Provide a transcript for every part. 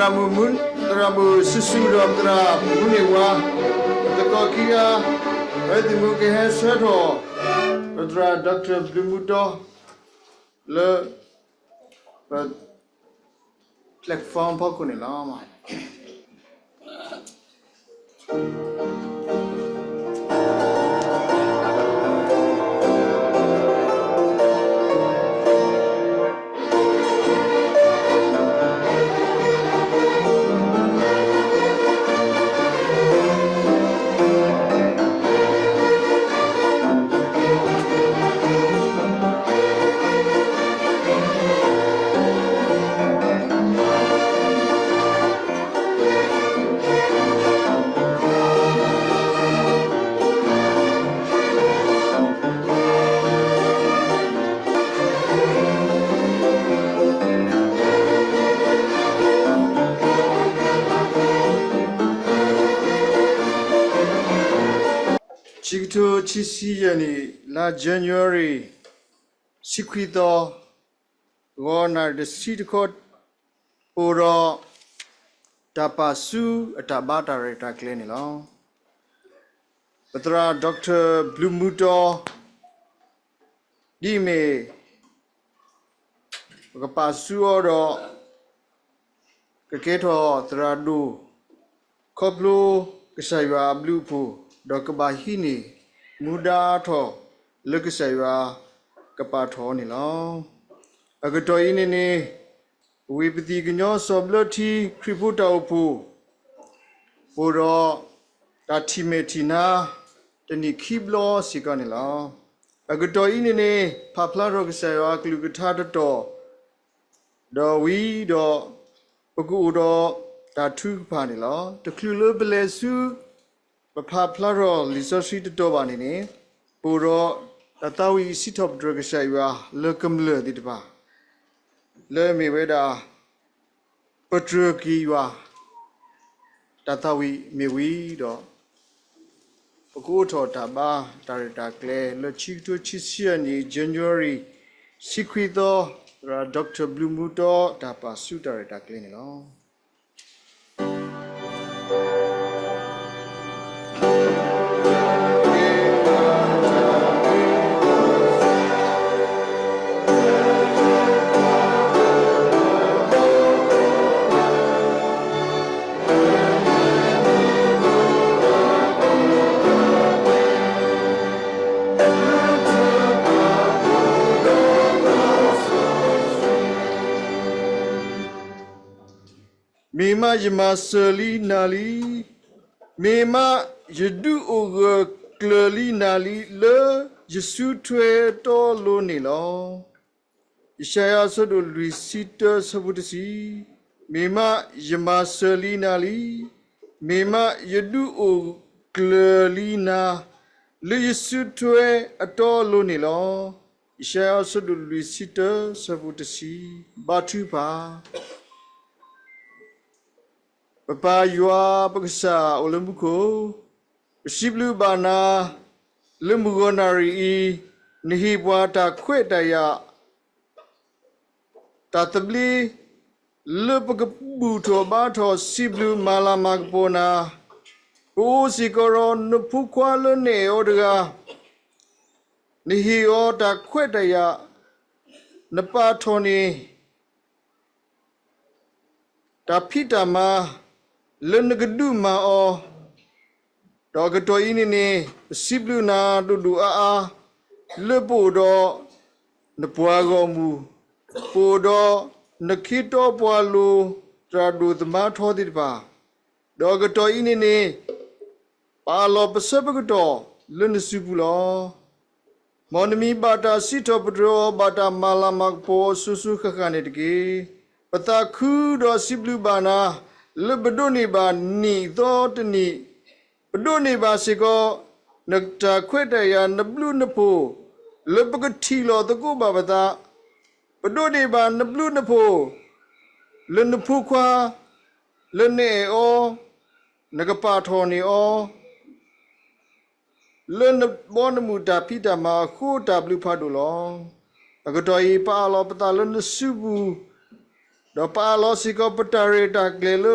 သရၣ်မုၣ်မုၢ်, သရၣ်မုၣ်စုစုဒီးသရၣ်မုၢ်န့ၢ်ဝါ, သကိးခံဂၤ, ပသုးမုၢ်ကဟဲဆှၢထီၣ် ပသရၣ် Doctor ဘျုးမူတီ လၢ ပ platform ဖီခိၣ်န့ၣ်လီၤ. ခံကထိခံဆံယဲၢ်နံၣ် လါ January ဆံခွံသီ ဂီၤနၣ်ရံၣ်တဆံတခီ အိၣ်ဒီး တၢ်ပာ်ဆူအတၢ်ဘါတၢ်ရဲၣ်တၢ်ကျဲၤန့ၣ်လီၤ. ပသရၣ် Doctor ဘျုးမူတီ ဒ်အမ့ၢ် ပကပာ်ဆူအီၤဒီး ကကဲထီၣ်သရၣ်ဒိၣ် ခီဖျိကစၢ်ယွၤအဘျုးအဖှိၣ် ဒီးကဘၣ်ဟံးန့ၢ်မူဒါထီၣ်လၢကစၢ်ယွၤကပာ်ထီၣ်အီၤန့ၣ်လီၤ. အကတီၢ်အံၤန့ၣ်န့ၣ် ဝ့ၢ်ပသံၣ်ကညီစီၤဘျၢထံခရံာ်ဖိတၢ်အိၣ်ဖှိၣ် အိၣ်ဒီး တၢ်ထံၣ်မဲာ်ထံၣ်နါ တနံၣ်ခံဘျီစ့ၢ်ကီးန့ၣ်လီၤ. အကတီၢ်အံၤန့ၣ်န့ၣ် ဖးဖျါထီၣ်ကစၢ်ယွၤအကလုၢ်ကထါတတီၢ် ဒီးဝံၤဒီး ပကအိၣ်ဒီးတၢ်ထုကဖၣ်န့ၣ်လီၤ. တချုးလၢပလဲၤဆူ ပဖးဖျါထီၣ်လံာ်စီဆှံတတီၤဘၣ်န့ၣ်န့ၣ် ပအိၣ်ဒီးတၢ်သးဝံၣ်စံးထီၣ်ပတြၢၤကစၢ်ယွၤလၢကမျၢၢ်သ့ၣ်တဖၣ် လၢအမ့ၢ်ဝဲဒၣ် ပတြၢၤက့ၤယွၤ တၢ်သးဝံၣ်မ့ၢ်ဝံၤဒီး ပကအိးထီၣ်တၢ်ဘါတၢ်ရဲၣ်တၢ်ကျဲၤလၢခံကထိခံဆံယဲၢ်နံၣ် January ဆံခွံသီ သရၣ် Doctor ဘျုးမူတီ တၢ်ပာ်ဆူတၢ်ရဲၣ်တၢ်ကျဲၤန့ၣ်လီၤ. မ့ၢ်မးယမၤစၢၤလံနၤလံ, မ့ၢ်မးယဒုးအိၣ်ဂၢၢ်ကျၢၤလံနၤလံ လၢယစုထွဲတီလိၤန့ၣ်လီၤ. ယၡါယၤအဆၢဒိၣ်လွံၢ်ဆံတၢ ဆၢဖိတဆံ, မ့ၢ်မးယမၤစၢၤလံနၤလံ, မ့ၢ်မးယဒုးအိၣ်ကျၢၤလံနၤ လၢယစုထွဲအတီအလိၤန့ၣ်လီၤ. ယၡါယၤအဆၢဒိၣ်လွံၢ်ဆံတၢ ဆၢဖိတဆံ, ဘါထုကဖၣ် ပပၢ်ယွၤပကစၢ်အိၣ်လၢမူခိၣ်, ပစံးဘျုးဘၣ်နၤ လၢမုၢ်ဂီၤနၣ်ရံၣ်အံၤ, နဟ့ၣ်ပှၤတၢ်ခွဲးတၢ်ယာ် တၢ်သဘျ့ လၢပကဘူၣ်ထီၣ်ဘါထီၣ်စံးဘျုးမၤလၤမၤကပီၤနၤ, ပအိၣ်စ့ၢ်ကီးဒီးနဖိခွါလၢနအဲၣ်အီၤတဂၤ, နဟ့ၣ်အီၤတၢ်ခွဲးတၢ်ယာ်, နပာ်ထီၣ်န့ၢ် တၢ်ဖံးတၢ်မၤ လၢနကဒုးမၤအီၤ, ဒီးအကတီၢ်အံၤန့ၣ်န့ၣ် ပစံးဘျုးနၤဒိၣ်ဒိၣ်အါအါ လၢပအိၣ်ဒီးနပှၤဂီၢ်မုၢ်, ပအိၣ်ဒီးနခ့တီပှၤလိၤ သရၣ်ဒိၣ်သမါထီသ့ၣ်တဖၣ်, ဒီးအကတီၢ်အံၤန့ၣ်န့ၣ် ပအးလီၤပဆၢပကတီၢ်လၢနစုပူၤလီၤ. မ်နမံၤဘၣ်တၢ်စံးထီၣ်ပတြၢၤအီၤ ဘၣ်တၢ်မၤလၤမၤကပီၤအီၤစိၤစိၤဃၣ်ဃၣ်န့ၣ်တက့ၢ်. ပသးခုဒီးစံးဘျုးဘၣ်နၤ လၢပဒိးန့ၢ်ဘၣ်နံၣ်အသီတနံၣ်, ပဒိးန့ၢ်ဘၣ်စ့ၢ်ကီး နတၢ်ခွဲးတၢ်ယာ် နဘျုးနဖှိၣ် လၢပကထံၣ်လိာ်သကိးဘၣ်ပသး, ပဒိးန့ၢ်ဘၣ်နဘျုးနဖှိၣ် လၢနဖိခွါ လၢနအဲၣ်အီၤ, နကပာ်ထီၣ်န့ၢ်အီၤ လၢနဘီနမုၢ်တၢ်ဖံးတၢ်မၤအဃိ တၢ်ဘျုးဖးဒိၣ်လီၤ. အကတီၢ်အံၤ ပအးလီၤပသးလၢနစုပူၤ, ဒီးပအၢၣ်လီၤစ့ၢ်ကီးပတၢ်ရဲၣ်တၢ်ကျဲၤလၢ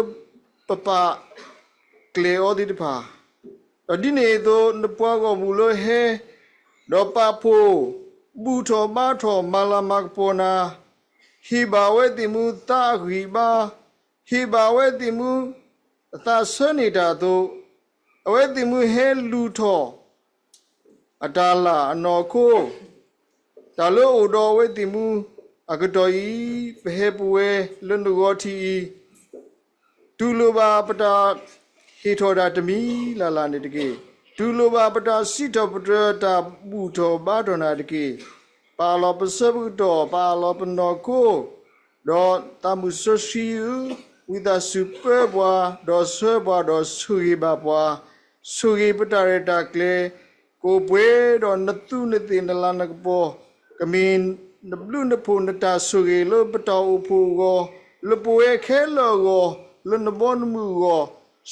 ပပာ်ကျဲၤအီၤသ့ၣ်တဖၣ်, ဒီးဒ်န့ၣ်အသိး နပှၤဂီၢ်မုၢ်လၢဟဲ ဒီးပာ်ဖှိၣ် ဘူၣ်ထီၣ်ဘါထီၣ် မၤလၤမၤကပီၤနၤ, ဟ့ၣ်ဘၣ်အဝဲသ့ၣ်မူသးအဂံၢ်အဘါ, ဟ့ၣ်ဘၣ်အဝဲသ့ၣ်မူအသးဆၢန့ၢ်တၢ်အသိး, အဝဲသ့ၣ်မူဟဲလူၤထီၣ် အတၢ်လၢ်အနီၢ်ခိ တၢ်လၢအိၣ်ဒီးအဝဲသ့ၣ်မူအကတီၢ်အံၤ, ပဟဲပဝဲလၢနဂီၢ်ထံးအံၤ, တူၢ်လိာ်ဘၣ်ပတၢ်ဟ့ၣ်ထီၣ်တၢ်တမံၤလၢ်လၢ်န့ၣ်တက့ၢ်. တူၢ်လိာ်ဘၣ်ပတၢ်စံးထီၣ်ပတြၢၤတၢ်ဘူၣ်ထီၣ်ဘါထီၣ်နၤတက့ၢ်. ပအၢၣ်လီၤပဆၢပကတီၢ်, ပအၢၣ်လီၤပနီၢ်ခိ, ဒီးသးမုၢ်စီဆှံဧၢ, ဝံသးစူၤပၢပှၤ, ဒီးဆှၢပှၤ, ဒီးဆိၣ်ဂ့ၤဘၣ်ပှၤ, ဆိၣ်ဂ့ၤပတၢ်ရဲၣ်တၢ်ကျဲၤ, ကအိၣ်ပှဲၤဒီးနသူနသ့ၣ်နလၤနကပီၤ, ကမ့ၢ်နဘျုးနဖှိၣ်နတၢ်ဆိၣ်ဂ့ၤလၢပတၢ်အိၣ်ဖှိၣ်အဂီၢ်, လၢပဝဲခဲလၢာ်အဂီၢ်, လၢနဘီနမုၢ်အဂီၢ်,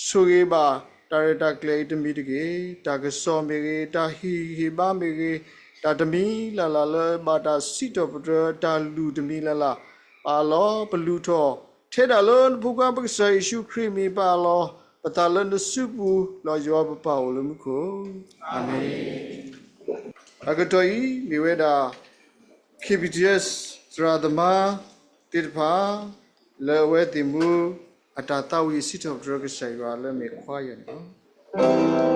ဆိၣ်ဂ့ၤဘၣ်တၢ်ရဲၣ်တၢ်ကျဲၤအံၤတမံၤတက့ၢ်. တၢ်ကစီၣ်မ့ၢ်ဂ့ၤ, တၢ်ဟ့ၣ်ဂံၢ်ဟ့ၣ်ဘါမ့ၢ်ဂ့ၤ, တၢ်တမံၤလၢ်လၢ်လၢဘၣ်တၢ်စံးထီၣ်ပတြၢၤတၢ်လုၢ်တမံၤလၢ်လၢ်, ပအၢၣ်လီၤပလူၤထီၣ်, ထဲဒၣ်လၢနဖိခွါပကစၢ်ယ့ၣ်ၡူးခရံာ်မံၤပအၢၣ်လီၤ, ပသးလၢနစုပူၤ, လီၤယွၤပပၢ်အိၣ်လၢမူခိၣ်, အၤမ့ၣ်. အကတီၢ်အံၤမ့ၢ်ဝဲဒၣ် ခ့ၣ်ပံၣ်ထံၣ်အ့ၣ် သရၣ်သမါသ့ၣ်တဖၣ် လၢအဝဲသ့ၣ်မူ အတၢ်သးဝံၣ်စံးထီၣ်ပတြၢၤကစၢ်ယွၤလၢမ့ၢ်ခွါယဲၢ်န့ၣ်လီၤ.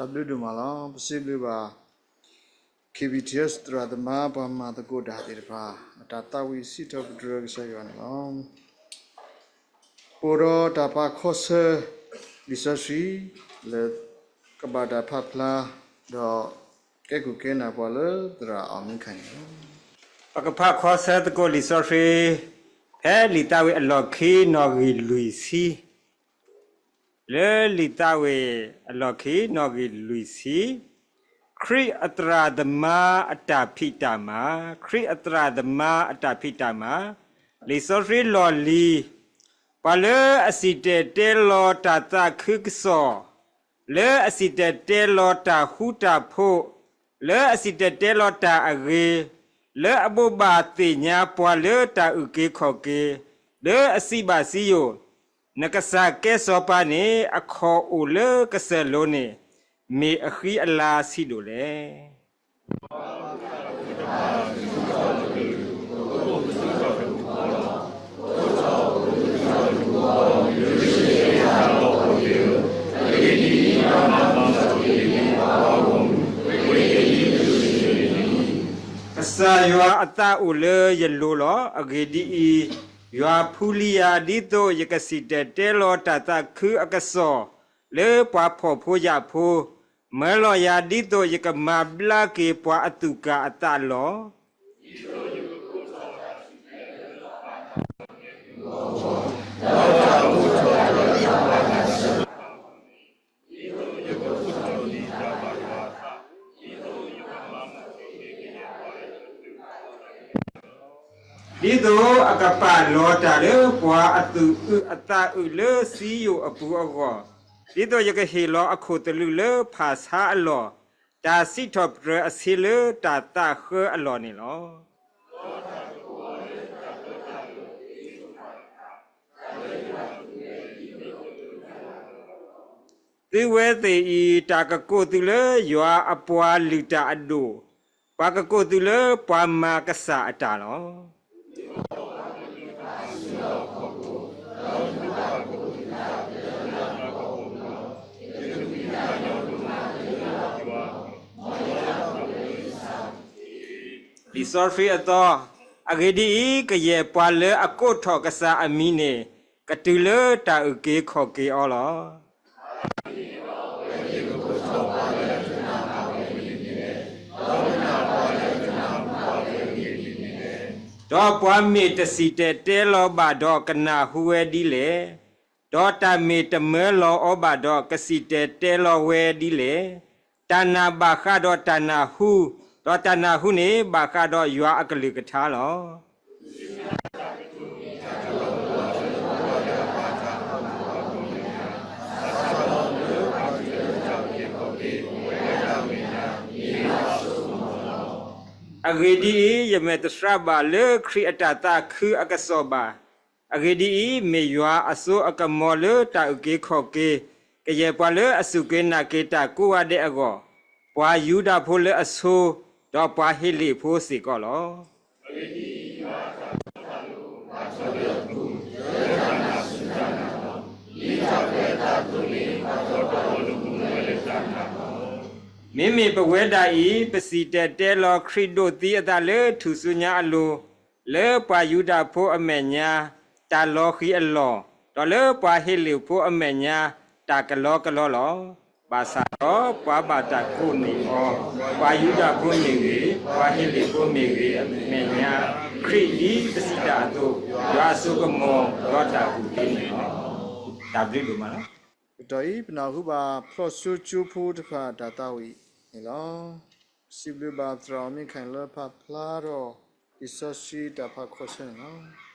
တၢ်ဘျုးဒိၣ်မးလီၤ. ပစံးဘျုးဘၣ် ခ့ၣ်ပံၣ်ထံၣ်အ့ၣ် သရၣ်သမါပှၤမၤသကိးတၢ်သ့ၣ်တဖၣ် အတၢ်သးဝံၣ်စံးထီၣ်ပတြၢၤကစၢ်ယွၤန့ၣ်လီၤ. ပအိၣ်ဒီးတၢ်ပာ်ခီဆၢ လံာ်စီဆှံ လၢကဘၣ်တၢ်ဖးဖျါ ဒီး ကဲခိၣ်ကဲနၢ်ပှၤလၢသရၣ်အီၣ်မ့ၢ်ခါန့ၣ်လီၤ. ပကဖးခီဆၢသကိးလံာ်စီဆှံ ဖဲလံာ်သးဝံၣ်အလီၢ်ခံနီၣ်ဂံၢ်လွံၢ်ဆံ လၢလံာ်သးဝံၣ်အလီၢ်ခံနီၣ်ဂံၢ်လွံၢ်ဆံ, ခရံာ်အသရၣ်သမါအတၢ်ဖံးတၢ်မၤ, ခရံာ်အသရၣ်သမါအတၢ်ဖံးတၢ်မၤ, လံာ်စီဆှံလီၢ်လံၤ, ပှၤလၢအစံၣ်တဲၤတဲလီၤတၢ်သးခုကစီၣ်, လၢအစံၣ်တဲၤတဲလီၤတၢ်ဃူတၢ်ဖိး, လၢအစံၣ်တဲၤတဲလီၤတၢ်အဂ့ၤ, လၢအဘိးဘၣ်သ့ၣ်ညါပှၤလၢတၢ်အုၣ်က့ၤခီၣ်က့ၤ, လၢအစံးဘၣ်စံယိၣ်, နကစၢ်ကဲစီၤပၤန့ၣ် အခီၣ်အိၣ်လၢကစၢၢ်လိၤန့ၣ် မ့ၢ်အဃံအလၤဆံးဒိၣ်လဲၣ်. ကစၢ်ယွၤအသးအိၣ်လၢယလိၤလီၤ. အဂ့ၢ်ဒ်အံၤ, ယွၤဖူလံယၤ ဒ်သိးယကစံၣ်တဲၤတဲလီၤတၢ်သးခုအကစီၣ် လၢပှၤဖှီၣ်ဖိယာ်ဖိ, မၢလီၤယၤ ဒ်သိးယကမၤဘျါက့ၤပှၤအသူၣ်ကၢ်အသးလီၤ. ဒ်သိးအကပာ်လီၤတၢ်လၢပှၤအသူၣ်အုးအသးအုးလၢစံယိၣ်အပူၤအဂီၢ်, ဒ်သိးယကဟ့ၣ်လီၤအခိၣ်သလုးလၢဖၣ်ဆါအလီၢ်, တၢ်စံးထီၣ်ပတြၢၤအဆ့လၢတၢ်သးဃၢအလီၢ်န့ၣ်လီၤ. သုဝဲသ့ၣ်အံၤ တၢ်ကကိးသုလၢယွၤအပှၤလုၢ်တၢ်အဒိၣ်, ပှၤကကိးသုလၢပှၤမၤကစၢ်အတၢ်လီၤ. လံာ်စီဆှံအသီ, အဂ့ၢ်ဒ်အံၤ, ကယဲၢ်ပှၤလၢအကိးထီၣ်ကစၢ်အမံၤန့ၣ် ကတုၤလၢတၢ်အုၣ်က့ၤခီၣ်က့ၤအီၤလီၤ. ဒီးပှၤမ့ၢ်တစံၣ်တဲၤတဲလီၤဘၣ်ဒီး ကနၢ်ဟူဝဲဒ်လဲၣ်. ဒီးတၢ်မ့ၢ်တမၢလီၤအီၤဘၣ်ဒီး ကစံၣ်တဲၤတဲလီၤဝဲဒ်လဲၣ်. တၢ်နာ်ဘၣ်ဃးဒီးတၢ်နၢ်ဟူ, ဒီးတၢ်နၢ်ဟူန့ၣ် ဘၣ်ဃးဒီးယွၤအကလုၢ်ကထါလီၤ. အဂ့ၢ်ဒ်အံၤ, ယမဲာ်တသြၣ်ဘၣ်လၢခရံာ်အတၢ်သးခုအကစီၣ်ဘၣ်. အဂ့ၢ်ဒ်အံၤ, မ့ၢ်ယွၤအစိအကမီၤလၢတၢ်အုၣ်က့ၤခီၣ်က့ၤ, ကယဲၢ်ပှၤလၢအစူၢ်က့ၤနာ်က့ၤတၢ်ကိးဂၤဒဲးအဂီၢ်, ပှၤယူဒၤဖိလၢအဆိ, ဒီးပှၤဟ့းလ့ၣ်ဖိစ့ၢ်ကီးလီၤ. မ့မ့ၢ်ပဝဲဒၣ်အံၤ, ပစံၣ်တဲၤတဲလီၤခရံာ်ဒိးသံအသးလၢထူၣ်စုညါအလိၤ, လၢပှၤယူဒၤဖိအမဲာ်ညါ, တၢ်လီၤဃံၤအလီၢ်, ဒီးလၢပှၤဟ့းလ့ၣ်ဖိအမဲာ်ညါ, တၢ်ကလီကလီလီၤ. ဘၣ်ဆၣ်ဒီးပှၤဘၣ်တၢ်ကိးန့ၢ်အီၤ, ပှၤယူဒၤဖိမ့ၢ်ဂ့ၤ, ပှၤဟ့းလ့ၣ်ဖိမ့ၢ်ဂ့ၤအမဲာ်ညါ, ခရံာ်ဒ်ပစံးတၢ်အသိး, ယွၤအစိကမီၤဒီးတၢ်အုၣ်က့ၤန့ၣ်လီၤ. တၢ်ဘျုးဒိၣ်မးလီၤ. ကတီၢ်အံၤ ပနၢ်ဟူဘၣ်ဖျိၣ်စိကၠိဖိတဖၣ်တၢ်သးဝံၣ်န့ၣ်လီၤ. စံးဘျုးဘၣ်သရၣ်အီၣ်မ့ၢ်ခါအံၤလၢဖးဖျါထီၣ် လံာ်စီဆှံတၢ်ဖးခီဆၢန့ၣ်လီၤ.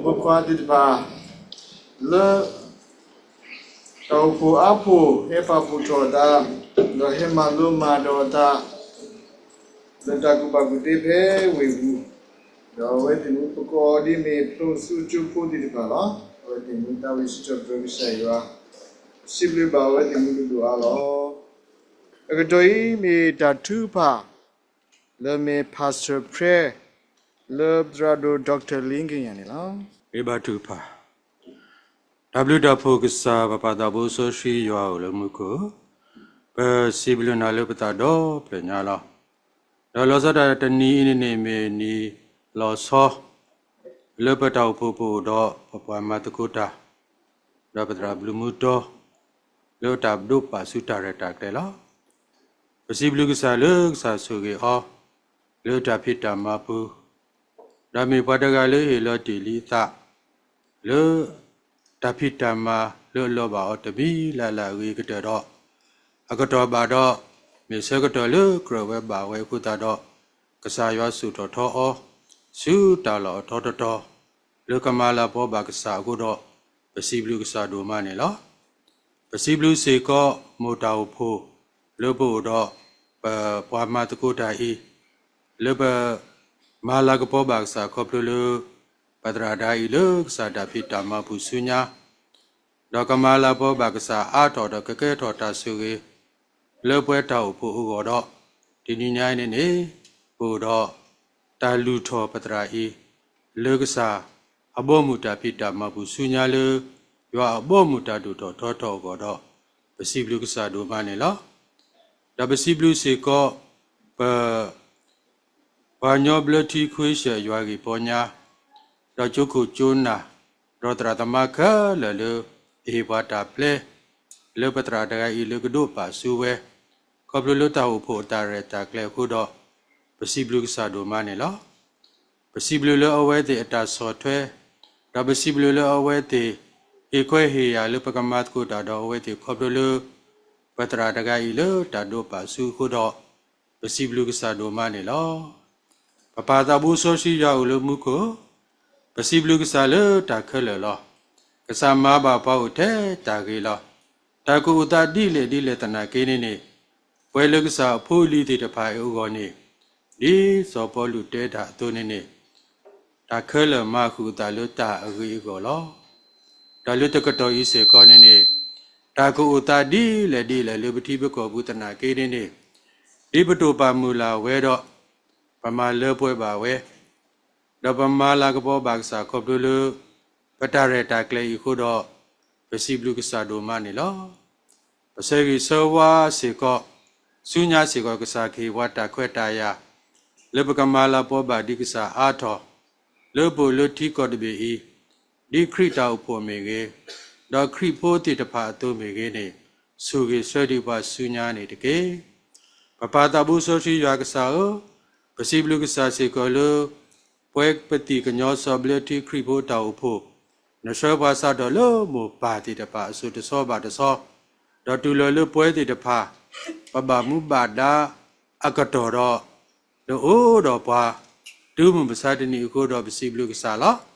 ဖိခွါသ့ၣ်တဖၣ် လၢ တၢ်အိၣ်ဖှိၣ်အါဖှိၣ် ဟဲပာ်ဖှိၣ်ထီၣ်အသး ဒီးဟဲမၤလိမၤဒိးအသး လၢတၢ်ကူၣ်ဘၣ်ကူၣ်သ့ဖဲဝ့ၢ်ပူၤ, ဒီးအဝဲသ့ၣ်မ့ၢ်ပကိးအီၤဒ်မ့ၢ်ဖျိးစိကၠိဖိသ့ၣ်တဖၣ်လီၤ. အဝဲသ့ၣ်မ့ၢ်သးဝံၣ်စံးထီၣ်ပတြၢၤကစၢ်ယွၤ, ပစံးဘျုးဘၣ်အဝဲသ့ၣ်မ့ၢ်ကဒိၣ်အါလီၤ. အကတီၢ်အံၤမ့ၢ်တၢ်ထုကဖၣ် လၢမ့ၢ် Pastor Prayer လၢပသရၣ်ဒိၣ် Doctor Lin Kenya န့ၣ်လီၤ. ဂ့ၤဘါထုကဖၣ်. တၢ်ဘျုးတၢ်ဖှိၣ်ကစၢ် ပပၢ်သးဘိစီဆှံယွၤဧၢလၢမူခိၣ်, ပစံးဘျုးနၤလၢပသးဒီဖျၢၣ်ညါလီၤ. ဒီးလီၤဆီဒၣ်တၢ်တနံၤအံၤန့ၣ်န့ၣ်မ့ၢ်နံၤလီၤဆီ လၢပတၢ်အိၣ်ဖှိၣ်ပအိၣ်ဒီးပပှၤမၤသကိးတၢ် ဒီးပသရၣ်ဘျုးမူတီ လၢတၢ်ဒိးပာ်ဆူတၢ်ရဲၣ်တၢ်ကျဲၤလီၤ. ပစံးဘျုးကစၢ်လၢကစၢ်ဆိၣ်ဂ့ၤအီၤ လၢတၢ်ဖံးတၢ်မၤပူၤ, ဒီးမ့ၢ်ပှၤတဂၤလၢဟ့ၣ်လီၤတ့ၢ်လံအသး လၢ တၢ်ဖံးတၢ်မၤလၢအလီၤဘၣ်အီၤတမံၤလၢ်လၢ်အဂ့ၤကတၢၢ်ဒီး အကတီၢ်ဘၣ်ဒီး မ့ၢ်ဆၢကတီၢ်လၢကြၢးဝဲဘၣ်ဝဲအဃိသတးဒီး ကစၢ်ယွၤစိာ်ထီၣ်ထီအီၤ ဆူတၢ်လီၢ်အထီတတီၤ လၢကမၤလၤကပီၤဘၣ်ကစၢ်အဃိဒီး ပစံးဘျုးကစၢ်ဒိၣ်မးန့ၣ်လီၤ. ပစံးဘျုးစ့ၢ်ကီး မိၢ်တၢ်အိၣ်ဖှိၣ် လၢပအိၣ်ဒီး ပပှၤမၤသကိးတၢ်အံၤ လၢပ မၤလၤကပီၤဘၣ်ကစၢ်ခီဖျိလၢ ပသရၣ်တဂၤအံၤလၢကစၢ်တၢ်ဖံးတၢ်မၤပူၤဆူညါ, ဒီးကမၤလၤကပီၤဘၣ်ကစၢ်အါထီၣ်ဒီးကကဲထီၣ်တၢ်ဆိၣ်ဂ့ၤ လၢပှၤတၢ်အိၣ်ဖှိၣ်အဂီၢ်ဒီး တနံၤညါအံၤန့ၣ်န့ၣ် ပအိၣ်ဒီး တၢ်လုၢ်ထီၣ်ပသရၣ်အံၤ လၢကစၢ်အဘီအမုၢ်တၢ်ဖံးတၢ်မၤပူၤဆူညါလၢ ယွၤအဘီအမုၢ်တၢ်ဒိၣ်ထီၣ်ထီထီၣ်အဂီၢ်ဒီး ပစံးဘျုးကစၢ်ဒိၣ်မးန့ၣ်လီၤ. ဒီးပစံးဘျုးစ့ၢ်ကီး ပ ပှၤကညီဘျၢထံခွ့ဆၢၣ်ယွၤဂ့ၢ်ပီညါ, ဒီးကၠိခိၣ်ကၠိနၢ်, ဒီးသရၣ်သမါခဲလၢာ်လၢ အဟ့ၣ်ပှၤတၢ်ပျဲ လၢပသရၣ်တဂၤအံၤလၢကဒိးပာ်ဆူဝဲ ခီဖျိလၢတၢ်အိၣ်ဖှိၣ်အတၢ်ရဲၣ်တၢ်ကျဲၤအဃိဒီး ပစံးဘျုးကစၢ်ဒိၣ်မးန့ၣ်လီၤ. ပစံးဘျုးလၢအဝဲသ့ၣ်အတၢ်ဆီၣ်ထွဲ, ဒီးပစံးဘျုးလၢအဝဲသ့ၣ် ဟ့ၣ်ခွဲးဟ့ၣ်ယာ်လၢပကမၤသကိးတၢ်ဒီးအဝဲသ့ၣ်ခီဖျိလၢ ပသရၣ်တဂၤအံၤလၢတၢ်ဒိးပာ်ဆူအဃိဒီး ပစံးဘျုးကစၢ်ဒိၣ်မးန့ၣ်လီၤ. ပပၢ်သးဘိစီဆှံယွၤအိၣ်လၢမူခိၣ်, ပစံးဘျုးကစၢ်လၢတၢ်ခဲလၢာ်လီၤ. ကစၢ်မၤဘၣ်ပှၤအိၣ်ထဲတၢ်ဂ့ၤလီၤ. တၢ်ကအိၣ်သးဒ်လဲၣ်ဒ်လဲၣ်သနာ်က့န့ၣ်န့ၣ် ပှၤလၢကစၢ်အဖိအလံၤသ့ၣ်တဖၣ်အံၤအဂီၢ်န့ၣ် ဒ်စီၤပီလူးတဲတၢ်အသိးန့ၣ်န့ၣ် တၢ်ခဲလၢာ်မၤဃုာ်အသးလၢတၢ်အဂ့ၤအဂီၢ်လီၤ. တၢ်လၢတကတီၢ်အံၤစ့ၢ်ကီးန့ၣ်န့ၣ် တၢ်ကအိၣ်သးဒ်လဲၣ်ဒ်လဲၣ်လၢပထံပကီၢ်ပူၤသနာ်က့န့ၣ်န့ၣ် ဒ်ပတိာ်ပာ်မုၢ်လၢ်ဝဲဒီး ပမၤလၢပှဲၤဘၣ်ဝဲ ဒီးပမၤလၤကပီၤဘၣ်ကစၢ်ခီဖျိလၢ ပတၢ်ရဲၣ်တၢ်ကျဲၤအံၤအဃိဒီး ပစံးဘျုးကစၢ်ဒိၣ်မးန့ၣ်လီၤ. ပဆၢဂ့ၤဆၢဝါစ့ၢ်ကီး ဆူညါစ့ၢ်ကီး ကစၢ်ကဟ့ၣ်ပှၤတၢ်ခွဲးတၢ်ယာ် လၢပကမၤလၤကပီၤဘၣ်ဒံးကစၢ်အါထီၣ် လၢပအိၣ်လၢထံကီၢ်တဘ့ၣ်အံၤ ဒ်ခရံာ်တၢ်အိၣ်ဖှိၣ်မ့ၢ်ဂ့ၤ, ဒီးခရံာ်ဖိသ့ၣ်တဖၣ်အသိးမ့ၢ်ဂ့ၤန့ၣ် ဆိၣ်ဂ့ၤဆှၢဒံးပှၤဆူညါန့ၣ်တက့ၢ်. ပပၢ်သးဘိစီဆှံယွၤကစၢ်ဧၢ, ပစံးဘျုးကစၢ်စ့ၢ်ကီးလၢ ပှၤပသံၣ်ကညီစီၤဘျၢထံခရံာ်ဖိတၢ်အိၣ်ဖှိၣ်, နဆှၢပှၤစးထီၣ်လၢမိၢ်ပၢ်သ့ၣ်တဖၣ်အစိၤတဆီဘၣ်တဆီ, ဒီးတုၤလီၤလၢပဝဲသ့ၣ်တဖၣ် ပဘၣ်မူဘၣ်ဒါအကတီၢ်ဒီး နအိၣ်ဒီးပှၤ တုၤမုၢ်မဆါတနံၤအဃိဒီး ပစံးဘျုးကစၢ်လီၤ.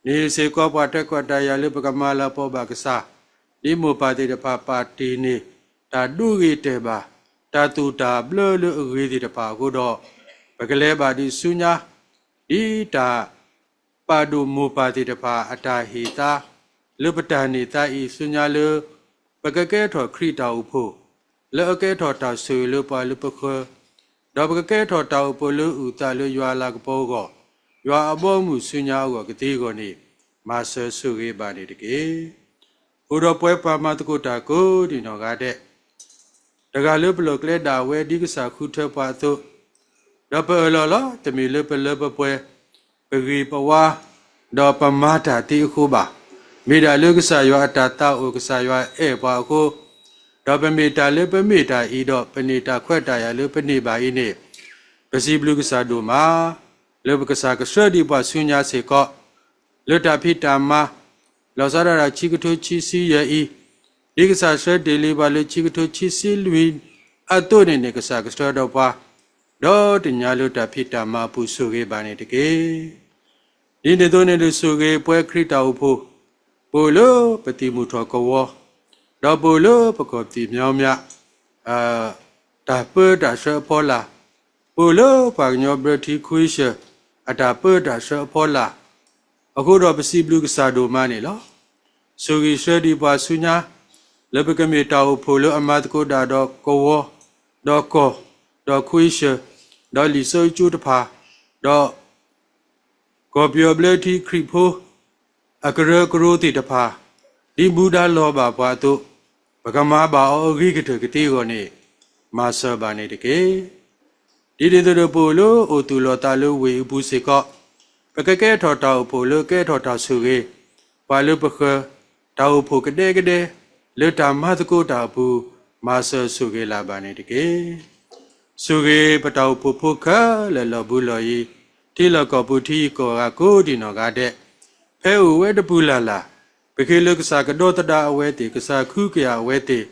န့ၣ်စ့ၢ်ကီးပှၤတၢ်ခွဲးတၢ်ယာ်လၢပကမၤလၤကပီၤဘၣ်ကစၢ်, ဒ်မိၢ်ပၢ်သ့ၣ်တဖၣ်ပာ်တ့ၢ်န့ၢ် တၢ်ဒိဂ့ၤတဲာ်ဘၣ်, တၢ်သူၣ်တၢ်ဘျၢလၢအဂ့ၤသ့ၣ်တဖၣ်အဃိဒီး, ပကလဲၤဘၣ်ဒံးဆူညါ ဒ်တၢ်ပာ်ဒိၣ်မိၢ်ပၢ်သ့ၣ်တဖၣ်အတၢ်ဟ့ၣ်သါ လၢပတၢ်န့ၢ်သါအံၤဆူညါလၢ ပကကဲထီၣ်ခရံာ်တၢ်အိၣ်ဖှိၣ် လၢအကဲထီၣ်တၢ်ဆိၣ်ဂ့ၤလၢပှၤလၢပဃၢၤ, ဒီးပကကဲထီၣ်တၢ်အိၣ်ဖှိၣ်လၢအုၣ်သးလၢယွၤအလၤကပီၤအဂီၢ်, ယွၤအဘီအမုၢ်ဆူညါအဂီၢ်ကသ့အဂီၢ်န့ၣ် မၤစၢၤဆိၣ်ဂ့ၤဘၣ်န့ၣ်တက့ၢ်. အိၣ်ဒီးပှၤပှၤမၤသကိးတၢ်ကိးဒံးနီၢ်ဂၤဒဲး တဂၤလၢပလီၢ်ကျဲဒၣ်ဝဲဒ်ကစၢ်ဃုထၢပှၤအသိး, ဒီးပအၢၣ်လီၤလီၤ တမ့ၢ်လၢပလၢပပှဲၤ, ပဂ့ၤပဝါ, ဒီးပမၤတၢ်သ့အဃိဘၣ်. မ့ၢ်ဒၣ်လၢကစၢ်ယွၤအတၢ်သးအိၣ် ကစၢ်ယွၤအဲၣ်ပှၤအဃိ, ဒီးပမ့ၢ်တၢ်လၢပမ့ၢ်တၢ်အံၤဒီး ပန့ၢ်တၢ်ခွဲးတၢ်ယာ်လၢပန့ၢ်ဘၣ်အံၤန့ၣ်, ပစံးဘျုးကစၢ်ဒိၣ်မး, လၢပကစၢ်ကဆှၢဒံးပှၤဆူညါစ့ၢ်ကီး လၢတၢ်ဖံးတၢ်မၤ လီၤဆီဒၣ်တၢ်ခံကထိခံဆံယဲၢ်အံၤ, ဒ်ကစၢ်ဆှၢတ့ၢ်လံပှၤလၢခံကထိခံဆံလွံၢ်အသိးန့ၣ်န့ၣ် ကစၢ်ကဆှၢဒီးပှၤ ဒီးတညါလၢတၢ်ဖံးတၢ်မၤအပူၤဆိၣ်ဂ့ၤဘၣ်န့ၣ်တက့ၢ်. ဒ်န့ၣ်အသိးန့ၣ် ဆိၣ်ဂ့ၤပှၤခရံာ်တၢ်အိၣ်ဖှိၣ်, ပအိၣ်လၢပသံၣ်မုၢ်ထီၣ်ကဝီၤ, ဒီးပအိၣ်လၢပကီၢ်သံၣ်မၠီမၠး တၢ်ပၢတၢ်ဆှၢအဖီလာ်, ပအိၣ်လၢပှၤကညီဘျၢထံခွံဆၢၣ် အတၢ်ပၢတၢ်ဆှၢအဖီလာ်, အဃိဒီးပစံးဘျုးကစၢ်ဒိၣ်မးန့ၣ်လီၤ. ဆိၣ်ဂ့ၤဆှၢဒံးပှၤဆူညါ လၢပကမ့ၢ်တၢ်အိၣ်ဖှိၣ်လၢအမၤသကိးတၢ်ဒီးကဝီၤ, ဒီးကီၢ်, ဒီးခွံဆၢၣ်, ဒီးလံာ်စီဆှံကၠိတဖၣ်, ဒီး ကီၢ်ပယီၤဘျၢထံခရံာ်ဖိ အကရၢကရိသ့ၣ်တဖၣ်, ဒ်မူဒါလီၤဘၣ်ပှၤအသိး, ပကမၤဘၣ်အီၤအဂ့ၤကတၢၢ်ကသ့အဂီၢ်န့ၣ်, မၤစၢၤဘၣ်န့ၣ်တက့ၢ်. ဒ်န့ၣ်အသိးဒီး ပအိၣ်လၢအိၣ်သူၣ်လီၤသးလၢဝ့ၢ်အပူၤစ့ၢ်ကီး, ပကကဲထီၣ်တၢ်အိၣ်ဖှိၣ်လၢကဲထီၣ်တၢ်ဆိၣ်ဂ့ၤ, ပှၤလၢပဃၢၤ, တၢ်အိၣ်ဖှိၣ်ကဒဲကဒဲ, လၢတၢ်မၤသကိးတၢ်အပူၤ, မၤစၢၤဆိၣ်ဂ့ၤလၢ်ဘၣ်န့ၣ်တက့ၢ်. ဆိၣ်ဂ့ၤပတၢ်အိၣ်ဖှိၣ်ဖိခဲလၢာ်လီၢ်ဘူးလီၢ်ယံၤ, ထံလီၢ်ကီၢ်ပူၤထံဂုၤကီၢ်ဂၤကိးဒံးနီၢ်ဂၤဒဲး, ဖဲအိၣ်ဝဲတပူၤလၢ်လၢ်, ပဃ့လၢကစၢ်ကဒီသဒၣ်အဝဲသ့ၣ်, ကစၢ်ကဟုကယာ်အဝဲသ့ၣ်,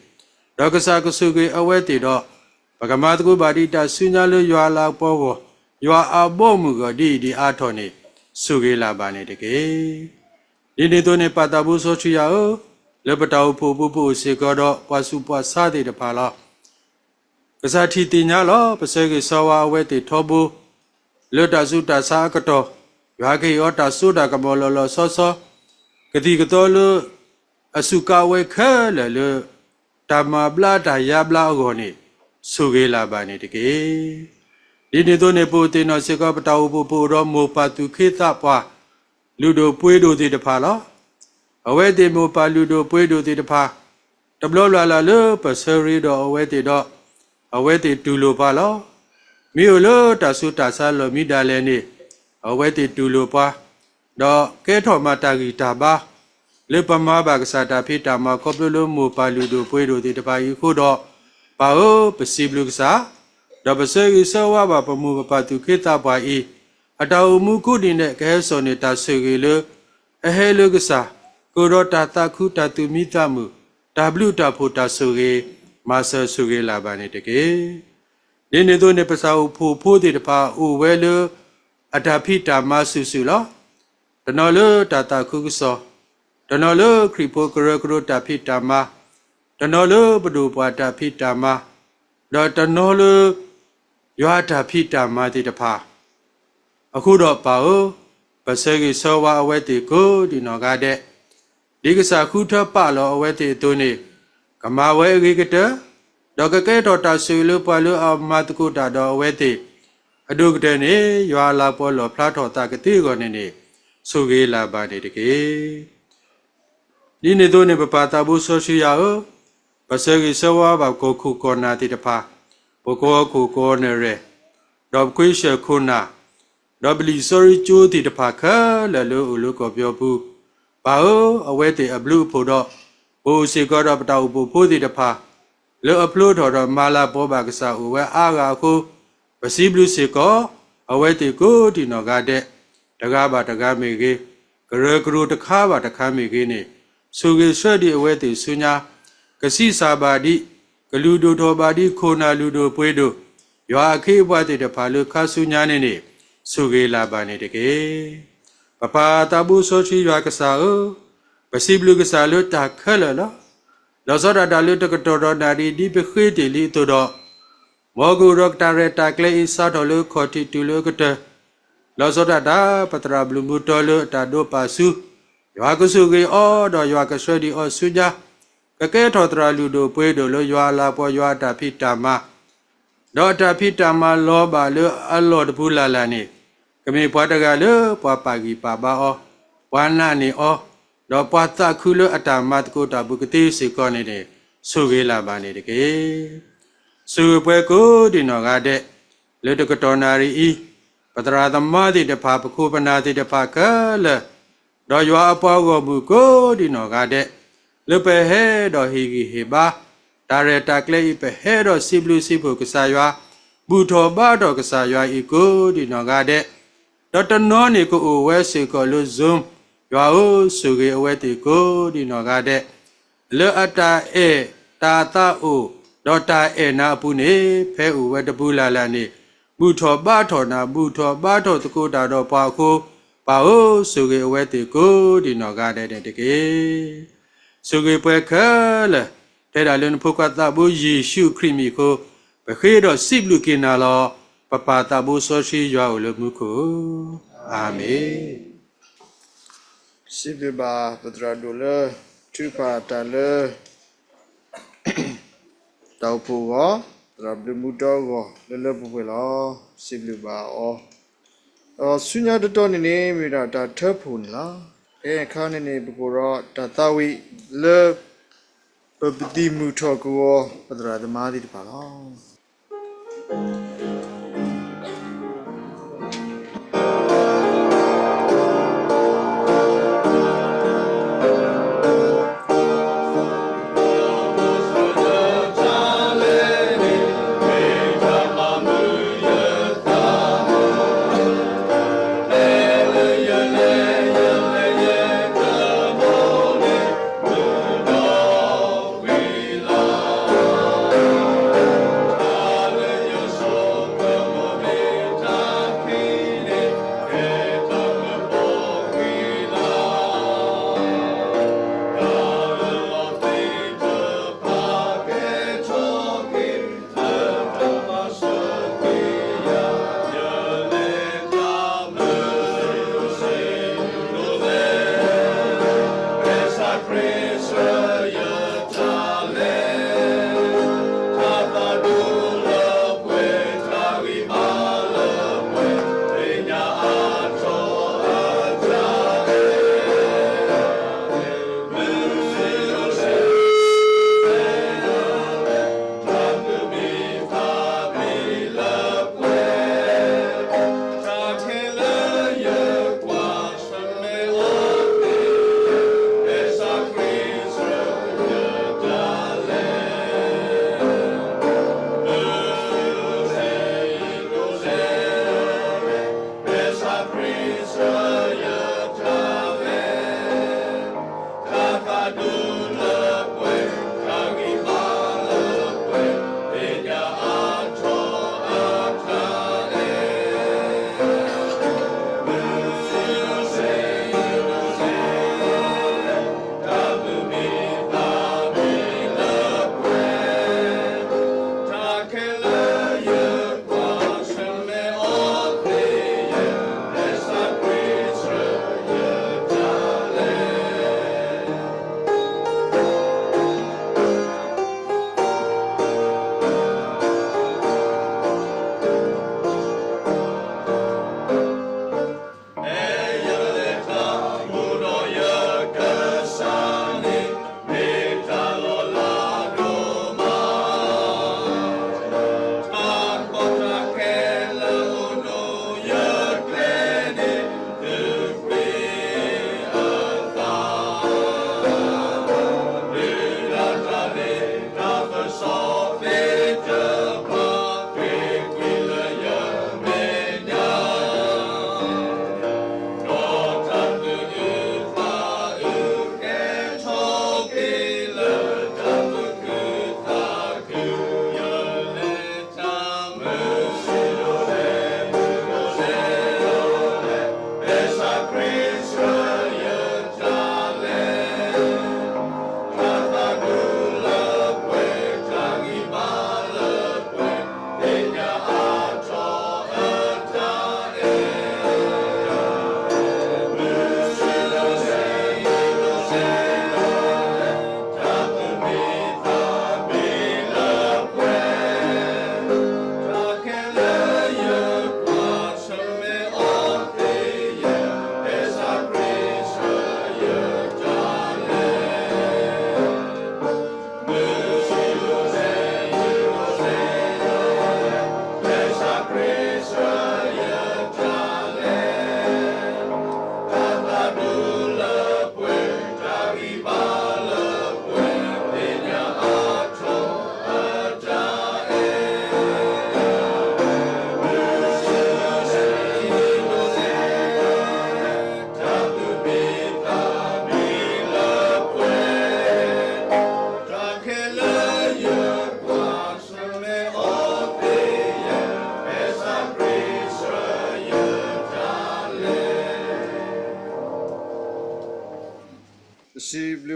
ဒီးကစၢ်ကဆိၣ်ဂ့ၤအဝဲသ့ၣ်ဒီး, ပကမၤသကိးဘၣ်ဒံးတၢ်ဆူညါလၢယွၤအလၤကပီၤအဂီၢ်, ယွၤအဘီအမုၢ်အဂီၢ်ဒ်အံၤဒ်အါထီၣ်န့ၣ်, ဆိၣ်ဂ့ၤလၢ်ဘၣ်န့ၣ်တက့ၢ်. ဒ်န့ၣ်အသိးန့ၣ် ပၢ်သးဘိစီဆှံယွၤဧၢ, လၢပတၢ်အိၣ်ဖှိၣ်အပူၤ ပအိၣ်စ့ၢ်ကီးဒီးပှၤဆူးပှၤဆါသ့ၣ်တဖၣ်လီၤ. ကစၢ်ထံၣ်သ့ၣ်ညါလီၤ. ပဆၢဂ့ၤဆၢဝါအဝဲသ့ၣ်ထီဘိ, လၢတၢ်ဆူးတၢ်ဆါအကတီၢ်, ယွၤကဟ့ၣ်အီၤတၢ်စိတၢ်ကမီၤလီၤလီၤဆီဆီ, ကသံၣ်ကသီလၢ အစူးကါဝဲခဲလၢာ်လၢ တၢ်မၤဘျါတၢ်ယါဘျါအဂီၢ်န့ၣ်, ဆိၣ်ဂ့ၤလၢ်ဘၣ်န့ၣ်တက့ၢ်. ဒ်န့ၣ်အသိးန့ၣ် ပအိၣ်သ့ၣ်နီၣ်စ့ၢ်ကီး ပတၢ်အိၣ်ဖှိၣ်ပအိၣ်ဒီးမိၢ်ပၢ်သူၣ်က့သးပှၢ် လုၢ်ဒိၣ်ပှ့ၤဒိၣ်သ့ၣ်တဖၣ်လီၤ. အဝဲသ့ၣ်မိၢ်ပၢ်လုၢ်ဒိၣ်ပှ့ၤဒိၣ်သ့ၣ်တဖၣ်, တဘျီဘျီလၢ်လၢ်လၢပဆၢရ့ဒီးအဝဲသ့ၣ်ဒီး, အဝဲသ့ၣ်တူၢ်လိာ်ပှၤလီၤ. မ့ၢ်အိၣ်လၢတၢ်ဆူးတၢ်ဆါလီၢ်မံဒၣ်လဲာ်န့ၣ်, အဝဲသ့ၣ်တူၢ်လိာ်ပှၤ, ဒီးကဲထီၣ်မၤတၢ်ဂံၢ်တၢ်ဘါ လၢပမၤဘၣ်ကစၢ်တၢ်ဖံးတၢ်မၤခီဖျိလၢမိၢ်ပၢ်လုၢ်ဒိၣ်ပှ့ၤဒိၣ်သ့ၣ်တဖၣ်အံၤအဃိဒီး, ပၢ်ဧၢ, ပစံးဘျုးကစၢ်, ဒီးပဆၢဂ့ၤဆၢဝါဘၣ်ပမိၢ်ပပၢ်သူၣ်က့သးပှၢ်အံၤ, အတၢ်အိၣ်မူကိးနံၤဒဲး ကဟဲစိာ်န့ၢ်တၢ်ဆိၣ်ဂ့ၤလၢ အဟဲလၢကစၢ်, ကအိၣ်ဒီးတၢ်သးခုတၢ်သူၣ်မံသးမုာ်, တၢ်ဘျုးတၢ်ဖှိၣ်တၢ်ဆိၣ်ဂ့ၤ, မၤစၢၤဆိၣ်ဂ့ၤလၢ်ဘၣ်န့ၣ်တက့ၢ်. ဒ်န့ၣ်အသိးန့ၣ် ပတၢ်အိၣ်ဖှိၣ်ဖိသ့ၣ်တဖၣ်အိၣ်ဝဲလၢ အတၢ်ဖံးတၢ်မၤစုာ်စုာ်လီၤ. တနီၤလၢတၢ်သးခုကစီၣ်, တနီၤလၢခရံာ်ဖိကရၢကရိတၢ်ဖံးတၢ်မၤ, တနီၤလၢပဒိၣ်ပှၢ်တၢ်ဖံးတၢ်မၤ, ဒီးတနီၤလၢ ယွၤအတၢ်ဖံးတၢ်မၤသ့ၣ်တဖၣ် အဃိဒီးပၢ်ဧၢ, ပဆၢဂ့ၤဆၢဝါအဝဲသ့ၣ်ကိးဒံးနီၢ်ဂၤဒဲး, ဒ်ကစၢ်ဃုထၢပာ်လီၤအဝဲသ့ၣ်အသိးန့ၣ်, ကမၤဝဲအဂ့ၤကတၢၢ်, ဒီးကကဲထီၣ်တၢ်ဆိၣ်ဂ့ၤလၢပှၤလၢအမၤသကိးတၢ်ဒီးအဝဲသ့ၣ်, အဒိၣ်ကတၢၢ်န့ၣ် ယွၤအလၤကပီၤလီၣ်ဖျါထီၣ်သးကသ့အဂီၢ်န့ၣ်န့ၣ်, ဆိၣ်ဂ့ၤလၢ်ဘၣ်န့ၣ်တက့ၢ်. ဒ်န့ၣ်အသိးန့ၣ် ပပၢ်သးဘိစီဆှံယွၤဧၢ, ပဆၢဂ့ၤဆၢဝါဘၣ်ကီၢ်ခိၣ်ကီၢ်နၢ်သ့ၣ်တဖၣ်, ပကီၢ်ခိၣ်ကီၢ်နၢ်ရဲၣ်, ဒီးပခွံဆၢၣ်ခိၣ်နၢ်, ဒီးပလံာ်စီဆှံကၠိသ့ၣ်တဖၣ်ခဲလၢာ်လၢအိၣ်လၢကီၢ်ပယီၤပူၤ, ပၢ်ဧၢ, အဝဲသ့ၣ်အဘျုးအဖှိၣ်ဒီး, ပအိၣ်စ့ၢ်ကီးဒီးပတၢ်အိၣ်ဖှိၣ်ဖိသ့ၣ်တဖၣ် လၢအဖျိထီၣ်ဒီးမၤလၤကပီၤဘၣ်ကစၢ်အိၣ်ဝဲအါဂၤအဃိ, ပစံးဘျုးစ့ၢ်ကီး အဝဲသ့ၣ်ကိးဒံးနီၢ်ဂၤဒဲး, တဂၤဘၣ်တဂၤမ့ၢ်ဂ့ၤ, ကရၢကရိတခါဘၣ်တခါမ့ၢ်ဂ့ၤန့ၣ်, ဆိၣ်ဂ့ၤဆှၢဒံးအဝဲသ့ၣ်ဆူညါ, ကဆံးစၢ်ဘၣ်ဒံး, ကလုၢ်ဒိၣ်ထီၣ်ဘၣ်ဒံးခိၣ်နၢ်လုၢ်ဒိၣ်ပှ့ၤဒိၣ်, ယွၤအခ့အပှၤသ့ၣ်တဖၣ်လၢခါဆူညါန့ၣ်န့ၣ်, ဆိၣ်ဂ့ၤလၢ်ဘၣ်န့ၣ်တက့ၢ်. ပပၢ်သးဘိစီဆှံယွၤကစၢ်ဧၢ, ပစံးဘျုးကစၢ်လၢတၢ်ခဲလၢာ်လီၤ. လီၤဆီဒၣ်တၢ်လၢတကတီၢ်ဒီးနၣ်ရံၣ်ဒ်ပဃ့တ့ၢ်လံအသိးဒီး, မ်ကအိၣ်ဒီးတၢ်ရဲၣ်တၢ်ကျဲၤအံၤစးထီၣ်လၢခီၣ်ထံးတုၤလၢအကတၢၢ်, လီၤဆီဒၣ်တၢ် ပသရၣ်ဘျုးမူတီလၢအတၢ်ဒိးပာ်ဆူ, ယွၤကဆိၣ်ဂ့ၤအီၤဒီးယွၤကဆှၢဒံးအီၤဆူညါ, ကကဲထီၣ်သရၣ်လုၢ်ဒိၣ်ပှ့ၤဒိၣ်လၢယွၤအလၤကပီၤယွၤအတၢ်ဖံးတၢ်မၤ ဒီးအတၢ်ဖံးတၢ်မၤလီၤဘၣ်လၢအလီၢ်တပူၤလၢ်လၢ်န့ၣ်, ကမ့ၢ်ပှၤတဂၤလၢပှၤပာ်ဂံၢ်ပာ်ဘါအီၤ, ပှၤနာ်န့ၢ်အီၤ, ဒီးပှၤသးခုလၢအတၢ်မၤသကိးတၢ်ပူၤကသ့စ့ၢ်ကီးန့ၣ်န့ၣ်, ဆိၣ်ဂ့ၤလၢ်ဘၣ်န့ၣ်တက့ၢ်. ဆိၣ်ဂ့ၤပှၤကိးဒံးနီၢ်ဂၤဒဲး, လၢတကတီၢ်နၣ်ရံၣ်အံၤ, ပသရၣ်သမါသ့ၣ်တဖၣ် ပခိၣ်ပနၢ်သ့ၣ်တဖၣ်ခဲလၢာ် ဒီးယွၤအပှၤဂီၢ်မုၢ်ကိးဒံးနီၢ်ဂၤဒဲး, လၢပဟဲဒီးဟ့ၣ်ဂံၢ်ဟ့ၣ်ဘါ, တၢ်ရဲၣ်တၢ်ကျဲၤအံၤ ပဟဲဒီးစံးဘျုးစံးဖှိၣ်ကစၢ်ယွၤ, ဘူၣ်ထီၣ်ဘါထီၣ်ကစၢ်ယွၤအံၤကိးဒံးနီၢ်ဂၤဒဲး, ဒီးတနီၤန့ၣ်ကအိၣ်ဝဲစ့ၢ်ကီးလၢ Zoom, ယွၤဧၢ, ဆိၣ်ဂ့ၤအဝဲသ့ၣ်ကိးဒံးနီၢ်ဂၤဒဲး, လၢအတၢ်အဲၣ်တၢ်သးအိၣ်, ဒီးတၢ်အဲၣ်နၤအပူၤန့ၣ်, ဖဲအိၣ်ဝဲတပူၤလၢ်လၢ်န့ၣ်, ဘူၣ်ထီၣ်ဘါထီၣ်နၤ, ဘူၣ်ထီၣ်ဘါထီၣ်သကိးတၢ်ဒီးပှၤအဃိ, ပၢ်ဧၢ, ဆိၣ်ဂ့ၤအဝဲသ့ၣ်ကိးဒံးနီၢ်ဂၤဒဲးန့ၣ်တက့ၢ်. ဆိၣ်ဂ့ၤပှၤခဲလၢာ်, တဲဒၣ်လၢနဖိခွါသးဘိယ့ၣ်ၡူးခရံာ်မံၤအဃိ, ပဃ့ဒီးစံးဘျုးက့ၤနၤလီၤ. ပပၢ်သးဘိစီဆှံယွၤအိၣ်လၢမူခိၣ်ဧၢ, အၤမ့ၣ်. စံးဘျုးဘၣ်ပသရၣ်ဒိၣ်လၢ ထုကဖၣ်တၢ်လၢ တၢ်အိၣ်ဖှိၣ်အဂီၢ်, သရၣ်ဘျုးမူတီအဂီၢ် လၢလၢပှဲၤပှဲၤလီၤ. စံးဘျုးဘၣ်အီၤ. ဒီးဆူညါတတီၤန့ၣ်န့ၣ် မ့ၢ်ဒၣ်တၢ်ထၢဖှိၣ်န့ၣ်လီၤ. ဖဲအခါန့ၣ်န့ၣ် ပကအိၣ်ဒီးတၢ်သးဝံၣ်လၢ ပပသံၣ်မုၢ်ထီၣ်ကဝီၤ ပသရၣ်သမါသ့ၣ်တဖၣ်လီၤ.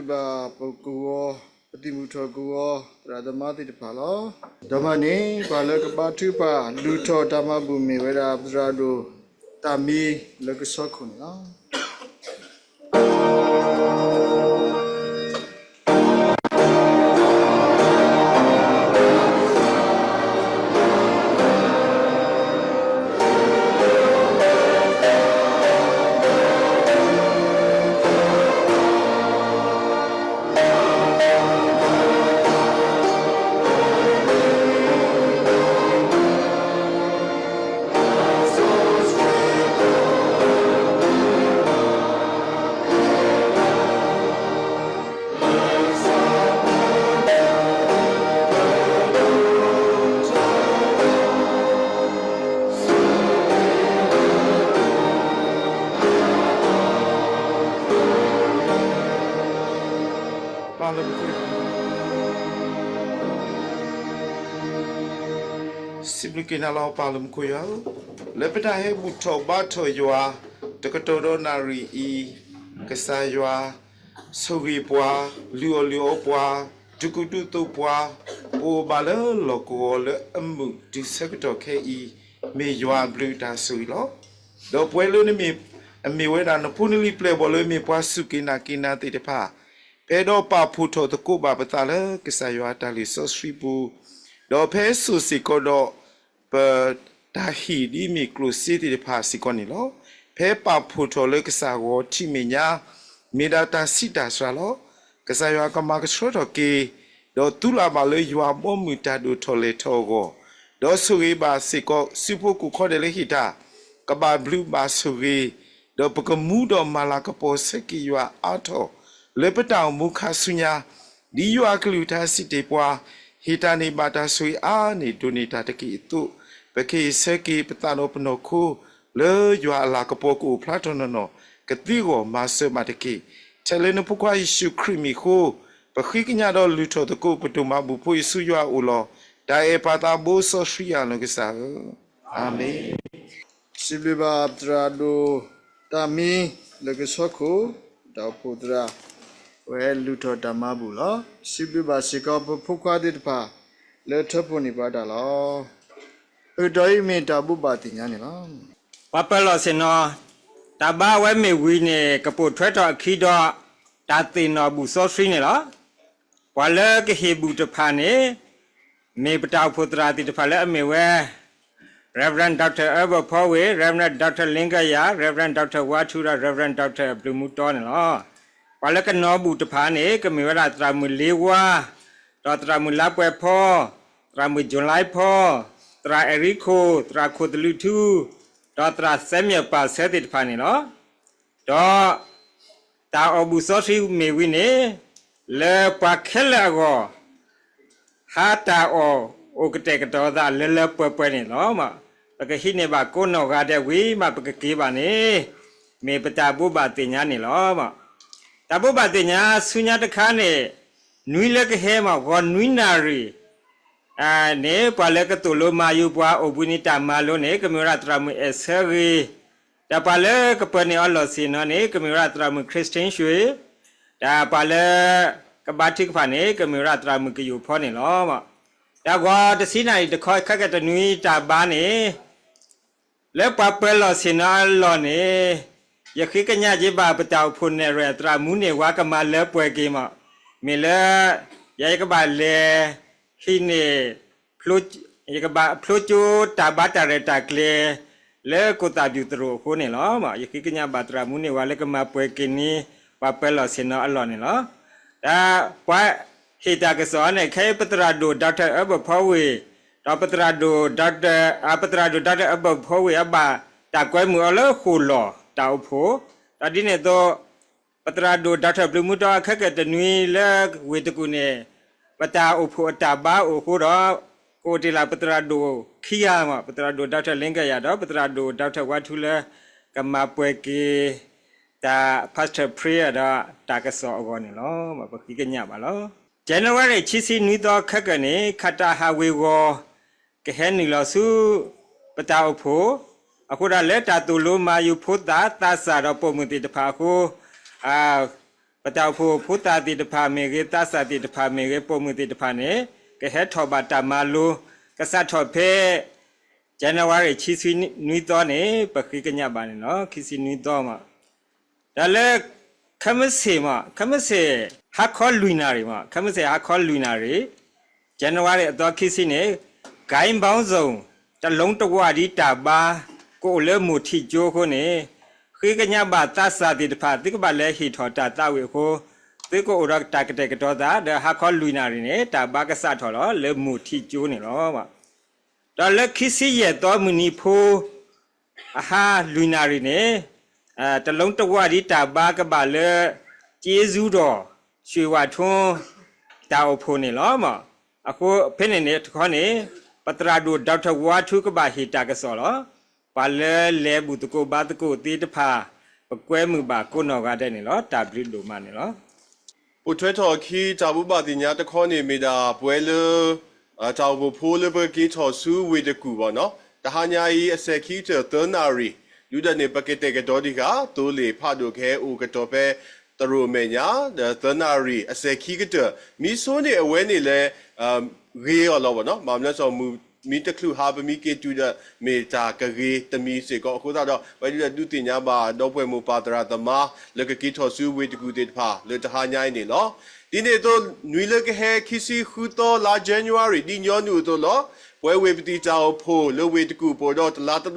ဘၣ်ပကဝီၤ ပသုးမုၢ်ထီၣ်ကဝီၤ သရၣ်သမါသ့ၣ်တဖၣ်လီၤ. ဒီးမ့ၢ်န့ၣ် ပှၤလၢကဘါထုကဖၣ် လုၢ်ထီၣ်တၢ်မၤဘူၣ်မ့ၢ်ဝဲဒၣ် သရၣ်ဒိၣ် တၢ်မံ လၢကဆီခိၣ်န့ၣ်လီၤ. ပၢ်လၢမူခိၣ်, စံးဘျုးက့ၤနၤလီၤ ပၢ်လၢမူခိၣ်ယွၤဧၢ, လၢပတၢ်ဟဲဘူၣ်ထီၣ်ဘါထီၣ်ယွၤ တကတီၢ်ဒီးနၣ်ရံၣ်အံၤ, ကစၢ်ယွၤ ဆိၣ်ဂ့ၤပှၤ, လုၢ်အီၣ်လုၢ်အီပှၤ, ဒုးကူဒုးသိးပှၤ, ပအိၣ်ဘၣ်လၢလီၢ်ကဝီၤလၢအမုာ်တုၤဆၢကတီၢ်ခဲအံၤ, မ့ၢ်ယွၤအဘျုးအတၢ်ဆိၣ်ဂ့ၤလီၤ. ဒီးပဝဲလၢနမ့ၢ်, အမ့ၢ်ဝဲဒၣ်နဖိနလံၤပျဲၢ်ဘီၣ်လၢမ့ၢ်ပှၤစူၢ်က့ၤနာ်က့ၤနၤသ့ၣ်တဖၣ်, ဖဲဒီးပာ်ဖှိၣ်ထီၣ်သကိးဘၣ်ပသးလၢကစၢ်ယွၤအတၢ်လုၢ်စီဆှံပူၤ, ဒီးဖဲစိာ်စ့ၢ်ကီးဒီး ပတၢ်ဟ့ၣ်ဒ်မ့ၢ်ကျိၣ်စ့သ့ၣ်တဖၣ်စ့ၢ်ကီးန့ၣ်လီၤ. ဖဲပာ်ဖှိၣ်ထီၣ်လၢကစၢ်ဂီၤထံးမဲာ်ညါ, မ့ၢ်ဒၣ်တၢ်ဆံးတၢ်စှၤလီၤ. ကစၢ်ယွၤကမၤကဆှၢထီၣ်က့ၤ, ဒီးသူလၢ်ဘၣ်လၢယွၤဘီမုၢ်တၢ်ဒိၣ်ထီၣ်လဲၢ်ထီၣ်အဂီၢ်, ဒီးဆိၣ်ဂ့ၤဘၣ်စ့ၢ်ကီး စုဖိကိၢ်ခီဒဲးလၢဟ့ၣ်တၢ်, ကဘၣ်ဘျုးဘၣ်ဆိၣ်ဂ့ၤ, ဒီးပကမူဒီးမၤလၤကပီၤဆၢက့ၤယွၤအါထီၣ်, လၢပတၢ်အိၣ်မူခါဆူညါ, ဒ်ယွၤအကလုၢ်ကထါစံးတ့ၢ်ပှၤ, ဟ့ၣ်တၢ်န့ၢ်ဘၣ်တၢ်ဆိၣ်ဂ့ၤအါန့ၢ်ဒိၣ်န့ၢ်တၢ်တက့ၢ်အသိး, ပကဟ့ၣ်ဆၢက့ၤပသးဒီးပနီၢ်ခိ, လၢယွၤအလၤကပီၤကအိၣ်ဖျါထီၣ်နီၢ်နီၢ်, ကသ့အဂီၢ်မၤစၢၤဘၣ်တက့ၢ်. ထဲလၢနဖိခွါယ့ၣ်ၡူးခရံာ်မံၤအဃိ, ပဃ့ကညးဒီးလုၢ်ထီၣ်သကိးပဒိၣ်မးဘူၣ်ဖိယ့ၣ်ၡူးယွၤအအိၣ်လီၤ. တၢ်အဲၣ်ပၢ်သးဘိစီဆှံယွၤအနီၢ်ကစၢ်ဧၢ, အၤမ့ၣ်. စံးဘျုးဘၣ်သရၣ်ဒိၣ်တၢ်မံလၢကဆီခိၣ်, တၢ်အိၣ်ဖှိၣ်သရၣ်, ဝဲလုၢ်ထီၣ်တၢ်မၤဘူၣ်လီၤ. စံးဘျုးဘၣ်စ့ၢ်ကီးပဖိခွါသ့ၣ်တဖၣ် လၢထၢဖှိၣ်န့ၢ်ပှၤတၢ်လီၤ. အကတီၢ်အံၤမ့ၢ်တၢ်ဘိးဘၣ်သ့ၣ်ညါန့ၣ်လီၤ. ပှၤပၢၤလီၢ်ဆ့ၣ်နီၤ, တၢ်ဘါဝဲမ့ၢ်ဝံၤန့ၣ် ကပိာ်ထွဲထီၣ်အခံဒီး တၢ်သ့ၣ်နီၣ်ဘူၣ်စီဆှံန့ၣ်လီၤ. ပှၤလၢကဟ့ၣ်ဘူၣ်တဖၣ်န့ၣ် မ့ၢ်ပတၢ်အိၣ်ဖှိၣ်သရၣ်သ့ၣ်တဖၣ်လၢအမ့ၢ်ဝဲ Reverend Doctor အၢဘၢၣ်ဖီဝ့ၢ်, Reverend Doctor လ့ကယၤ, Reverend Doctor ဝါထူဒီး Reverend Doctor ဘျုးမူတီန့ၣ်လီၤ. ပှၤလၢကနီၣ်ဘူၣ်တဖၣ်န့ၣ် ကမ့ၢ်ဝဲဒၣ်သရၣ်မုၣ်လ့ဝါ, ဒီးသရၣ်မုၣ်လါပှဲၤဖီ, သရၣ်မုၣ်ကၠူၤလါဖီ, သရၣ်အဲၤရံခိၣ်, သရၣ်ခိၣ်သလုးထူ, ဒီးသရၣ်စဲမၠၣ်ပၢ်ဆၢသ့ၣ်တဖၣ်န့ၣ်လီၤ. ဒီးတၢ်အီၣ်ဘူၣ်စီဆှံမ့ၢ်ဝံၤန့ၣ် လၢပှၤခဲလၢာ်အဂီၢ် ဟးတၢ်အီၣ်အိၣ်ကတဲာ်ကတီၤသးလၢလၢပှဲၤပှဲၤန့ၣ်လီၤ. ပကဟံးန့ၢ်ဘၣ်ကိးနီၢ်ဂၤဒဲးဝံၤမး ပကက့ၤဘၣ်န့ၣ် မ့ၢ်ပတၢ်ဘိးဘၣ်သ့ၣ်ညါန့ၣ်လီၤ. တၢ်ဘိးဘၣ်သ့ၣ်ညါဆူညါတခါန့ၣ် နွံလၢကဟဲမး ဂီၤနွံနၣ်ရံၣ် န့ၣ် ပှၤလၢကသိၣ်လိမၤယူၤပှၤအိၣ်ဘှံးနံၤတၢ်မၤလိန့ၣ် ကမ့ၢ်ဝဲဒၣ်သရၣ်မုၣ်အဲၣ်ဆၢဂ့ၤ, ဒီးပှၤလၢကပၢၤန့ၢ်အီၤလီၢ်ဆ့ၣ်နီၤန့ၣ် ကမ့ၢ်ဝဲဒၣ်သရၣ်မုၣ် Christian ရွှေ, ဒီးပှၤလၢကဘါထုကဖၣ်န့ၣ် ကမ့ၢ်ဝဲဒၣ်သရၣ်မုၣ်ကယိၣ်ဖီန့ၣ်လီၤ. ဒီးဂီၤတဆံနၣ်ရံၣ်တခီခဲကတနွံတၢ်ဘါန့ၣ် လၢပှၤပၢၤလီၢ်ဆ့ၣ်နီၤအလီၢ်န့ၣ် ယဃ့ကညးက့ၤဘၣ်ပတၢ်အိၣ်ဖှိၣ်နဲၣ်ရွဲၣ် သရၣ်မူန့ၢ်ဝၤကမၤလၢပှဲၤက့ၤမး, မ့ၢ်လၢ ယၤယကဘၣ်လဲၤ ဟံးန့ၢ် ယကဘၣ်ဖျိကၠိတၢ်ဘါတၢ်ရဲၣ်တၢ်ကျဲၤ လၢကိၣ်သၣ်ဘျုးသရိာ်အဃိန့ၣ်လီၤ. ယဃ့ကညးဘၣ်သရၣ်မူန့ၢ်ဝၤလၢကမၤပှဲၤက့ၤန့ၢ် ပှၤပၢၤလီၢ်ဆ့ၣ်နီၤအလီၢ်န့ၣ်လီၤ. ဒီးပှၤဟ့ၣ်တၢ်ကစီၣ်န့ၣ် ခဲအံၤပသရၣ်ဒိၣ် Doctor အၢဘၢၣ်ဖီဝ့ၢ်, ဒီးပသရၣ်ဒိၣ် Doctor အၢဘၢၣ်ဖီဝ့ၢ်အဘၣ်တၢ်ကွဲမုာ်အီၤလၢဃိာ်လီၢ်တၢ်အိၣ်ဖှိၣ်, ဒီးဒ်န့ၣ်အသိး ပသရၣ်ဒိၣ် Doctor ဘျုးမူတီအခဲကတနွံလၢဝ့ၢ်တကူၣ်န့ၣ် ပတၢ်အိၣ်ဖှိၣ်အတၢ်ဘါအိၣ်အဃိဒီး ကအိၣ်တ့ၢ်လၢပသရၣ်ဒိၣ်ခံဂၤမး, ပသရၣ်ဒိၣ် Doctor လ့ကယၤ ဒီးပသရၣ်ဒိၣ် Doctor ဝါထူလၢ ကမၤပှဲၤက့ၤ တၢ် pastor prayer ဒီးတၢ်ကစီၣ်အဂီၢ်န့ၣ်လီၤ. ပဃ့ကညးဘၣ်လီၤ. January ခံဆံနွံသီခဲကနံၣ်န့ၣ် ခးတၢ်ဟးဝ့ၤဝီၤ ကဟဲနုာ်လီၤဆူ ပတၢ်အိၣ်ဖှိၣ်, အဃိဒီးလၢတၢ်သိၣ်လိမၤယူၤဖိသၣ်သးစၢ်ဒီးပိာ်မုၣ်သ့ၣ်တဖၣ်အဃိ, အ ပတၢ်အိၣ်ဖှိၣ်ဖိသၣ်သ့ၣ်တဖၣ်မ့ၢ်ဂ့ၤ, သးစၢ်သ့ၣ်တဖၣ်မ့ၢ်ဂ့ၤ, ပိာ်မုၣ်သ့ၣ်တဖၣ်န့ၣ် ကဟဲထီၣ်ဘၣ်တၢ်မၤလိ ကစးထီၣ်ဖဲ January ခံဆံနွံသီန့ၣ် ပဃ့ကညးဘၣ်န့ၣ်လီၤ. ခံဆံနွံသီမး, ဒီးလၢ ခဲမုၢ်ဆ့ၣ်မး, ခဲမုၢ်ဆ့ၣ် ဟါခီလွံၢ်နၣ်ရံၣ်မး, ခဲမုၢ်ဆ့ၣ်ဟါခီလွံၢ်နၣ်ရံၣ် January အသီခံဆံန့ၣ် ဂိုဏ်းပေါင်းစုံ တလုံးတဝၣ်ဒ်တၢ်ဘါ ကအိၣ်လၢမိၢ်ထံးကၠိအဃိန့ၣ် ဃ့ကညးဘၣ်သးစၢ်သ့ၣ်တဖၣ် သုကဘၣ်လဲၤဟ့ၣ်ထီၣ်တၢ်သးဝံၣ်အဃိ သုကအိၣ်ဒီးတၢ်ကတဲာ်ကတီၤသး ဒီးဟါခီလွံၢ်နၣ်ရံၣ်န့ၣ် တၢ်ဘါကစးထီၣ်လီၤ လၢမိၢ်ထံးကၠိန့ၣ်လီၤ. ဒီးလၢခံဆံယဲၢ်သီမုၢ်နံၤဖိ အဟါလွံၢ်နၣ်ရံၣ်န့ၣ် တလုံးတဝၣ်ဒ်တၢ်ဘါကဘၣ်လၢ က့စူဒီး ရွှေဝါထွန်း တၢ်အိၣ်ဖှိၣ်န့ၣ်လီၤ. အဃိဖဲန့ၣ်န့ၣ်တခီန့ၣ် ပသရၣ်ဒိၣ် ဒီကထၢၣ်ဝါထူကဘၣ်ဟ့ၣ်တၢ်ကစီၣ်လီၤ. ပှၤလၢလဲၤဘူၣ်သကိးဘါသကိးသ့ၣ်တဖၣ် ပကွဲမုာ်ဘၣ်ကိးနီၢ်ဂၤဒဲးန့ၣ်လီၤ. တၢ်ဘျုးဒိၣ်မးန့ၣ်လီၤ. ပိာ်ထွဲထီၣ်အခံ တၢ်ဘိးဘၣ်သ့ၣ်ညါတခီန့ၣ်မ့ၢ်ဒၣ် ပဝဲလၢ တၢ်အိၣ်ဖှိၣ်ဖိလၢပကက့ၤထီၣ်ဆူဝ့ၢ်တကူၣ်ဘၣ်နီၤ, တဟါညါအံၤ အစဲၤခံကတၢၢ်သၢနၣ်ရံၣ်, ဒုးဒၣ်န့ၣ် ပကတဲာ်ကတီၤဒံးဃာ် သိလ့ၣ်ဖးဒိၣ်ကဟဲအိၣ်ကတီၤဖဲ သရိာ်မဲာ်ညါ ဒီးသၢနၣ်ရံၣ် အစဲၤခံကတၢၢ် မ့ၢ်ဆိန့ၣ် အဝဲန့ၣ်လဲၤ ဂ့ၤအီၤလီၤဘၣ်နီၤ, ဘၣ်မနုၤလဲၣ် မုၢ်မံတချုးဟါ ပမ့ၢ်က့ၤတုၤဒီး မ့ၢ်တၢ်ကဂ့ၤတမံၤစ့ၢ်ကီးအဃိသတးဒီး ပဒုးဒုးသ့ၣ်ညါဘၣ် ဒီပုၢ်ဝဲၢ်မိၢ်ပၢ်သရၣ်သမါ လၢကက့ၤထီၣ်ဆူဝ့ၢ်တကူၣ်သ့ၣ်တဖၣ် လၢတဟါညါအံၤန့ၣ်လီၤ. ဒ်န့ၣ်အသိး နွံလၢကဟဲ ခံဆံဃုသီ လါ January ဒ်ညီနုၢ်အသိးလီၤ. ပဝဲဝ့ၢ်ပသံၣ်တၢ်အိၣ်ဖှိၣ်လၢဝ့ၢ်တကူၣ် ပအိၣ်ဒီးတလါတလီ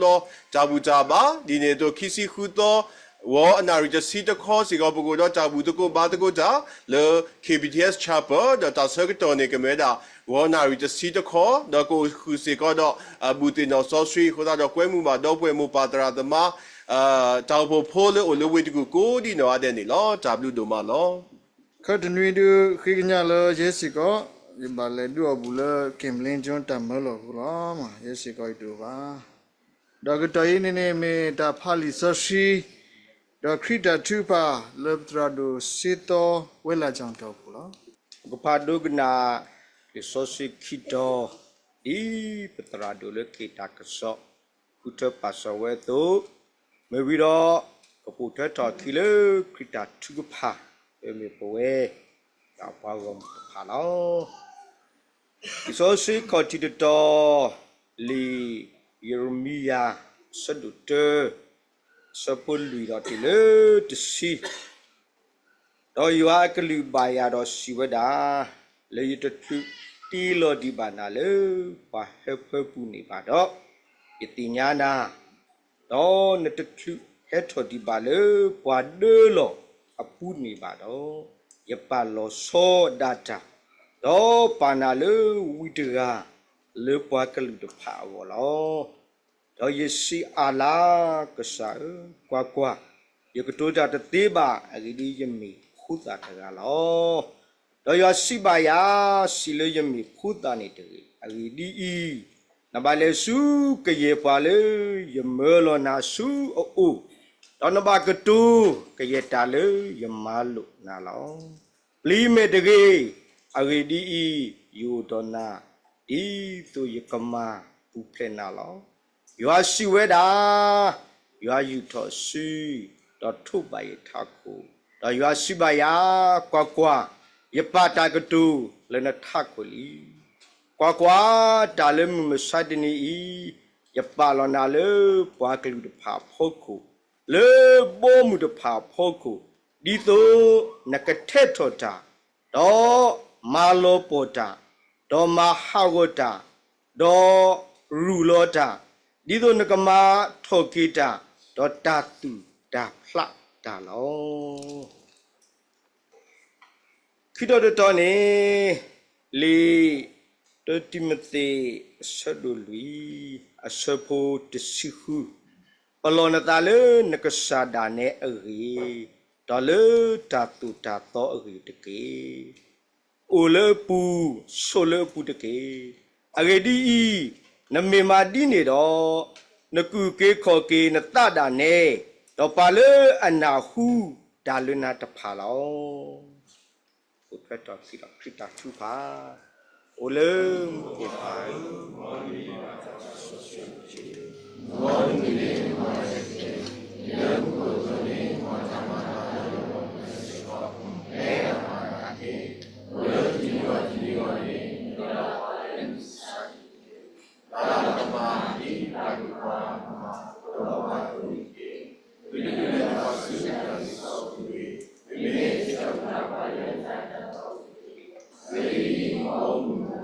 တၢ်ဘူၣ်တၢ်ဘါ, ဒ်န့ၣ်အသိး ခံဆံဃုသီ ဂီၤအနၣ်ရံၣ်တဆံတခီစ့ၢ်ကီး ပကအိၣ်ဒီးတၢ်ဘူၣ်သကိးဘါသကိးတၢ် လၢ K B T S Chapel ဒီးတၢ်ဆၢကတီၢ်န့ၣ် ကမ့ၢ်ဝဲဒၣ် ဂီၤနၣ်ရံၣ်တဆံတခီ ဒီးကအိၣ်ဃုာ်စ့ၢ်ကီးဒီး ဘူၣ်သ့ၣ်နီၣ်စီဆှံအဃိသတးဒီး ကွဲမုာ်ဘၣ်ဒီပုၢ်ဝဲၢ်မိၢ်ပၢ်သရၣ်သမါ တၢ်အိၣ်ဖှိၣ်ဖိလၢအိၣ်လၢဝ့ၢ်တကူၣ်ကိးဒ်နီၢ်ဂၤဒဲးန့ၣ်လီၤ. တၢ်ဘျုးဒိၣ်မးလီၤ. ခၢၣ်တနွံဒုးဃ့ကညးလၢယဲစ့ၢ်ကီး ယဘၣ်လဲၤဒုးအီၣ်ဘူၣ်လၢ က့ၤဘလ့ကၠိတၢ်မၢလီၢ်အဃိလီၤ. ယဲစ့ၢ်ကီးယတအိၣ်ဘၣ်. ဒီးကတီၢ်အံၤန့ၣ်န့ၣ်မ့ၢ်တၢ်ဖးလံာ်စီဆှံ ဒီးခရံာ်တၢ်ထုကဖၣ်လၢပသရၣ်ဒိၣ်စ့သီ ဝဲလၢ်ကၠီၣ်တီၢ်ပူၤလီၤ. ပကဖးဒိကနၣ် လံာ်စီဆှံခံတီၤ ဒ်ပသရၣ်ဒိၣ်လၢက့ၤတၢ်ကစီၣ် ဃုထၢပာ်စီၤဝဲအသိး, မ့ၢ်ဝံၤဒီး ကပိာ်ထွဲထီၣ်အခံလၢခရံာ်တၢ်ထုကဖၣ် လၢမ့ၢ်ပဝဲ တၢ်ပှၤဂီၢ်မုၢ်တဖၣ်လီၤ. လံာ်စီဆှံခီၣ်ထံးတတီၤ လံာ်ယံးရမံယၤ အဆၢဒိၣ်တၢ အဆၢဖိလွံၢ်ဒီးတုၤလၢတဆံ, ဒီးယွၤအကလုၢ်ဘၣ်ယၤဒီးစံးဝဲဒၣ်, လၢယတချုးတ့လီၤဒံးဘၣ်နၤလၢပှၤဟၢဖၢပူၤန့ၣ်ဘၣ်ဒီး, ယသ့ၣ်ညါနၤ, ဒီးနတချုးဟဲထီၣ်ဒံးဘၣ်လၢပှၤဒၢလီၢ်အပူၤန့ၣ်ဘၣ်ဒီး, ယပာ်လီၤဆီဒၣ်တၢ်, ဒီးပာ်နၤလၢဝံတဂၤ လၢပှၤကလုာ်တဖၣ်အဂီၢ်လီၤ. ဒီးယစံးအၣ်လၢ်, ကစၢ်ဧၢ, ကွၢ်ကွၢ်, ယကတိၤတၢ်တသ့ဘၣ်, အဂ့ၢ်ဒ်အံၤ, ယမ့ၢ်ဖိသၣ်တဂၤလီၤ. ဒီးယွၤစံးဘၣ်ယၤ, စံးလၢယမ့ၢ်ဖိသၣ်န့ၣ်တဂ့ၤ. အဂ့ၢ်ဒ်အံၤ, နဘၣ်လဲၤဆူကယဲၢ်ပှၤလၢယမၢလီၤနၤဆူအအိၣ်, ဒီးနဘၣ်ကတိၤကယဲၢ်တၢ်လၢယမၤလိာ်နၤလီၤ. ပျံၤမဲာ်တဂ့ၤ. အဂ့ၢ်ဒ်အံၤ, ယအိၣ်ဒီးနၤ, ဒ်သိးယကမၤပူၤဖျဲးနၤလီၤ. ယွၤစံးဝဲဒၣ်, ယွၤယူာ်ထီၣ်စု, ဒီးထိးဘၣ်ယထးခိၣ်, ဒီးယွၤစံးဘၣ်ယၤ, ကွၢ်ကွၢ်, ယပာ်တၢ်ကတိၤလၢနထးခိၣ်လံ. ကွၢ်ကွၢ်, တၢ်လၢမုၢ်မဆါတနံၤအံၤ, ယပာ်လီၤနၤလၢပှၤကလုာ်တဖၣ်အဖီခိၣ်, လၢဘီမုၢ်တဖၣ်အဖီခိၣ်, ဒ်သိးနကထဲးထီၣ်တၢ်, ဒီးမၤလီၤပှီၢ်တၢ်, ဒီးမၤဟးဂီၤတၢ်, ဒီးရူၢ်လီၤတၢ်, ဒ်သိးနကမၤထီၣ်က့ၤတၢ်, ဒီးတၢ်သူၣ်တၢ်ဖျးတၢ်လီၤ. ခံတီၤတတီၤန့ၣ်, လံာ်တံၤမသ့း အဆၢဒိၣ်လွံၢ် အဆၢဖိတဆံဃု, ပလီၢ်နသးလၢနကစၢ်ဒၣ်နဲအဂ့ၢ်, ဒီးလၢတၢ်သိၣ်တၢ်သီအဂ့ၢ်တက့ၢ်. အိၣ်လၢအပူၤ, ဆိးလၢအပူၤတက့ၢ်. အဂ့ၢ်ဒ်အံၤ, နမ့ၢ်မၤဒ်န့ၣ်ဒီး, နကူၣ်က့ၤခီၣ်က့ၤနသးဒၣ်နဲ, ဒီးပှၤလၢအနၢ်ဟူတၢ်လၢနၤတဖၣ်လီၤ. အိၣ်ထွဲထီၣ်ခံဒီးခရံာ်တၢ်ထုကဖၣ်, အိၣ်လၢမူခိၣ်ဖးဧၢ, မ်နမံၤလၢနမၤတၢ်ဆၢဆၢ, မ်နမံၤလၢနမၤတၢ်ဆၢဆၢ, လၢမူခိၣ်အသိးန့ၣ် မ်တၢ်မၤတၢ်လၢယဂီၢ်စ့ၢ်ကီး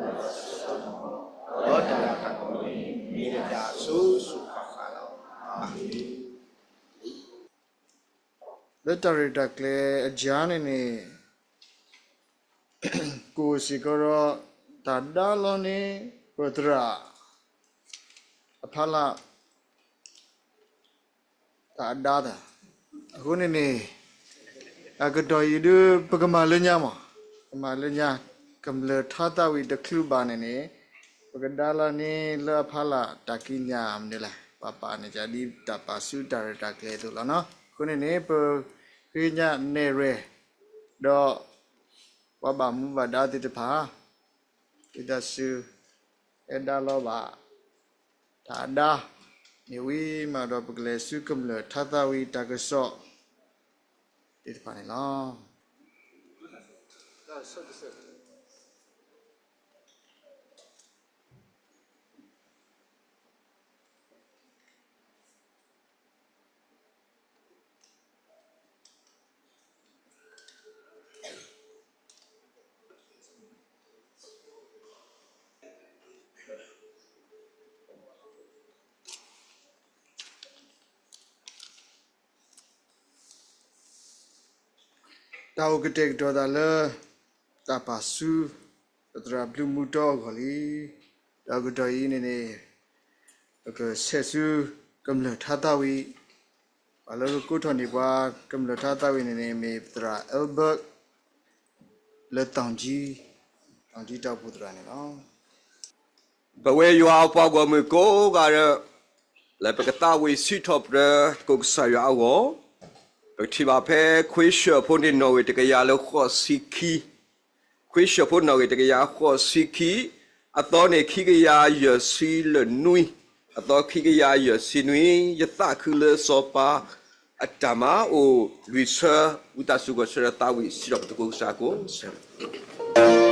ဒီးတၢ်လၢအကပီၤန့ၣ် မ့ၢ်တၢ်ဆိၣ်ဂ့ၤဆိၣ်ဝါလီၤ. လၢတၢ်ရဲၣ်တၢ်ကျဲၤအကါန့ၣ်န့ၣ် ကိးစ့ၢ်ကီးဒီး တၢ်ဒါလီၤန့ၢ် ပသရၣ်အဖီလာ် တၢ်အဒါတၢ်. အဃိန့ၣ်န့ၣ် အကတီၢ်အံၤဒုး ပကမၤလၢညါမး, ပကမၤလၢညါ ကမျၢၢ်ထါသၣ်ဝံၤတချုးဘၣ်န့ၣ်န့ၣ် ပကဒါလီၤန့ၢ်လၢအဖီလာ်တၢ်ကံးညာ်မနုၤလဲၣ်, ပှၤပာ်န့ၢ်ကဒ်တၢ်ပာ်ဆူတၢ်ရဲၣ်တၢ်ကျဲၤအသိးလီၤနီၤ. အဃိန့ၣ်န့ၣ် ပဃ့ကညးနဲၣ်ရွဲၣ် ဒီး ပှၤဘၣ်မူဘၣ်ဒါသ့ၣ်တဖၣ် ဒ်သိးဆူ အဲၣ်ဒါလီၤဘၣ် တၢ်အဒါ မ့ၢ်ဝံၤမးဒီး ပကလဲၤဆူကမျၢၢ်ထါသၣ်ဝံၤတၢ်ကစီၣ်သ့ၣ်တဖၣ်န့ၣ်လီၤ. တၢ်အိၣ်ကတဲာ်ကတီၤသးလၢ တၢ်ပာ်ဆူ ပသရၣ်ဘျုးမူတီအဂီၢ်လံ. ဒီးအကတီၢ်အံၤန့ၣ်န့ၣ် ပကဆဲးဆူကမျၢၢ်ထါသၣ်ဝံၤ ပှၤလၢကကိးထီၣ်န့ၢ်ပှၤ ကမျၢၢ်ထါသၣ်ဝံၤန့ၣ်န့ၣ် မ့ၢ်ပသရၣ် Albert လၢ တၢ်ကံးတၢ်ပူၤသရၣ်န့ၣ်လီၤ. ပဝဲယွၤအပှၤဂီၢ်မုၢ်ကိးဂၤဒဲး လၢပကသးဝံၣ်စံးထီၣ်ပတြၢၤသကိးကစၢ်ယွၤအဂီၢ်, ပကထံၣ်ဘၣ်ဖဲခွံၡၢၣ်ဖိန့ၣ်နီၣ်ဂံၢ်တကယၤလၢဃိးဆံခံ, ခွံၡၢၣ်ဖိနီၣ်ဂံၢ်တကယၤဃိးဆံခံ, အသီန့ၣ်ခံကယၤယဲၢ်ဆံလၢနွံ, အသီခံကယၤယဲၢ်ဆံနွံ, ယသးခုလၢစီၤပၤအတၢ်မၤအိၣ်လွံၢ်ဆၢ, ဝံသးစူၤဂီၤဆၢထၢၣ်သးဝံၣ်စံးထီၣ်ပတြၢၤသကိးကစၢ်အဂီၢ်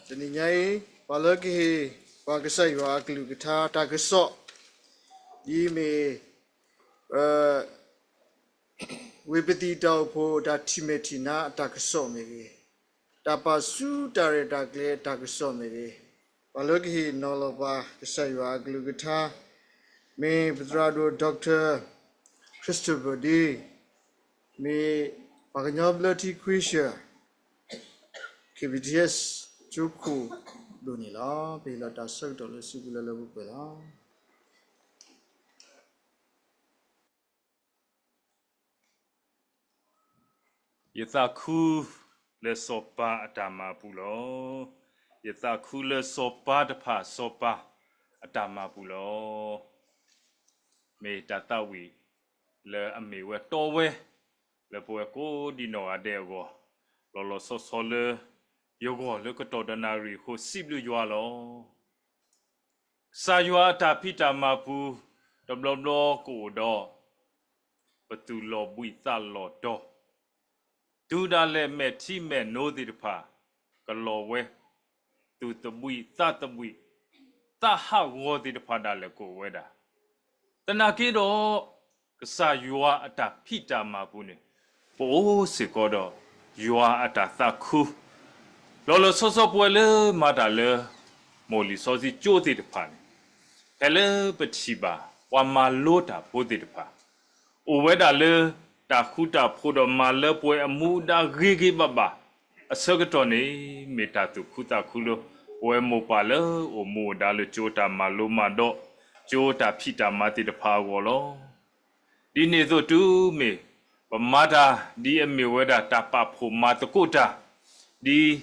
တနံၤညါအံၤ ပှၤလၢကဟ့ၣ်ပှၤကစၢ်ယွၤအကလုၢ်ကထါတၢ်ကစီၣ်, ဒ်မ့ၢ် ဝ့ၢ်ပသံၣ်တၢ်အိၣ်ဖှိၣ်တၢ်ထံၣ်မဲာ်ထံၣ်နါအတၢ်ကစီၣ်မ့ၢ်ဂ့ၤ, တၢ်ပာ်ဆူၣ်တၢ်ရဲၣ်တၢ်ကျဲၤအတၢ်ကစီၣ်မ့ၢ်ဂ့ၤ, ပှၤလၢကဟ့ၣ်နီၤလီၤပှၤကစၢ်ယွၤအကလုၢ်ကထါ မ့ၢ်ပသရၣ်ဒိၣ် Doctor Christopher Day, မ့ၢ်ပှၤကညီဘျၢထံခွံဆၢၣ် K B T S ကၠိခိၣ်ဒိၣ်န့ၣ်လီၤ. ပဟ့ၣ်လီၤတၢ်ဆၢကတီၢ်လၢစုပူၤလၢလၢပှဲၤပှဲၤလီၤ. ယသးခုလၢစီၤပၤအတၢ်မၤပူၤလီၤ. ယသးခုလၢစီၤပၤတဖၣ်စီၤပၤအတၢ်မၤပူၤလီၤ. မ့ၢ်တၢ်သးဝံၣ်လၢအမ့ၢ်ဝဲတီဝဲ လၢပဝဲကိးဒံနီၢ်ဂၤဒဲးအဂီၢ်, လီၤလီၤဆီဆီလၢယဂီၢ်လၢကတီၢ်ဒီးနၣ်ရံၣ်အဃိ စံးဘျုးယွၤလီၤ. ကစၢ်ယွၤအတၢ်ဖံးတၢ်မၤပူၤ တဘျီဘျီကအိၣ်ဒီး ပသူၣ်လီၤဘှံးသးလီၤတီၤ, တုၤဒၣ်လဲာ်မဲာ်ထံမဲာ်နိသ့ၣ်တဖၣ် ကလီၤဝဲ, သူၣ်သဘှံးသးသဘှံး, သးဟးဂီၤသ့ၣ်တဖၣ်ဒၣ်လဲာ်ကအိၣ်ဝဲဒၣ်. သနာ်က့ဒီး ကစၢ်ယွၤအတၢ်ဖံးတၢ်မၤပူၤန့ၣ် ပအိၣ်စ့ၢ်ကီးဒီးယွၤအတၢ်သးခု လီၤလီၤဆီဆီပဝဲလၢမၤတၢ်လၢ မိၢ်လံာ်စီဆှံကၠိသ့ၣ်တဖၣ်န့ၣ်, ဖဲလၢပထံၣ်ဘၣ်ပှၤမၤလိတၢ်ဖိသ့ၣ်တဖၣ် အိၣ်ဝဲဒၣ်လၢ တၢ်ဃူတၢ်ဖိးဒီးမၤလၢပှဲၤအမူဒါဂ့ၤဂ့ၤဘၣ်ဘၣ် အဆၢကတီၢ်န့ၣ် မ့ၢ်တၢ်သူၣ်ခုသးခုလၢ ပဝဲမိၢ်ပၢ်လၢအိၣ်မူအိၣ်ဒါလၢကၠိတၢ်မၤလိမၤဒိး ကၠိတၢ်ဖံးတၢ်မၤသ့ၣ်တဖၣ်အဂီၢ်လီၤ. ဒ်န့ၣ်အသိးတုၤမ့ၢ် ပမၤတၢ်ဒ်အမ့ၢ်ဝဲဒၣ်တၢ်ပာ်ဖှိၣ်မၤသကိးတၢ်, ဒ်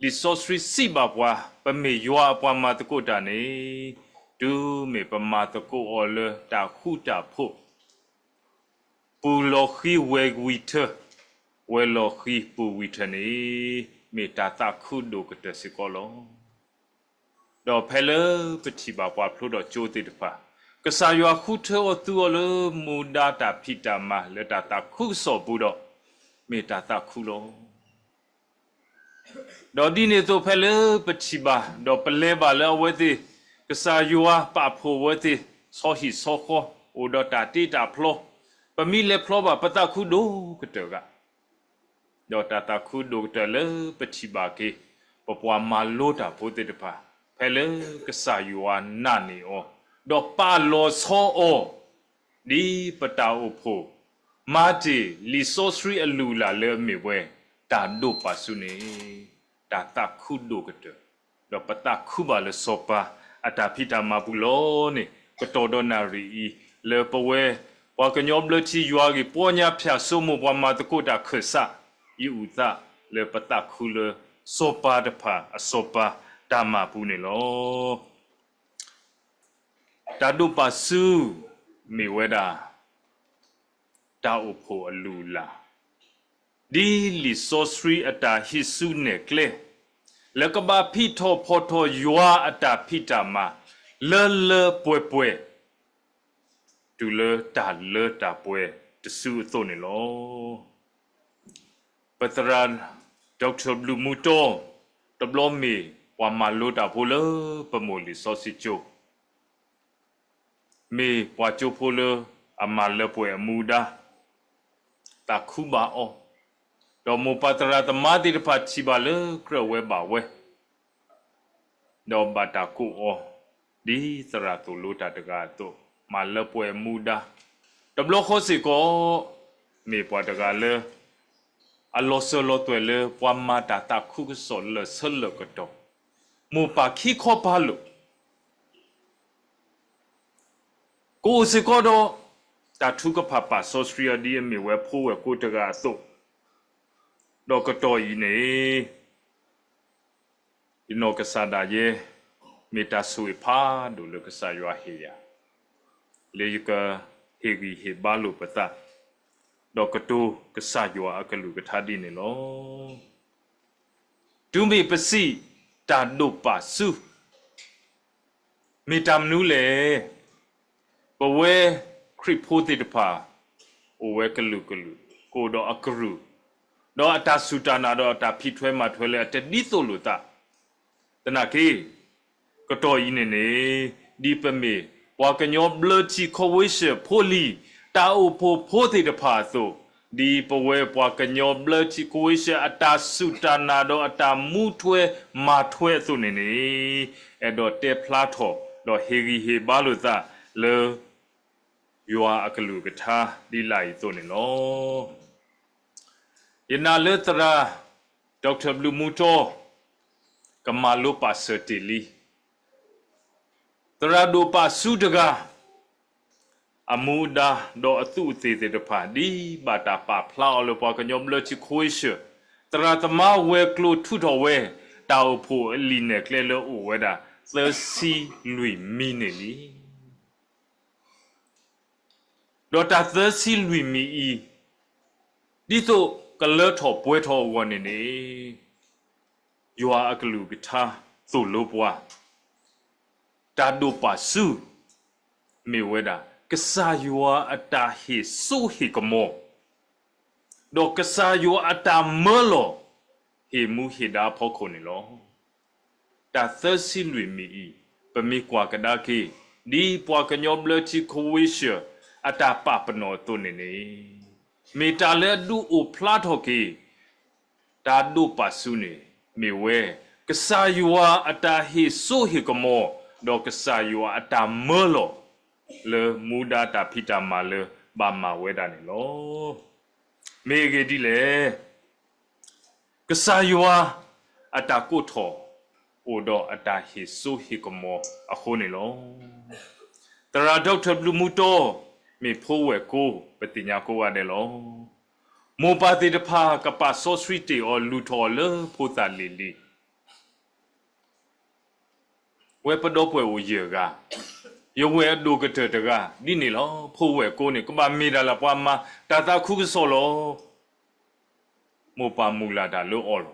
လံာ်စီဆှံစံးဘၣ်ပှၤ ပမ့ၢ်ယွၤအပှၤမၤသကိးတၢ်န့ၣ်, တုၤမ့ၢ်ပမၤသကိးအီၤလၢတၢ်ဃူတၢ်ဖိး ပူၤလီၤဃံၤဝဲၤဝံၤထၢၣ်, ဝဲၤလီၤဃံၤပူၤဝံၤထၢၣ်န့ၣ်, မ့ၢ်တၢ်သးခုဒိၣ်ကတၢၢ်စ့ၢ်ကီးလီၤ. ဒီးဖဲလၢပထံၣ်ဘၣ်ပှၤဖျိဒီးကၠိသ့ၣ်တဖၣ်, ကစၢ်ယွၤဃုထၢအီၤသူအီၤလၢမူဒါတၢ်ဖံးတၢ်မၤလၢတၢ်သးခုကစီၣ်အပူၤဒီး, မ့ၢ်တၢ်သးခုလီၤ. ဒီးဒ်န့ၣ်အသိးဖဲလၢပထံၣ်ဘၣ်, ဒီးပလဲၤဘၣ်လၢအဝဲသ့ၣ်, ကစၢ်ယွၤပာ်ဖှိၣ်အဝဲသ့ၣ်, ဆီဟံၣ်ဆီဃီ, အိၣ်ဒီးတၢ်တ့တၢ်ဖျီ, ပမ့ၢ်လဲၤဖျီဘၣ်ပသးခုဒိၣ်ကတၢၢ်ဂၤ, ဒီးတၢ်သးခုဒိၣ်ကတၢၢ်လၢပထံၣ်ဘၣ်က့ၤ, ပပှၤမၤလိတၢ်ဖိသ့ၣ်တဖၣ်, ဖဲလၢကစၢ်ယွၤနာ်န့ၢ်အီၤ, ဒီးပာ်လီၤဆီအီၤ ဒ်ပတၢ်အိၣ်ဖှိၣ် မၤတ့ၢ်လံာ်စီဆှံအလုၢ်အလၢ်လၢအမ့ၢ်ဝဲ တၢ်ဒိးပာ်စုန့ၣ်, တၢ်သးခုဒိၣ်ကတၢၢ်, ဒီးပသးခုဘၣ်လၢစီၤပၤအတၢ်ဖံးတၢ်မၤပူၤလီၤန့ၣ်, ကတီၢ်ဒီးနၣ်ရံၣ်အံၤ လၢပဝဲ ပှၤကညီဘျၢထံယွၤအဂ့ၢ် ပီညါဖၠၣ်စိမိၢ် ပှၤမၤသကိးတၢ်ခၢၣ်စး ယအုၣ်သးလၢပသးခုလၢ စီၤပၤတဖၣ်အစီၤပၤတၢ်မၤပူၤန့ၣ်လီၤ. တၢ်ဒိးပာ်စု မ့ၢ်ဝဲဒၣ် တၢ်အိၣ်ဖှိၣ်အလုၢ်အလၢ်, ဒ်လံာ်စီဆှံအတၢ်ဟံးစုနဲၣ်ကျဲ, လၢကဘၣ်ဖံးထီၣ်ဖီၣ်ထီၣ်ယွၤအတၢ်ဖံးတၢ်မၤ လၢလၢပှဲၤပှဲၤ တုၤလၢတၢ်လၢတၢ်ပှဲၤတစုအသိးန့ၣ်လီၤ. ပသရၣ် Doctor ဘျုးမူတီ တဘျီမ့ၢ်ပှၤမၤလိတၢ်ဖိလၢပမိၢ်လံာ်စီဆှံကၠိ, မ့ၢ်ပှၤကၠိဖိလၢအမၤလၢပှဲၤအမူဒါ, သးခုဘၣ်အီၤ, ဒီးမိၢ်ပၢ်သရၣ်သမါသ့ၣ်တဖၣ်ထံၣ်ဘၣ်လၢကြၢးဝဲဘၣ်ဝဲ ဒီးဘၣ်တၢ်ကိးအီၤ ဒ်သရၣ်သိၣ်လိတၢ်တဂၤအသိး, မၤလၢပှဲၤအမူဒါ, တဘျီဃီစ့ၢ်ကီး မ့ၢ်ပှၤတဂၤလၢ အလီၤစၢၤလီၤသွဲၣ်လၢပှၤမၤတၢ်သးခုကစီၣ်လၢာ်ဆၢလၢာ်ကတီၢ်, မိၢ်ပၢ်ခံခီဖးလိာ် ကအိၣ်စ့ၢ်ကီးဒီး တၢ်ထုကဖၣ်ပာ်စီဆှံအီၤဒ်အမ့ၢ်ဝဲဖိဝဲၢ်ကိတဂၤအသိး, ဒီးကတီၢ်အံၤန့ၣ် ယနီၢ်ကစၢ်ဒၣ်ယဲ မ့ၢ်တၢ်ဆိၣ်ဂ့ၤဖးဒိၣ်လၢကစၢ်ယွၤဟ့ၣ်ယၤ, လၢယကဟ့ၣ်ဂံၢ်ဟ့ၣ်ဘါလိာ်ပသး, ဒီးကတိၤကစၢ်ယွၤအကလုၢ်ကထါဒ်န့ၣ်လီၤ. တုၤမ့ၢ်ပစံးတၢ်ဒိးပာ်စု မ့ၢ်တၢ်မနုၤလဲၣ်. ပဝဲခရံာ်ဖိသ့ၣ်တဖၣ် အိၣ်ဝဲကလုာ်ကလုာ် ကအိၣ်ဒီးအကရူၢ်, ဒီးအတၢ်စူၢ်တၢ်နာ်ဒီးအတၢ်ဖံးထွဲမၤထွဲလၢအတဒ်သိးလိာ်သး, သ သနာ်က့ ကတီၢ်အံၤန့ၣ်န့ၣ် ဒ်ပမ့ၢ်ပှၤကညီဘျၢထံ Croatia ဖိလံၤ တၢ်အိၣ်ဖှိၣ်ဖိသ့ၣ်တဖၣ်အသိး, ဒ်ပဝဲပှၤကညီဘျၢထံ Croatia အတၢ်စူၢ်တၢ်နာ်ဒီးအတၢ်မူထွဲမၤထွဲအသိးန့ၣ်န့ၣ်, အဲၣ်ဒိးတဲဖျါထီၣ် ဒီးဟ့ၣ်ဂံၢ်ဟ့ၣ်ဘါလိာ်သးလၢ ယွၤအကလုၢ်ကထါဒ်လာ်အံၤအသိးန့ၣ်လီၤ. ယနာ်လၢသရၣ် Doctor ဘျုးမူတီ ကမၤလိပာ်စၢၤတ့ၢ်လံ. သရၣ်ဒိၣ်ပာ်ဆူတဂၤ အမူအဒါဒီးအသူးအသ့ၣ်သ့ၣ်တဖၣ် ဒ်ဘၣ်တၢ်ပာ်ဖျါအီၤလၢပှၤကညီဘျၢထံ Croatia သရၣ်သမါဝဲၤကျိၤထုးထီၣ်ဝဲ တၢ်အိၣ်ဖှိၣ်အလံာ်နဲၣ်ကျဲလၢအိၣ်ဝဲဒၣ် သၢဆံလွံၢ်မံန့ၣ်လံ. ဒီးတၢ်သၢဆံလွံၢ်မံအံၤ ဒ်သိးကလၢထီၣ်ပှဲၤထီၣ်အဂီၢ်န့ၣ်န့ၣ်, ယွၤအကလုၢ်ကထါသိၣ်လိပှၤ, တၢ်ဒိၣ်ပာ်ဆူ မ့ၢ်ဝဲဒၣ် ကစၢ်ယွၤအတၢ်ဟ့ၣ်စိဟ့ၣ်ကမီၤ, ဒီးကစၢ်ယွၤအတၢ်မၢလီၤ ဟ့ၣ်မူဟ့ၣ်ဒါအဖီခိၣ်န့ၣ်လီၤ. တၢ်သၢဆံလွံၢ်မံအံၤ ပမ့ၢ်ကွၢ်ကဒါက့ၤ ဒ်ပှၤကညီဘျၢထံ Croatia အတၢ်ပာ်ပနီၣ်အသိးန့ၣ်န့ၣ်, မ့ၢ်တၢ်လၢအဒုးအိၣ်ဖျါထီၣ်က့ၤ တၢ်ဒိၣ်ပာ်ဆူန့ၣ် မ့ၢ်ဝဲ ကစၢ်ယွၤအတၢ်ဟ့ၣ်စိဟ့ၣ်ကမီၤ ဒီးကစၢ်ယွၤအတၢ်မၢလီၤ လၢမူဒါတၢ်ဖံးတၢ်မၤလၢဘၣ်မၤဝဲဒၣ်န့ၣ်လီၤ. မ့ၢ်အဂ့ၢ်ဒ်လဲၣ်, ကစၢ်ယွၤအတၢ်ကိးထီၣ် အိၣ်ဒီးအတၢ်ဟ့ၣ်စိဟ့ၣ်ကမီၤအဃိန့ၣ်လီၤ. သရၣ် Doctor ဘျုးမူတီ မ့ၢ်ဖိဝဲၢ်ကိ ပသ့ၣ်ညါကိးဂၤဒဲးလီၤ. မိၢ်ပၢ်သ့ၣ်တဖၣ်ကပာ်စီဆှံတ့ၢ်အီၤ လူၤထီၣ်အီၤလၢဖိသၣ်လံၤလံၤ ဝဲပဒီပုၢ်ဝဲၢ်အိၣ်ယဲၢ်ဂၤ, ယဝဲၢ်အဒိၣ်ကတၢၢ်တဂၤ ဒ်န့ၣ်လီၤ. ဖိဝဲၢ်ကိန့ၣ် ကဘၣ်မ့ၢ်ဒၣ်လၢပှၤမၤတၢ်သးခုကစီၣ်လီၤ. မိၢ်ပၢ်မုၢ်လၢ်တၢ်လၢအီၤလီၤ.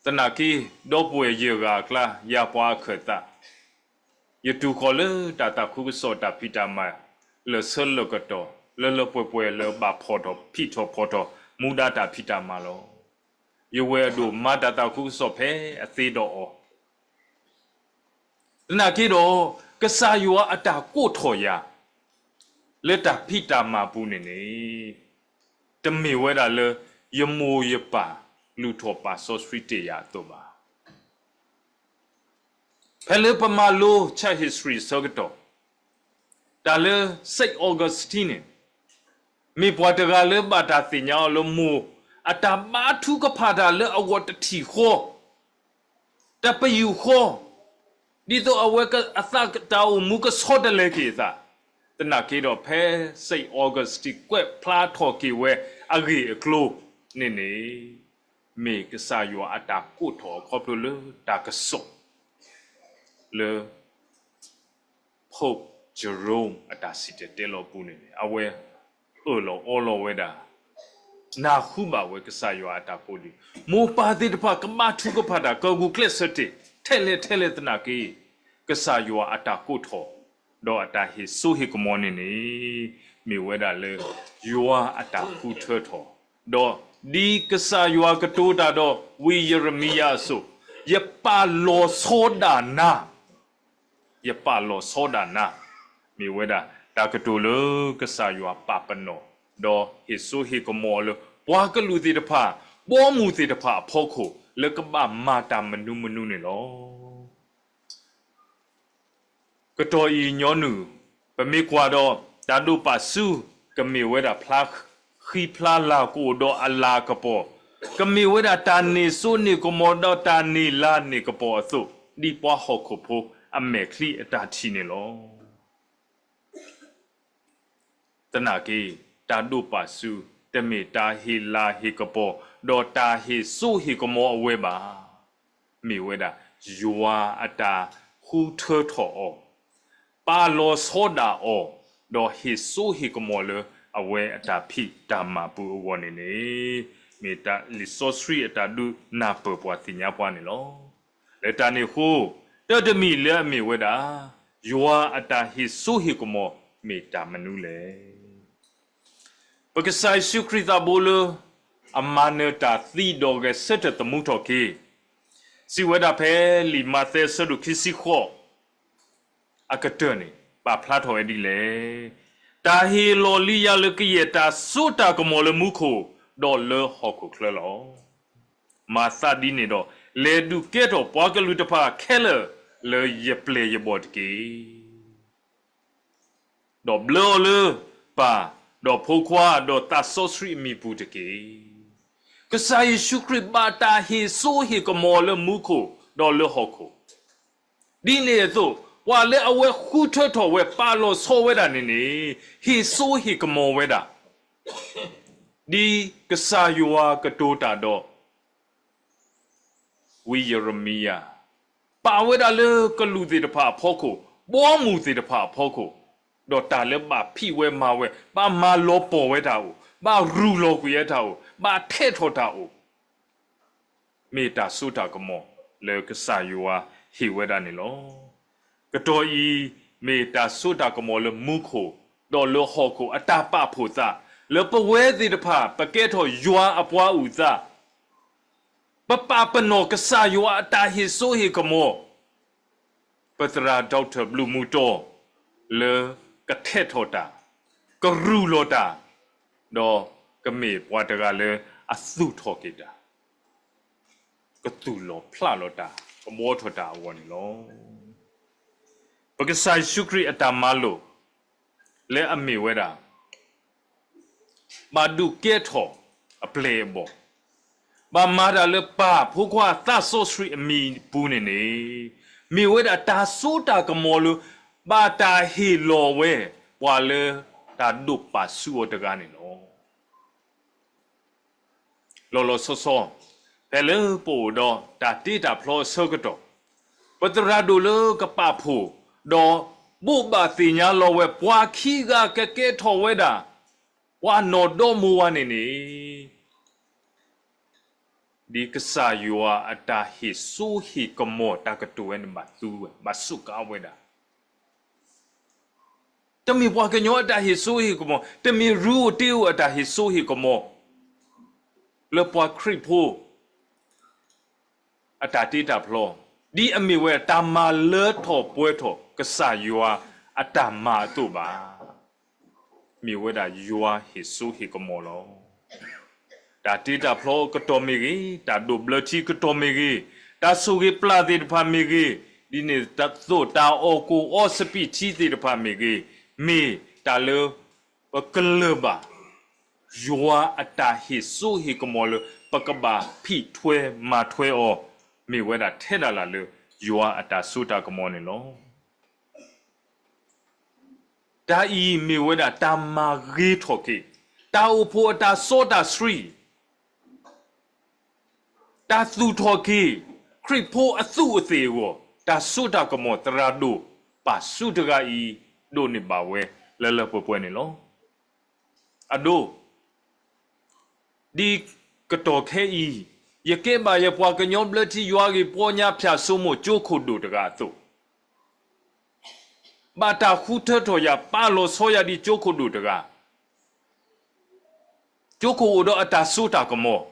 သနာ်က့ ဒီပုၢ်ဝဲၢ်ယဲၢ်ဂၤအကျါ ယၤပှၤအခၢၣ်သး, ယတူၢ်ဃီၤလၢတၢ်သးခုကစီၣ်တၢ်ဖံးတၢ်မၤ လၢာ်ဆၢလၢာ်ကတီၢ် လၢလၢပှဲၤပှဲၤလၢဘၣ်ဖီၣ်ထီၣ်ဖံးထီၣ်ဖီၣ်ထီၣ် မူဒါတၢ်ဖံးတၢ်မၤလီၤ. ယဝဲၢ်အဒိၣ်မၤတၢ်သးခုကစီၣ်ဖဲအသ့ဒီးအီၤ သနာ်က့ဒီး ကစၢ်ယွၤအတၢ်ကိးထီၣ်ယၤ လၢတၢ်ဖံးတၢ်မၤပူၤန့ၣ်န့ၣ် တမ့ၢ်ဝဲဒၣ်လၢ ယမိၢ်ယပၢ်လူၤထီၣ်ပာ်စီဆှံတ့ၢ်ယၤအသိးဘၣ်. ဖဲလၢပမၤလိ church history အဆၢကတီၢ်, တၢ်လၢ Saint Augustine န့ၣ် မ့ၢ်ပှၤတဂၤလၢဘၣ်တၢ်သ့ၣ်ညါအီၤလၢမိၢ် အတၢ်ဘါထုကဖၣ်တၢ်လၢအဂီၢ်တထံၣ်ဃီ တပယူာ်ဃီ, ဒ်သိးအဝဲအသးတၢ်အိၣ်မူကဆီတလဲက့ၤအသး, သနာ်က့ဒီးဖဲ Saint Augustine ကွဲးဖျါထီၣ်က့ၤဝဲအဂ့ၢ်အကျိၤန့ၣ်န့ၣ်, မ့ၢ်ကစၢ်ယွၤအတၢ်ကိးထီၣ်အခီဖျိလၢတၢ်ကစီၣ် လၢ Pope Jerome အတၢ်စံၣ်တဲၤတဲလီၤအပူၤန့ၣ်န့ၣ် အဝဲအၢၣ်လီၤအီလီၤဝဲဒၣ် နၢ်ဟူဘၣ်ဝဲကစၢ်ယွၤအတၢ်ကိးဒံး, မိၢ်ပၢ်သ့ၣ်တဖၣ်ကဘါထုကဖၣ်တၢ် ကဂုာ်ကျဲးစၢးတ့ၢ် ထဲလဲၣ်ထဲလဲၣ်သနာ်က့, ကစၢ်ယွၤအတၢ်ကိးထီၣ် ဒီးအတၢ်ဟ့ၣ်စိဟ့ၣ်ကမီၤန့ၣ်န့ၣ်, မ့ၢ်ဝဲဒၣ်လၢ ယွၤအတၢ်ဃုထၢထီၣ်, ဒီးဒ်ကစၢ်ယွၤကတိၤတၢ်ဒီးဝံယံးရမံယၤအသိး, ယပာ်လီၤဆီဒၣ်နၤ ယပာ်လီၤဆီဒၣ်နၤ, မ့ၢ်ဝဲဒၣ်တၢ်ကတိၤလၢကစၢ်ယွၤပာ်ပနီၣ်, ဒီးဟ့ၣ်စိဟ့ၣ်ကမီၤလၢ ပှၤကလုာ်သ့ၣ်တဖၣ်, ဘီမုၢ်သ့ၣ်တဖၣ်အဖီခိၣ် လၢကဘၣ်မၤတၢ်မနုၤမနုၤန့ၣ်လီၤ. ကတီၢ်အံၤညီနုၢ်, ပမ့ၢ်ကွၢ်ဒီး တၢ်ဒိးပာ်ဆူ ကမ့ၢ်ဝဲဒၣ်ဖျါဃံဖျါလၤကအိၣ်ဒီးအလၤကပီၤ, ကမ့ၢ်ဝဲဒၣ်တၢ်န့ၢ်စိန့ၢ်ကမီၤဒီးတၢ်န့ၢ်လၤန့ၢ်ကပီၤအသိး, ဒ်ပှၤဟီၣ်ခိၣ်ဖိအမဲာ်ချံအတၢ်ထံၣ်န့ၣ်လီၤ. သနာ်က့ တၢ်ဒိးပာ်ဆူ တမ့ၢ်တၢ်ဟ့ၣ်လၤဟ့ၣ်ကပီၤ ဒီးတၢ်ဟ့ၣ်စိဟ့ၣ်ကမီၤအဝဲဘၣ်. မ့ၢ်ဝဲဒၣ် ယွၤအတၢ်ဃုထၢထီၣ်အီၤ, ပာ်လီၤဆီဒၣ်အီၤ, ဒီးဟ့ၣ်စိဟ့ၣ်ကမီၤလၢအဝဲအတၢ်ဖံးတၢ်မၤပူၤအဂီၢ်န့ၣ်န့ၣ်, မ့ၢ်တၢ်လံာ်စီဆှံအတၢ်ဒုးနၢ်ပၢၢ်ပှၤသ့ၣ်ညါပှၤန့ၣ်လီၤ. လၢတၢ်န့ၣ်အဃိ, တၢ်တမံၤလၢအမ့ၢ်ဝဲဒၣ် ယွၤအတၢ်ဟ့ၣ်စိဟ့ၣ်ကမီၤမ့ၢ်တၢ်မနုၤလဲၣ်. ပကစၢ်ယ့ၣ်ၡူးခရံာ်သးဘိလၢ အမၤနၢၤတၢ်သံဒီးဂဲၤဆၢထၢၣ်သမူထီၣ်က့ၤ စံးဝဲဒၣ်ဖဲလံာ်မးသဲအဆၢဒိၣ်ခံဆံဃိး အကတၢၢ်န့ၣ် ပာ်ဖျါထီၣ်ဝဲဒ်လဲၣ်. တၢ်ဟ့ၣ်လီၤလံယၤလၢကယဲၢ်တၢ်စိတၢ်ကမီၤလၢမူခိၣ်, ဒီးလၢဟီၣ်ခိၣ်ချၢလီၤ. မၤသးဒ်န့ၣ်ဒီး, လဲၤဒုးကဲထီၣ်ပှၤကလုာ်တဖၣ်ခဲလၢာ်လၢယပျဲၢ်ယဘီၣ်တက့ၢ်. ဒီးဘျၢအီၤလၢပၢ်, ဒီးဖိခွါ, ဒီးသးစီဆှံအမံၤပူၤတက့ၢ်. ကစၢ်ယ့ၣ်ၡူးခရံာ်ဘၣ်တၢ်ဟ့ၣ်စိဟ့ၣ်ကမီၤလၢမူခိၣ်ဒီးလၢဟီၣ်ခိၣ်, ဒ်န့ၣ်အသိး ပှၤလၢအဝဲဃုထၢထီၣ်ဝဲပာ်လီၤဆီဝဲဒၣ်န့ၣ်န့ၣ် ဟ့ၣ်စိဟ့ၣ်ကမီၤဝဲဒၣ် ဒ်ကစၢ်ယွၤကတိၤတၢ်ဒီး ဝံယံးရမံယၤ, ပာ်ဝဲဒၣ်လၢကလူးသ့ၣ်တဖၣ်အဖီခိၣ်, ဘီမုၢ်သ့ၣ်တဖၣ်အဖီခိၣ်, ဒီးတၢ်လၢဘၣ်ဖံးဝဲမၤဝဲ, ဘၣ်မၤလီၤပှီၢ်ဝဲတၢ်အိၣ်, ဘၣ်ရူၢ်လီၤကွံာ်ဝဲတၢ်အိၣ်, ဘၣ်ထဲးထီၣ်တၢ်အိၣ်, မ့ၢ်တၢ်စိတၢ်ကမီၤလၢကစၢ်ယွၤဟ့ၣ်ဝဲဒၣ်န့ၣ်လီၤ. ကတီၢ်အံၤ မ့ၢ်တၢ်စိတၢ်ကမီၤလၢမူခိၣ်, ဒီးလၢဟီၣ်ခိၣ်အတၢ်ပာ်ဖှိၣ်သး, လၢပဝဲသ့ၣ်တဖၣ် ပကဲထီၣ်ယွၤအပှၤအုၣ်သး, ပပာ်ပနီၣ်ကစၢ်ယွၤအတၢ်ဟ့ၣ်စိဟ့ၣ်ကမီၤ, ပသရၣ် Doctor ဘျုးမူတီ လၢကထဲးထီၣ်တၢ်, ကရူၢ်လီၤတၢ်, ဒီးကမ့ၢ်ပှၤတဂၤလၢအသူၣ်ထီၣ်က့ၤတၢ်, ကသူၣ်လီၤဖျးလီၤတၢ်, ကဘှီထီၣ်တၢ်အဂီၢ်န့ၣ်လီၤ. ပကစၢ်ယ့ၣ်ၡူးခရံာ်အတၢ်မၤလိာ် လၢအမ့ၢ်ဝဲဒၣ် ဘၣ်ဒုးကဲထီၣ်အပျဲၢ်အဘီၣ်, ဘၣ်မၤတၢ်လၢပၢ်, ဖိခွါ, သးစီဆှံအမံၤပူၤန့ၣ်န့ၣ်, မ့ၢ်ဝဲဒၣ်တၢ်စိတၢ်ကမီၤလၢ ဘၣ်တၢ်ဟ့ၣ်လီၤဝဲ ပှၤလၢတၢ်ဒိးပာ်ဆူၣ်အီၤတဂၤန့ၣ်လီၤ. လီၤလီၤဆီဆီ, ဖဲလၢပအိၣ်ဒီးတၢ်တ့တၢ်ဖျီအဆၢကတီၢ်, ပသရၣ်ဒိၣ်လၢကပာ်ဖှိၣ်, ဒီးဘိးဘၣ်သ့ၣ်ညါလီၤဝဲ ပှၤခံဂၤကကဲထီၣ်ဝဲဒၣ် ပှၤနီၢ်ဒီမါဝၤန့ၣ်န့ၣ်, ဒ်ကစၢ်ယွၤအတၢ်ဟ့ၣ်စိဟ့ၣ်ကမီၤတၢ်ကတိၤဝဲန့ၣ် ဘၣ်သူဝဲ, ဘၣ်စူးကါဝဲဒၣ် တမ့ၢ်ပှၤကညီအတၢ်ဟ့ၣ်စိဟ့ၣ်ကမီၤ, တမ့ၢ်ရူအိၣ်တ့အိၣ်အတၢ်ဟ့ၣ်စိဟ့ၣ်ကမီၤ, လၢပှၤခရံာ်ဖိအတၢ်တ့တၢ်ဖျီ, ဒ်အမ့ၢ်ဝဲတၢ်မၤလၢထီၣ်ပှဲၤထီၣ်ကစၢ်ယွၤအတၢ်မၤအသိးဘၣ်. မ့ၢ်ဝဲဒၣ်ယွၤဟ့ၣ်စိဟ့ၣ်ကမီၤလီၤ. တၢ်တ့တၢ်ဖျီကတီၢ်မ့ၢ်ဂ့ၤ, တၢ်ဒိးဘျၢထံကတီၢ်မ့ၢ်ဂ့ၤ, တၢ်ဆိၣ်ဂ့ၤပျၢ်သ့ၣ်တဖၣ်မ့ၢ်ဂ့ၤ, ဒ်န့ၣ်အသိးတၢ်အီၣ်ကူၣ်အီစပံးထံသ့ၣ်တဖၣ်မ့ၢ်ဂ့ၤ, မ့ၢ်တၢ်လၢပကလၢၢ်ဘၣ် ယွၤအတၢ်ဟ့ၣ်စိဟ့ၣ်ကမီၤလၢပကဘၣ်ဖံးထွဲမၤထွဲအီၤ, မ့ၢ်ဝဲဒၣ်ထဲဒၣ်လၢ်လၢယွၤအတၢ်စိတၢ်ကမီၤန့ၣ်လီၤ. တၢ်အံၤမ့ၢ်ဝဲဒၣ်တၢ်မၤဂ့ၤထီၣ်က့ၤ တၢ်အိၣ်ဖှိၣ်အတၢ်စီတၢ်ဆှံ, တၢ်သူၣ်ထီၣ်က့ၤ ခရံာ်ဖိအသူးအသ့ၣ်အဂီၢ်, တၢ်စိတၢ်ကမီၤ သရၣ်ဒိၣ်ပာ်ဆူၣ်တဂၤအံၤ ဒိးန့ၢ်ဘၣ်ဝဲလၢလၢပှဲၤပှဲၤန့ၣ်လီၤ. အဒိ ဒ်ကတီၢ်ခဲအံၤ, ယကဲဘၣ်ယပှၤကညီဘျၢထံယွၤဂ့ၢ်ပီညါဖၠၣ်စိမိၣ်ကၠိခိၣ်ဒိၣ်တဂၤအသိး, ဘၣ်တၢ်ဃုထၢထီၣ်ယၤ ပာ်လီၤဆီယၤဒ်ကၠိခိၣ်ဒိၣ်တဂၤ, ကၠိခိၣ်အိၣ်ဒီးအတၢ်စိတၢ်ကမီၤ,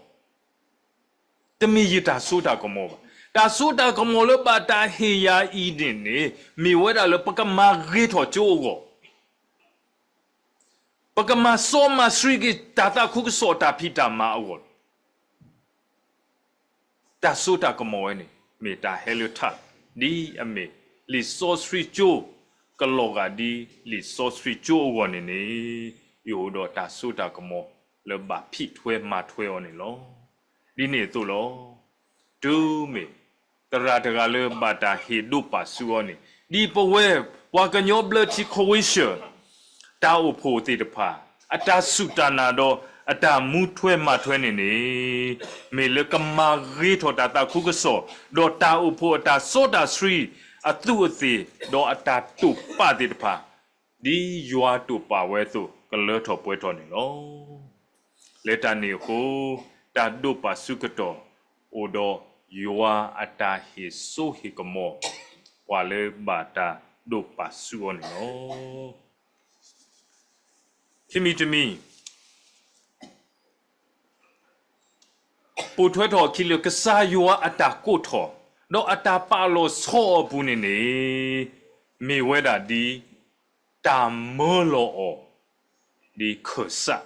တမ့ၢ်ယတၢ်စိတၢ်ကမီၤဘၣ်. တၢ်စိတၢ်ကမီၤလၢဘၣ်တၢ်ဟ့ၣ်ယၤအံၤန့ၣ်န့ၣ် မ့ၢ်ဝဲဒၣ်လၢပကမၤဂ့ၤထီၣ်ကၠိအဂီၢ်, ပကမၤစီမၤဆှံက့ၤတၢ်သးခုကစီၣ်တၢ်ဖံးတၢ်မၤအဂီၢ် တၢ်စိတၢ်ကမီၤဝဲန့ၣ် မ့ၢ်တၢ်ဟဲလၢထး, ဒ်အမ့ၢ်လံာ်စီဆှံကၠိ, ကလီၤဂာ်ဒ်လံာ်စီဆှံကၠိအဂီၢ်န့ၣ်န့ၣ်, ယအိၣ်ဒီးတၢ်စိတၢ်ကမီၤလၢဘၣ်ဖံးထွဲမၤထွဲအီၤန့ၣ်လီၤ. ဒ်န့ၣ်အသိးလီၤ. တုၤမ့ၢ်သရၣ်တဂၤလၢဘၣ်တၢ်ဟ့ၣ်ဒိးပာ်ဆူၣ်အီၤန့ၣ်, ဒ်ပဝဲပှၤကညီဘျၢထံ ခဝ့ၡၢၣ် တၢ်အိၣ်ဖှိၣ်သ့ၣ်တဖၣ် အတၢ်စူၢ်တၢ်နာ်ဒီးအတၢ်မူထွဲမၤထွဲန့ၣ်န့ၣ်, မ့ၢ်လၢကမၤဂ့ၤထီၣ်တၢ်သးခုကစီၣ်, ဒီးတၢ်အိၣ်ဖှိၣ်အတၢ်စီတၢ်ဆှံ, အသူးအသ့ၣ်, ဒီးအတၢ်တိာ်ပာ်သ့ၣ်တဖၣ်, ဒ်ယွၤတိာ်ပာ်ဝဲအသိး ကလၢထီၣ်ပှဲၤထီၣ်န့ၣ်လီၤ. လၢတၢ်န့ၣ်အဃိ, တၢ်ဒိးပာ်ဆူၣ်ကတီၢ် အိၣ်ဒီးယွၤအတၢ်ဟ့ၣ်စိဟ့ၣ်ကမီၤ ပှၤလၢဘၣ်တၢ်ဒိးပာ်ဆူၣ်အီၤန့ၣ်လီၤ. ခံမံၤတမံၤ ပိာ်ထွဲထီၣ်အခံလၢကစၢ်ယွၤအတၢ်ကိးထီၣ် ဒီးအတၢ်ပာ်လီၤဆီအပူၤန့ၣ်န့ၣ် မ့ၢ်ဝဲဒၣ်ဒ် တၢ်မၢလီၤအီၤ ဒ်ခၢၣ်စး,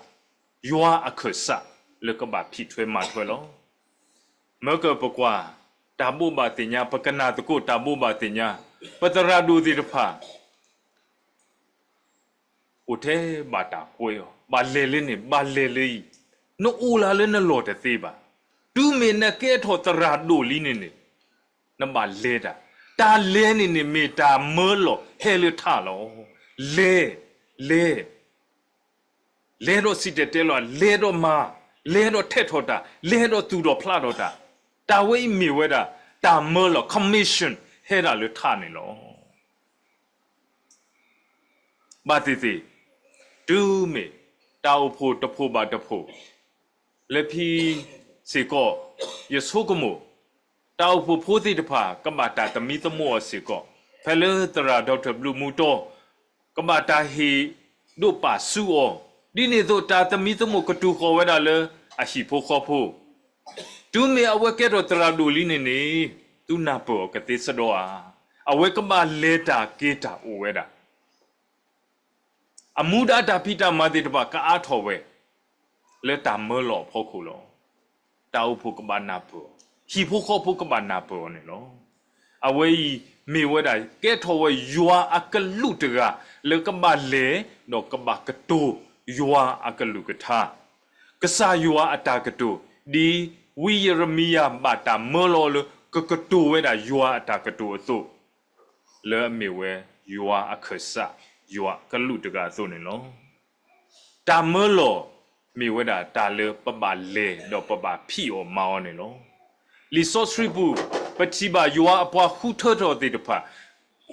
ယွၤအခၢၣ်စး လၢကဘၣ်ဖံးထွဲမၤထွဲလီၤ. မၢကၢၢ်ပကွၢ် တၢ်ဘိးဘၣ်သ့ၣ်ညါ, ပကနၣ်သကိးတၢ်ဘိးဘၣ်သ့ၣ်ညါ, ပသရၣ်ဒိၣ်သ့ၣ်တဖၣ် အိၣ်ထဲဘၣ်တၢ်ကွဲအီၤ, ဘၣ်လဲၤလၢန့ၣ် ဘၣ်လဲၤလၢအံၤ, နအိၣ်လၢ်လၢနလီၢ်တသ့ဘၣ်. တုၤမ့ၢ်နကဲထီၣ်သရၣ်ဒိၣ်လံန့ၣ်န့ၣ် နဘၣ်လဲၤတၢ်, တၢ်လဲၤန့ၣ်န့ၣ် မ့ၢ်တၢ်မၢလီၤဟဲလၢထးလီၤ. လဲၤ, လဲၤ, လဲၤဒီးစံၣ်တဲၤတဲလီၤ, လဲၤဒီးမၤ, လဲၤဒီးထဲးထီၣ်တၢ်, လဲၤဒီးသူၣ်ထီၣ်ဖျးထီၣ်တၢ်, တၢ်ဝဲအံၤမ့ၢ်ဝဲဒၣ် တၢ်မၢလီၤ commission ဟဲဒၣ်လၢထးန့ၣ်လီၤ. ဘၣ်သ့ၣ်သ့ၣ်, တုၤမ့ၢ်တၢ်အိၣ်ဖှိၣ်တဖှိၣ်ဘၣ်တဖှိၣ် လၢဖဲစ့ၢ်ကီး ယဆိကမိၣ် တၢ်အိၣ်ဖှိၣ်ဖိသ့ၣ်တဖၣ် ကဘၣ်တၢ်သမံသမိးအီၤစ့ၢ်ကီး, ဖဲလၢသရၣ် Doctor ဘျုးမူတီ ကဘၣ်တၢ်ဟ့ၣ်ဒိးပာ်ဆူအီၤ, ဒ်န့ၣ်အသိးတၢ်သမံသမိးကတူၢ်ဃီၤဝဲဒၣ်လၢအဟံၣ်ဖိဃီဖိ, တုၤမ့ၢ်အဝဲကဲထီၣ်သရၣ်ဒိၣ်လံန့ၣ်န့ၣ် သုနၢ်ပၢၢ်အီၤကသ့စ့ၢ်ကီးဧါ. အဝဲကဘၣ်လဲၤတၢ်က့ၤတၢ်အိၣ်ဝဲဒၣ် အမူဒါတၢ်ဖံးတၢ်မၤသ့ၣ်တဖၣ်ကအါထီၣ်ဝဲ လၢတၢ်မၢလီၤအဖီခိၣ်လီၤ. တၢ်အိၣ်ဖှိၣ်ကဘၣ်နၢ်ပၢၢ်အီၤ, ဟံၣ်ဖိဃီဖိကဘၣ်နၢ်ပၢၢ်အီၤန့ၣ်လီၤ. အဝဲအံၤမ့ၢ်ဝဲဒၣ် ကဲထီၣ်ဝဲယွၤအကလုာ်တဂၤ လၢကဘၣ်လဲၤ ဒီးကဘၣ်ကတိၤယွၤအကလုၢ်ကထါ, ကစၢ်ယွၤအတၢ်ကတိၤ, ဒ်ဝံယံးရမံယၤဘၣ်တၢ်မၢလီၤလၢ ကကတိၤဝဲဒၣ်ယွၤအတၢ်ကတိၤအသိး လၢအမ့ၢ်ဝဲယွၤအခၢၣ်စး, ယွၤအကလုာ်တဂၤအသိးန့ၣ်လီၤ. တၢ်မၢလီၤ မ့ၢ်ဝဲဒၣ်တၢ်လၢပဘၣ်လဲၤဒီးပဘၣ်ဖံးအီၣ်မၤအီၤန့ၣ်လီၤ. လံာ်စီဆှံပူၤ ပထံၣ်ဘၣ်ယွၤအပှၤဃုထၢထီၣ်သ့ၣ်တဖၣ်,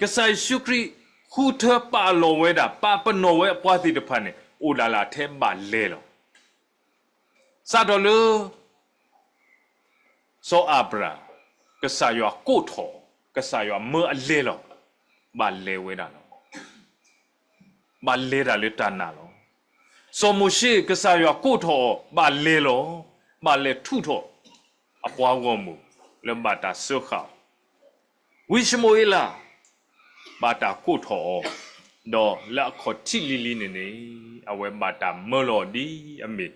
ကစၢ်ယ့ၣ်ၡူးခရံာ်ဃုထၢပာ်လီၤဝဲဒၣ် ပာ်ပနီၣ်ဝဲအပှၤသ့ၣ်တဖၣ်န့ၣ် အိၣ်ဒၣ်လၢထဲဘၣ်လဲၤလီၤ. စးထီၣ်လၢ စီၤအၤဘြၣ်, ကစၢ်ယွၤကိးထီၣ်, ကစၢ်ယွၤမၢအလဲၤလီၤ, ဘၣ်လဲၤဝဲဒၣ်လီၤ. ဘၣ်လဲၤတၢ်လၢတၢ်နာ်လီၤ. စီၤမိၤၡ့ ကစၢ်ယွၤကိးထီၣ်အီၤ ဘၣ်လဲၤလီၤ, ဘၣ်လဲၤထူးထီၣ် အပှၤဂီၢ်မုၢ်လၢဘၣ်တၢ်စၢဃာ်အီၤ, ဝံၡမူၤအ့လး ဘၣ်တၢ်ကိးထီၣ်အီၤ, ဒီးလၢအခီၣ်ထံးလံၤလံၤန့ၣ်န့ၣ် အဝဲဘၣ်တၢ်မၢလီၤဒ်အမ့ၢ်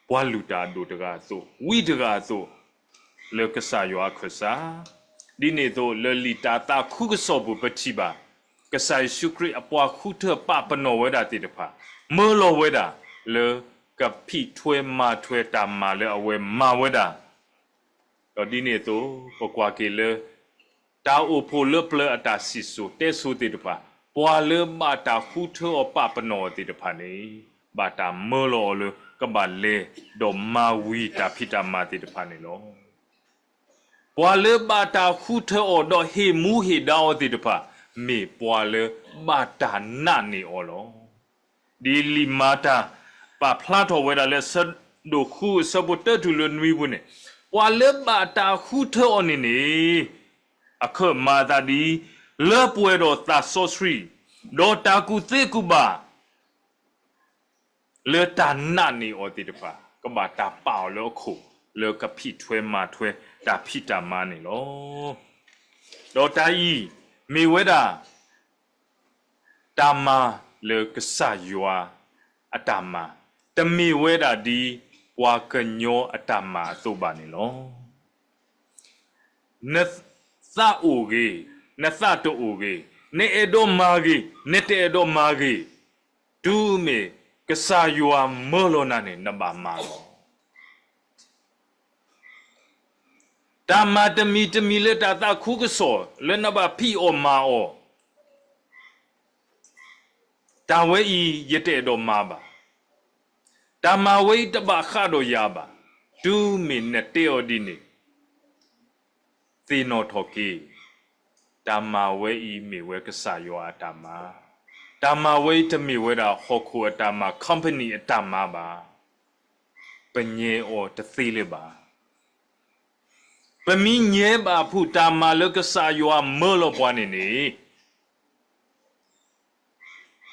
ပှၤလုၢ်တၢ်အဒိၣ်တဂၤအသိး, ဝံတဂၤအသိး, လၢကစၢ်ယွၤအခၢၣ်စး, ဒ်န့ၣ်အသိးလၢလံာ်တၢ်သးခုကစီၣ်ပူၤပထံၣ်ဘၣ်, ကစၢ်ယ့ၣ်ၡူးခရံာ်အပှၤဃုထၢပာ်ပနီၣ်ဝဲဒၣ်သ့ၣ်တဖၣ်, မၢလီၤဝဲဒၣ်လၢကဖံးထွဲမၤထွဲတၢ်မၤလၢအဝဲမၤဝဲဒၣ် ဒီးဒ်န့ၣ်အသိး ပကွၢ်က့ၤလၢ တၢ်အိၣ်ဖှိၣ်လၢပျၢၤအတၢ်စံၣ်စိၤတဲစိၤသ့ၣ်တဖၣ်, ပှၤလၢဘၣ်တၢ်ဃုထၢအီၤပာ်ပနီၣ်အီၤသ့ၣ်တဖၣ်န့ၣ်, ဘၣ်တၢ်မၢလီၤအီၤလၢကဘၣ်လဲၤဒီးမၤဝံၤတၢ်ဖံးတၢ်မၤသ့ၣ်တဖၣ်န့ၣ်လီၤ. ပှၤလၢဘၣ်တၢ်ဃုထၢအီၤဒီးဟ့ၣ်မူဟ့ၣ်ဒါအီၤသ့ၣ်တဖၣ်, မ့ၢ်ပှၤလၢဘၣ်တၢ်နာ်န့ၢ်အီၤလီၤ. ဒ်လံာ်မၤတၢ်ပာ်ဖျါထီၣ်ဝဲဒၣ်လၢအဆၢဒိၣ်ဃုအဆၢဖိတၢတုၤလၢနွံပူၤန့ၣ်, ပှၤလၢဘၣ်တၢ်ဃုထၢအီၤန့ၣ်န့ၣ်, အခၢၣ်မၤအသးဒ် လၢပှဲၤဒီးသးစီဆှံ, ဒီးတၢ်ကူၣ်သ့ကူၣ်ဘၣ် လၢတၢ်နာ်န့ၢ်အီၤသ့ၣ်တဖၣ် ကဘၣ်တၢ်ပာ်အီၤလၢအခိၣ် လၢကဖံးထွဲမၤထွဲတၢ်ဖံးတၢ်မၤန့ၣ်လီၤ. ဒီးတၢ်အံၤ မ့ၢ်ဝဲဒၣ် တၢ်မၤလၢကစၢ်ယွၤအတၢ်မၤ, တမ့ၢ်ဝဲဒၣ်ဒ်ပှၤကညီအတၢ်မၤအသိးဘၣ်န့ၣ်လီၤ. နသးအိၣ်ဂ့ၤ, နသးတအိၣ်ဂ့ၤ, နအဲၣ်ဒိးမၤဂ့ၤ, နတအဲၣ်ဒိးမၤဂ့ၤ, တုၤမ့ၢ်ကစၢ်ယွၤမၢလီၤနၤန့ၣ် နဘၣ်မၤလီၤ. တၢ်မၤတမံၤတမံၤလၢတၢ်သးခုကစီၣ်လၢနဘၣ်ဖံးအီၣ်မၤအီၣ်, တၢ်ဝဲအံၤယတအဲၣ်ဒိးမၤဘၣ်, တၢ်မၤဝဲအံၤတဘၣ်ဃးဒီးယၤဘၣ်, တုၤမ့ၢ်နတဲအီၤဒ်န့ၣ် သ့ၣ်နီၣ်ထီၣ်က့ၤ, တၢ်မၤဝဲအံၤမ့ၢ်ဝဲကစၢ်ယွၤအတၢ်မၤ, တၢ်မၤဝဲအံၤတမ့ၢ်ဝဲဒၣ်ဟီၣ်ခိၣ်အတၢ်မၤ company အတၢ်မၤဘၣ်, ပညဲအီၤတသ့လၢၤဘၣ်. ပမ့ၢ်ညဲဘၣ်ဖုးတၢ်မၤလၢကစၢ်ယွၤမၢလီၤပှၤန့ၣ်န့ၣ်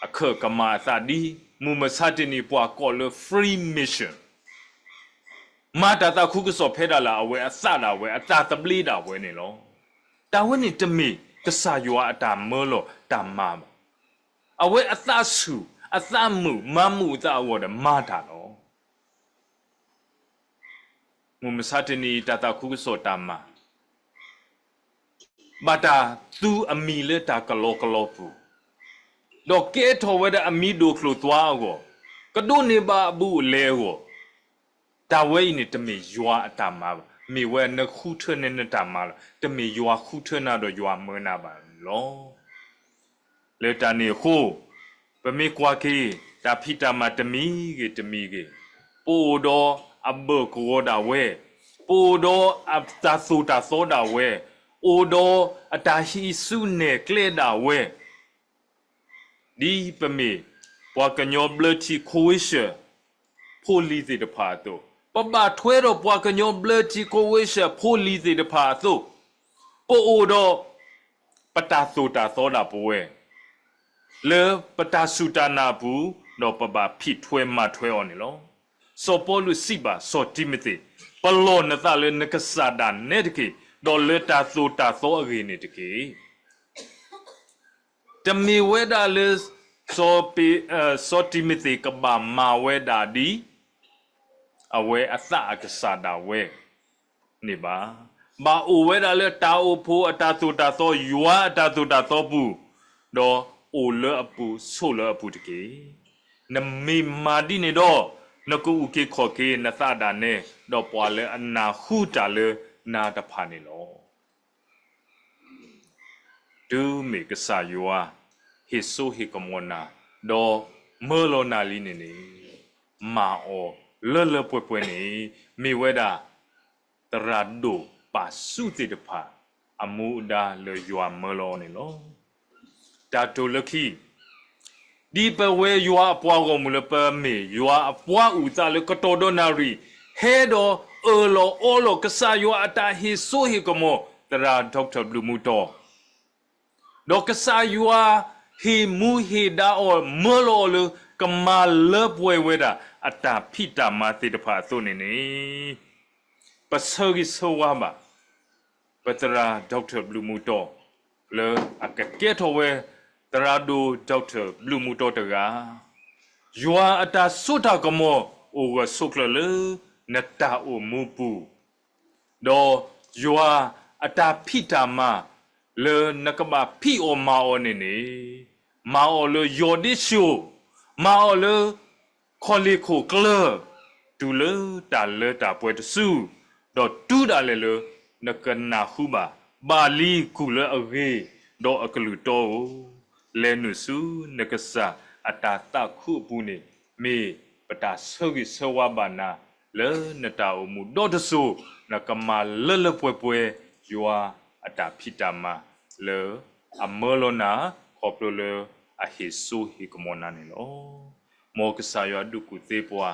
အခၢၣ်ကမၤအသးဒ် မုၢ်မဆါတနံၤပှၤကိးလၢ free mission, မၤတၢ်သးခုကစီၣ်ဖဲဒၣ်လၢအဝဲအသးဒၣ်ဝဲ အတၢ်သဘျ့ဒၣ်ဝဲန့ၣ်လီၤ. တၢ်ဝဲန့ၣ်တမ့ၢ်ကစၢ်ယွၤအတၢ်မၢလီၤတၢ်မၤဘၣ်. အဝဲအသးဆူၣ် အသးမုာ် မၤမုာ်အသးအဂီၢ်ဒီးမၤတၢ်လီၤ. မုၢ်မဆါတနံၤအံၤ တၢ်သးခုကစီၣ်တၢ်မၤ ဘၣ်တၢ်သူအမံၤလၢတၢ်ကလီကလီပူၤ, ဒီးကဲထီၣ်ဝဲဒၣ်အမံၤဒိၣ်ကျိၣ်သွါအဂီၢ်, ကဒိးန့ၢ်ဘၣ်အဘူးအလဲအဂီၢ်, တၢ်ဝဲအံၤန့ၣ် တမ့ၢ်ယွၤအတၢ်မၤဘၣ်. မ့ၢ်ဝဲနဃုထၢန့ၢ်နတၢ်မၤလီၤ. တမ့ၢ်ယွၤဃုထၢနၤဒီးယွၤမၢနၤဘၣ်န့ၣ်လီၤ. လၢတၢ်န့ၣ်အဃိ, ပမ့ၢ်ကွၢ်က့ၤ တၢ်ဖံးတၢ်မၤတမံၤဂ့ၤတမံၤဂ့ၤ, ပအိၣ်ဒီးအဘၢၣ်ကဝီၤဒၣ်ဝဲ, ပအိၣ်ဒီးအတၢ်သိၣ်တၢ်သီဒၣ်ဝဲ, အိၣ်ဒီးအတၢ်ဟံးစုနဲၣ်ကျဲဒၣ်ဝဲ, ဒ်ပမ့ၢ်ပှၤကညီဘျၢထံ Croatia ဖိလံၤသ့ၣ်တဖၣ်အသိး, ပဘၣ်ထွဲဒီးပှၤကညီဘျၢထံ Croatia ဖိလံၤသ့ၣ်တဖၣ်အသိး, ပအိၣ်ဒီးပတၢ်သိၣ်တၢ်သီဒၣ်ပဝဲ လၢပတၢ်စူၢ်တၢ်နာ်အပူၤ, ဒီးပဘၣ်ဖံးထွဲမၤထွဲအီၤန့ၣ်လီၤ. စီၤပီလူးစံးဘၣ်စီၤတံၤမသ့း, ပလီၢ်နသးလၢနကစၢ်ဒၣ်နဲတက့ၢ်, ဒီးလၢတၢ်သိၣ်တၢ်သီအဂ့ၢ်န့ၣ်တက့ၢ်. တမ့ၢ်ဝဲဒၣ်လၢ စီၤပ့, စီၤတံၤမသ့းကဘၣ်မၤဝဲဒၣ်ဒ် အဝဲအသးအကစၢ်ဒၣ်ဝဲန့ၣ်ဘၣ်. ဘၣ်အိၣ်ဝဲဒၣ်လၢတၢ်အိၣ်ဖှိၣ်အတၢ်သိၣ်တၢ်သီ ယွၤအတၢ်သိၣ်တၢ်သီပူၤ, ဒီးအိၣ်လၢအပူၤဆိးလၢအပူၤတက့ၢ်. နမ့ၢ်မၤဒ်န့ၣ်ဒီး, နကအုၣ်က့ၤခီၣ်က့ၤနသးဒၣ်နဲ, ဒီးပှၤလၢအနၢ်ဟူတၢ်လၢနၤတဖၣ်န့ၣ်လီၤ. တုၤမ့ၢ်ကစၢ်ယွၤ ဟ့ၣ်စိဟ့ၣ်ကမီၤနၤ, ဒီးမၢလီၤနၤလံန့ၣ်န့ၣ်, မၤအီၤလၢလၢပှဲၤပှဲၤန့ၣ်, မ့ၢ်ဝဲဒၣ် သရၣ်ဒိၣ်ပာ်ဆူၣ်သ့ၣ်တဖၣ် အမူအဒါလၢယွၤမၢလီၤအီၤန့ၣ်လီၤ. တၢ်တိၤလၢခံ, ဒ်ပဝဲယွၤအပှၤဂီၢ်မုၢ်လၢပမ့ၢ်ယွၤအပှၤအုၣ်သးလၢကတီၢ်ဒီနၣ်ရံၣ်, ဟဲဒီးအၢၣ်လီၤအီလီၤကစၢ်ယွၤအတၢ်ဟ့ၣ်စိဟ့ၣ်ကမီၤ, သရၣ် Doctor ဘျုးမူတီၤ, ဒီးကစၢ်ယွၤဟ့ၣ်မူဟ့ၣ်ဒါအီၤ မၢလီၤအီၤလၢကမၤလၢပှဲၤဝဲဒၣ် အတၢ်ဖံးတၢ်မၤသ့ၣ်တဖၣ်အသိးန့ၣ်န့ၣ်, ပဆၢဂ့ၤဆၢဝါဘၣ် ပသရၣ် Doctor ဘျုးမူတီၤ, လၢအကကဲထီၣ်ဝဲ သရၣ်ဒိၣ် Doctor ဘျုးမူတီၤတဂၤ, ယွၤအတၢ်စိတၢ်ကမီၤ အိၣ်ဂၢၢ်ဆိးကျၢၤလၢနတၢ်အိၣ်မူပူၤ, ဒီးယွၤအတၢ်ဖံးတၢ်မၤ လၢနကဘၣ်ဖံးအီၤမၤအီၤန့ၣ်န့ၣ်, မၤအီၤလၢယီၤဒ့ၡိၣ်, မၤအီၤလၢ ခီၣ်လ့ၣ်ခိၣ်ကျၢၢ်, တုၤလၢတၢ်လၢတၢ်ပှဲၤတစု, ဒီးတုၤဒၣ်လဲာ်လၢနကနၢ်ဟူဘၣ်, ဘၣ်လံကူၣ်လၢအဂ့ၤ, ဒီးအကလုၢ်တီဧိၤ, လဲၤနုာ်ဆူနကစၢ်အတၢ်သးခုအပူၤန့ၣ်, မ့ၢ်ပတၢ်ဆၢဂ့ၤဆၢဝါဘၣ်နၤ လၢနတၢ်အိၣ်မူဒီတစိၤ, နကမၤလၢလၢပှဲၤပှဲၤ ယွၤအတၢ်ဖံးတၢ်မၤလၢအမၢလီၤနၤ, ခီဖျိလၢအဟ့ၣ်စိဟ့ၣ်ကမီၤနၤန့ၣ်လီၤ. မ်ကစၢ်ယွၤဒုးကူၣ်သ့ပှၤ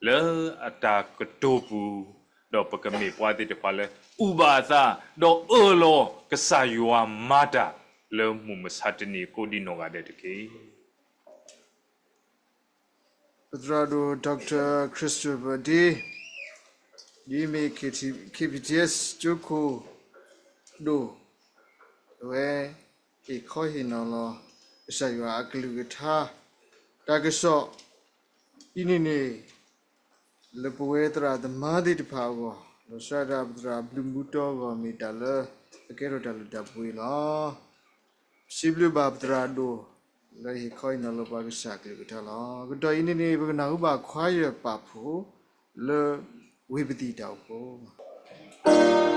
လၢအတၢ်ကတိၤပူၤ, ဒီးပကမ့ၢ်ပှၤသ့ၣ်တဖၣ်လၢ အုၣ်ဘၣ်အသး, ဒီးအၢၣ်လီၤကစၢ်ယွၤမၤတၢ် လၢမုၢ်မဆါတနံၤကိးဒံနီၢ်ဂၤဒဲးတက့ၢ်. ပသရၣ်ဒိၣ် Doctor Christopher Day, ဒ်မ့ၢ် K T, K B T S ကၠိခိၣ်ဒိၣ်, အဝဲဟ့ၣ်ခီဟ့ၣ်နီၤလီၤ ကစၢ်ယွၤအကလုၢ်ကထါ တၢ်ကစီၣ် ဒ်န့ၣ်န့ၣ် လၢပဝဲသရၣ်သမါသ့ၣ်တဖၣ်အဂီၢ်, လီၤဆီဒၣ်တၢ်ပသရၣ်ဘျုးမူတီၤအဂီၢ် မ့ၢ်တၢ်လၢအကဲထီၣ်တၢ်လုၢ်တၢ်ပှ့ၤလီၤ. စံးဘျုးဘၣ်ပသရၣ်ဒိၣ် လၢဟ့ၣ်ခီဟ့ၣ်နီၤလီၤပှၤကစၢ်ကလုၢ်ကထါလီၤ. ကတီၢ်အံၤန့ၣ်န့ၣ် ပကနၢ်ဟူဘၣ် choir ပာ်ဖှိၣ် လၢဝ့ၢ်ပသံၣ်တၢ်အိၣ်ဖှိၣ်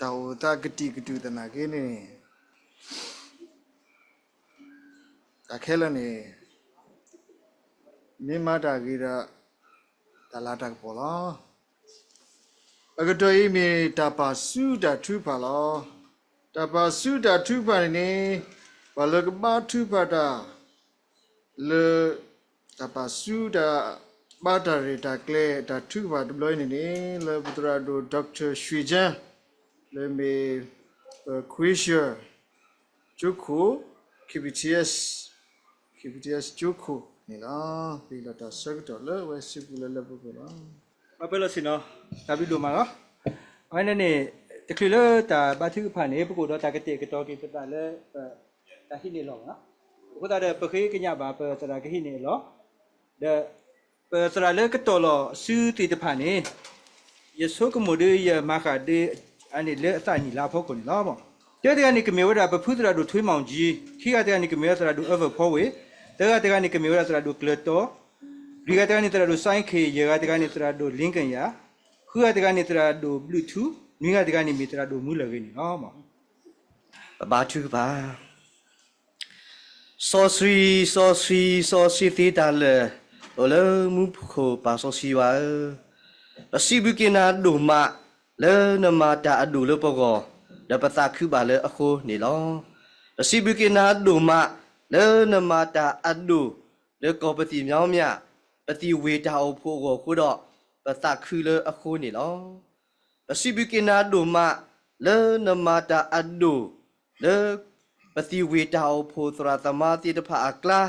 တၢ်အိၣ်သးကတံာ်ကတူာ်သနာ်က့န့ၣ် တၢ်ခဲလၢာ်န့ၣ် မ့ၢ်မၤတၢ်ဂ့ၤဒီး တၢ်လၤတၢ်ကပီၤလီၤ. အကတီၢ်အံၤမ့ၢ်တၢ်ပာ်ဆူတၢ်ထုကဖၣ်လီၤ. တၢ်ပာ်ဆူတၢ်ထုကဖၣ်န့ၣ်န့ၣ် ပှၤလၢကဘါထုကဖၣ်တၢ် လၢ တၢ်ပာ်ဆူတၢ် ဘါတၢ်ရဲၣ်တၢ်ကျဲၤ တၢ်ထုကဖၣ်တဘျီအံၤန့ၣ်န့ၣ် လၢပသရၣ်ဒိၣ် Doctor Shui Jan လၢမ့ၢ် ပ Quashier ကၠိခိၣ် KBTS, KBTS ကၠိခိၣ်န့ၣ်လီၤ. ပဟ့ၣ်လီၤတၢ်ဆၢကတီၢ်လၢဝဲစုပူၤလၢလၢပှဲၤပှဲၤလီၤ. ပှဲၤလီၤဆ့ၣ်နီၤ, တၢ်ဘျုးဒိၣ်မးလီၤ. အဝဲန့ၣ်န့ၣ် တချုးလၢတၢ်ဘါထုကဖၣ်န့ၣ် ပကအိၣ်ဒီးတၢ်ကတဲာ်ကတီၤက့ၤပသးလၢ ပ တၢ်ဟံးန့ၢ်အလီၢ်လီၤ. အဃိသတးဒီး ပဃ့ကညးဘၣ်ပသရၣ်ကဟံးန့ၢ်အလီၢ်, ဒီး ပသရၣ်လၢကတီၤလီၤစုသ့ၣ်တဖၣ်န့ၣ် ယဆိကမိၣ်ဒီးယမၤဃာ်ဒီး အန့ၣ်လၢအသးနံၣ်လါအဖီခိၣ်န့ၣ်လီၤ. တၢတဂၤန့ၣ် ကမ့ၢ်ဝဲဒၣ်ပဖုသရၣ်ဒိၣ်ထွံမီၣ်ကၠံ, ခံဂၤတဂၤန့ၣ် ကမ့ၢ်ဝဲဒၣ်သရၣ်ဒိၣ်အၢၣ်ဖီဝ့ၢ်, သၢဂၤတဂၤန့ၣ် ကမ့ၢ်ဝဲဒၣ်သရၣ်ဒိၣ်ကျၢၤတီ, လွံၢ်ဂၤတဂၤန့ၣ် သရၣ်ဒိၣ်စဲခ့ၣ်, ယဲၢ်ဂၤတဂၤန့ၣ် သရၣ်ဒိၣ်လ့ကယၤ, ဃုဂၤတဂၤန့ၣ် သရၣ်ဒိၣ်ဘျုးထူ, နွံဂၤတဂၤန့ၣ် မ့ၢ်သရၣ်ဒိၣ်မူလၢအဂ့ၤန့ၣ်လီၤ. ပဘါထုကဖၣ် စီဆှံ, စီဆှံ, စီဆှံသ့တၢ်လၢာ်, အိၣ်လၢမူခိၣ်ပၢ်စီဆှံယွၤဧၢ, ပစံးဘျုးက့ၤနၤဒိၣ်မး လၢနမၤတၢ်အဒိၣ်လၢပဂီၢ်, ဒီးပသးခုဘၣ်လၢအဃိန့ၣ်လီၤ. ပစံးဘျုးက့ၤနၤဒိၣ်မး လၢနမၤတၢ်အဒိၣ် လၢကီၢ်ပသံၣ်မၠီမၠၣ် ပသံၣ်ဝ့ၢ်တၢ်အိၣ်ဖှိၣ်အဂီၢ်အဃိဒီး ပသးခုလၢအဃိန့ၣ်လီၤ. ပစံးဘျုးက့ၤနၤဒိၣ်မး လၢနမၤတၢ်အဒိၣ် လၢ ပသံၣ်ဝ့ၢ်တၢ်အိၣ်ဖှိၣ်သရၣ်သမါသ့ၣ်တဖၣ်အကျါ,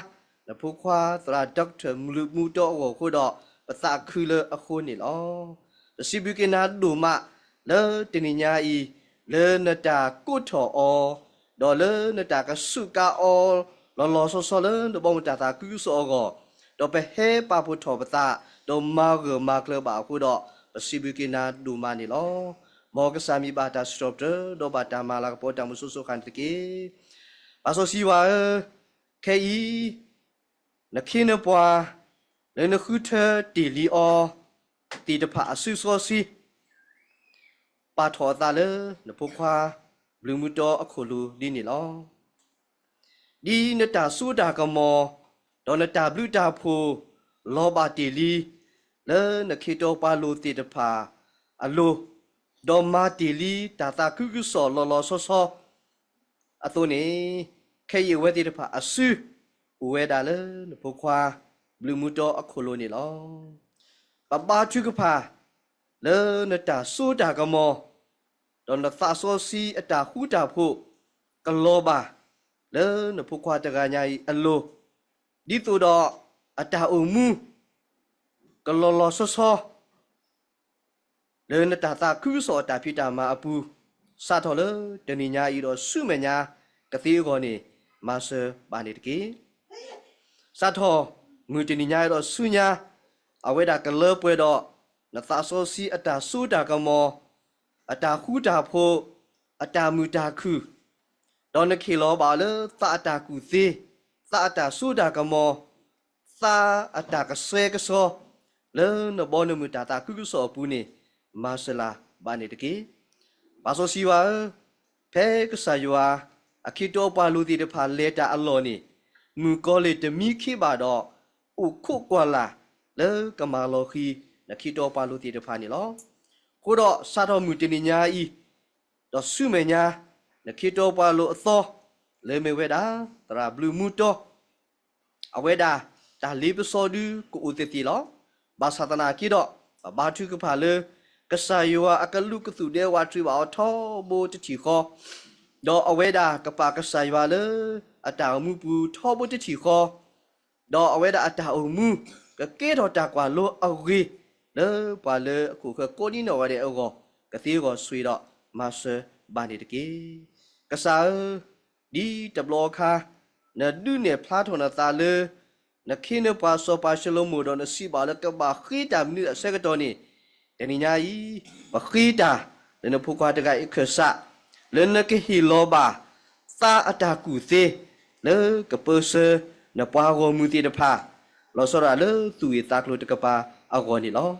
နဖိခွါသရၣ် Doctor မုၢ်လုၢ်မူတီအဂီၢ်အဃိဒီး ပသးခုလၢအဃိန့ၣ်လီၤ. ပစံးဘျုးက့ၤနၤဒိၣ်မး လၢတနံၤညါအံၤ လၢနတၢ်ကိးထီၣ်အီၤ ဒီးလၢနတၢ်ကစူးကါအီၤ လီၤလီၤဆီဆီလၢနဘီမုၢ်တၢ်သးခုကစီၣ်အဂီၢ်, ဒီးပဟဲပာ်ဖှိၣ်ထီၣ်ပသး ဒီးမၤဂၢၢ်မၤကျၢၤဘၣ်အဃိဒီး ပစံးဘျုးက့ၤနၤဒိၣ်မးန့ၣ်လီၤ. မ်ကစၢ်မံၤဘၣ်တၢ်စံးထီၣ်ပတြၢၤ ဒီးဘၣ်တၢ်မၤလၤကပီၤတၢ်မုၢ်စိၤစိၤဃၣ်န့ၣ်တက့ၢ်. ပၢ်စီဆှံယွၤဧၢ, ခဲအံၤ နခ့နပှၤ လၢနဃုထၢတ့ၢ်လံအီၤ သ့ၣ်တဖၣ်အစုစီဆှံ ပာ်ထီၣ်အသးလၢနဖိခွါ ဘျုးမူတီအခိၣ်လိၤဒ်န့ၣ်လီၤ. ဒ်နတၢ်စိတၢ်ကမီၤ ဒီးနတၢ်ဘျုးတၢ်ဖှိၣ် လီၤဘၣ်တ့ၢ်လံ လၢနခ့တီပှၤလိၤသ့ၣ်တဖၣ်အလိၤ, ဒီးမၤတ့ၢ်လံတၢ်သးခုကစီၣ်လီၤလီၤဆီဆီ အသိးန့ၣ်, ခဲအံၤအဝဲသ့ၣ်တဖၣ်အစု အိၣ်ဝဲဒၣ်လၢနဖိခွါ ဘျုးမူတီအခိၣ်လိၤန့ၣ်လီၤ. ပဘါထုကဖၣ် လၢနတၢ်စိတၢ်ကမီၤ ဒီးနသးစီဆှံအတၢ်ဃူတၢ်ဖိး ကလီၤဘၣ် လၢနဖိခွါတဂၤညါအံၤအလိၤ, ဒ်သိးဒီးအတၢ်အိၣ်မူ ကလီၤလီၤဆီဆီ လၢနတၢ်သးခုကစီၣ်အတၢ်ဖံးတၢ်မၤအပူၤ, စးထီၣ်လၢတနံၤညါအံၤဒီးဆူမဲာ်ညါကသ့အဂီၢ်န့ၣ် မၤစၢၤဘၣ်န့ၣ်တက့ၢ်. စးထီၣ်မုၢ်တနံၤညါအံၤဒီးဆူညါ, အဝဲဒၣ်ကလၢပှဲၤဒီး နသးစီဆှံအတၢ်စိတၢ်ကမီၤ, အတၢ်ဃူတၢ်ဖိး, အတၢ်မုာ်တၢ်ခုၣ်, ဒီးနခ့ၣ်လီၤဘၣ်လၢသးအတၢ်ကူၣ်သ့, သးအတၢ်စိတၢ်ကမီၤ, သးအတၢ်ကဆှဲကဆှီ လၢနဘီနမုၢ်တၢ်သးခုကစီၣ်အပူၤန့ၣ် မၤစၢၤလၢ်ဘၣ်န့ၣ်တက့ၢ်. ပၢ်စီဆှံယွၤဧၢ, ဖဲကစၢ်ယွၤ အခ့တီပှၤလိၤသ့ၣ်တဖၣ်လဲၤတၢ်အလီၢ်န့ၣ်, မုၣ်ကီၤလံၢ်တမံခ့ဘၣ်ဒီး အိၣ်ခိးကွၢ်လၢ် လၢကမၤလီၤဃံၤ နခ့တီပှၤလိၤသ့ၣ်တဖၣ်န့ၣ်လီၤ. အဃိဒီးစးထီၣ်မုၢ်တနံၤညါအံၤ ဒီးဆူမဲာ်ညါ နခ့တီပှၤလိၤအသီ လၢမ့ၢ်ဝဲဒၣ် သရၣ်ဘျုးမူတီ အဝဲဒၣ်တၢ်လ့ပစီဒုကအိၣ်သ့ၣ်သ့ၣ်လီၤ. ဘၣ်ဆၣ်သနာ်က့ဒီး ပဘါထုကဖၣ်လၢ ကစၢ်ယွၤအကလူးကသူၣ်ဒဲဝးတရံးဘၣ်အီၤထီဘိတထံၣ်ဃီ, ဒီးအဝဲဒၣ်ကပာ်ကစၢ်ယွၤလၢ အတၢ်အိၣ်မူပူၤထီဘိတထံၣ်ဃီ, ဒီးအဝဲဒၣ်အတၢ်အိၣ်မူ ကကဲထီၣ်တၢ်ကွၢ်လိအဂ့ၤ လၢပှၤလၢအခိၣ်ဃၢၤကိးနံၣ်နီၢ်ဂၤဒဲးအဂီၢ် ကသ့အဂီၢ်ဆိၣ်ဂ့ၤဒီး မၤစၢၤဘၣ်န့ၣ်တက့ၢ်. ကစၢ်ဧၢ, ဒ်တဘျီအခါ နဒုးနဲၣ်ဖျါထီၣ်နသးလၢ နခ့နပှၤစီၤပၤၡလိၤမိၣ် ဒီးနစံးဘၣ်လၢကဘၣ်ဃ့တၢ်မနုၤအဆၢကတီၢ်န့ၣ်, တနံၤညါအံၤ ပဃ့တၢ်လၢနဖိခွါတဂၤအံၤအခၢၣ်စး လၢနကဟ့ၣ်လီၤဘၣ် သးအတၢ်ကူၣ်သ့ လၢကပၢဆှၢနပှၤဂီၢ်မုၢ်သ့ၣ်တဖၣ် လီၤဆီဒၣ်တၢ်လၢသူၣ်ဂ့ၢ်သးကျိၤတကပၤအဂီၢ်န့ၣ်လီၤ.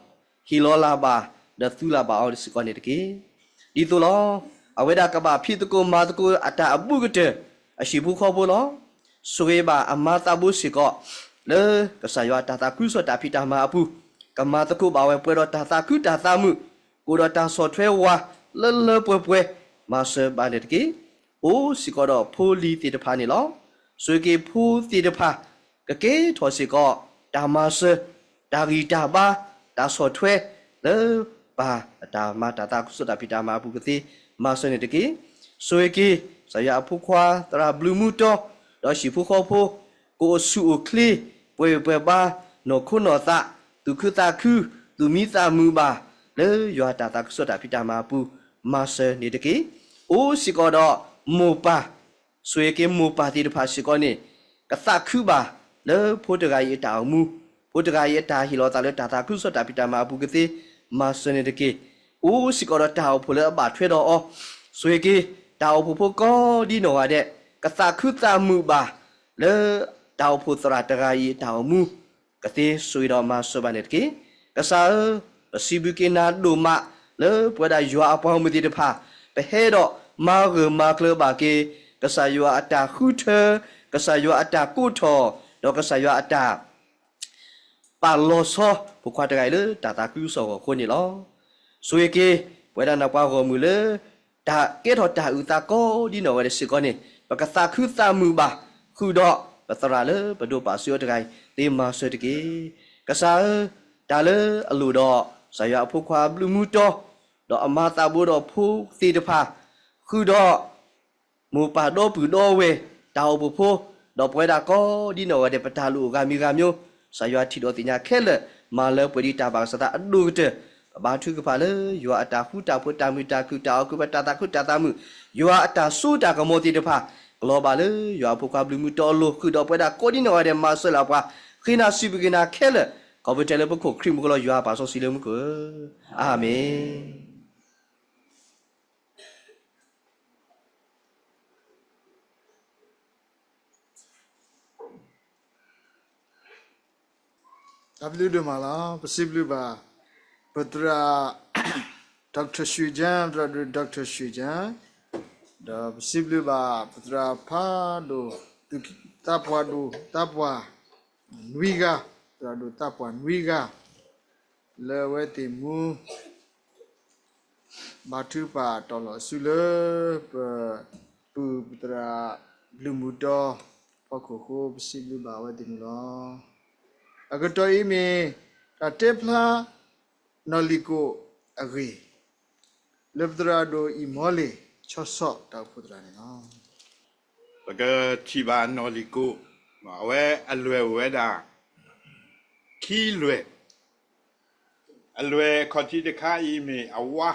ဟ့ၣ်လီၤလၢ်ဘၣ် ဒီးသူလၢ်ဘၣ်အီၤစ့ၢ်ကီးန့ၣ်တက့ၢ်. ဒ်သိးလီၤ. အဝဲဒၣ်ကဘၣ်ဖံးသကိးမၤသကိးအတၢ်အဘူးကတၢၢ် အဟံၣ်ဖိဃီဖိလီၤ. ဆိၣ်ဂ့ၤဘၣ်အမါသးဘိစ့ၢ်ကီး လၢကစၢ်ယွၤအတၢ်သးခုကစီၣ်တၢ်ဖံးတၢ်မၤအပူၤ ကမၤသကိးဘၣ်ဝဲပှဲၤဒီးတၢ်သးခုတၢ်သးမုာ် ကအိၣ်ဒီးတၢ်ဆီၣ်ထွဲဝၤလၢလၢပှဲၤပှဲၤ မၤစၢၤဘၣ်န့ၣ်တက့ၢ်. အိၣ်စ့ၢ်ကီးဒီးဖိလံၤသ့ၣ်တဖၣ်န့ၣ်လီၤ. ဆိၣ်ဂ့ၤက့ၤဖိသ့ၣ်တဖၣ် ကကဲထီၣ်စ့ၢ်ကီး တၢ်မၤစၢၤ တၢ်ဂံၢ်တၢ်ဘါ တၢ်ဆီၣ်ထွဲ လၢပၢ်အတၢ်မၤတၢ်သးခုကစီၣ်တၢ်ဖံးတၢ်မၤအပူၤကသ့ မၤစၢၤန့ၣ်တက့ၢ်. ဆိၣ်ဂ့ၤက့ၤ ကစၢ်ယွၤအဖိခွါသရၣ်ဘျုးမူတီ ဒီးဟံၣ်ဖိဃီဖိ ကအိၣ်ဆူၣ်အိၣ်ချ့ ပှဲၤပှဲၤဘါ နီၢ်ခိနီၢ်သး သူၣ်ခုသးခု သူၣ်မံသးမုာ်ဘၣ် လၢယွၤတၢ်သးခုကစီၣ်တၢ်ဖံးတၢ်မၤအပူၤ မၤစၢၤန့ၣ်တက့ၢ်. အိၣ်စ့ၢ်ကီးဒီးမိၢ်ပၢ် ဆိၣ်ဂ့ၤက့ၤမိၢ်ပၢ်သ့ၣ်တဖၣ်စ့ၢ်ကီးန့ၣ် ကသးခုဘၣ်လၢဖိတဂၤအံၤအတၢ်အိၣ်မူ, ဖိတဂၤအံၤအတၢ်ဟ့ၣ်လီၤသးလၢတၢ်သးခုကစီၣ်တၢ်ဖံးတၢ်မၤအပူၤကသ့ မၤစၢၤန့ၣ်တက့ၢ်. အိၣ်စ့ၢ်ကီးဒီးတၢ်အိၣ်ဖှိၣ်လၢအဘၣ်ထွဲဒီးအီၤ, ဆိၣ်ဂ့ၤက့ၤ တၢ်အိၣ်ဖှိၣ်ဖိကိးဒ်နီၢ်ဂၤဒဲး ကသးခုသးမုာ်ဘၣ်လၢတၢ်အိၣ်ဖှိၣ်သရၣ်တဂၤအံၤအတၢ်အိၣ်မူ ကသ့ဆိၣ်ဂ့ၤဒီးမၤစၢၤဘၣ်န့ၣ်တက့ၢ်. ကစၢ်ဧၢ, ပစံးဘျုးက့ၤနၤဒိၣ်မး လၢပဝဲဒၣ်ယွၤအပှၤဂီၢ်မုၢ်သ့ၣ်တဖၣ် ပဟဲဒီးမၤဂၢၢ်မၤကျၢၤဘၣ်က့ၤ ကစၢ်ယွၤအတၢ်ဃုထၢ, ကစၢ်ယွၤအတၢ်ကိးထီၣ်, ဒီးကစၢ်ယွၤအတၢ် ပာ်လီၤဆီ ဖိခွါတဂၤအံၤလၢတၢ်သးခုကစီၣ်အဂီၢ်အဃိန့ၣ်လီၤ. ဆိၣ်ဂ့ၤက့ၤ ပဝဲဒၣ်နပှၤဂီၢ်မုၢ်လၢ တၢ်ကဲထီၣ်တၢ်အုၣ်သးကိးဒ်နီၢ်ဂၤဒဲးစ့ၢ်ကီးန့ၣ် ပကသးခုသးမုာ်ဘၣ် ဃုာ်ဒီးပသရၣ်လၢပဒိးပာ်စုအီၤတဂၤအံၤ သ့မၤစၢၤတက့ၢ်. ကစၢ်ဧၢ, တၢ်လၢအလိၣ်ဒီး ကစၢ်ယွၤအဖိခွါဘျုးမူတီ ဒီးအမါသးဘိဒီးဖိသ့ၣ်တဖၣ် ဃုာ်ဒီး မိၢ်ပၢ်ဒီပုၢ်ဒီဝဲၢ် တၢ်အိၣ်ဖှိၣ်ဖိ ဒီးပဝဲဒၣ်ကိးဒ်နီၢ်ဂၤဒဲး ပတၢ်လိၣ်အိၣ်ဂၤမံၤဂၤမံၤ ကစၢ်ယွၤထံၣ်ဒီးသ့ၣ်ညါခဲလၢာ် မၤလၢပှဲၤဒံးတၢ်ဘၣ်ကစၢ်သးအဒိၣ်ကတၢၢ် ပဘါထုကဖၣ်လၢ ယွၤအတၢ်ဃူတၢ်ဖိး တၢ်မုာ်တၢ်ခုၣ် တၢ်အီၣ်ကုၢ်ပှဲၤ တၢ်သးခုတၢ်သးမုာ် ယွၤအတၢ်စိတၢ်ကမီၤသ့ၣ်တဖၣ် ကလီၤဘၣ်လၢယွၤအဖိခွါဘျုးမူတီအလိၤ ဃုာ်ဒီးပဝဲဒၣ်ကိးဒ်နီၢ်ဂၤဒဲး မၤစၢၤလၢပှၤ ဃ့နၤစံးဘျုးက့ၤနၤခဲလၢာ် ခီဖျိလၢပခိၣ်ခရံာ်မူကလီၤ ယွၤပာ်စီဆှံလၢမူခိၣ်ဧၢ, အၤမ့ၣ်. တၢ်ဘျုးဒိၣ်မးလီၤ. ပစံးဘျုးဘၣ် ပသရၣ် doctor ရွှေချမ်း, သရၣ်ဒိၣ် doctor ရွှေချမ်း, ဒီးပစံးဘျုးဘၣ် ပသရၣ်ဖးဒိၣ် သးပှၢ်ဒိၣ် သးပှၢ်နွံဂၤ, သရၣ်ဒိၣ်သးပှၢ်နွံဂၤ လၢအဝဲသ့ၣ်မူ ဘါထုကဖၣ်တီၢ်လီၤအစုလၢ ပပုၢ်ပသရၣ်ဘျုးမူတီ ဖီခိၣ်အဃိ ပစံးဘျုးဘၣ်အဝဲသ့ၣ်န့ၣ်လီၤ. အကတီၢ်အံၤမ့ၢ် တၢ်တဲဖျါနီၢ်လံၢ်ကိၣ်အဂ့ၢ် လၢပသရၣ်ဒိၣ်အံၤမီလ့ၣ် ဆီဆီၣ်တၢ်အိၣ်ဖှိၣ်သရၣ်န့ၣ်လီၤ. ပကထံၣ်ဘၣ်နီၢ်လံၢ်ကိၣ် အဝဲအလွဲၢ်အိၣ်ဝဲဒၣ် ခံလွဲၢ်, အလွဲၢ်ခီၣ်ထံးတခါအံၤမ့ၢ်အဝါ,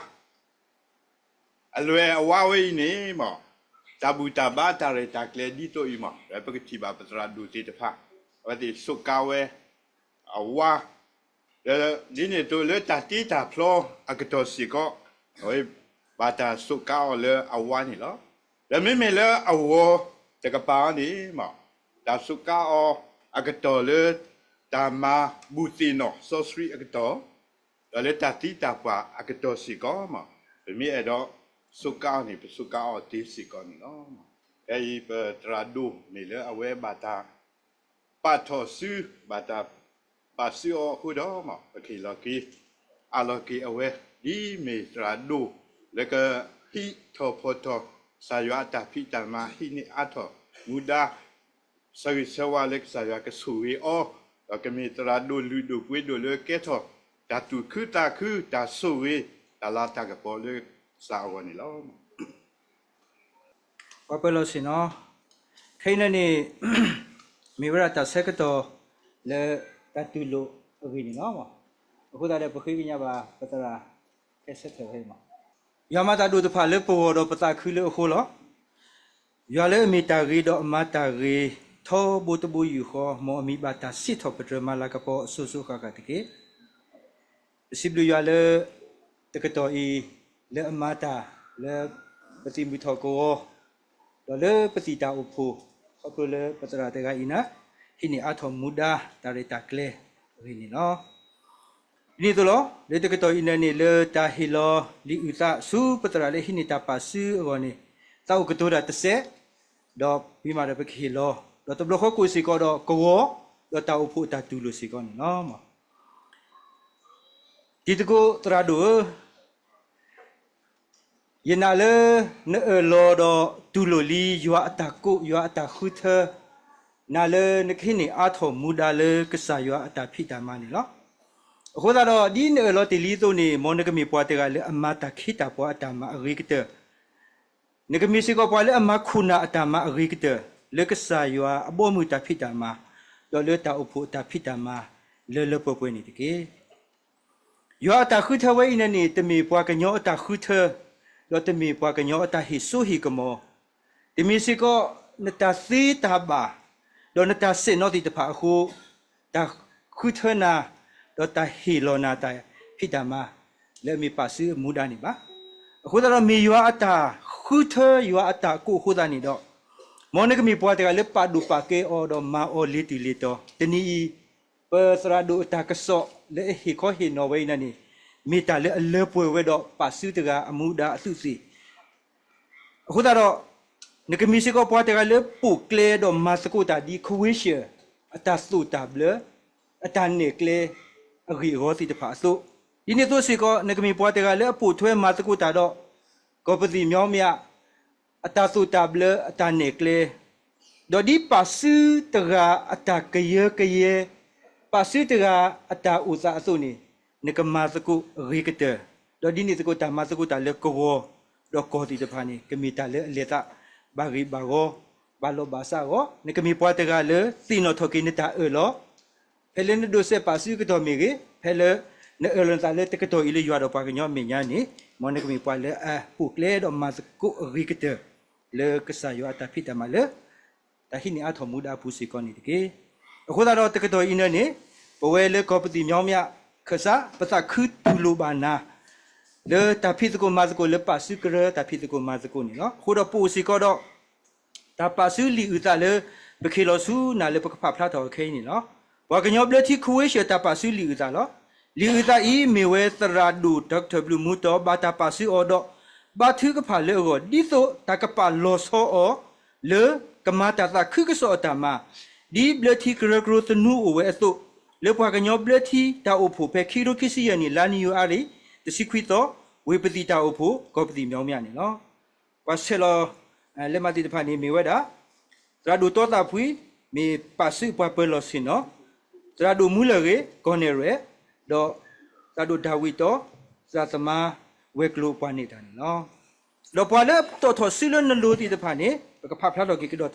အလွဲၢ်အဝါဝဲအံၤန့ၣ်မ့ၢ် တၢ်ဘူၣ်တၢ်ဘါတၢ်ရဲၣ်တၢ်ကျဲၤဒ်သိးအံၤမ့ၢ် ပကထံၣ်ဘၣ်ပသရၣ်ဒိၣ်သ့ၣ်တဖၣ် အဝဲသ့ၣ်စူးကါဝဲ အဝါ ဒီးဒ်န့ၣ်အသိးလၢတၢ်တ့တၢ်ဖျီအကတီၢ်စ့ၢ်ကီး အဝဲဘၣ်တၢ်စူးကါအီၤလၢအဝါန့ၣ်လီၤ. ဒီးမ့မ့ၢ်လၢအဂီၤတကပၤအံၤန့ၣ်မ့ၢ် တၢ်စူးကါအီၤအကတီၢ်လၢ တၢ်မၤဘူၣ်သ့ၣ်နီၣ်စီဆှံအကတီၢ် ဒီးလၢတၢ်သံတၢ်ပှၢ်အကတီၢ်စ့ၢ်ကီးမ့ၢ် ပမ့ၢ်အဲၣ်ဒိးစူးကါအီၤန့ၣ် ပစူးကါအီၤသ့စ့ၢ်ကီးန့ၣ်လီၤ. ဖဲအံၤပသရၣ်ဒိၣ်မ့ၢ်လၢအဝဲဘၣ်တၢ် ပာ်ထီၣ်စု ဘၣ်တၢ်ပာ်စုအီၤအဃိဒီး ပကဟ့ၣ်လီၤက့ၤ အးလီၤက့ၤအဝဲ ဒ်မ့ၢ်သရၣ်ဒိၣ် လၢကဟံးထီၣ်ဖီၣ်ထီၣ် ကစၢ်ယွၤအတၢ်ဖံးတၢ်မၤ ဟံးန့ၢ်အါထီၣ်မူဒါ ဆၢဂ့ၤဆၢဝါလၢကစၢ်ယွၤကဆိၣ်ဂ့ၤအီၤ, ဒီးကမ့ၢ်သရၣ်ဒိၣ်လုၢ်ဒိၣ်ပှ့ၤဒိၣ်လၢကဲထီၣ် တၢ်သူၣ်ခုသးခု တၢ်ဆိၣ်ဂ့ၤ တၢ်လၤတၢ်ကပီၤလၢကစၢ်အဂီၢ်န့ၣ်လီၤ. ပှၤပၢၤလီၢ်ဆ့ၣ်နီၤ, ခဲအံၤန့ၣ် မ့ၢ်ဝဲဒၣ်တၢ်ဆၢကတီၢ်လၢတၢ်တူၢ်လိာ်အဂ့ၢ်န့ၣ်လီၤ. အဃိသတးဒီး ပဃ့ကညးဘၣ်ပသရၣ် ခဲဆၢထၢၣ်ဖဲအံၤမ့ၢ် ယွၤမၤတၢ်ဒိၣ်တဖၣ်လၢပဂီၢ်ဒီးပသးခုလၢအဃိလီၤ. ယွၤလၢအမ့ၢ်တၢ်ဂ့ၤဒီးအမၤတၢ်ဂ့ၤ ထီဘိတဘိယူၢ်ဃီ, မ်အမံၤဘၣ်တၢ်စံးထီၣ်ပတြၢၤမၤလၤကပီၤအစိၤစိၤအဃၣ်ဃၣ်တက့ၢ်. ပစံးဘျုးယွၤလၢ တကတီၢ်အံၤ လၢအမၤတၢ်လၢပသံၣ်မုၢ်ထီၣ်ကဝီၤ ဒီးလၢပသံၣ်တၢ်အိၣ်ဖှိၣ် ခီဖျိလၢပသရၣ်တဂၤအံၤန့ၣ် ဟံးန့ၢ်အါထီၣ်မူဒါတၢ်ရဲၣ်တၢ်ကျဲၤအဂ့ၢ်န့ၣ်လီၤ. ဒ်န့ၣ်အသိးလီၤ. လၢတကတီၢ်အံၤန့ၣ်န့ၣ် လၢတၢ်ဟ့ၣ်လီၤလံာ်အုၣ်သးဆူပသရၣ်လၢဟံးန့ၢ်တၢ်ပာ်စုအဂီၢ်န့ၣ်, သးအိၣ်ကတိၤတၢ်တစဲး, ဒီးဝံၤမးဒီးပကဟ့ၣ်လီၤ, ဒီးတဘျီဃီကိးစ့ၢ်ကီးဒီးကဝီၤ, ဒီးတၢ်အိၣ်ဖှိၣ်အတၢ်တူၢ်လိာ်စ့ၢ်ကီးန့ၣ်လီၤ. တံၤသကိးသရၣ်ဒိၣ်ဧၢ, ယနာ်လၢနအၢၣ်လီၤဒီးတူၢ်လိာ်လံယွၤအတၢ်ကိး ယွၤအတၢ်ဃုထၢ, နာ်လၢနကဟံးန့ၢ်အါထီၣ်မူဒါလၢကစၢ်ယွၤအတၢ်ဖံးတၢ်မၤန့ၣ်လီၤ. အဃိသတးဒီး ဒ်နအၢၣ်လီၤတ့ၢ်လံအသိးန့ၣ်, မ်နကမ့ၢ်ပှၤတဂၤလၢအမၤတၢ်ခ့တၢ်ပှၤအတၢ်မၤအဂ့ၤကတၢၢ်, နကမ့ၢ်စ့ၢ်ကီးပှၤလၢအမၤခိၣ်နၢ်အတၢ်မၤအဂ့ၤကတၢၢ်, လၢကစၢ်ယွၤအဘီအမုၢ်တၢ်ဖံးတၢ်မၤ, ဒီးလၢတၢ်အိၣ်ဖှိၣ်အတၢ်ဖံးတၢ်မၤလၢလၢပှဲၤပှဲၤန့ၣ်တက့ၢ်. ယွၤအတၢ်ဃုထၢဝဲအံၤန့ၣ်န့ၣ် တမ့ၢ်ပှၤကညီအတၢ်ဃုထၢ, ဒီးတမ့ၢ်ပှၤကညီအတၢ်ဟ့ၣ်စိဟ့ၣ်ကမီၤ, တမ့ၢ်စ့ၢ်ကီးနတၢ်သ့တၢ်ဘၣ်, ဒီးနတၢ်ဆဲးနီၤသ့ၣ်တဖၣ်အဃိ, တၢ်ဃုထၢနၤ, ဒီးတၢ်ဟ့ၣ်လီၤနၤတၢ်ဖံးတၢ်မၤ လၢအမ့ၢ်ပာ်စုအမူဒါန့ၣ်ဘၣ်. အဃိသတးဒီး မ့ၢ်ယွၤအတၢ်ဃုထၢ ယွၤအတၢ်ကိးအဃိသတးန့ၣ်ဒီး, မ်နကမ့ၢ်ပှၤတဂၤလၢပာ်ဒိၣ်ပာ်ကဲအီၤဒီးမၤအီၤလ့ၤတုၤလ့ၤတီၤ, တနံၤအံၤ ပသရၣ်ဒိၣ်အတၢ်ကစီၣ်လၢအဟ့ၣ်ခီဟ့ၣ်နီၤဝဲအံၤန့ၣ်န့ၣ်, မ့ၢ်တၢ်လၢအလၢပှဲၤဝဲဒီးပာ်စုတဂၤအမူဒါအသူးအသ့ၣ် အဃိသတးဒီး, နကမ့ၢ်စ့ၢ်ကီးပှၤတဂၤလၢပိာ်ကျဲဒီးမၤသကိးတၢ်ဒ် Croatia အတၢ်သိၣ်တၢ်ဘျၢ, အတၢ်နဲၣ်ကျဲအဂ့ၢ်အဂီၤသ့ၣ်တဖၣ်အသိး, ဒ်န့ၣ်အသိးစ့ၢ်ကီး နကမ့ၢ်ပှၤတဂၤလၢအပိာ်ထွဲမၤသကိးတၢ်ဒီး ကီၢ်ပသံၣ်မီမၠး အတၢ်သိၣ်တၢ်ဘျၢအတၢ်နဲၣ်ကျဲ, ဒီးဒ်ပာ်စုတဂၤအတၢ်ကယၢကယဲ, ပာ်စုတဂၤအတၢ်အိၣ်သးအသိးန့ၣ်, နကမၤသကိးအဂ့ၤကတၢၢ်, ဒီးဒ်န့ၣ်သကိးတၢ်မၤသကိးတၢ်လၢကဝီၤ, ဒီးကီၢ်သ့ၣ်တဖၣ်န့ၣ် ကမ့ၢ်တၢ်လၢအလဲၤသးဘၣ်ဂ့ၢ်ဘၣ်ဂီၤ, ဘၣ်လီၢ်ဘၣ်စးအဂီၢ်, နကမ့ၢ်ပှၤတဂၤလၢသ့ၣ်နီၣ်ထီၣ်က့ၤနတၢ်အၢၣ်လီၤ ဖဲလၢနဒိးစဲးပာ်စုကတီၢ်မ့ၢ်ဂ့ၤ, ဖဲလၢနအၢၣ်လီၤနသးလၢတကတီၢ်အံၤလၢယွၤဒီးပှၤကညီအမဲာ်ညါန့ၣ်, မ်နကမ့ၢ်ပှၤလၢအပိာ်ကျဲဒီးမၤသကိးအဂ့ၤကတၢၢ်, လၢကစၢ်ယွၤအတၢ်ဖံးတၢ်မၤလၢ တၢ်ဟံးန့ၢ်အါထီၣ်မူဒါအပူၤစ့ၢ်ကီးန့ၣ်တက့ၢ်. အဃိသတးဒီးတကတီၢ်အံၤန့ၣ်န့ၣ်, ပဝဲလၢကီၢ်ပသံၣ်မီမၠးခၢၣ်စး ပသးခုတူၢ်လိာ်ဘၣ်နၤ လၢတၢ်ဖံးသကိးမၤသကိးလၢပာ်စုကရၢတၢ်ဖံးသကိးမၤသကိးန့ၣ်လီၤ. အဃိဒီးပအိၣ်စ့ၢ်ကီးဒီး တၢ်ပာ်စုလံာ်အုၣ်သးလၢ ပကဟ့ၣ်လီၤဆူနၤလၢပကဖးဖျါထီၣ်ခဲအံၤန့ၣ်လီၤ. ပှၤကညီဘျၢထံ Croatia တၢ်ပာ်စုလံာ်အုၣ်သးလီၤ. လံာ်အုၣ်သးအံၤမ့ၢ်ဝဲသရၣ်ဒိၣ် Doctor ဘျုးမူတီ ဘၣ်တၢ်ပာ်စုအီၤဒီး ဘါထုကဖၣ်လၢအဂီၢ် ဒ်သိးတၢ်ကပာ်လီၤဆီအီၤ လၢကမၤတၢ်သးခုကစီၣ်အတၢ်မၤ ဒ်ဘျၢထံကရၢကရိသနူအိၣ်ဝဲအသိး, လၢပှၤကညီဘျၢထံတၢ်အိၣ်ဖှိၣ်ဖဲခံကထိခံဆံယဲၢ်နံၣ် လါနံၣ်ယိၤအါရံၤ တဆံခွံသီ, ဝ့ၢ်ပသံၣ်တၢ်အိၣ်ဖှိၣ် ကီၢ်ပသံၣ်မီမၠးန့ၣ်လီၤ. ပှၤဆဲးလီၤ လဲးမးသ့ၣ်တဖၣ်န့ၣ် မ့ၢ်ဝဲဒၣ် သရၣ်ဒိၣ်တီသးဖှံ မ့ၢ်ပာ်စုပှၤပၢၤလီၢ်ဆ့ၣ်နီၤ, သရၣ်ဒိၣ်မူလၢၢ်ဂ့ၤ ကီၢ်နဲၣ်ရွဲၣ်, ဒီးသရၣ်ဒိၣ်ဒၤဝံးတီ, သရၣ်သမါဝဲၤကျိၤပှၤနဲၣ်တၢ်န့ၣ်လီၤ. ဒီးပှၤလၢတီၣ်ထီၣ်စုလၢနလိၤသ့ၣ်တဖၣ်န့ၣ် ပကဖးဖျါထီၣ်က့ၤကဒီးတဘျီလီၤ.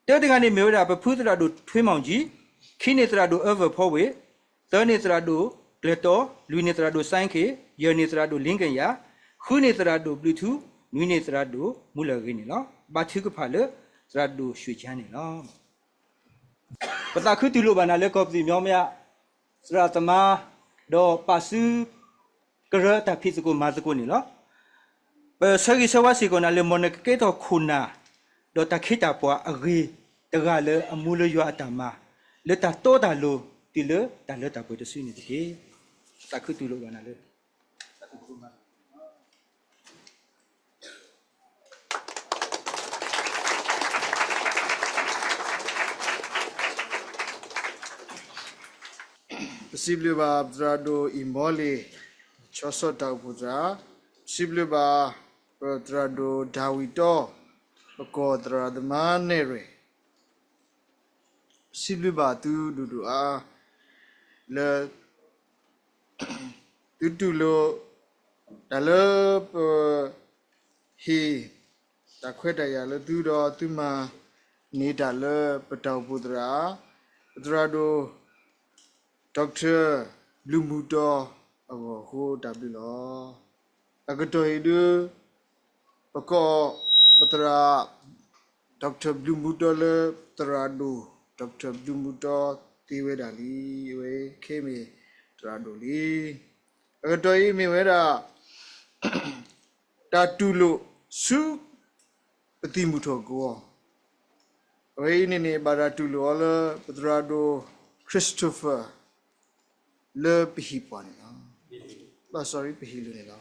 တၢတဂၤန့ၣ်မ့ၢ်ဝဲဒၣ် ပဖုသရၣ်ဒိၣ်ထွ့မီၣ်ကၠံ, ခံန့ၣ်သရၣ်ဒိၣ်အၢဝၢၢ်ဖီဝ့ၢ်, သၢန့ၣ်သရၣ်ဒိၣ်ကျၢၤတီ, လွံၢ်န့ၣ်သရၣ်ဒိၣ်စဲခ့ၣ်, ယဲၢ်န့ၣ်သရၣ်ဒိၣ်လ့ကယၤ, ဃုန့ၣ်သရၣ်ဒိၣ်ဘျုးထူ, နွံန့ၣ်သရၣ်ဒိၣ်မူလၢၢ်ဂ့ၤန့ၣ်လီၤ. ဘါထုကဖၣ်လၢသရၣ်ဒိၣ်ရွှ့ၣ်ကၠါန့ၣ်လီၤ. ပသးခုတူၢ်လိာ်ဘၣ်နၤလၢကီၢ်ပသံၣ်မီမၠး သရၣ်သမါ ဒီးပာ်စုကရၢအတၢ်ဖံးသကိးမၤသကိးန့ၣ်လီၤ. ပဆၢဂ့ၤဆၢဝါစ့ၢ်ကီးနၤလၢ မ်နကကဲထီၣ်ခိၣ်နၢ် ဒီးတၢ်ခ့တၢ်ပှၤအဂ့ၤတဂၤလၢအမူလၢယွၤအတၢ်မၤ လၢတၢ်တီတၢ်လိၤတုၤလၢတၢ်လၢတၢ်ပှဲၤတစုန့ၣ်တက့ၢ်. ပသးခုတူၢ်လိာ်ဘၣ်နၤလၢ ပစံးဘျုးဘၣ်ပသရၣ်ဒိၣ်အံၣ်မီလ့ၣ် ဆီဆီၣ်တၢ်အိၣ်ဖှိၣ်သရၣ်, ပစံးဘျုးဘၣ်ပသရၣ်ဒိၣ်ဒၤဝံးတီ, ပကီၢ်သရၣ်သမါနဲၣ်ရွဲၣ်, ပစံးဘျုးဘၣ်သုဒိၣ်ဒိၣ်အါအါ လၢ သုတူၢ်လိာ် တၢ်လၢပ ဟ့ၣ် တၢ်ခွဲးတၢ်ယာ်လၢသုဒီးသုမၤန့ၢ်တၢ်လၢပတၢ်အိၣ်ဖှိၣ်သရၣ်, ပသရၣ်ဒိၣ် Doctor ဘျုးမူတီ အဂီၢ်အဃိတၢ်ဘျုးလီၤ. အကတီၢ်အံၤဒု ပကိး ပသရၣ် Doctor ဘျုးမူတီလၢသရၣ်ဒိၣ် Doctor ဘျုးမူတီသ့ဝဲဒၣ်လံ, အဝဲခဲမ့ၢ်သရၣ်ဒိၣ်လံ. အကတီၢ်အံၤမ့ၢ်ဝဲဒၣ် တၢ်တူၢ်လိာ်ဆူ ပသံၣ်မုၢ်ထီၣ်ကဝီၤ, အဝဲအံၤန့ၣ်န့ၣ် ဘၣ်တၢ်တူၢ်လိာ်အီၤလၢ ပသရၣ်ဒိၣ် Christopher လၢပဟံၣ်ပှၢ်န့ၣ်လီၤ. ဘၣ် sorry ပဟံၣ်လၢန့ၣ်လီၤ.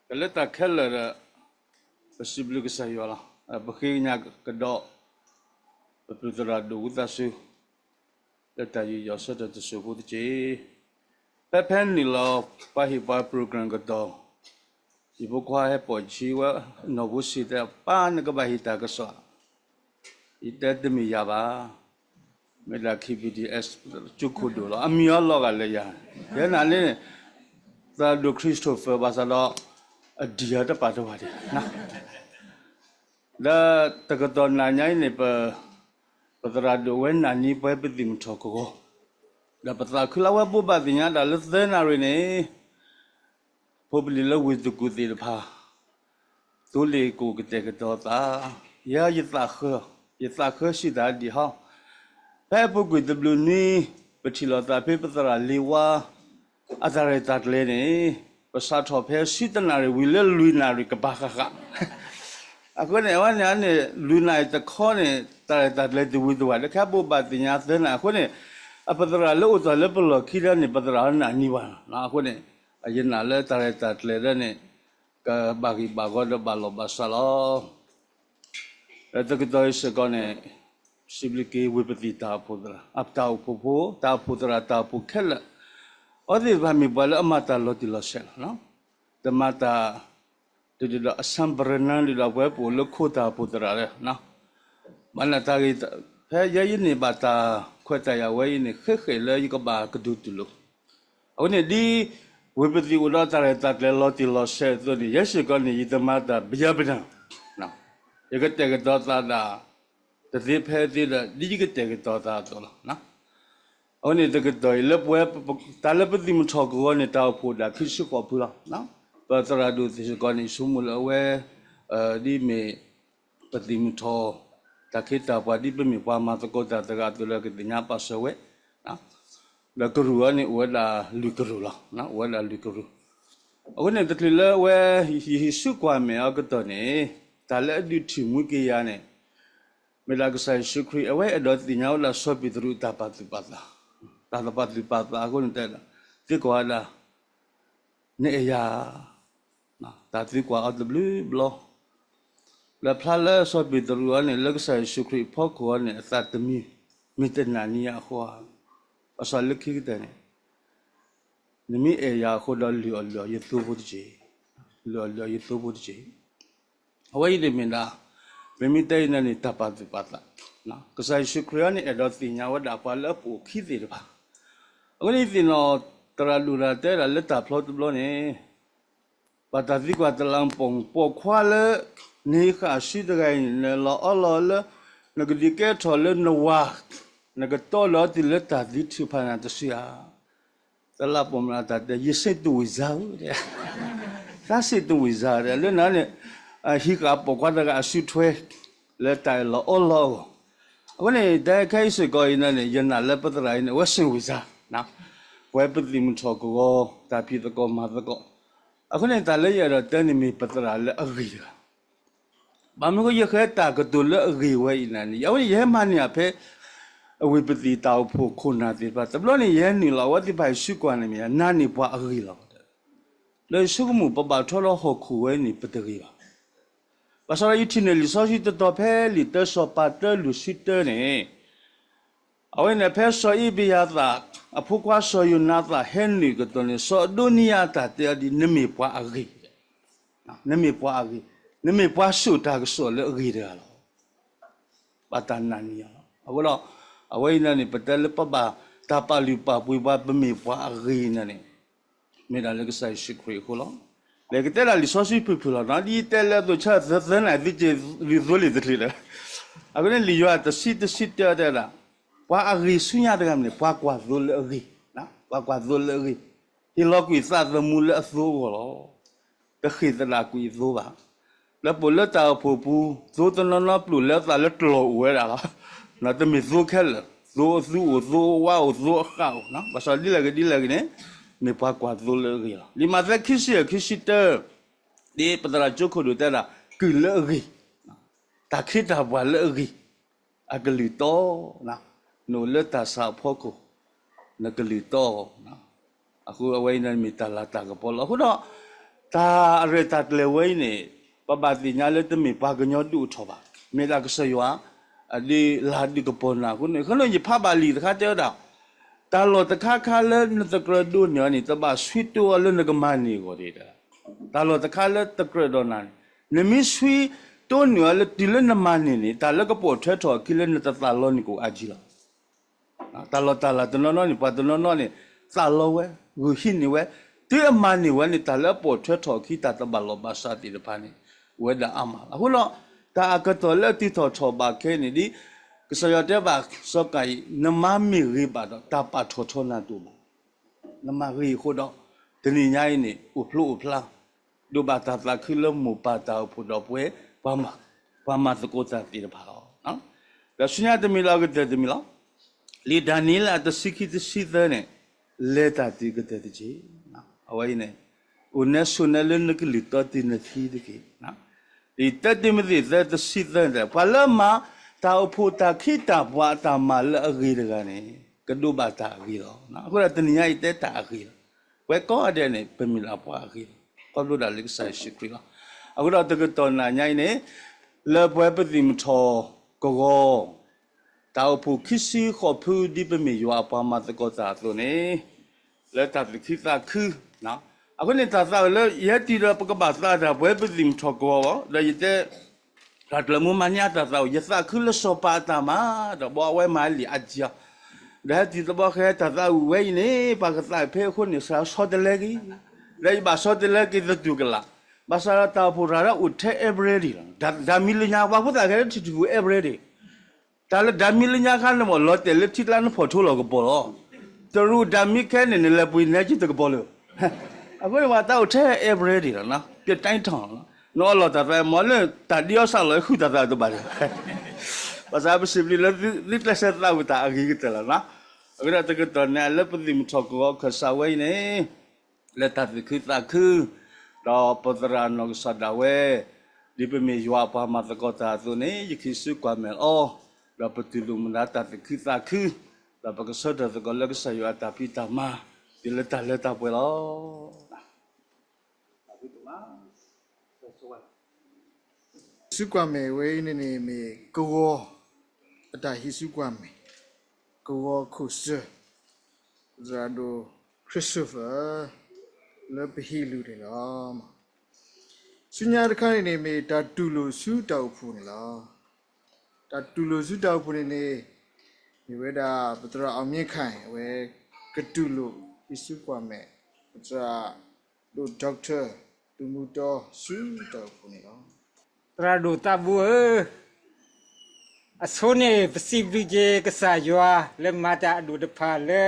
ကလၢတၢ်ခဲလၢာ်ဒီး ပစံးဘျုးကစၢ်ယွၤလီၤ. ပဃ့ကညးကဒီး ပပုၢ်သရၣ်ဒိၣ်ဝံသးစူၤ လၢတၢ်ယူးယီၣ်ဆၢထၢၣ်တစိၢ်ဖိတက့ၢ်. ဖဲဖဲနုာ်လီၤပှၤဟ့ၣ်ပှၤ program ကတီၢ် ယဖိခွါဟဲပိာ်ဆံဝဲ နီၢ်ဖိစံးတဲ ပၢ်နကဘၣ်ဟ့ၣ်တၢ်ကစီၣ် ယတဲတမ့ၢ်ယၤဘၣ်, မ့ၢ်ဒၣ် ခ့ပံၣ်ဒံၣ်အဲး ကၠိခိၣ်ဒိၣ်လီၤ. အမံၤအီၤလီၤဂာ်လၢယၤ, ယဲနၤန့ၣ် သရၣ်ဒိၣ် Christopher ဘၣ်ဆၣ်ဒီး အဒံၣ်အတပာ်တဝၤဒံး ဒီးတကတီၢ်နၤညါအံၤန့ၣ် ပ ပသရၣ်ဒိၣ်ဝဲနာ်န့ၢ်ပှၤပသံၣ်မုၢ်ထီၣ်ကဝီၤ, ဒီးပသးခုလၢအဝဲဘိးဘၣ်သ့ၣ်ညါတၢ်လၢသၢနၣ်ရံၣ်န့ၣ် ဖိပလံၤလၢဝ့ၢ်သကူၣ်သ့ၣ်တဖၣ် သိလ့ၣ်ကိၣ်ကတဲာ်ကတီၤသး, ယဲယသးဃၢ, ယသးဃၢစံးတၢ်ဒ်ဟီ, ဖဲအပူၤကွံာ်တဘျုးနွံ ပထံၣ်လိာ်သးဖဲပသရၣ်လ့ဝါ အတၢ်ရဲၣ်တၢ်ကျဲၤန့ၣ် ပစးထီၣ်ဖဲဆံတနၣ်ရံၣ်ဝံၤလၢလွံၢ်နၣ်ရံၣ်ကဘၣ်ဃၣ်ဃၣ် အဃိန့ၣ် အဝဲန့ၣ်န့ၣ် လွံၢ်နၣ်ရံၣ်တခီန့ၣ် တၢ်ရဲၣ်တၢ်ကျဲၤတဝံၤတဝၢ် လၢခံဘိးဘၣ်သ့ၣ်ညါသၢနၣ်ရံၣ်အဃိန့ၣ် အပသရၣ်လၢအိၣ်တီၢ်လၢပလီၢ်ခံဒၣ်န့ၣ် ပသရၣ်နာ်န့ၢ်ဘၣ်လီၤ. အဃိန့ၣ် ယနာ်လၢတၢ်ရဲၣ်တၢ်ကျဲၤဒၣ်န့ၣ် ကဘၣ်ဂံၢ်ဘၣ်ဂီၤဒီးဘၣ်လီၢ်ဘၣ်စးလီၤ. တကတီၢ်အံၤစ့ၢ်ကီးန့ၣ် စံးဘျုးက့ၤဝ့ၢ်ပသံၣ်တၢ်အိၣ်ဖှိၣ်သရၣ် တၢ်အိၣ်ဖှိၣ်ဖိ တၢ်အိၣ်ဖှိၣ်သရၣ် တၢ်အိၣ်ဖှိၣ်ခဲလၢာ်, အဝဲသ့ၣ်တဖၣ်မ့ၢ်ပှၤလၢအမၤတၢ်လီၤတံၢ်လီၤဆဲးလီၤ. တမၤတၢ် ဒ်ဒီးအဆၣ်ပရနါ ဒ်ဒီးပဝဲပအိၣ်လၢခိတၢ်အိၣ်ဖှိၣ်သရၣ်လၢ မၤနၢၤတၢ်ဂ့ၢ် ဖဲယဲယန့ၢ်ဘၣ်တၢ်ခွဲးတၢ်ယာ်ဝဲအံၤန့ၣ် ဃဲးဃဲးလၢယကဘၣ်ကဒိၣ်တုၤလီၤ. အဃိန့ၣ် ဒ်ဝ့ၢ်ပသံၣ်အိၣ်ဒီးတၢ်ရဲၣ်တၢ်ကျဲၤလီၤတံၢ်လီၤဆဲးအသိးန့ၣ် ယဲစ့ၢ်ကီးန့ၣ် ယတမၤတၢ်ဘယါဘနၢ်, ယကတဲာ်ကတီၤသးဒၣ် တသ့ဖဲသ့ဒီး ဒ်ယကတဲာ်ကတီၤသးအသိးလီၤ. အဃိန့ၣ် တကတီၢ်အံၤလၢပဝဲ တၢ်လၢပသံၣ်မုၢ်ထီၣ်ကဝီၤန့ၣ် တၢ်အိၣ်ဖှိၣ်ဒၣ်ခံဆံဃိးဖုလီၤ. ပသရၣ်ဒိၣ်သ့ၣ်စ့ၢ်ကီးန့ၣ် ဆိကမိၣ်လၢအဝဲ ဒ်မ့ၢ် ပသံၣ်မုၢ်ထီၣ် တၢ်ခ့တၢ်ပှၤ ဒ်ပမ့ၢ်ပှၤမၤသကိးတၢ်သရၣ်အသိးလၢကသ့ၣ်ညါပာ်စၢၤဝဲ ဒီးကရူၢ်အံၤန့ၣ် အိၣ်ဝဲဒၣ်လွံၢ်ကရူၢ်လီၤ. အိၣ်ဝဲဒၣ်လွံၢ်ကရူၢ်. အဃိန့ၣ် တချုးလၢအဝဲ ယဟံးဆူကွၢ်မဲာ်အီၤကတီၢ်န့ၣ် တၢ်လၢအဒုးထံၣ်မှံက့ၤယၤန့ၣ် မ့ၢ်ဒၣ်ကစၢ်ယ့ၣ်ၡူးခရံာ် အဝဲအဲၣ်ဒိးသ့ၣ်ညါဝဲဒၣ်စီၤပ့းတရူးတၢ်ပာ်သူၣ်ပာ်သး, တၢ်ပာ်သူၣ်ပာ်သးအဃိန့ၣ်တဲဒၣ် သံကွၢ်ဝဲဒၣ် နအဲၣ်ယၤ တၢ်သံကွၢ်အီၤတဘျုးဘျီ လၢဖျါလၢစီၤပ့းတရူးအံၤန့ၣ် လၢကစၢ်ယ့ၣ်ၡူးခရံာ်အဖီခိၣ်အံၤန့ၣ် အသးတမံၤ မ့ၢ်တနာ်န့ၢ်ယၤအဃိဧါ. ဘၣ်ဆၣ်လၢခံကတၢၢ်န့ၣ် နမ့ၢ်အဲၣ်ယၤအဃိဒီး လုၢ်အီၣ်လုၢ်အီယသိဖိတက့ၢ်. လုၢ်အီၣ်လုၢ်အီယသိဖိတက့ၢ်. အဝဲအံၤန့ၣ်မ့ၢ်ဒၣ် ပမ့ၢ်တဲအံၤန့ၣ်န့ၣ် တၢ်ပာ်သူၣ်ပာ်သး, ကစၢ်ယ့ၣ်ၡူးခရံာ်အံၤန့ၣ် အဲၣ်ဒိးသ့ၣ်ညါဝဲဒၣ်ပှၤလၢအပအိၣ်ခံသ့ၣ်တဖၣ်. အဃိန့ၣ်သ့ၣ်နီၣ် သရၣ်ဒိၣ်တၢ်တဲဒၣ်လၢတၢ်ဖျီတဘျီန့ၣ် ဘၣ်တၢ်သံကွၢ်တလးပိာ်မုၣ် ပိာ်ခွါလၢ နဟံးဃာ်အစုတဂၤအံၤန့ၣ် နလီၤအီလီၤလၢ နကဒုးကဲထီၣ်လၢနဝၤ နကတီလီၤတုၤလၢတၢ်သံထုးဖးနၤတစုဧါ. တလးပိာ်မုၣ်အတၢ်တဲ ယစ့တူၢ်ဝံၣ်စၢ်ဧၢ, သးစ့တူၢ်ဝံၣ်စၢ်ဧၢ လၢနၤန့ၣ် ဟံးဃာ်ပိာ်ခွါတဂၤအစုထွဲ လၢတၢ်အၢၣ်လီၤအီလီၤအဂီၢ်. အဃိန့ၣ် တၢ်ခဲအံၤစ့ၢ်ကီးအံၤန့ၣ် ယနာ်လၢပသရၣ်အံၤန့ၣ် အဝဲစ့ဝံၣ်စၢ် ပဝဲပသံၣ်မုၢ်ထီၣ်ကဝီၤ တၢ်ဖံးသကိးမၤသကိး. အဃိန့ၣ် တၢ်လၢယအဲၣ်ဒိးတဲန့ၣ်မ့ၢ်ပသရၣ်လၢအဂ့ၤတဂၤ ဘၣ်မနုၤအဃိ ယဃဲတၢ်ကတိၤလၢအဂ့ၤဝဲအံၤန့ၣ် အဝဲန့ၣ် ယဟဲမၤန့ၢ်အဖဲ အဝ့ၢ်ပသံၣ်တၢ်အိၣ်ဖှိၣ်ခိၣ်နၢ်သ့ၣ်တဖၣ် တဘျီန့ၣ် ယဟဲနုာ်လီၤ အဝဲသ့ၣ်တဖၣ်အံၤစုကွၢ်န့ၣ်မ့ၢ် နၤန့ၢ်ပှၤအဂ့ၤလီၤ. ဒီးယဆိကမိၣ် ပဘၣ်ထွဲဒီးဟီၣ်ခိၣ်ဝဲန့ၣ် ပတဂ့ၤဘၣ်. ဘၣ်ဆၣ်ဒီးယထံၣ်န့ၢ်လံာ်စီဆှံတတီၤဖဲလံာ်တၢစီၤပၤတၢလွံၢ်ဆံတၢန့ၣ် အဝဲန့ၣ် ဖဲစီၤအ့ဘယၤသး အဖိခွါစီၤယိၤနၤသၣ်ဟဲနုာ်ကတီၢ်န့ၣ် စီၤအဒိနံယၤတၢ်တဲအီၤဒ် နမ့ၢ်ပှၤအဂ့ၤ, နမ့ၢ်ပှၤအဂ့ၤ, နမ့ၢ်ပှၤစိာ်တၢ်ကစီၣ်လၢအဂ့ၤတဂၤလီၤ. ဘၣ်တၢ်နာ်န့ၢ်ယၤလီၤ. အဃိဒီး အဝဲအံၤန့ၣ်န့ၣ် ပတဲလၢပဘၣ်တၢ်ပာ်လုၢ်ပာ်ပှ့ၤပှၤ ပမ့ၢ်ပှၤအဂ့ၤန့ၣ်န့ၣ် မ့ၢ်ဒၣ်လၢကစၢ်ယ့ၣ်ၡူးခရံာ်အဃိလီၤ. ဒီးကတဲဒၣ်လံာ်စီဆှံဖုၣ်ဖုၣ်လီၤနီၤ ဒ်ယတဲလၢအသိးဆၢသၢသၢနၣ်ရံၣ်သုက့ၤ လုၢ်သိလံာ်တချုးဒီး အဃိန့ၣ် လံာ်ယိၤဟၣ်တဆံတဆံတၢတဲဒၣ် ပှၤအဂ့ၤဆူညါတဂၤန့ၣ် ပှၤကွၢ်သိလၢအဂ့ၤ, ပှၤကွၢ်သိလၢအဂ့ၤ, ဟ့ၣ်လီၤကွံာ်သးသမူလၢအသိအဂီၢ်လီၤ. တဃ့ၢ်သဒၣ်ကွံာ်အသိဘၣ်. လၢပအိၣ်လၢတၢ်အိၣ်ဖှိၣ်ပူၤ သိတနီၤနီၤပျိာ်လၢသးလၢကျီၢ်အိၣ်ဝဲဒၣ်လီၤ. တမ့ၢ်သိခဲလၢာ်, သိအသူအိၣ်, သိအဝါအိၣ်, သိအဃၣ်အိၣ်, ဘၣ်ဆၣ်ဒ်လဲၣ်ဂ့ၤဒ်လဲၣ်ဂ့ၤန့ၣ် မ့ၢ်ပှၤကွၢ်သိလၢအဂ့ၤလီၤ. လံာ်မးသဲခံဆံယဲၢ်ခံဆံတၢ ဒ်ပသရၣ်ကၠိခိၣ်ဒိၣ်တဲဒၣ် ကုၢ်လၢအဂ့ၤ, တၢ်ခ့တၢ်ပှၤလၢအဂ့ၤ, အကလုၢ်တီ, နအိၣ်လၢတၢ်ဆါအဖီခိၣ်, နကလုၢ်တီအီၤ, အဃိအဝဲအံၤန့ၣ်မ့ၢ်တၢ်လၤတၢ်ကပီၤလီၤ. အဃိဒီး တၢ်ရဲၣ်တၢ်ကျဲၤဝဲအံၤန့ၣ် ပဘၣ်သ့ၣ်ညါလၢတမ့ၢ်ပှၤကညီဒုးအိၣ်ထီၣ်ဘၣ်, မ့ၢ်ဒၣ်ကစၢ်ယွၤ အဒုးလၤဒုးကပီၤနၤအဃိန့ၣ်, အဃိန့ၣ် ယဖးဘၣ်လံာ်တခါတဲဝဲဒၣ်, တၢ်လီၢ်တခါခါလၢနသကြၢးဒိးန့ၢ်အီၤန့ၣ် တဘၣ်ဆှံတိၢ်အီၤလၢနကမၤန့ၢ်အဂီၢ်တဂ့ၤ. တၢ်လီၢ်တခါလၢသကြၢးဒီးနၤန့ၣ် နမ့ၢ်ဆှံတိၢ်န့ၢ်အီၤလၢတုၤလၢနမၤန့ၢ်န့ၣ် တၢ်လၢကပိာ်ထွဲထီၣ်အခံလၢနတသးလီန့ၢ်ကအိၣ်အါကံလီၤ. တၢ်လီၢ်တၢ်လၤတနီၤနီၤန့ၣ် ပှၤတနီၤနီၤန့ၣ် သးလီဝဲ, ဂုာ်ဟံးန့ၢ်ဝဲ, တုၤအမၤန့ၢ်ဝဲန့ၣ် တၢ်လၢအပိာ်ထွဲထီၣ်အခံ တၢ်တဘၣ်လိာ်ဘၣ်စးသ့ၣ်တဖၣ်န့ၣ် အိၣ်ဝဲဒၣ်အါမးလီၤ. အဃိဒီး တၢ်အကတီၢ်လၢအတုၤထီၣ်ထီၣ်ဘၣ်ခဲအံၤန့ၣ် ဒ်ကစၢ်ယွၤတဲဘၣ်စီၤကၤယံၣ်, နမၤမ့ၢ်ဂ့ၤဘၣ်ဒီး တၢ်ပာ်ထီၣ်ထီနၤတအိၣ်ဘၣ်. နမၤဂ့ၤအဃိဒီး တနံၤညါအံၤန့ၣ် အိၣ်ဖျိအိၣ်ဖျါ ဒိးဘၣ်တၢ်သးခုလၢမိၢ်ပၢ်တၢ်အိၣ်ဖှိၣ်ဒီးပဝဲ ပှၤမၤသကိးတၢ်သ့ၣ်တဖၣ်လီၤ. ဒီးဆူညါတမံၤလၢအကတၢၢ်တမံၤလီၤ. လံာ်ဒၤနံးယ့လးတဆံခံတဆံသၢန့ၣ် လဲၤတၢ်တုၤကတၢၢ်တက့ၢ်. အဝဲအံၤန့ၣ် အိၣ်နဲဆိးနဲလၢနကလုၢ်တီတုၤနသံတက့ၢ်. လံာ်တၢတံၤမသ့းသၢတဆံသၢန့ၣ် ပှၤလၢအမၤတၢ်အိၣ်ဖှိၣ်တၢ်ခ့တၢ်ပှၤအတၢ်မၤလၢအဂ့ၤတဂၤန့ၣ် ကဒိးဘၣ်တၢ်အဂ့ၤလီၤ. အဃိဒီးတနံၤညါအံၤတဲတၢ်အဂ့ၤလီၤ. ပဝဲကိးဂၤဒဲးန့ၣ် ပမ့ၢ်ဒၣ်ပှၤအဂ့ၤလီၤ. ခီဖျိဒၣ်လၢကစၢ်ယ့ၣ်ၡူးခရံာ်လီၤ. အဃိဒီးတကတီၢ်နံၤညါအံၤန့ၣ် လၢပဝဲပသံၣ်မထီၣ်ကဝီၤ တၢ်အိၣ်ဖှိၣ်ခံဆံဃိးဖု ဒ်ပမ့ၢ်ယွၤအပှၤမၤသကိးတၢ်အသိးန့ၣ် လၢတၢ်သူၣ်ခုသးခု အဃိန့ၣ် တၢ်သးဝံၣ်လၢယဟဲတုၤဒီး ပကဘၣ်သးတၢ်ပဝဲပသံၣ်မထီၣ်ကဝီၤလီၤ. ဒီးယတဲ တၢ်ကျၢၤမူမၤန့ၢ်အတၢ်သးဝံၣ် ယသးခုလၢစီၤပၤအတၢ်မၤ ဒီးဘီအဝဲမၤလံာ်အါကံအီၤ, ဒီးဟဲတုၤတဘျီဃီတၢ်သးဝံၣ်ဝဲအံၤန့ၣ် ပှၤကသးဝံၣ်ဖဲအဃိန့ၣ် စးဆီတလဲက့ၤ, ဒီးယဘၣ်ဆီတလဲက့ၤသတူၢ်ကလာ်, ဘၣ်ဆၣ်ဒီးတၢ်အိၣ်ဖှိၣ်ရၤလၢအိၣ်ထဲ everyday လီၤ. ဒၤမံလၢညါ ပှၤဖိသၣ်ခဲလၢထံၣ်ထံၣ်ပူၤ everyday တၢ်လၢဒၤမံလၢညါခါန့ၣ်မ့ၢ် လီၤတဲာ်လၢထံကျါနဖီၣ်ထိလီၤကပီၤလီၤ. တရူးဒၤမံခဲန့ၣ် နလဲၤပှ့ၤနဲက့ၤတကပီၤလၢာ်. အဃိန့ၣ် ပှၤတၢ်အိၣ်ထဲ everyday လီၤ, ပတၢ်ထီၣ်လီၤ. နအီၣ်လီၤတၢ်သးမ့ၢ်လၢတၢ်ဒ်အီၣ်စးလီၤ ဃုတၢ်သးတဘၣ်လၢၤ. ဘၣ်ဆၣ်ပစံးဘျုးလၢသုကျဲးစၢးသးဝံၣ်တၢ်အဂ့ၤကတၢၢ်လီၤ. အဃိဒီးတကတီၢ်န့ၣ် လၢပသံၣ်မထီၣ်ကဝီၤအခၢၣ်စးဝဲအံၤန့ၣ် လၢတၢ်သူၣ်ခုသးခု, ဒီးပသရၣ်နီၢ်ကစၢ်ဒၣ်ဝဲ, ဒ်ပမ့ၢ်ယွၤအပှၤမၤသကိးတၢ်အသိးန့ၣ် ယခံစုကွၢ်မဲာ်လီၤ. ဒီးပတူၢ်လိာ်မုာ်ဒၣ်တၢ်သူၣ်ခုသးခု, ဒီးပကဆၢထၢၣ်သကိးလၢကစၢ်ယွၤအတၢ်ဖံးတၢ်မၤ တုၤလၢတၢ်လၢတၢ်ပှဲၤလီၤ. စုကွၢ်မဲာ်ဝဲအံၤန့ၣ်န့ၣ်မ့ၢ်ကဝီၤ အတၢ်ဟံးစုကွၢ်မဲာ်, ကဝီၤခိၣ်စၢၢ်, သရၣ်ဒိၣ် Christopher လၢပဟံးလူၤန့ၣ်လီၤ. ဆူညါတခါန့ၣ်န့ၣ် မ့ၢ်တၢ်တူၢ်လိာ်ဆူတၢ်အိၣ်ဖှိၣ်န့ၣ်လီၤ. တၢ်တူၢ်လိာ်ဆူတၢ်အိၣ်ဖှိၣ်န့ၣ်န့ၣ် မ့ၢ်ဝဲဒၣ် ပသရၣ် အောင်မြင့်ခိုင် အဝဲ ကတူၢ်လိာ်ဟံးစုကွၢ်မဲာ် ပသရၣ်ဒိၣ် Doctor သုးမုၢ်တီ ဆူတၢ်အိၣ်ဖှိၣ်န့ၣ်လီၤ. သရၣ်ဒိၣ်သးဘိဧၢ, အဆိန့ၣ် ပစံးဘျုးက့ၤကစၢ်ယွၤလၢမၤတၢ်အဒိၣ်တဖၣ်လၢ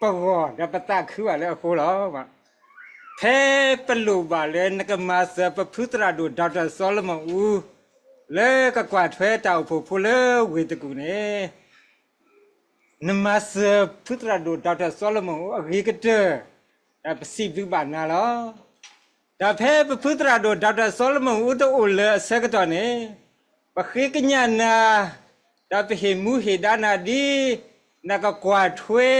ပဂီၢ် ဒီးပသးခုဘၣ်လၢအဃိလီၤ. ဖဲပလိၣ်ဘၣ်လၢနကမၤစၢၤပဖုသရၣ်ဒိၣ် Doctor Solomon အူ လၢကကွၢ်ထွဲတၢ်အိၣ်ဖှိၣ်ဖိလၢဝ့ၢ်တကူၣ်န့ၣ် နမၤစၢၤဖုသရၣ်ဒိၣ် Doctor Solomon အူအဂ့ၤကတၢၢ်, ဒီးပစံးဘျုးဘၣ်နၤလီၤ. ဒီးဖဲပဖုသရၣ်ဒိၣ် Doctor Solomon အူတအိၣ်လၢၤအဆၢကတီၢ်န့ၣ် ပဃ့ကညးနၤ, ဒီးပဟ့ၣ်မူဟ့ၣ်ဒါနၤဒ် နကကွၢ်ထွဲ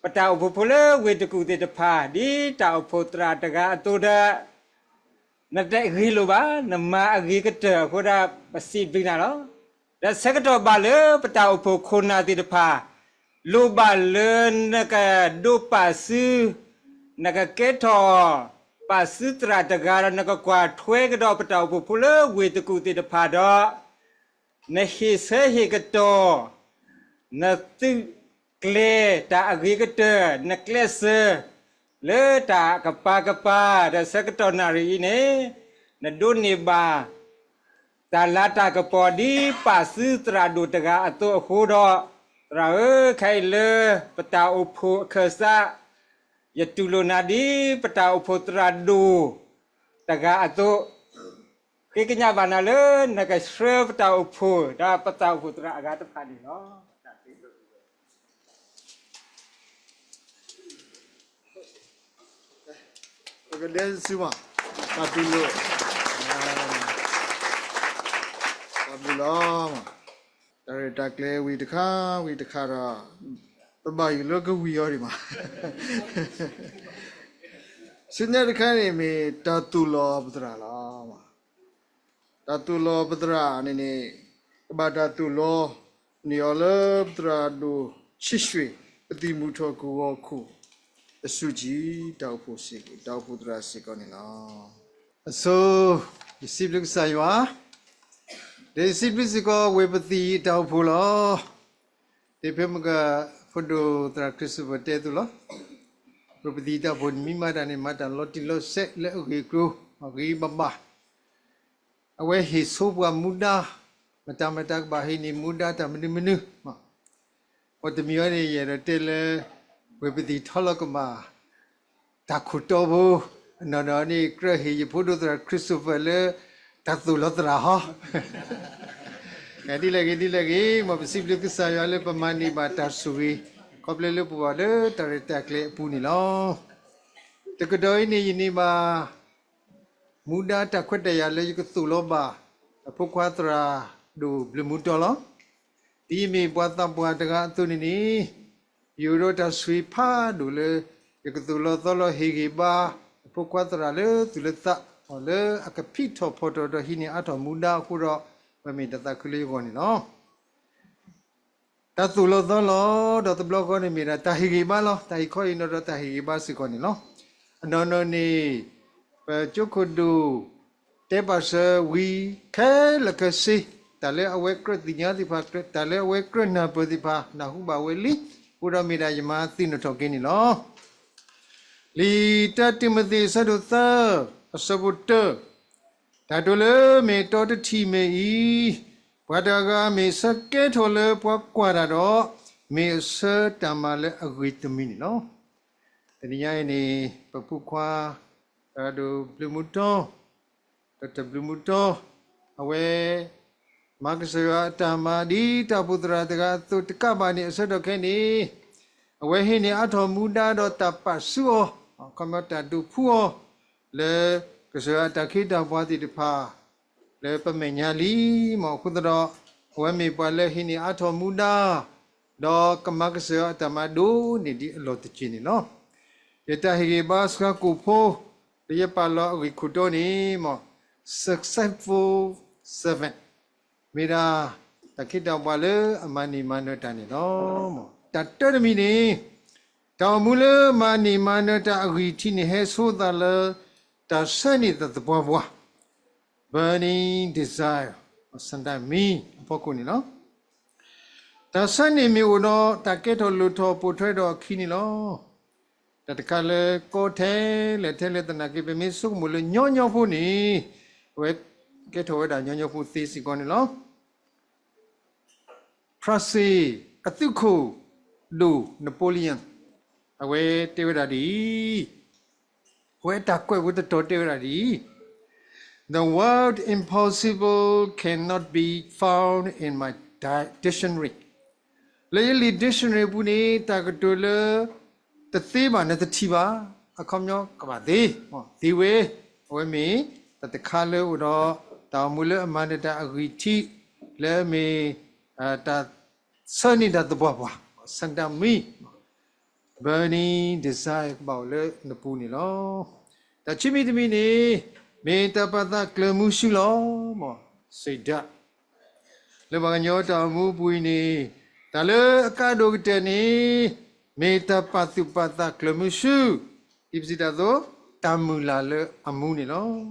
ပတၢ်အိၣ်ဖှိၣ်ဖိလၢဝ့ၢ်တကူၣ်သ့ၣ်တဖၣ် ဒ်တၢ်အိၣ်ဖှိၣ်သရၣ်တဂၤအသိးဒီး နတဂ့ၤလိာ်ဘၣ်, နမၤအဂ့ၤကတၢၢ်အဃိဒီး ပစံးဘျုးနၤလီၤ. ဒီးဆၢကတီၢ်ဘၣ်လၢပတၢ်အိၣ်ဖှိၣ်ခိၣ်နၢ်သ့ၣ်တဖၣ် လိၣ်ဘၣ်လၢနကဒိးပာ်စု, နကကဲထီၣ်ပာ်စုသရၣ်တဂၤဒီး နကကွၢ်ထွဲကဒီးပတၢ်အိၣ်ဖှိၣ်ဖိလၢဝ့ၢ်တကူၣ်သ့ၣ်တဖၣ်ဒီး နဟ့ၣ်ဆၢဟ့ၣ်ကတီၢ် နသုးကျဲၤတၢ်အဂ့ၤကတၢၢ် နကျဲးစၢး လၢတၢ်ကပၤကပၤ ဒီးဆၢကတီၢ်နၣ်ရံၣ်အံၤန့ၣ် နဒိးန့ၢ်ဘၣ် တၢ်လၤတၢ်ကပီၤ ဒ်ပာ်စုသရၣ်ဒိၣ်တဂၤအသိးအဃိဒီး, သရၣ်ဧၢ, ခဲအံၤလၢပတၢ်အိၣ်ဖှိၣ်အခၢၣ်စး ယတူၢ်လိာ်နၤဒ်ပတၢ်အိၣ်ဖှိၣ်သရၣ်ဒိၣ်တဂၤအသိး, ဃ့ကညးဘၣ်နၤလၢနကဆှၢပတၢ်အိၣ်ဖှိၣ် ဒီးပတၢ်အိၣ်ဖှိၣ်သရၣ်အဂၤတဖၣ်န့ၣ်လီၤ. ပကဒဲစုမး, တၢ်တူၢ်လိာ်, တၢ်ဘျုးလီၤ. တၢ်ရဲၣ်တၢ်ကျဲၤဝံၤတခါ ဝံၤတခါဒီး ပဘၣ်ယိၣ်လၢကဝံၤအီၤဒံးမး. ဆူညါတခါန့ၣ်မ့ၢ် တၢ်သိၣ်လီၤပသရၣ်လီၤ. တၢ်သိၣ်လီၤပသရၣ်န့ၣ်န့ၣ် ကဘၣ်တၢ်သိၣ်လီၤန့ၢ်အီၤလၢပသရၣ်ဒိၣ်ဆံးဆှံ ပသံၣ်မူထီၣ်ကဝီၤခိၣ် အစုကံၢ် တၢ်အိၣ်ဖှိၣ်စ့ၢ်ကီး တၢ်အိၣ်ဖှိၣ်သရၣ်စ့ၢ်ကီးန့ၣ်လီၤ. အဆိ ယစံးဘျုးကစၢ်ယွၤ, ဒီးယစံးဘျုးစ့ၢ်ကီး ဝ့ၢ်ပသံၣ်တၢ်အိၣ်ဖှိၣ်လီၤ. ဒ်ဖဲမုၢ်ဂီၤ ဖိဒိၣ်သရၣ်ခရံစိၣ်ဖၢၣ်တဲအသိးလီၤ. ဝ့ၢ်ပသံၣ်တၢ်အိၣ်ဖှိၣ်န့ၣ် မ့ၢ်မၤတၢ်န့ၣ် မၤတၢ်လီၤတံၢ်လီၤဆဲးလၢအဂ့ၢ်အကျိၤ အဂ့ၤဘၣ်ဘၣ် အဝဲဟ့ၣ်ဆိပှၤမူဒါ, မတၤမတၤကဘၣ်ဟ့ၣ်န့ၢ်မူဒါတၢ်မနုၤမနုၤ, အိၣ်တမံၤအံၤန့ၣ် ယအဲၣ်ဒိးတဲလၢ ဝ့ၢ်ပသံၣ်ထီလီၤကမၣ် တၢ်ခိၣ်တီဖိ, အနီၢ်နီၢ်န့ၣ် ကြၢးဟ့ၣ်ယဖိဒိၣ်သရၣ်ခရံစိၣ်ဖၢၣ်လၢ တၢ်သိၣ်လီၤသရၣ်ဟီ, ဒ်လဲၣ်ဂ့ၤဒ်လဲၣ်ဂ့ၤ, မ်ပစံးဘျုးကစၢ်ယွၤလၢပမၤန့ၢ်ဘၣ်တၢ်ဆိၣ်ဂ့ၤ ခီဖျိလၢပဝဲလၢတၢ်ရဲၣ်တၢ်ကျဲၤအပူၤန့ၣ်လီၤ. တကတီၢ်အံၤန့ၣ် ယန့ၢ်ဘၣ် မူဒါတၢ်ခွဲးတၢ်ယာ်လၢယကသိၣ်လီၤဘၣ် အဖိခွါသရၣ်ဒိၣ်ဘျုးမူတီလီၤ. ဒ်ယမ့ၢ်ပှၤသးပှၢ်တဂၤအသိးန့ၣ်န့ၣ် ယအိၣ်ဒီးတၢ်ဆိၣ်ဂ့ၤဖးဒိၣ်လၢ ယကသိၣ်လီၤသီလီၤဟ့ၣ်ဂ့ၤဘါ အဖိခွါသရၣ်လၢသူၣ်လၢသး လၢအကဖံးထီၣ်ဖီၣ်ထီၣ်ဒီးဟံးန့ၢ်အါထီၣ်မူဒါအဃိဒီး ဝဲမ့ၢ်တၢ်သးခုလၢယဂီၢ်န့ၣ်လီၤ. တၢ်သိၣ်လီၤသီလီၤ ဒီးတဘျီဃီန့ၣ်မ့ၢ်ဒၣ်တၢ်ဟ့ၣ်ဂ့ၤဘါလီၤ. တၢ်အံၤခီအံၤနီၢ်ဒီးတၢ်ဟ့ၣ်ဂ့ၤဘါစ့ၢ်ကီးန့ၣ်လီၤ. အနီၢ်နီၢ်န့ၣ် ပကၠိခိၣ်ဒိၣ် တဲပာ်စၢၤဝံၤခဲလၢာ်ခဲဆ့ တၢ်လၢအဝဲကြၢးသ့ၣ်ညါသ့ၣ်တဖၣ် တၢ်လၢအဝဲကြၢးနၢ်ပၢၢ်သ့ၣ်တဖၣ် နၢ်ဟူဘၣ်ဝဲလံ အဃိဒီးမ့ၢ်ဒၣ်ယမၤသ့ၣ်နီၣ်ထီၣ်က့ၤန့ၣ်လီၤ. လံာ်တၢတံၤမသ့း အဆၢဒိၣ်သၢ အဆၢဖိတၢ, တၢ်တိၤလၢမ့ၢ်အတီတထံၣ်မ့ၢ်အံၤ, ပှၤတဂၤမ့ၢ်ဆၢကဲထီၣ်လၢပှၤကွၢ်တၢ်ဒီး, မ့ၢ်အဆၢတၢ်မၤလၢအဂ့ၤတမံၤန့ၣ်လီၤ. တနံၤညါအံၤန့ၣ် ပဖိခွါ သရၣ်ဒိၣ်ဘျုးမူတီ, ဒီးတၢ်ဘျုးမူတီ, အဝဲ မၤကစၢ်ယွၤအတၢ်မၤဒ်တၢ်အိၣ်ဖှိၣ်သရၣ်တဂၤအသိးတကးဘၣ်န့ၣ် အဆၢကတီၢ်ခဲအံၤန့ၣ် အဝဲဟ့ၣ်န့ၢ်အါထီၣ်မူဒါဒီးတၢ်ပာ်ဆူၣ်အီၤ, ခီပညီတၢ်ဒုးဖှူအီၤ လၢကစၢ်ယွၤအတၢ်ခ့တၢ်ပှၤသ့ၣ်တဖၣ် လၢပမဲာ်ညါလံမး အဃိသတးဒီး အဝဲမ့ၢ်ပှၤလၢဟ့ၣ်န့ၢ်အါထီၣ်မူဒါ ဒီးကမၤကစၢ်ယွၤအတၢ်မၤဒိၣ်န့ၢ်ဒံးအလီၢ်တက့ၢ်န့ၣ်လီၤ. ယတၢ်ဟ့ၣ်ဂံၢ်ဘါစှၤကိာ်ဖိ လၢယပာ်လီၤအဂ့ၢ်ခိၣ်တီန့ၣ်မး successful servant မ့ၢ်ဒၣ် တၢ်ခ့တၢ်ပှၤလၢအမၤန့ၢ်မၤနၢၤတၢ်န့ၣ်လီၤ. တၢ်တၢတမံၤန့ၣ် တၢ်အိၣ်မူလၢမၤန့ၢ်မၤနၢၤတၢ်အဂံၢ်ထံးန့ၣ် ဟဲဆိသးလၢ တၢ်ဆၢန့ၢ်တၢ်သပှၢ်ပှၢ် burning desire ဆန္ဒမံၤ အဖီခိၣ်န့ၣ်လီၤ. တၢ်ဆၢန့ၢ်မ့ၢ်အိၣ်ဒီး တၢ်ကဲထီၣ်လိၣ်ထီၣ်ပိာ်ထွဲဒီးအခံန့ၣ်လီၤ. တၢ်တခါလၢကီထဲလဲၣ်ထဲလဲၣ်သနာ်က့ ပမ့ၢ်ဆိကမိၣ်လၢညီညီဖိန့ၣ် အဝဲကဲထီၣ်ဝဲဒၣ်ညီညီဖိသ့စ့ၢ်ကီးန့ၣ်လီၤ. ဖရၣ်စ့ၣ်အသုးခိၣ်ဒိၣ် Napoleon အဝဲတဲဝဲဒၣ်ဒ်အံၤ, အဝဲတၢ်ကွဲးဝဲတတီၤတဲဝဲဒၣ်ဒ်အံၤ, The word impossible cannot be found in my di- dictionary. လၢယလံာ် dictionary အပူၤန့ၣ် တၢ်ကတိၤလၢ တသ့ဘၣ်န့ၣ်တထံၣ်ဘၣ်, အခီပညီကဘၣ်သ့, သ့ဝဲ, အဝဲမ့ၢ်တၢ်တခါလၢအိၣ်ဒီး တၢ်အိၣ်မူလၢအမၤနၢၤတၢ်အဂံၢ်ထံး လၢအမ့ၢ် တၢ်ဆၢန့ၢ်တၢ်သပှၢ်ပှၢ် ဆန္ဒမံၤ burning desire ကဘၣ်အိၣ်လၢနပူၤန့ၣ်လီၤ. တၢ်ခံမံၤတမံၤန့ၣ် မ့ၢ်တၢ်ပာ်သးကျၢၤမုဆူလီၤ, မ့ၢ် စံးဒၣ် လၢပှၤကညီတၢ်အိၣ်မူအပူၤအံၤန့ၣ် တၢ်လၢအကါဒိၣ်ကတၢၢ်န့ၣ် မ့ၢ်တၢ်ပာ်သူၣ်ပာ်သးကျၢၤမုဆူ, ဒ်ပစံးတၢ်အသိး တၢ်မုၢ်လၢ်လၢအမူန့ၣ်လီၤ.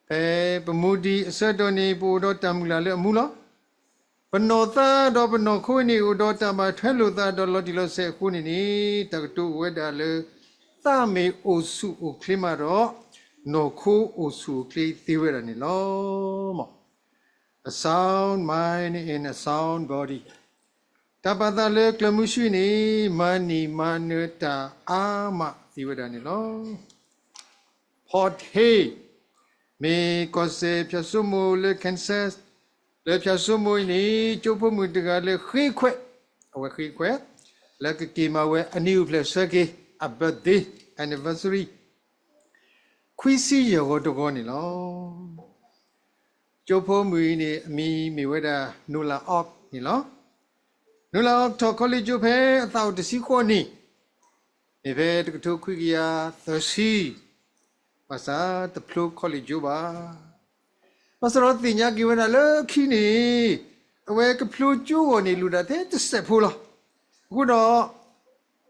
ဖဲပမူဒံးအဆၢကတီၢ်န့ၣ် ပအိၣ်ဒီးတၢ်မုၢ်လၢ်လၢအမူလီၤ. ပနီၢ်သးဒီးပနီၢ်ခိန့ၣ် အိၣ်ဒီးတၢ်ဘၣ်ထွဲလိာ်သးဒီးလီၤတံၢ်လီၤဆဲးအဃိန့ၣ်န့ၣ် တၢ်ကတိၤအိၣ်ဝဲဒၣ်လၢ သးမ့ၢ်အိၣ်ဆူၣ်အိၣ်ချ့မးဒီး နီၢ်ခိအိၣ်ဆူၣ်အိၣ်ချ့သ့ဝဲဒၣ်န့ၣ်လီၤ. A sound mind in a sound body. တၢ်ပာ်သးလၢကျၢၤမုဆူန့ၣ် မၤန့ၢ်မၤနၢၤတၢ်အါမးသ့ဝဲဒၣ်န့ၣ်လီၤ. Port Hale မ့ၢ်ကီၢ်စဲၣ်ဖၠၣ်စိမိၤလၢ Kansas, လၢဖၠၣ်စိမိၤအံၤန့ၣ် ကၠိဖိမုၣ်တဂၤလၢဃ့ခွဲး, အဝဲဃ့ခွဲး, လၢကက့ၤမၤဝဲအနံၣ်အိၣ်ဖျဲၣ်ဆၢက့ၤ အ birthday anniversary ခွံဆံယဲၢ်ဂီၤတဂီၤန့ၣ်လီၤ. ကၠိဖိမုၣ်အံၤန့ၣ် အမံၤမ့ၢ်ဝဲဒၣ် Nola Ock န့ၣ်လီၤ. နုာ်လီၤထီၣ်ခီလ့ၣ်ကၠိဖဲအသးအိၣ်တဆံဃိးနံၣ်, မ့ၢ်ဖဲတကထိခွံကယၤသၢဆံ, ဘၣ်ဆၣ်တဖျိခီလ့ၣ်ကၠိဘၣ်. ဘၣ်ဆၣ်ဒီးသ့ၣ်ညါက့ၤဝဲဒၣ်လၢခံန့ၣ်, အဝဲကဖျိကၠိအဂီၢ်န့ၣ် လူၤဒၣ်ထဲတစဲးဖိလီၤ. အဃိဒီး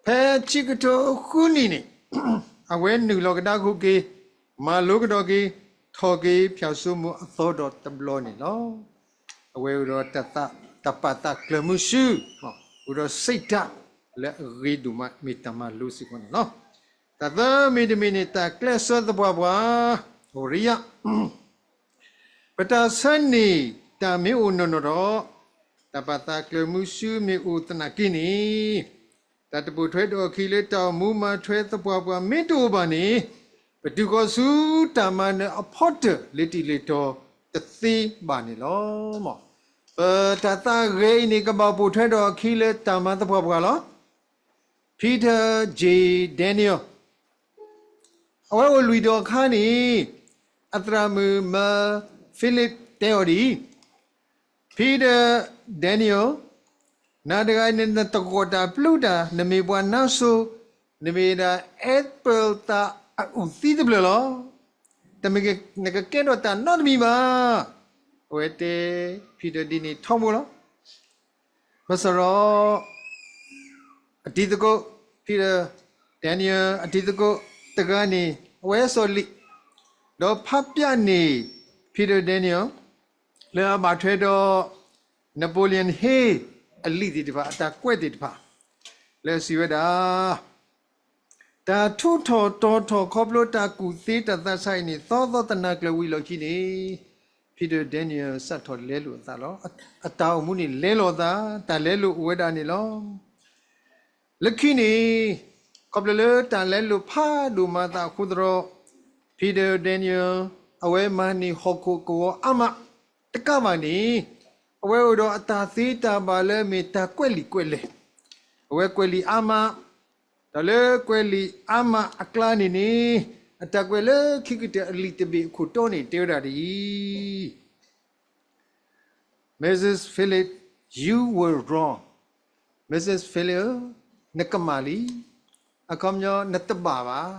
ဖဲခံကထိဃုနံၣ်န့ၣ်, အဝဲနုာ်လီၤကဒါက့ၤ, မၤလိကဒီးက့ၤ, ထီၣ်က့ၤဖၠၣ်စိမိၤအသီဒီးတဘျီန့ၣ်လီၤ. အဝဲအိၣ်ဒီးတၢ်ပာ်သးကျၢၤမုဆူ, အိၣ်ဒီးစံးတၢ်လၢအဂ့ၤဒိၣ်မး မ့ၢ်တၢ်မၤလိစ့ၢ်ကီးန့ၣ်လီၤ. တၢ်သၢမံၤတမံၤန့ၣ် တၢ်ကျဲးစၢးသပှၢ်ပှၢ်, ဝရံယ ပတၢ်ဆၢန့ၢ်တၢ်မ့ၢ်အိၣ်နီၢ်နီၢ်ဒီး, တၢ်ပာ်သးကျၢၤမုဆူမ့ၢ်အိၣ်သနာ်က့န့ၣ်, တၢ်တပိာ်ထွဲဒီးအခံလၢတၢ်အိၣ်မူမၤထွဲသပှၢ်ပှၢ်မ့ၢ်တအိၣ်ဘၣ်န့ၣ်, ပတုၤဃီၤဆူတၢ်မၤနၢၤအဖီတၢၢ်လၢတံၢ်လၢတီၤတသ့ဘၣ်န့ၣ်လီၤ. ပတၢ်သးဂဲၤအံၤန့ၣ် ကဘၣ်ပိာ်ထွဲဒီးအခံလၢတၢ်မၤသပှၢ်ပှၢ်လီၤ. Peter J. Daniel အဝဲအိၣ်လွံၢ်ဒီးအခါန့ၣ်, အသရၣ်မုၣ်မၢ Philip တဲအီၤဒ်အံၤ, Peter Daniel, နၤတဂၤအံၤန့ၣ် နတဂီၢ်တၢ်ပျုၢ်တၢ်, နမ့ၢ်ပှၤနါစိၤ, နမ့ၢ်ဒၣ် apple သၣ်အအုၣ်သံတဖျၢၣ်လီၤ. တမ့ၢ်နကကဲထီၣ်တၢ်နီတမံၤဘၣ်. အဝဲတဲ Peter ဒ်န့ၣ်ထီဘိလီၤ. ဘၣ်ဆၣ်ဒီး အတံၤသကိး Peter Daniel အတံၤသကိးတဂၤန့ၣ် အဝဲစီၤလံာ်, ဒီးဖးပျၢ်န့ၢ် Peter Daniel လၢအဘၣ်ထွဲဒီး Napoleon Hill အလံာ်သ့ၣ်တဖၣ် အတၢ်ကွဲးသ့ၣ်တဖၣ် လၢအစံးဝဲဒၣ် တၢ်ထူးထီၣ်တီၤထီၣ်ခီဖျိတၢ်ကူၣ်သ့တၢ်သးဆးအံၤန့ၣ် သီသီတနၤကျၢၤဝံၤလီၢ်ခံန့ၣ် Peter Daniel စးထီၣ်လဲလိာ်အသးလီၤ. အတၢ်အိၣ်မူန့ၣ်လဲလိာ်အသး, တၢ်လဲလိာ်အိၣ်ဝဲဒၣ်န့ၣ်လီၤ. လၢခံန့ၣ် ခီဖျိလၢတၢ်လဲလိာ်ဖးဒိၣ်မးအသးအဃိသတးဒီး Peter Daniel အဝဲမၤန့ၢ်ဟီၣ်ခိၣ်ကဝီၤအါမးတကးဘၣ်န့ၣ် အဝဲအိၣ်ဒီးအတၢ်သ့တၢ်ဘၣ်လၢအမ့ၢ်တၢ်ကွဲးလံာ်ကွဲးလဲၢ်, အဝဲကွဲးလံာ်အါမး, ဒီးလၢကွဲးလံာ်အါမးအကျါန့ၣ်န့ၣ် အတၢ်ကွဲးလၢခံကတၢၢ်အလံာ်တဘ့ၣ်အခိၣ်တီန့ၣ် တဲဝဲဒၣ်ဒ်အံၤ Missus Philip, you were wrong. Missus Philip, နကမၣ်လံ. အခီပညီ နတဘၣ်ဘၣ်.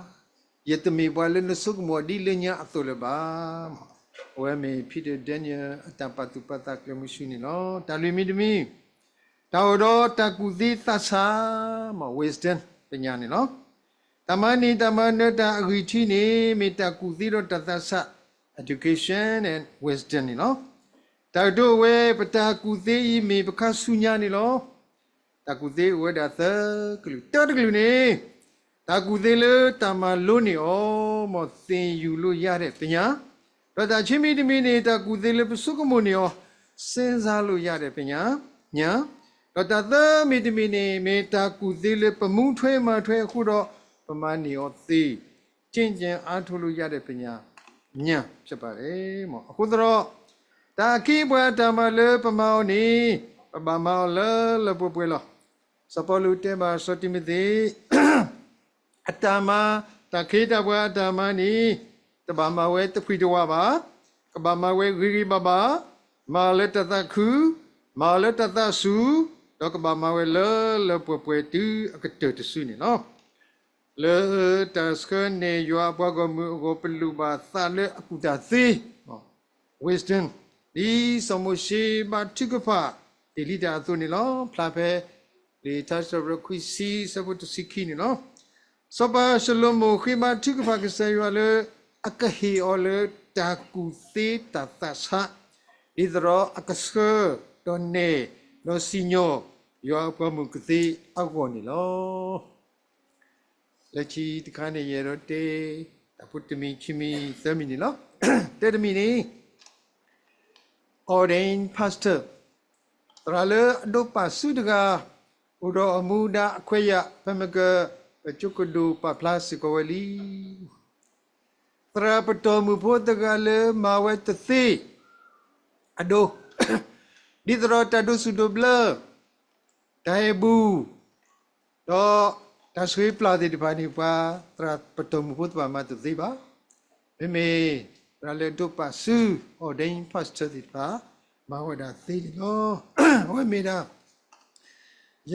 ယတမ့ၢ်ပှၤလၢနဆိကမိၣ်ဒ်လၢညါအသိးလၢၤဘၣ်. အဝဲမ့ၢ် Peter Daniel အတၢ်ပာ်သူၣ်ပာ်သးကျၢၤမုဆူန့ၣ်လီၤ. တၢ်လွံၢ်မံၤတမံၤ, တၢ်အိၣ်ဒီးတၢ်ကူၣ်သ့သးဆး, မ့ၢ် wisdom ပညာန့ၣ်လီၤ. တၢ်မၤန့ၢ်တၢ်မၤနၢၤတၢ်အဂံၢ်ထံးန့ၣ် မ့ၢ်တၢ်ကူၣ်သ့ဒီးတၢ်သးဆး, education and wisdom န့ၣ်လီၤ. တၢ်ကတိၤဝဲ ပတၢ်ကူၣ်သ့အံၤမ့ၢ်ပခါဆူညါန့ၣ်လီၤ. တၢ်ကူၣ်သ့အိၣ်ဝဲဒၣ်သၢကလုာ်, တၢတကလုာ်န့ၣ် တၢ်ကူၣ်သ့လၢတၢ်မၤလိန့ၢ်အီၤ, မ့ၢ် သင်ယူလို့ရတဲ့ပညာ, ဒီးတၢ်ခံမံၤတမံၤန့ၣ် တၢ်ကူၣ်သ့လၢပဆိကမိၣ်န့ၢ်အီၤ, စဉ်းစားလို့ရတဲ့ပညာ, ပညာ, ဒီးတၢ်သၢမံၤတမံၤန့ၣ် မ့ၢ်တၢ်ကူၣ်သ့လၢပမူထွဲမၤထွဲအဃိဒီး ပမၤန့ၢ်အီၤသ့, ကျင့်ကြံအားထုတ်လို့ရတဲ့ပညာ, ပညာ ဖြစ်ပါတယ်. အဃိသတးဒီး တၢ်အခ့အပှၤအတၢ်မၤလၢပမၤအီၤန့ၣ် ပဘၣ်မၤအီၤလၢလၢပှဲၤပှဲၤလီၤ. စီၤပီလူးတဲဘၣ်စီၤတံၤမသ့း အတၢ်မၤ, တၢ်ခ့တၢ်ပှၤအတၢ်မၤန့ၣ် တဘၣ်မၤဝဲတဖှံတဝးဘၣ်, ကဘၣ်မၤဝဲဂ့ၤဂ့ၤဘၣ်ဘၣ်, မၤအီၤလၢတၢ်သးခု, မၤအီၤလၢတၢ်သးစူၤ, ဒီးကဘၣ်မၤဝဲလၢလၢပှဲၤပှဲၤတုၤအကတၢၢ်တစုန့ၣ်လီၤ. လၢတၢ်ဆှၢန့ၢ်ယွၤအပှၤဂီၢ်မုၢ်အဂီၢ် ပလိၣ်ဘၣ်သးလၢအကူၣ်တၢ်သ့ wisdom, ဒ်စီၤမိၤၡ့ဘါထုကဖၣ်တ့ၢ်လံတၢ်အသိးန့ၣ်လီၤ. ဖျါဖဲလံာ်ထါစံးပတြၢၤခွံဆံ အဆၢဖိတဆံခံန့ၣ်လီၤ. စီၤပၤၡလိၤမိၣ်ဃ့ဘါထုကဖၣ်ကစၢ်ယွၤလၢ အကဟ့ၣ်အီၤလၢတၢ်ကူၣ်သ့တၢ်သးဆး, ဒ်သိးဒီးအကဆှၢဒီးနဲၣ်ဒီးစံၣ်ညီၣ်ယွၤအပှၤမုၣ်ကသ့အဂီၢ်န့ၣ်လီၤ. လၢခံတခါန့ၣ် ယအဲၣ်ဒိးတဲ တၢ်ဖိတမံၤခံမံၤသၢမံၤန့ၣ်လီၤ. တၢတမံၤန့ၣ် ordained pastor, သရၣ်လၢအဒိးပာ်စုတဂၤ အိၣ်ဒီးအမူဒါအခွဲးယာ် ဖဲမ့ၢ်က ပကၠိကဒိၣ်ပာ်ဖျါစ့ၢ်ကီးဝဲလံ. သရၣ်ပတီၢ်မုၢ်ဖိတဂၤလၢမၤဝဲတသ့ အဒိ ဒ်သိးဒီးတၢ်ဒိးစူၣ်ဒိးဘျၢ တၢ်အဲၣ်ဘူၣ် ဒီးတၢ်ဆှ့ပျၢ်သ့ၣ်တဖၣ်န့ၣ် ပှၤသရၣ်ပတီၢ်မုၢ်ဖိတဖၣ်မၤတသ့ဘၣ်. မ့မ့ၢ်သရၣ်လၢအဒိးပာ်စု ordained pastor သ့ၣ်တဖၣ် မၤဝဲဒၣ်သ့န့ၣ်လီၤ. အဝဲမ့ၢ်ဒၣ် ယ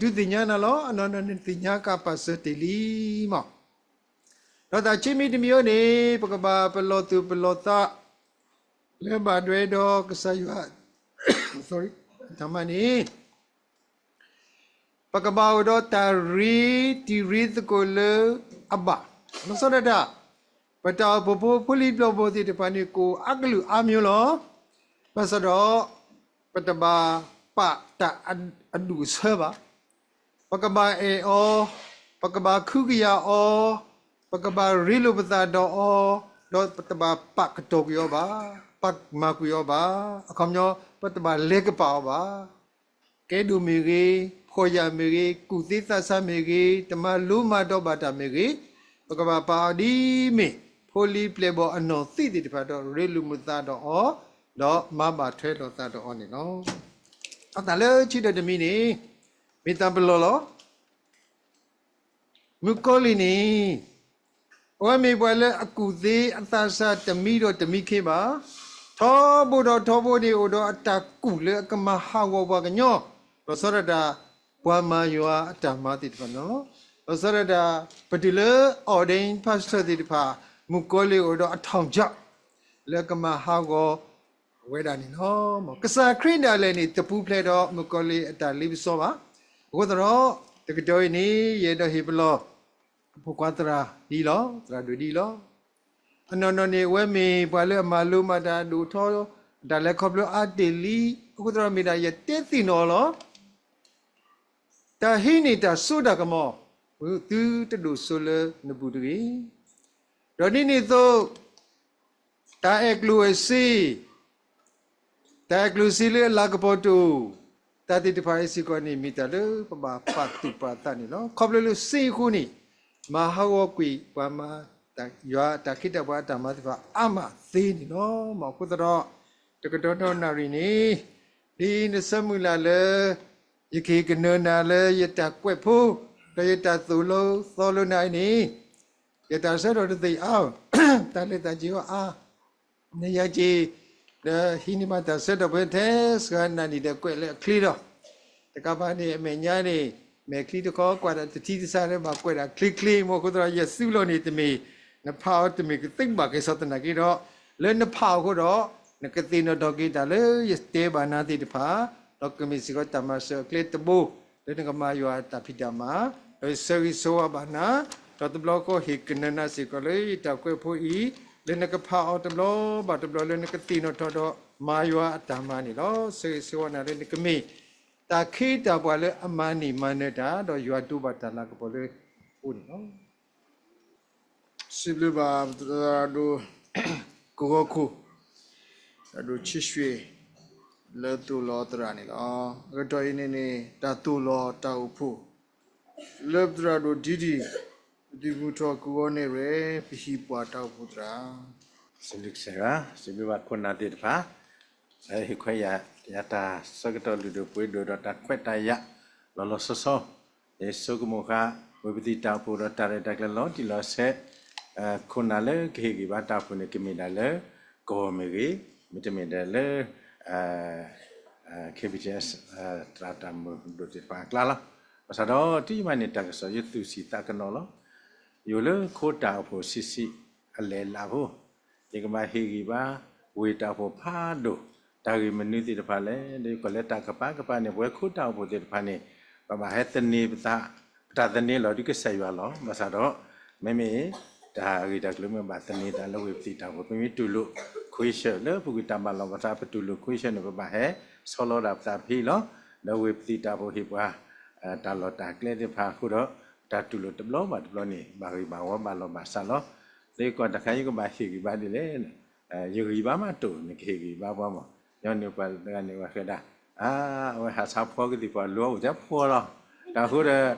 ဒုးသ့ၣ်ညါနၤလီၤ. အနီၢ်နီၢ်န့ၣ်သ့ၣ်ညါကပာ်စၢၤတ့ၢ်လံမး. ဒီးတၢ်ဆံမံၤတမံၤအံၤန့ၣ် ပကဘၣ်ပလီၢ်သူၣ်ပလီၢ်သး လၢဘၣ်ဒွဲဒီးကစၢ်ယွၤ တၢ်မၤန့ၣ် ပကဘၣ်အိၣ်ဒီးတၢ်ရ့တံၤရ့သကိးလၢအဘၣ်. လီၤဆီဒၣ်တၢ် ပတၢ်အိၣ်ဖှိၣ်ဖိဖိလံၤပျီဖိသ့ၣ်တဖၣ်န့ၣ် ကအိၣ်အါကလုာ်အါမျိုးလီၤ. ဘၣ်ဆၣ်ဒီး ပတဘၣ်ပာ်တၢ်အဒူၣ်အဆၢဘၣ်. ပကဘၣ်အဲၣ်အီၤ, ပကဘၣ်ခုကယာ်အီၤ, ပကဘၣ်ရ့လိာ်ပသးဒီးအီၤ, ဒီးပတဘၣ်ပာ်ကတီၤကွံာ်အီၤဘၣ်, ပာ်မၤကွံာ်အီၤဘၣ်. အခီပညီ ပတဘၣ်လဲၤကပာ်အီၤဘၣ်. ကဲဒိၣ်မ့ၢ်ဂ့ၤ, ဖှီၣ်ယာ်မ့ၢ်ဂ့ၤ, ကူၣ်သ့သးဆးမ့ၢ်ဂ့ၤ, တမၤလိမၤဒိးဘၣ်တၢ်မ့ၢ်ဂ့ၤ, ပကဘၣ်ပာ်အီၤဒ်မ့ၢ် ဖိလံၤပျဲၢ်ဘီၣ်အနီၢ်သံးသ့ၣ်တဖၣ်ဒီး ရ့လိာ်မုာ်သးဒီးအီၤ, ဒီးမၤဘၣ်ထွဲလိာ်သးဒီးအီၤန့ၣ်လီၤ. အတၢ်လၢခံဒီးတမံၤန့ၣ် မ့ၢ်တၢ်ပလီၢ်လီၤ. မုၣ်ကီၤလံၢ်န့ၣ် အဝဲမ့ၢ်ပှၤလၢအကူၣ်သ့အသးဆးတမံၤဒီးတမံၤခ့ဘၣ်. ထီဘိဒီးထီဘိန့ၣ် အိၣ်ဒီးအတၢ်ကူၣ်လၢအကမၤဟးဂီၤပှၤကညီ, လီၤဆီဒၣ်တၢ် ပှၤမၤယွၤအတၢ်မၤသ့ၣ်တဖၣ်န့ၣ်လီၤ. လီၤဆီဒၣ်တၢ် ပတုၤလၢ ordained pastor သ့ၣ်တဖၣ် မုၣ်ကီၤလံၢ်အိၣ်ဒီးအထောင်ချောက် လၢကမၤဟးဂီၤ ဝဲဒၣ်န့ၣ်လီၤ. ကစၢ်ခရံာ်ဒၣ်လဲာ်န့ၣ် တပူၤဖျဲးဒီးမုၣ်ကီၤလံၢ်အတၢ်လ့ပစီဘၣ်. အဃိသတးဒီး တကတီၢ်အံၤန့ၣ် ယအဲၣ်ဒိးဟ့ၣ်ပလီၢ် အဖိခွါသရၣ်ဒ်အံၤလီၤ, သရၣ်ဒိၣ်ဒ်အံၤလီၤ. အနီၢ်နီၢ်န့ၣ် အဝဲမ့ၢ်ပှၤလၢအမၤလိမၤတၢ်ဒိၣ်ထီ, တၢ်လဲၤခီဖျိအါတ့ၢ်လံ, အဃိသတးဒီးမ့ၢ်ဒၣ်ယတဲသ့ၣ်နီၣ်အီၤလီၤ. တၢ်ဟံးန့ၢ်တၢ်စိတၢ်ကမီၤ, သုတဒိၣ်စိလၢနပူၤတဂ့ၤ. ဒီးဒ်န့ၣ်အသိး တၢ်အဲၣ်ကျိၣ်အဲၣ်စ့, တၢ်အဲၣ်ကျိၣ်စ့လၢအလၤကပီၤတအိၣ်, တၢ်သ့ၣ်တဖၣ်အံၤစ့ၢ်ကီးန့ၣ် မ့ၢ်တၢ်လၢပဘၣ်ပာ်သူၣ်ပာ်သးန့ၣ်လီၤ. ခီဖျိလၢစ့အဃိန့ၣ် မၤဟးဂီၤကွံာ်ပှၤမၤယွၤအတၢ်ခ့တၢ်ပှၤအတၢ်မၤသ့ၣ်တဖၣ်အါမးသ့န့ၣ်လီၤ. မ့ၢ်အဃိသတးဒီး တကတီၢ်နီၣ်နၣ်ရံၣ်န့ၣ် ဒ်နဆၢမုၢ်လၢ်လၢ ယကဟ့ၣ်ကနၢၤနၤလၢယတၢ်ကွဲးဖိ ဒီးယတၢ်သိၣ်လိသီလိနၤအံၤန့ၣ် ယတၢ်ဆၢထီၣ်တသ့ၣ်အါ, တၢ်လဲၤတၢ်က့ၤအီၤအါ, နယၤက့ၤ ဒီးဟံးန့ၢ်ဘၣ်တၢ်ဆၢထီၣ်ဖဲထဲစှၤနၤနံၣ်ဒီးကွဲးလၢအချ့လီၤ. တကးဘၣ်န့ၣ် အမဲာ်ညါန့ၣ် မဲာ်ချံတခီ ကွၢ်ဒီးတထံတစးလၢဘၣ်ကွဲးဒၣ်ချ့ချ့ မ့ၢ်အဃိသတးဒီး ယစုလီၢ်န့ၣ်တမ့ၢ် နဖးအီၤတမ့ၢ်ကသ့ဘၣ်က့ၤစီသနာ်က့ဒီး လၢနဖးအီၤအဃိဒီး နကသ့ၣ်နီၣ်ထီၣ်က့ၤတၢ်လၢယတဲဘၣ်နၤသ့ၣ်တဖၣ်, ဒီးကမ့ၢ်စ့ၢ်ကီးတၢ်မၤစၢၤအကျဲတဘိ လၢနကမၤယွၤအတၢ်ဖံးတၢ်မၤ, ဒီးယဆၢဂ့ၤဆၢဝါဘၣ်နၤ, ဒီးတဘျီဃီဟ့ၣ်ကနၢၤနၤစ့ၢ်ကီးလၢယတၢ်ကွဲးဖိအံၤ, လၢနကဖးအီၤတဘျီဘၣ်တဘျီ လၢနကသ့ၣ်နီၣ်ထီၣ်ဒီးမၤယွၤအတၢ်မၤန့ၣ်လီၤ. ဆၢဂ့ၤဆၢဝါနၤလၢနကမ့ၢ် တၢ်ခ့တၢ်ပှၤလၢအမၤန့ၢ်မၤနၢၤတၢ် ဒီးယွၤဒိးဘၣ်တၢ်လၤကပီၤလၢအအိၣ်န့ၣ်လီၤ. စံးဘျုးဘၣ်သရၣ်ဒိၣ် ကဝီၤခိၣ် သရၣ်ဒိၣ်ဆံးဆှံ လၢသိၣ်လီၤသရၣ်န့ၣ်လီၤ. အကတီၢ်အံၤန့ၣ်န့ၣ် တၢ်သိၣ်လီၤတၢ်အိၣ်ဖှိၣ် လၢပသရၣ်ဒိၣ်ဒံဒံ ပသုးမုၢ်ထီၣ်ကဝီၤန့ၣ်ရဲၣ် ပဟံၣ်ပှၢ်တၢ်အိၣ်ဖှိၣ်သရၣ် စံးဘျုးကစၢ်ယွၤ, စံးဘျုးဘၣ်ခိၣ်နၢ်သ့ၣ်တဖၣ် လၢဟ့ၣ်ခွဲးယာ် ယၤတၢ်ဆၢကတီၢ်လုၢ်ဒိၣ်ပှ့ၤဒိၣ်ဒီးတၢ်ခွဲးတၢ်ယာ် လီၤလီၤဆီဆီ, ယဆိကမိၣ်ဃာ် ဝ့ၢ်ပသံၣ်တၢ်အိၣ်ဖှိၣ်ဒီးတၢ်ရဲၣ်တၢ်ကျဲၤလီၤတံၢ်လီၤဆဲး, ခိၣ်နၢ်လၢကဟ့ၣ်ဂံၢ်ဘါတၢ်အိၣ်ဖှိၣ်န့ၣ် ကမ့ၢ်ဒၣ်လၢ ကီၢ်မ့ၢ်ဂ့ၤ, မ့တမ့ၢ်ဒၣ်လၢ KBTS သရၣ်တၢ်မုၢ်ဒိၣ်သ့ၣ်တဖၣ်အကျါလီၤ. ဘၣ်ဆၣ်ဒီးတုၤမးန့ၣ် တၢ်ကစီၣ်ယသူၣ်ဆံၣ်သးကနီၤလီၤ. ယအိၣ်လၢခိတၢ်အိၣ်ဖှိၣ်ဆံးဆံးအလဲၤအလးဖိ ယကဘၣ်ဟ့ၣ်ဂံၢ်ဘါ ဝ့ၢ်တၢ်အိၣ်ဖှိၣ်ဖးဒိၣ်, တၢ်ဂ့ၢ်မနုၤသ့ၣ်တဖၣ်လဲၣ်, ဒီးယကွၢ်လၢတၢ်ကပၤကပၤန့ၣ် ပဝဲခိတၢ်အိၣ်ဖှိၣ်သ့ၣ်တဖၣ်န့ၣ် ပဘၣ်ဟဲသန့ၤပသး, ပတၢ်သန့ၤလီၤဒ်ကစၢ်ယွၤလီၤ. ဘၣ်ဆၣ်ဒီး မ့မ့ၢ် တၢ်ဂ့ၢ်တၢ်ကျိၤမ့ၢ်ဘၣ်သန့ၤသးလၢဝ့ၢ်ပသံၣ်တၢ်အိၣ်ဖှိၣ် ပမ့ၢ်တူၢ်လိာ် ခွ့ဆၢၣ် လၢပူၤကွံာ်တၢ်ဘၣ်လီၤဘၣ်ဆၣ် ပတူၢ်လိာ်ခွ့ဆၢၣ်န့ၣ် ပဘၣ်ဟဲဆီလီၤဒၣ်ပသးဖဲအံၤလီၤ. ဒီးဝ့ၢ်ပသံၣ်တၢ်အိၣ်ဖှိၣ်ဟ့ၣ်ပှၤ တၢ်လီၢ်တၢ်ကျဲသ့ၣ်တဖၣ်အဃိဒီး တၢ်တူၢ်လိာ်တဘျီဘၣ်တဘျီန့ၣ် ဘၣ်ဂ့ၢ်ဘၣ်ဝီဘၣ်လီၢ်ဘၣ်စးလီၤ. လၢယကွၢ်တခါ ယကဘၣ်ဟ့ၣ်ဂံၢ်ဘါဒ်လဲၣ်, ယဂံၢ်ဘါမးတအိၣ် နကဟ့ၣ်ဂံၢ်ဘါပှၤမး, ညီနုၢ်ပှၤတဂၤန့ၣ် ပှၤဃဲၤဒၣ် အါ, အဝဲဟးဆါဖှီကသံၣ်ဖီ လိအအိၣ်ထဲဖှီလီၤ. အဃိဒီး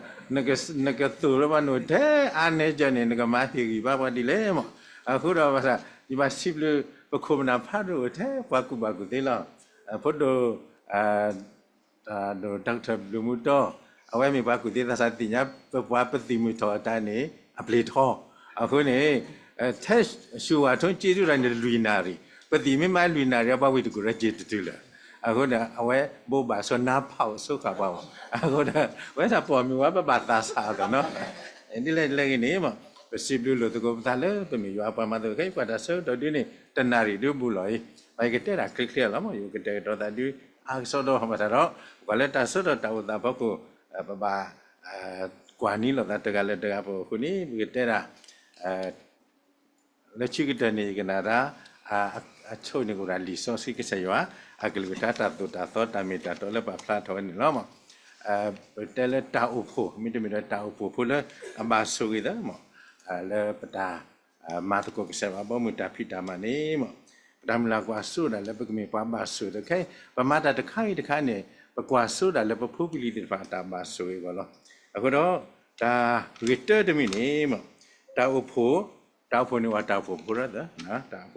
နကသိၣ်လၢပှၤန့ၣ်ထဲအါန့ၢ်ကၢန့ၣ် နကမၤဟ့ၣ်ဂံၢ်ဘါပှၤဒ်လဲၣ်မး. အဃိဒီးဘၣ်ဆၣ် ယဘၣ်စံးဘျုး ပခိၣ်ပနၢ်ဖးဒိၣ်အိၣ်ထဲပှၤကူၣ်ဘၣ်ကူၣ်သ့လီၤ. ဖိဒိၣ် ဒိၣ် Doctor ဘျုးမူတီ အဝဲမ့ၢ်ပှၤကူၣ်သ့သးစၢ်သ့ၣ်ညါ ပပှၤပသံၣ်မုၢ်ထီၣ်အတၢ်န့ၣ် အပျ့ၤထီ. အဃိန့ၣ် ထဲဆူၣ်ဝးထိက့ဒူၣ်တၢ်န့ၣ် လွံၢ်နၣ်ရံၣ်, ပသံၣ်မ့ၢ်မၤလွံၢ်နၣ်ရံၣ် ပှၤဝ့ၢ်တကူၣ်ရၢက့ၤတတုၤလၢၤ. အဃိဒီး အဝဲဘိးဘၣ်ဆိနါဖးအိၣ်ဆိဃာ်ပှၤမး, အဃိဒီး ဝဲဒၣ်ပိာ်မုၣ်ဝဲပဘၣ်သးဆးအသိးနီၤ, ဒ်လဲၣ်ဒ်လဲၣ်ဂ့ၤန့ၣ်မး, ပစံးဘျုးလိာ်သကိးပသးလၢပမ့ၢ်ယွၤအပှၤမၤသကိးခဲအံၤ ပှၤတၢ်ဆၢကတီၢ်ဒုန့ၣ် တနၣ်ရံၣ်ဒုဘူးလီၤအံၤ, ပကတဲတၢ်ချ့ချ့လီၤမး, ယကတဲာ်ကတီၤသးဒုအါကစီဒီဘၣ်ဆၣ်ဒီး ပကွၢ်လၢတၢ်ဆၢကတီၢ်တၢ်အိၣ်သးဖီခိၣ် ပဘၣ် ကွၢ်နံၤလိာ်သးတဂၤလၢတဂၤအဖီခိၣ်န့ၣ် ပကတဲဒၣ် လၢခံကတၢၢ်န့ၣ် ယကနၣ်တၢ် အဆိန့ၣ်ကအိၣ်ဒၣ်လံာ်စီဆှံကစၢ်ယွၤ အကလုၢ်ကထါတၢ်သိၣ်တၢ်သီတၢ်မ့ၢ်တၢ်တီလၢပာ်ဖျါထီၣ်ဝဲန့ၣ်လီၤ. ပကတဲလၢတၢ်အိၣ်ဖှိၣ် မ့တမ့ၢ်ဒီးတၢ်အိၣ်ဖှိၣ်ဖိလၢအဘၣ်ဆိၣ်ဂ့ၤသးမး လၢပတၢ် မၤသကိးကစၢ်ယွၤဘီမုၢ်တၢ်ဖံးတၢ်မၤန့ၣ်မး, ပတၢ်မုၢ်လၢ်ကွၢ်စိဒၣ်လၢပကမ့ၢ်ပှၤဘၣ်ဆိၣ်ဂ့ၤသ့ခဲအံၤ ပမၤတၢ်တခါဂ့ၤတခါန့ၣ် ပကွၢ်စိဒၣ်လၢပဖိပလံၤသ့ၣ်တဖၣ်အတၢ်ဘၣ်ဆိၣ်ဂ့ၤအဂီၢ်လီၤ. အဃိဒီး တၢ်ဂ့ၢ်တၢတမံၤန့ၣ်မး တၢ်အိၣ်ဖှိၣ် တၢ်အိၣ်ဖှိၣ်န့ၣ်ဝဲတၢ်အိၣ်ဖှိၣ်ဖိရသ တၢ်အိၣ်ဖှိၣ်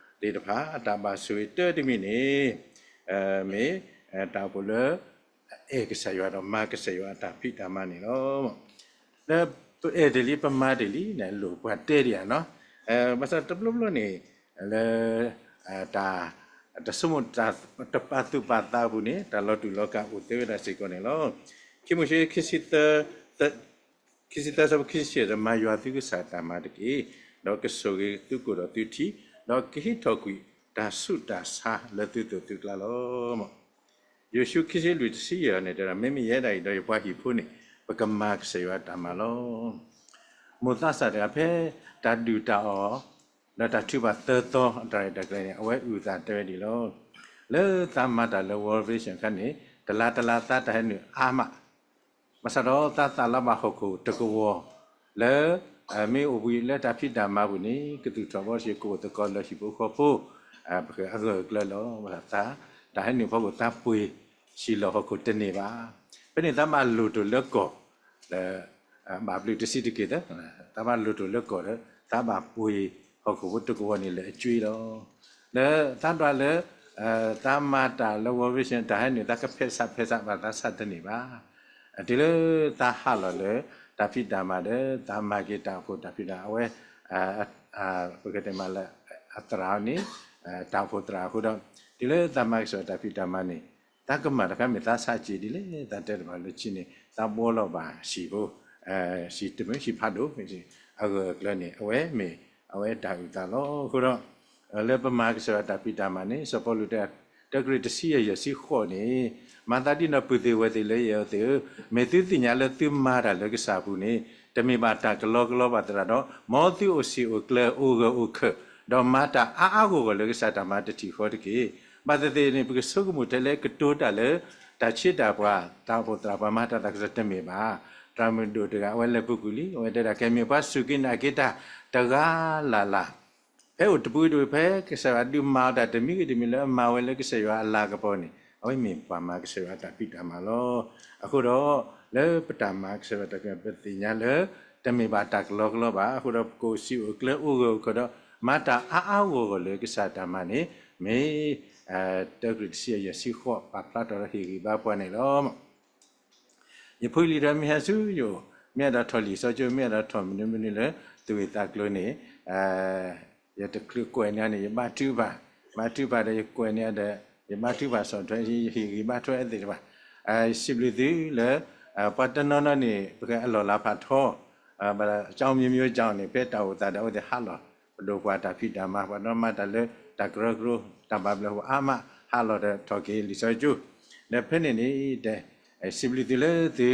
ဖိသ့ၣ်တဖၣ် အတၢ်ဘၣ်ဆိၣ်ဂ့ၤတၢတမံၤန့ၣ် မ့ၢ် တၢ်အိၣ်ဖှိၣ်လၢ အဲၣ်ကစၢ်ယွၤဒီးမၤကစၢ်ယွၤအတၢ်ဖံးတၢ်မၤန့ၣ်လီၤ. လၢပအဲၣ်တ့ၢ်လံ ပမၤတ့ၢ်လံန့ၣ် လိၣ်ပှၤတဲဒံးဧါနီၤ. ဘၣ်ဆၣ်တဘျီဘျီန့ၣ် လၢ တၢ် တၢ်ဆိကမိၣ်တၢ်တပာ်သူၣ်ပာ်သးအပူၤန့ၣ် တၢ်လီၤတူာ်လီၤကာ်အိၣ်သ့ဝဲဒၣ်စ့ၢ်ကီးန့ၣ်လီၤ. ခံမိၤၡ့ ခံဆံသၢ ဆၢဖိခံဆံယဲၢ် မၤယွၤသုကစၢ်တၢ်မၤတက့ၢ်, ဒီးကဆိၣ်ဂ့ၤသုကိၣ်ဒီးသုထံ, ဒီးကဟံးထီၣ်ကွံာ်တၢ်ဆူးတၢ်ဆါလၢသုသိၣ်သုကျါလီၤ. ယိၤၡူ ခံဆံလွံၢ် တဆံယဲၢ်န့ၣ်တဲဒၣ် မ့မ့ၢ်ယဲဒၣ်အံၤဒီးယပှၤဟံၣ်ဖိန့ၣ် ပကမၤကစၢ်ယွၤတၢ်မၤလီၤ. မိၢ်သးစၢ်တဂၤဖဲ တၢ်ဒုၣ်တၢ်အီၣ် ဒီးတၢ်ထုကဖၣ်သၢသီအတၢ်ရဲၣ်တၢ်ကျဲၤန့ၣ် အဝဲအုၣ်သးတဲဝဲဒ်လီၤ. လၢသးမၤတၢ်လၢ World Vision အခါန့ၣ် တလါတလါသးတၢ်ဟဲနုာ်အါမး ဘၣ်ဆၣ်ဒီးသးသးလီဘၣ်ဟီၣ်ခိၣ်တကဝီၤ လၢ မ့ၢ်အိၣ်ဘှံးလၢတၢ်ဖံးတၢ်မၤပူၤန့ၣ် ကသူၣ်ထီၣ်ဘီတဆံး ကအိၣ်သကိးလၢဟံၣ်ဖိဃီဖိ ပှၤအဂၢၢ်အကျၢၤလီၤ. သးတၢ်ဟဲနုာ်ဖီခိၣ်သးပှ့ၤဆံးလီၤဟီၣ်ခိၣ်တန့ၢ်ဘၣ်. ဖဲန့ၣ်သးဘၣ်လိၣ်တိၢ်လၢကီၢ် လၢ ဘၣ်ဘျုးတဆံးတက့ၢ်သၢ, သးဘၣ်လိၣ်တိၢ်လၢကီၢ်ဒီး သးဘၣ်ပှ့ၤဟီၣ်ခိၣ်ဖိတကဝီၤန့ၣ်လၢအကွ့လီၤ. လၢသးဒွးလၢ သးမၤတၢ်လၢ World Vision တၢ်ဟဲနုာ် သးကဖဲးဆးဖဲးဆးဘၣ်သးဆးတန့ၢ်ဘၣ်. တုၤလၢသးဟးလီၤလၢ တၢ်ဖံးတၢ်မၤဒီး သးမၤက့ၤတၢ်အိၣ်ဖှိၣ်တၢ်ဖံးတၢ် အဝဲ ပကတဲမးလၢ အသရၣ်န့ၣ် တၢ်အိၣ်ဖှိၣ်သရၣ်အဃိဒီး တုၤလၢသးမၤကစၢ်တၢ်ဖံးတၢ်မၤန့ၣ် သးကမၣ်တခါမ့ၢ်သးဆးက့ၤဒ်လဲၣ် သးတဲတဘၣ်လၢခံန့ၣ် သးဘှီလီၤဘၣ်ဟံၣ်ဖိ ဟံၣ်တမုၢ်ဟံၣ်ဖးဒိၣ် အဂၢၢ်အကျၢၤန့ၣ် အဝဲမ့ၢ် အဝဲတၢ်အုၣ်သးလီၤ. အဃိဒီး လၢပမၤကစၢ်ယွၤတၢ်ဖံးတၢ်မၤန့ၣ် စီၤပီလူးတဲ တၢကရံၣ်တဆံယဲၢ် ယဲၢ်ဆံဃိးန့ၣ် မၤသးဒ်န့ၣ်ဒီးပုၢ်သ့ၣ်ဝဲၢ်သ့ၣ်လၢယအဲၣ်အီၤသ့ၣ်ဧၢ, မ့ၢ်သုသ့ၣ်ညါလၢသုမၤတၢ်လၢကစၢ်အပူၤန့ၣ် တမ့ၢ်ဘၣ်တၢ်ကလီကလီဘၣ်သရၣ်ဒီး မ်သုအိၣ်ဆံးအိၣ်ကျၢၤအိၣ်ဂၢၢ်အိၣ်ခၢၣ် ဒီးမၤတၢ်အါအါဂီၢ်ဂီၢ်လၢကစၢ်တၢ်မၤတထံၣ်ဃီတက့ၢ်. ဘၣ်သ့ၣ်သ့ၣ်န့ၣ် ပကဆိကမိၣ်ထဲလၢကတိၤတၢ်လၢ တၢ်ဆ့တၢ်ပှၤ တၢ်အိၣ်ဖှိၣ်သရၣ်ပှၤမၤတၢ်သးကစီၣ်တမ့ၢ်ဘၣ်. သရၣ်မုၣ်ဒိၣ်တဂၤ အဝဲလဲၤပူၤကွံာ်လံ အဝဲတဲဒၣ် ကဲမ့ၢ်ပှၤစူၢ်က့ၤနာ်က့ၤတၢ်တဂၤလၢ်လၢ် ဖဲအိၣ်တပူၤဒိၣ် ဖဲကစၢ်ယွၤဒုးမၤအီၤတၢ်တမံၤဂ့ၤတမံၤလၢအမၤဝဲလၢကစၢ်ယွၤအလၤကပီၤန့ၣ် အဝဲမ့ၢ်ပှၤမၤကစၢ်ယွၤတၢ်ဖံးတၢ်မၤလီၤ. အဃိဒီး လၢပတၢ်မၤကစၢ်ယွၤတၢ်ဖံးတၢ်မၤ ပသ့ၣ်ညါလၢ တမ့ၢ်ဘၣ်တၢ်ကလီကလီဘၣ်. အဃိဒီးပကအိၣ်ဆံးအိၣ်ကျၢၤအိၣ်ဂၢၢ်အိၣ်ခၢၣ်ဒီး မၤတၢ်အါအါဂီၢ်ဂီၢ်လၢကစၢ်တၢ်မၤန့ၣ် မ့ၢ် တၢကရံၣ်တဆံယဲၢ် ယဲၢ်ဆံဃိး ပာ်ဖျါထီၣ်ဒီးဟ့ၣ်ဂံၢ်ဘါပှၤန့ၣ်လီၤ. ယဖိယလံၤဒီးမ့ၢ်ဟဲဆူယအိၣ် မ့ၢ်အဲၣ်ဒိးထီၣ်လံာ်စီဆှံ မ့ၢ်အဲၣ်ဒိးထီၣ်မနုၤမနုၤလၢ သူၣ်ဝံၣ်သးကျိၤန့ၣ် ယတချုးကွဲးန့ၢ်အီၤန့ၣ် ယဘါထုကဖၣ်, ဘါထုကဖၣ်ဒီးယကွဲးန့ၢ်အီၤဒီး ယဘါထုကဖၣ်ဆီၣ်ထွဲ ယဟ့ၣ်ဂံၢ်ဘါထွဲအသ့ၣ်တဖၣ်. ယစံးဘျုးသုလၢ ပှၤတနီၤနီၤန့ၣ် ပကအလီၢ်လၤဖးထီ ဘၣ်ဆၣ် အမျိုးမျိုးကြောင့်န့ၣ် ဖဲတၢ်အိၣ်သးဒီးအဝဲသ့ၣ်ဟးလီၤ ပဒိၣ်ပှၤတၢ်ဖံးတၢ်မၤ ပှၤနီၢ်မၤတၢ်လၢတၢ်ကရၢကရိ တၢ်ဘၣ်ဘျၢဟူအါမး ဟးလီၤဒီးထီၣ်က့ၤလံာ်စီဆှံကၠိ ဒီးဖဲန့ၣ်န့ၣ် တဲ စံးဘျုးသုလၢသု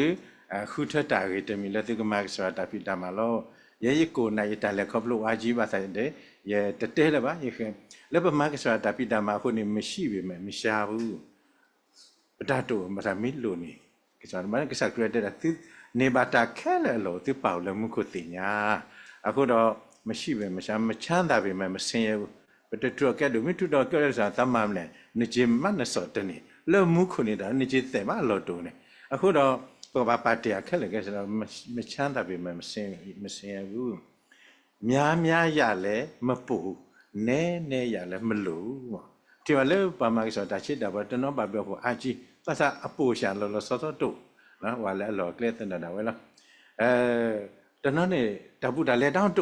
ဃုထၢတၢ်ဂ့ၢ်တမံၤလၢသုကမၤကစၢ်ယွၤတၢ်ဖံးတၢ်မၤလီၤ. ယဲယကိးနၤ ယတၢ်လဲၤခီဖျိအါကံဘၣ်ဆၣ်ဒီး ယတတဲလၢၤဘၣ် ယဃဲ လၢပမၤကစၢ်ယွၤတၢ်ဖံးတၢ်မၤအဃိန့ၣ် မရှိပေမဲ့ မရှာဘူး ပတၢ်တအိၣ်မတၤမ့ၢ်လိၣ်န့ၣ် ကစၢ် ကစၢ်ခရံာ်တဲဒၣ် သုန့ၢ်ဘၣ်တၢ်ခဲလၢာ်အလီၢ် သုပာ်အီၤလၢမူခိၣ်သ့ၣ်ညါ. အဃိဒီး မရှိပေမဲ့ မရှာ မချမ်းသာပေမဲ့ မဆင်းရဲဘူး ပတထုးအီၤကဲဒိၣ် မ့ၢ်ထုးထီၣ်ကဲဒိၣ်စ့ၢ် သးမၤမနုၤလဲၣ် နစ့မးနစီၣ်တန့ၢ် လၢမူခိၣ်န့ၣ်ဒီး နစ့သဲးမးအလီၢ်တအိၣ်န့ၣ်. အဃိဒီး ပကဘၣ်ပာ်တ့ၢ်အီၤခဲလၢာ်ခဲဆ့ဒီး မချမ်းသာပေမဲ့ မဆင်းရဲဘူး များများရလည်းမပိုဘူး နည်းနည်းရလည်းမလိုဘူး. ထံၣ်ဘၣ်လၢပှၤမၤကစၢ်တၢ်ဆ့တၢ်ပှၤတနီၤဘၣ်ဘျၢဟူအါကံ ဘၣ်ဆၣ်အပိာ်စၢ်လီၤလီၤဆီဆီတအိၣ် ဝဲလၢအလီၢ်အကျဲသနၢၣ်ဒၣ်ဝဲလီၤ. တနီၤန့ၣ် တၢ်ဘူးတၢ်လဲတအိၣ်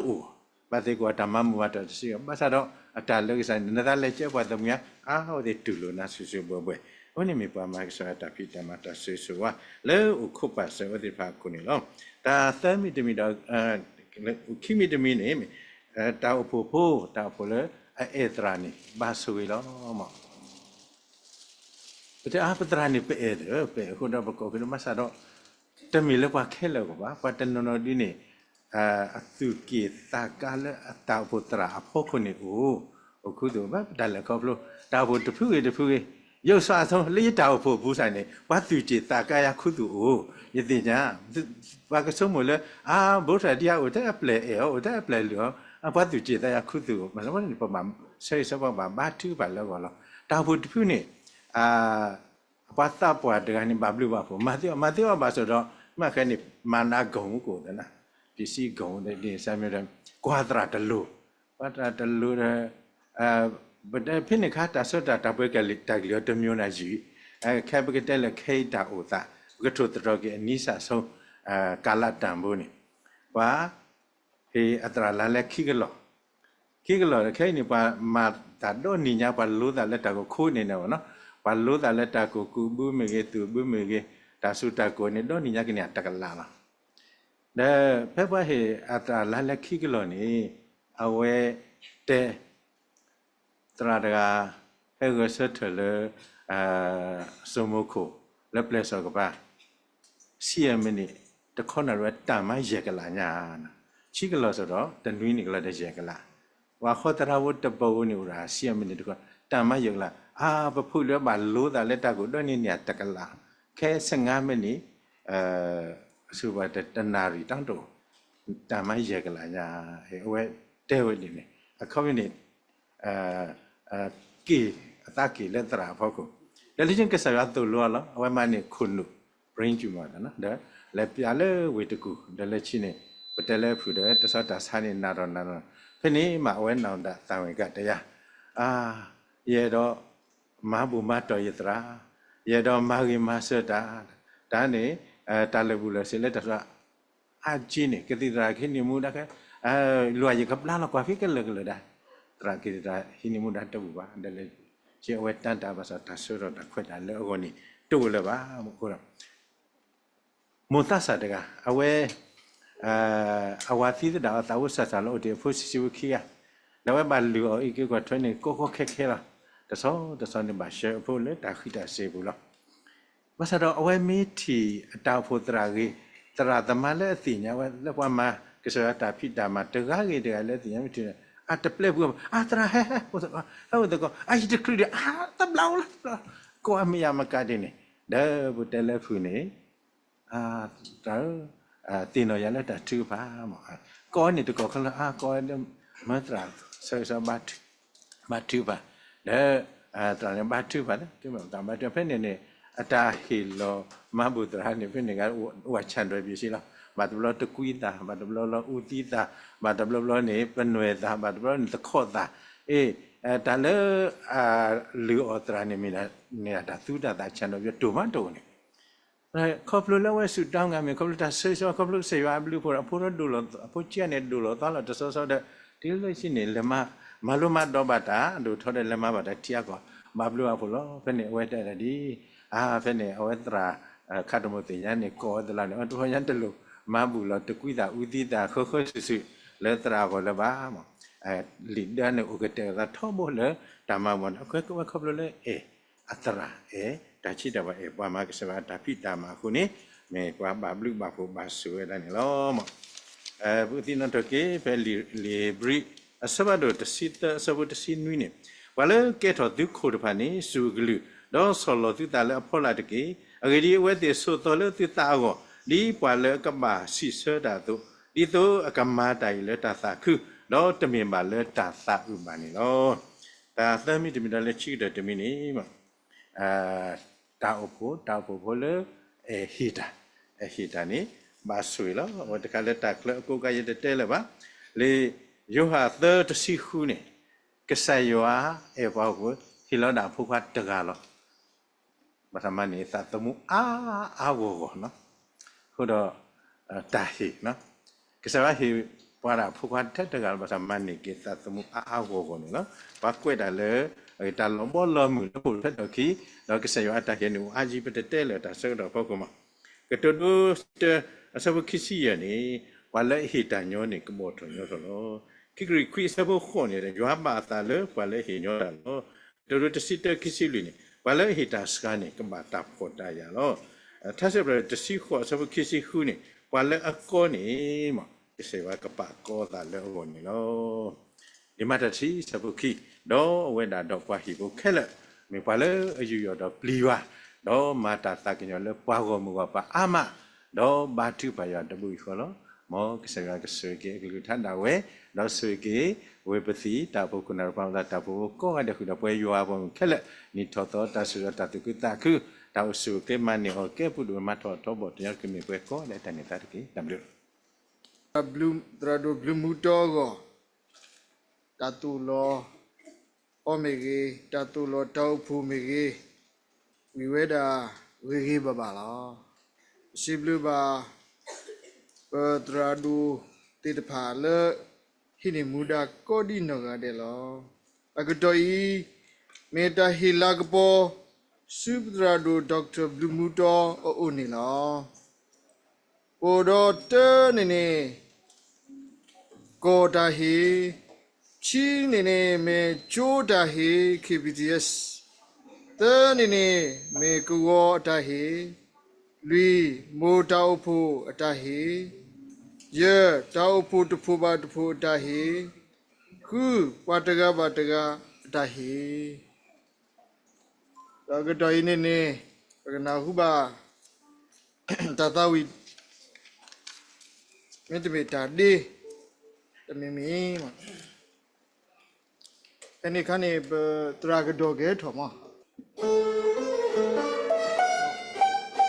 ဘၣ်သ့ၣ်ကွၢ်တၢ်မၤမုာ်မၤတၢ်တဆံး ဘၣ်ဆၣ်ဒီး အတၢ်လၢကစၢ်န့ၣ် နသးလဲၤကဲပှၤသးပှၢ်ဧါ, အါအဝဲသ့ၣ်တူၢ်လိာ်နၤစုာ်စုာ်ဘှဲဘှဲ, အဃိန့ၣ်မ့ၢ်ပှၤမၤကစၢ်ယွၤတၢ်ဖံးတၢ်မၤတၢ်ဆိၣ်ဂ့ၤဆိၣ်ဝါ လၢအိၣ်ခိးပာ်စၢၤဝဲသ့ၣ်တဖၣ်အခိၣ်န့ၣ်လီၤ. တၢ်သၢမံၤတမံၤဒီး ခံမံၤတမံၤန့ၣ် တၢ်အိၣ်ဖှိၣ်ဖိ တၢ်အိၣ်ဖှိၣ်လၢအအဲၣ်သရၣ်န့ၣ် ဘၣ်ဆိၣ်ဂ့ၤလီၤ. ပတဲအါ ပသရၣ်န့ၣ် ပအဲၣ်ဒီး ပအဲၣ်အဃိဒီးပကိးက့ၤလၢ ဘၣ်ဆၣ်ဒီး တမ့ၢ်လၢပှၤခဲလၢာ်အဂီၢ်ဘၣ်, ပှၤတနီၤနီၤဒ်န့ၣ် အသူၣ်က့ၣ်သးကါလၢအတၢ်အိၣ်ဖှိၣ်သရၣ်အဖီခိၣ်န့ၣ်အိၣ်, အိၣ်ခူသူၣ်ဘၣ် ပတၢ်လဲၤခီဖျိ တၢ်အိၣ်ဖှိၣ်တဖုဂ့ၤတဖုဂ့ၤ, ယိၤစီအဆိ လၢယတၢ်အိၣ်ဖှိၣ်ပူၤစ့ၢ်န့ၣ် ပှၤသူၣ်က့ၣ်သးကါယၤခူသူၣ်အိၣ်, ယသ့ၣ်ညါ ပှၤကဆိကမိၣ်လၢ အါ ဘိးထရၣ်ဒံအအိၣ်ထဲအပျဲၢ်အဲၣ်အီၤ အိၣ်ထဲအပျဲၢ်လုၢ်အီၤ, ပှၤသူၣ်က့ၣ်သးယၤခူသူၣ်အိၣ်, မ့ၢ်န့ၣ် ပဘၣ်ဆၢဂ့ၤဆၢဝါ ပဘၣ်ဘါထုကဖၣ်လၢအဂီၢ်လီၤ. တၢ်အိၣ်ဖှိၣ်တဖုန့ၣ် ပှၤသးပှၢ်တဂၤန့ၣ် ဘၣ်ဘျုးဘၣ်ဖှိၣ် မၤသ့အီၤ မၤသ့အီၤဘၣ်ဆၣ်ဒီး မ့ၢ်ခဲန့ၣ် မၤနးဂီၢ်မူကအိၣ်သနာ်, ပစံးဂီၢ်မူဒ်န့ၣ် ကွၢ်သရၣ်တလိၤ, ကွၢ်သရၣ်တလိၤဒီး ပတဲဖဲန့ၣ်အခါ တၢ်ဆၢတၢ်ပှဲၤကလံၤတၢ်ကလုၢ်အီၤတမံၤနၤယံာ်, ခဲပကတဲလၢခဲအံၤတၢ်အိၣ်သး ပကထိၣ်သတြီၤက့ၤအနံၣ်စၢ်ဆိ ကလးတၢ်ဘိန့ၣ်, ပှၤ ဟ့ၣ်အသရၣ်လါလဲခံကလီၢ်, ခံကလီၢ်ခဲအံၤန့ၣ် ပှၤမၤတၢ်ဒီနံၣ်ညါ ပှၤလိသးလၢတၢ်ကိၢ်ခိန့ၣ်န့ၣ်နီၤ, ပှၤလိသးလၢတၢ်ကိၢ်ကူးဘုမ့ၢ်ဂ့ၤ သူၣ်ဘုမ့ၢ်ဂ့ၤ, တၢ်စူၤတၢ်ကိၢ်န့ၣ် ဒီနံၣ်ညါကန့ၢ်တကလးလီၤ. ဒီးဖဲပှၤဟ့ၣ်အသရၣ်လါလဲခံကလီၢ်န့ၣ် အဝဲတဲ သရၣ်တဂၤ ဟဲဂဲၤဆၢထၢၣ်လၢ စိမိခိၣ် လၢပျဲၢ်စီၤကပၤ ဆံယဲၢ်မံးနံး တခီနၣ်ရံၣ်ဝဲ တၢ်မၤယဲၢ်ကလးညါ, ဆံကလီၢ်စ့ၢ်ဒီး တနွံနံၣ်ကလီၢ်ဒီးယဲၢ်ကလး, ပှၤဃီသရၣ်ဖိတပူၤန့ၣ်အိၣ်ဒီး ဆံယဲၢ်မံးနံးတခီ တၢ်မၤယဲၢ်ကလး, အါ ပဖုးလၢဘၣ်လိသးလၢတၢ်ကိၢ်ဒီနံၣ်န့ၢ်တကလး, ခဲဆံငါမံးနံး ဆူပှၤတနၣ်ရံၣ်တၢ်တိာ် တၢ်မၤယဲၢ်ကလးညါ, အဝဲတဲဝဲဒ်န့ၣ် အခီပညီန့ၣ် က့ၤအသးက့ၤလၢသရၣ်အဖီခိၣ်, ဒီးလၢခံကစၢ်ယွၤသိၣ်လိအီၤလီၤ. အဝဲမၤန့ၢ်ခိၣ်နူာ် brain tumor ဒီး လဲၤပျးလၢဝ့ၢ်တကူၣ် ဒီးလၢခံန့ၣ် ပတဲလၢဖုၣ်ဒီး တဆီတၢ်ဆါန့ၣ် နၤဒီးနၤဒီး ဖဲန့ၣ်မး အဝဲနၢ်ဒါသးဝံၣ်ကတယၤ ယအဲၣ်ဒိးမၤဘူၣ်မၤတီၢ်ယသရၣ်, ယအဲၣ်ဒိးမၤဂ့ၤမၤစၢၤတၢ်, တၢ်န့ၣ် တၢ်လၢာ်ဘူၣ်လၢာ်စ့းလၢတၢ်ဆါ အါက့န့ၣ် ကသံၣ်သရၣ်ကဟံးန့ၢ်မူဒါခဲ, လိၣ်ယကဘျါလီၤကွၢ်ဖဲကလၢာ်ကလၢာ်ဒၣ်, သရၣ်ကသံၣ်သရၣ်ဟံးန့ၢ်မူဒါတဘူၣ်ဘၣ်, ဒီးလၢ က့အဝဲတၢ်တၢ်ဘၣ်ဆၣ်တၢ်ဆၢထီၣ်တၢ်ခွဲးတၢ်လၢအဂီၢ်န့ၣ် တအိၣ်လၢၤဘၣ်. အဃိဒီး မိၢ်သးစၢ်တဂၤ အဝဲ အဝၤသံသဒၣ်အီၤ သးအိၣ်စၢ်စၢ်လီၤ အိၣ်တ့ၢ်အဖိဆံးဆံးဖိခံဂၤ, ဒီးအဝဲဘၣ်လုၢ်အီၤအံးက့ၤကွၢ်ထွဲန့ၣ် ကီကီခဲခဲလီၤ. တဆီတဆီန့ၣ်ဘၣ်ဆှၢအဖိလၢတၢ်ဃံးတၢ်စ့ၤပူၤလီၤ. ဘၣ်ဆၣ်ဒီးအဝဲမ့ၢ်ထံၣ်အတၢ်အိၣ်ဖှိၣ်သရၣ်ဂ့ၤ, သရၣ်သမါလၢအသ့ၣ်ညါဝဲလၢပှၤမၤကစၢ်ယွၤတၢ်ဖံးတၢ်မၤတဂၤဂ့ၤတဂၤလၢအသ့ၣ်ညါမ့ၢ်ထံၣ်န့ၣ် အတပျဲပူၤ, အသရၣ်ဟဲဟဲ, ဟဲအိၣ်သကိး, အယံၤတချုးဒီး အတဘျီအိၣ်လၢ ကိးအမ့ၢ်ယၤမကးဒ်န့ၣ်, ဒီးပတဲလၢဖုၣ်န့ၣ် တၢ်ဧၢ, သ့ၣ်နီၣ်ယၤလၢတၢ်ထုကဖၣ်မး, ကိးန့ၣ်တကိးခဲလၢာ် အကိးလၢ မၢသရၣ် ဆၢဂ့ၤဆၢဝါ ဘါထုကဖၣ်, ဒီး သရၣ်န့ၣ်ဘါထုကဖၣ်လၢ ဘါထုကဖၣ် ဖဲန့ၣ်န့ၣ် အတၢ်ဟ့ၣ်လီၤမၤဘူၣ်သရၣ်န့ၣ် ဖဲန့ၣ် အိၣ်ဝဲဆၣ်ဒွဲၣ်ဘ့ၣ်ဆ့လီၤ. ဘၣ်တဘျီတကွံသး, ဘၣ်တဘျီလီၤအူသံသး, ဘၣ်တဘျီဘျီန့ၣ် ပနွဲၢ်သး, ဘၣ်တဘျီန့ၣ်သခီၣ်သး, အ့ တၢ်လၢ လုၢ်အီၣ်သရၣ်န့ၣ်မ့ၢ်ဒၣ် တၢ်သူတၢ်သၣ်ဆၣ်ဒိၣ်ဘျီတိၢ်မးတအိၣ်န့ၣ် ခီဖျိလၢအဝဲဆူၣ်တၢ်ငါမ့ၢ် ခီဖျိတၢ်ဆၢဂ့ၤဆၢဝါ ခီဖျိကစၢ်ယွၤအဘျုးအဖှိၣ်ဒီး အဖိဒီးဒိၣ်လီၤ အဖိကဲန့ၣ် ဒိၣ်လီၤသီလီၤတဆီဆီဒီး တုၤလၢဆံးန့ၣ် လဲၤမၤလိမၤဒိးဘၣ်တၢ် ဒိၣ်ထီၣ်ဒီးလဲၤမၤဘၣ်တၢ်ထံအကီၢ် ဘၣ်ဘျုးဘၣ်ဖှိၣ်လီၤ. ဖဲန့ၣ်အဝဲတဲဒၣ်ဒ် အါ ဖဲန့ၣ် အဝဲသရၣ် ခးတမိၣ်သ့ၣ်ညါန့ၣ် ကိးဝဲသလီၤန့ၣ် အတဟီညါတလိၣ် မၤဘူၣ်လီၤတကွံသးအူသံသး ဃၢဃၢစုာ်စုာ် လၢသရၣ်အဂီၢ်လၢၤဘၣ် လံာ်ဒၢန့ၣ်အိၣ်ကတဲာ်အသးထီဘိလၢတၢ်မၤမီၢ်န့ၣ် အဝဲခီဖျိလၢအဲၣ်အသရၣ်အဲၣ် တၢ်ဆံးတၢ်ဘၣ်အဲၣ် ပှၤမၤကစၢ်ယွၤတၢ်ဖံးတၢ်မၤအဃိန့ၣ် မ့ၢ်ပှၤဘၣ်ဘျုးဘၣ်ဖှိၣ်ဘၣ်ဆိၣ်ဝဲဒၣ်န့ၣ်လီၤ. ပကသ့ၣ်နီၣ်ထီၣ်က့ၤ ဖဲလံာ်ဧ့ၤဘြံၤ အဆၢဖးဒိၣ်တဆံသၢ အဆၢဖိတဆံနွံန့ၣ် ပှၤလၢကဲထီၣ်သုခိၣ်တဖၣ်န့ၣ် စူၢ်အကလုၢ် ဒီးဆီၣ်လီၤသုသးလၢအဖီလာ်တက့ၢ်. အဂ့ၢ်ဒ်အံၤ, အဝဲသ့ၣ်ဆိးသီလၢသုသးအဂီၢ် ဒ်ပှၤလၢအကဘၣ်စံးဆၢတၢ်အသိး, ဒ်သိးအကမၤတၢ်အံၤလၢတၢ်သးခု ဒီးတမ့ၢ်ဘၣ်လၢတၢ်သးအုးဘၣ်န့ၣ်လီၤ. တၢ်သၢမံၤတမံၤဒီးလၢခံကတၢၢ်တမံၤန့ၣ် တၢ်အိၣ်ဖှိၣ် တၢ်အိၣ်ဖှိၣ်ဖိလၢ အဲၣ်ဟ့ၣ်တၢ် အဲၣ်ဟ့ၣ်တၢ်န့ၣ် ဘၣ်ဆိၣ်ဂ့ၤလီၤ. အဝဲတခါလၢတၢ်ချၢအကိးကါယဲတတဲလၢၤဘၣ်. လံာ်ယိၤဟၣ်သၢတဆံဃုန့ၣ် ကစၢ်ယွၤအဲၣ်ပှၤဟီၣ်ခိၣ် ဟ့ၣ်လီၤဒၣ်အဖိခွါတဂၤလီၤ. ဘၣ်ဆၣ်မၤန့ၢ်သးသမူအါအါဂီၢ်ဂီၢ်နီၤ. အဃိဒီး တၢ်ဟ့ၣ် ကစၢ်ယွၤဟ့ၣ် ပှၤဒၣ်ဖိခွါထဲတဂၤလၢဘၣ်ဆၣ်မၤန့ၢ်က့ၤသးသမူအါအါဂီၢ်ဂီၢ်န့ၣ်လီၤ. ပှၤကွဲးတၢ်လၢ အတၢ်လီၤဘီလီၤမုၢ်လၢဖိၣ်ထီၣ်ထီၣ်ခံ, ဒီးကစၢ်ယွၤအတၢ်ဟ့ၣ်န့ၣ်အိၣ်အါယံၤ ပတတဲလၢၤတၢ်ဆၢကတီၢ်ဖီခိၣ်မး. ကတိၤဒိတၢ အဆၢဖိခံဆံယဲၢ်န့ၣ်, ပှၤလၢအဟ့ၣ်တၢ်ညီန့ၣ် ကဘီၣ်ထီၣ်ညီထီၣ်လီၤ. ခံကရံၣ်ခွံအဆၢဖိဃိးန့ၣ်, ယွၤဘၣ်အသးလၢပှၤလၢအဟ့ၣ်ညီတၢ်လီၤ. ကတိၤဒိတဆံတၢခံဆံလွံၢ်န့ၣ်, ပှၤလၢအဟ့ၣ်တၢ်ဆှါန့ၣ် ကဘၣ်တၢ်ဖှီၣ်တၢ်ယာ်လီၤ. ထါစံးပတြၢၤတဆံဃိးအဆၢဖိခံဆံဃုန့ၣ်, ပှၤလၢအကီန့ၣ် ကစၢ်ယွၤကပာ်ကီအသးလၢအဂီၢ်န့ၣ်လီၤ. ဒ်မၤတၢ်တဆံအဆၢဖိခံ, ဒီးအဝဲဒၣ်ဒီးပှၤဟံၣ်ဖိခဲလၢာ်, မ့ၢ်ပှၤလၢအယူးယီၣ်ဒီးပျံၤယွၤ, ဒီးမၤတၢ်သးကညီၤလၢပှၤဂီၢ်မုၢ်ဂီၢ်ပၤအါမး, ဒီးဘါထုကဖၣ်ယွၤတဘျီဃီလီၤ. မ်ကစၢ်ယွၤကဆိၣ်ဂ့ၤက့ၤအကလုၢ်ကထါဒၣ်ဝဲ, ဒီးဆိၣ်ဂ့ၤက့ၤ အဝဲပသံၣ် တၢ်အိၣ်ဖှိၣ်ခိၣ်နၢ်တဖၣ် မ့ၢ်တၢ်ပူၤဖိကိးဂၤဒဲးဃုာ်ဒီးပဝဲယွၤအပှၤဂီၢ်မုၢ်ခဲလၢာ်, နံၣ်ထီၣ်သီတၢ်ဆၢကတီၢ် တၢ်သူၣ်ခုသးခု, တၢ်အိၣ်ဆူၣ်အိၣ်ချ့မၤန့ၢ်အီၣ်ကဲပူၤဒိၣ်မၤထီၣ်ထီဘိၣ် တညီတကမ့ၢ်ပှဲၤကိးဂၤဒဲးတၢ်န့ၢ်သါတက့ၢ်. တၢ်ဘျုး သရၣ်ဒိၣ်ဘျုးမူတီအဂီၢ်, တၢ်သိၣ်လီၤအီၤမ့ၢ်ဂ့ၤ, တၢ်သိၣ်လီၤတၢ်အိၣ်ဖှိၣ်မ့ၢ်ဂ့ၤ, ဝံၤဝဲဒၣ်ဂ့ၤဂ့ၤဘၣ်ဘၣ်လီၤ. စံးဘျုးဘၣ် ပသရၣ်ဒိၣ်သ့ၣ်တဖၣ်လၢ ဟံးန့ၢ်မူဒါကိးဒံနီၢ်ဂၤဒဲးလီၤ. အကတီၢ်အံၤ မ့ၢ်တၢ်ဟ့ၣ်လၤကပီၤ ဆူပသရၣ်ဒိၣ် ဒီကတၢၢ်ဘျုးမူတီအအိၣ်န့ၣ်လီၤ. ပအိၣ်ဒီးတၢန့ၣ်န့ၣ် ကီၢ်တၢ်ဟ့ၣ်, ခံန့ၣ်န့ၣ် မ့ၢ်ကၠိတၢ်ဟ့ၣ် ခ့ပံၣ်သံၣ်အ့ၣ်, သၢန့ၣ်န့ၣ် မ့ၢ်ကဝီၤအတၢ်ဟ့ၣ်, လွံၢ် မိၢ်တၢ်အိၣ်ဖှိၣ်အတၢ်ဟ့ၣ်, ယဲၢ် တၢ်အိၣ်ဖှိၣ်တဖှိၣ်ဘၣ်တဖှိၣ်အတၢ်ဟ့ၣ်, ဃု ပှၤတဂၤဘၣ်တဂၤအတၢ်ဟ့ၣ်. ဒီးအကတီၢ်အံၤန့ၣ်န့ၣ် ပကနၢ်ဟူဘၣ် တၢ်သးဝံၣ် မ့တမ့ၢ်တၢ်ဒ့ တမံၤမံၤ, ဖဲန့ၣ်အခါန့ၣ် ပသရၣ်ကဒီးကဟဲထီၣ်မး. အဝဲမ့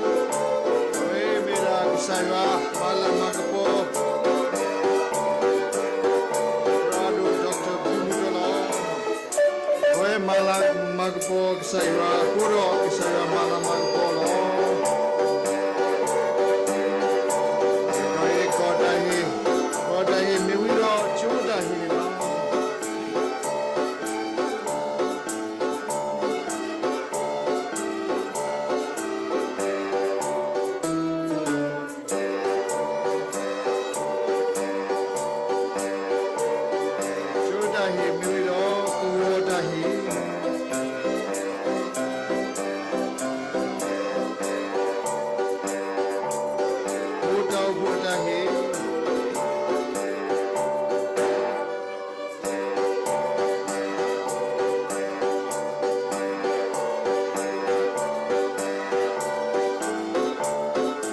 ၢ်ဒၣ်ကစၢ်ယွၤ မၤလၤမၤကပီၤ သရၣ်ဒိၣ် ဒီကတၢၢ်ဘျုးမူတီလီၤ. အဝဲမၤလၤမၤကပီၤကစၢ်ယွၤအဃိဒီး ကစၢ်ယွၤမၤလၤမၤကပီၤလီၤ. ကီၢ်တၢ်ဟ့ၣ်, ကီၢ်တၢ်ဟ့ၣ်မ့ၢ်ဝံၤဒီး ကၠိတၢ်ဟ့ၣ်န့ၣ်လီၤ. ကၠိတၢ်ဟ့ၣ်မ့ၢ်ဝံၤဒီး ကဝီၤတၢ်ဟ့ၣ်, မိၢ်တၢ်အိၣ်ဖှိၣ်အတၢ်ဟ့ၣ်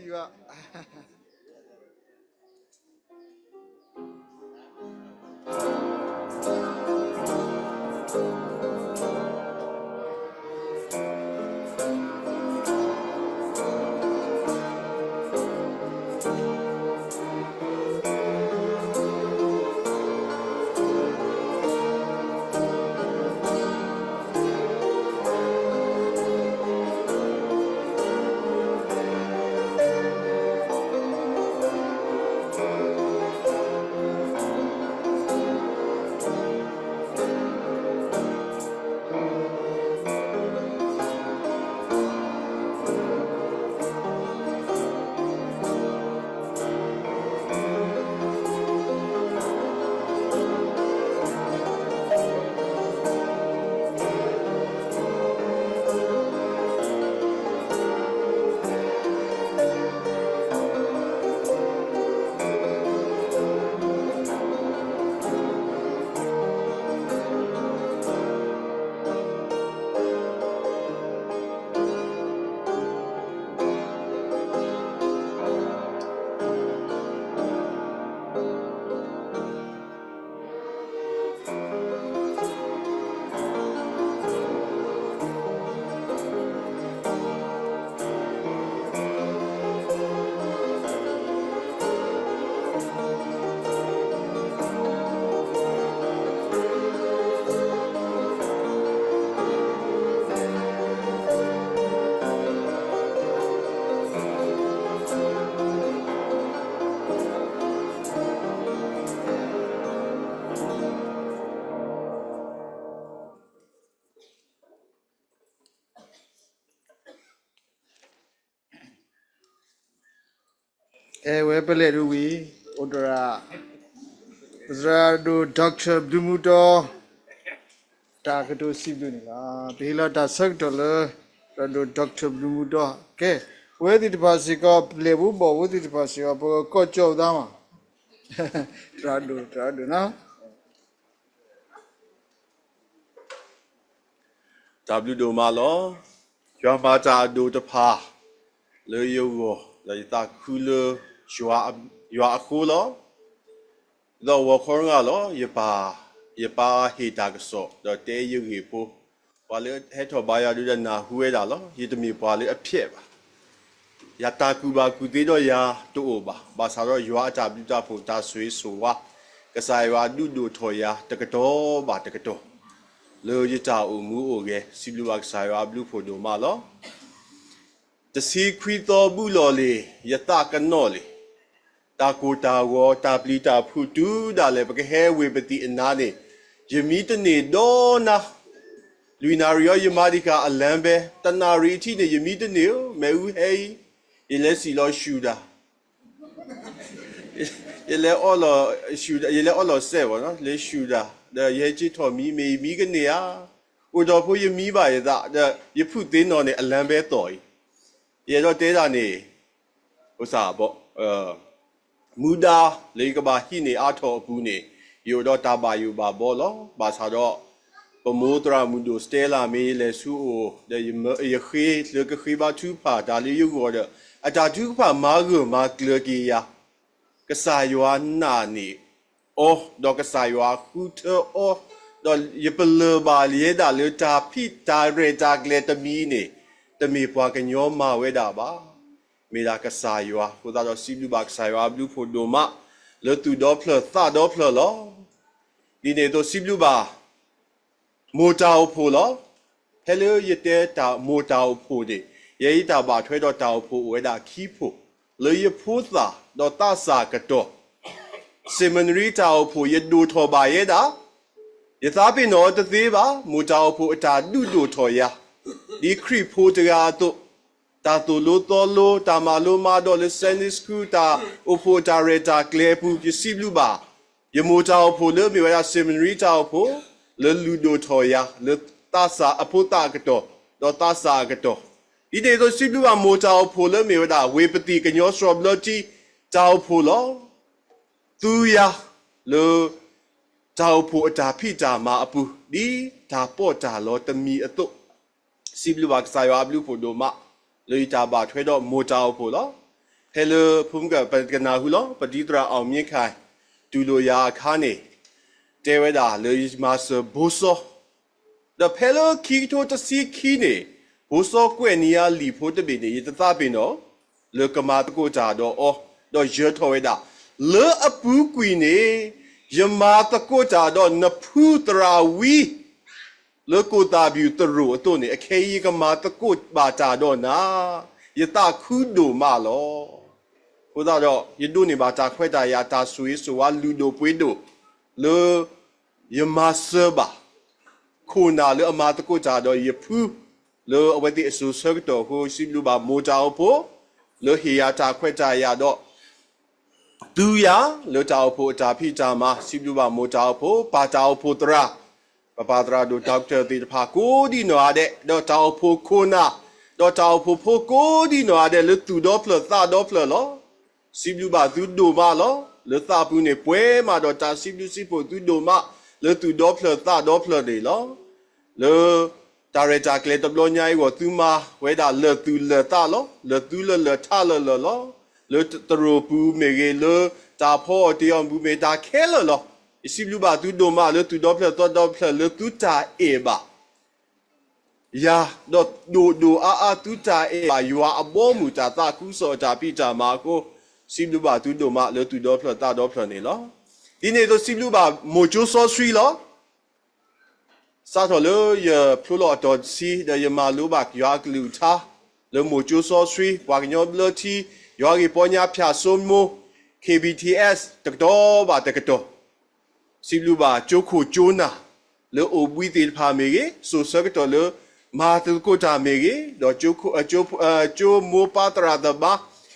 ယွၤအဲဝဲပလဲၤဒိဝံၤ အိၣ်ဒီး သရၣ်ဒိၣ် Doctor ဘျုးမူတီ တၢ်ကတိၤစံးဘျုးန့ၣ်လီၤ. ပဟ့ၣ်လီၤတၢ်ဆၢကတီၢ်လၢ သရၣ်ဒိၣ် Doctor ဘျုးမူတီ ကဲ ဝဲသ့ၣ်တဖၣ်စ့ၢ်ကီး ပလဲၤဘူးဘီၣ်ဝဲသ့ၣ်တဖၣ်စ့ၢ်ကီး ပကကိးကၠီၣ်သးမး သရၣ်ဒိၣ် သရၣ်ဒိၣ်နီၤ တၢ်ဘျုးဒိၣ်မးလီၤ. ယွၤမၤတၢ်အဒိၣ်တဖၣ် လၢယဂီၢ် ဒီးယသးခုလၢ ယွၤအဃိလီၤ. ဒီးဂီၤခီရငၣ်လီၤ ယပၢ် ယပၢ်ဟ့ၣ်တၢ်ကစီၣ် ဒီးတဲယဂ့ၢ်ဖိ ပှၤလၢဟဲထီၣ်ဘါယွၤဒုးဒီးနၢ်ဟူဝဲဒၣ်လီၤ. ယတမ့ၢ်ပှၤလၢအဖျဲးဘၣ် ယတၢ်ကူၣ်ဘၣ်ကူၣ်သ့ဒီးယၤတအိၣ်ဘၣ်. ဘၣ်ဆၣ်ဒီးယွၤအတၢ်ဘျုးတၢ်ဖှိၣ်တၢ်ဆိၣ်ဂ့ၤဆိၣ်ဝါ ကစၢ်ယွၤဒုးဒိၣ်ထီၣ်ယၤတကတီၢ်ဘၣ်တကတီၢ် လၢယတၢ်အိၣ်မူအိၣ်ဂဲၤ စံးဘျုးဘၣ်ကစၢ်ယွၤအဘျုးဖှိၣ်ဒိၣ်မးလီၤ. တဆံခွံသီဘူးလီၢ်လံၤ ယသးကနီၣ်လံ တၢ်ကိၢ်တၢ်ဂီၤ တၢ်ပျံၤတၢ်ဖုးတုၤဒၣ်လဲာ် ပကဟဲဝ့ၢ်ပသံၣ်အနါန့ၣ် ယမံတန့ၢ်ဒီးနၤ လွံၢ်နၣ်ရံၣ်အံၤ ယမၤဒံးဃာ်အလၢဘဲ တနၣ်ရံၣ်အထံးန့ၣ် ယမံတန့ၢ်ဧၢ မ့ၣ်အူဟဲအံၤ ယလဲၤစံၣ်လီၤဆူၣ်ဒၣ် ယလဲၤအီလီၤ ယလဲၤအီလီၤစဲးဘၣ်နီၤ လဲၤဆူၣ်ဒၣ် ဒီးယဟဲက့ၤထီၣ်မံ မ့ၢ်ယမံကန့ၢ်ဧါ အိၣ်ဒီးဖိယမံဘၣ်ယသး ဒီးယဖုးသ့ၣ်နီၣ်န့ၣ် အလၢဘဲသီၣ်အံၤ ယအဲၣ်ဒိးတဲဒၣ်န့ၣ် မူဒါလၢယကဘၣ်ဟံးန့ၢ်အါထီၣ်အပူၤန့ၣ် ယအိၣ်ဒီးတၢ်ဘၣ်ယိၣ်ဘၣ်ဘီလီၤ. ဘၣ်ဆၣ်ဒီး ပမိၢ်သရၣ်မုၣ်ဒိၣ် Stella မ့ၢ်ယလဲၤဆူအအိၣ် ဒီးယဃ့လၢကဃ့ဘါထုကဖၣ်တၢ်လၢယဂီၢ်ဒီး အတၢ်ထုကဖၣ်မၤဂၢၢ်မၤကျၢၤက့ၤယၤ ကစၢ်ယွၤနာ်န့ၢ်အီၤ ဒီးကစၢ်ယွၤဃုထၢအီၤ ဒီးယပလၢၢ်ဘၣ်ယဲဒၣ်လၢတၢ်ဖံးတၢ်ရဲၣ်တၢ်ကျဲၤတမံၤန့ၣ် တမ့ၢ်ပှၤကညီမၤဝဲဒၣ်ဘၣ်. မ့ၢ်ဒၣ်ကစၢ်ယွၤအဃိသတးဒီး စံးဘျုးဘၣ်ကစၢ်ယွၤအဘျုးဖှိၣ်ဒိၣ်မး လၢသူၣ်ဒီဖျၢၣ်သးဒီဖျၢၣ်လီၤ. ဒ်န့ၣ်အသိးစံးဘျုးဘၣ် မိၢ်တၢ်အိၣ်ဖှိၣ်လီၤ. ဖဲလၢယတဲတၢ်မိၢ်တၢ်အိၣ်ဖှိၣ်န့ၣ် ယဲယတၢ်ဘၣ်ထွဲဒီးတၢ်အိၣ်ဖှိၣ်အိၣ်ဝဲဒၣ်ခံဖှိၣ် လၢယဖိသၣ်ဒီးသးစၢ်ကတီၢ် စ့မနရံတၢ်အိၣ်ဖှိၣ် ယဒိၣ်ထီၣ်ဘၣ်ယဲဒၣ် ယသးပ့ၤနီၣ်အီၤတသ့ဘၣ် မိၢ်တၢ်အိၣ်ဖှိၣ်အတၢ်ဒုးဒိၣ်ထီၣ်ယၤ ဒ်ခရံာ်ဖိတဂၤအသိး တၢ်သိၣ်လိသီလိ တၢ်မၤလိမၤဒိးလၢ Sunday School တၢ်အိၣ်ဖှိၣ်တၢ်ရဲၣ်တၢ်ကျဲၤအပူၤ ယစံးဘျုးဘၣ် ယမိၢ်တၢ်အိၣ်ဖှိၣ်လၢမ့ၢ်ဝဲဒၣ် စ့မနရံတၢ်အိၣ်ဖှိၣ် လၢလုၢ်ဒိၣ်ထီၣ်ယၤ လၢသးစၢ်အဖိသၣ်အကတီၢ် ဒီးသးစၢ်အကတီၢ် ဒ်န့ၣ်အသိးစံးဘျုးဘၣ်မိၢ်တၢ်အိၣ်ဖှိၣ်လၢမ့ၢ်ဝဲဒၣ် ဝ့ၢ်ပသံၣ်ကညီစှီၤဘျၢထံ တၢ်အိၣ်ဖှိၣ်လီၤ. သူယၤ လၢ တၢ်အိၣ်ဖှိၣ်အတၢ်ဖံးတၢ်မၤအပူၤ ဒ်တၢ်ပီးတၢ်လီတမံၤအသိး စံးဘျုးဘၣ်ကစၢ်ယွၤအဘျုးဖှိၣ်ဒိၣ်မး လၢယတၢ်ဘၣ်ထွဲဒီးမိၢ်တၢ်အိၣ်ဖှိၣ်လီၤ. ဖဲလၢဖိမုၣ်က ပကနၢ်ဟူလီၤ ပတံၤသရၣ် အောင်မြင့်ခိုင် တူၢ်လိာ်ယၤအခါန့ၣ် တဲဝဲဒၣ်လၢယမၤစၢၤဘိစီ ဒီးဖဲလၢခံကထိတဆံခံန့ၣ် ဘိစီကွဲးန့ၢ်ယၤလံာ်ဖိတဘ့ၣ်န့ၣ် ယတသးပ့ၤနီၣ် လၢကမၤသကိးတၢ်ဒီးအီၤ, ဒီးယၢၤထီၣ်ဝဲဒၣ် လၢအပူၤကွံာ်န့ၣ် ယမၤသကိးတၢ်ဒီးနဖုသရၣ်ဝံ လၢကိၣ်သၣ်ဘျူးသရိာ်အသိးန့ၣ် အခဲအံၤယကမၤသကိးဘၣ်တၢ်ဒီးနၤ, ယသးခုဒိၣ်မးလီၤ. အဃိသတးဒီး ယဒိးန့ၢ်ဘၣ်တၢ်ခွဲးတၢ်ယာ် တၢ်ဆိၣ်ဂ့ၤဆိၣ်ဝါလုၢ်ဒိၣ်ပှ့ၤဒိၣ် လၢယမၤစၢၤဘၣ် ခိၣ်နၢ်လၢအမၤသကိးတၢ်ဒီးယဖု လၢအဝဲသ့ၣ်အစိၤဆၢကတီၢ်အဃိ စံးဘျုးဘၣ်မိၢ်တၢ်အိၣ်ဖှိၣ် လၢဟ့ၣ်ယၤတၢ်ခွဲးတၢ်ယာ်ဒီး သူယၤလၢတၢ်အိၣ်ဖှိၣ်အတၢ်ဖံးတၢ်မၤ စံးဘျုးဘၣ်မိၢ်တၢ်အိၣ်ဖှိၣ် ပၢ်တၢ်အိၣ်ဖှိၣ်သရၣ်, ပပၢ်သရၣ်ဒိၣ် doctor သ့ၣ်တဖၣ်ကိးဒံနီၢ်ဂၤဒဲး ဒီးတၢ်အိၣ်ဖှိၣ်ခိၣ်နၢ်, ဒီးတၢ်အိၣ်ဖှိၣ်ဖိကိးဒံနီၢ်ဂၤဒဲး လၢသူၣ်ဒီဖျၢၣ်သးဒီဖျၢၣ်လီၤ. စံးဘျုးဘၣ်သုဒိၣ်မးလီၤ. လၢသးပူၤန့ၣ် ပှဲၤမးဒီးတၢ်စံးဘျုးစံးဖှိၣ်သုဒိၣ်မး လၢသူၣ်ဒီဖျၢၣ်သးဒီဖျၢၣ်န့ၣ်လီၤ. လၢတၢ်ရဲၣ်တၢ်ကျဲၤတဘျီညါအံၤအဂီၢ် သုမၤဝဲဒၣ်လၢာ်သူၣ်လၢာ်သးလီၤ. လၢာ်သူလၢာ်လၢာ်ထးလၢာ်လၢာ်လီၤ. လၢသရိာ်ပူၤမ့ၢ်ဂ့ၤ လၢတၢ်ဖီအီၣ်တ့ၤအီၣ်ပူၤမ့ၢ်တၢ်ခဲလၢာ်လီၤ. ယစံးဘျုးဘၣ်သုဒိၣ်မး လၢသူၣ်ဒီဖျၢၣ်သးဒီဖျၢၣ် လၢသုတၢ်အဲၣ်ဘၣ် ယၤ ဒီးဒိၣ်ဒိၣ်အါအါ သုတၢ်အဲၣ်ဘၣ်ယွၤအဘီအမုၢ် တၢ်သးခုကစီၣ်အတၢ်ဖံးတၢ်မၤအဃိ စံးဘျုးဘၣ်သုဒိၣ်မး လၢသူၣ်ဒီဖျၢၣ်သးဒီဖျၢၣ်န့ၣ်လီၤ. ဒ်န့ၣ်အသိးစံးဘျုးဘၣ်မိၢ်ကၠိစီဆှံလီၤ. စးထီၣ်လၢယဖျိလီၤအတီၤတဆံ ဒီးယမၤလိဘၣ်ယွၤအကလုၢ်ကထါ လၢမိၢ်ကၠိစီဆှံ ပှၤကညီဘျၢထံ ယွၤဂ့ၢ်ပီညါဖၠၣ်စိမိ K B T S တကတီၢ်ဘၣ်တကတီၢ် စံးဘျုးဘၣ်ကၠိခိၣ်ကၠိနၢ် လၢအိၣ်ဘှံးသ့ၣ်တဖၣ်မ့ၢ်ဂ့ၤ, စိၤဆၢကတီၢ်လၢမၤသကိးတၢ်မ့ၢ်ဂ့ၤ, ဒီးကၠိမိၢ်ပၢ်သရၣ်သမါ,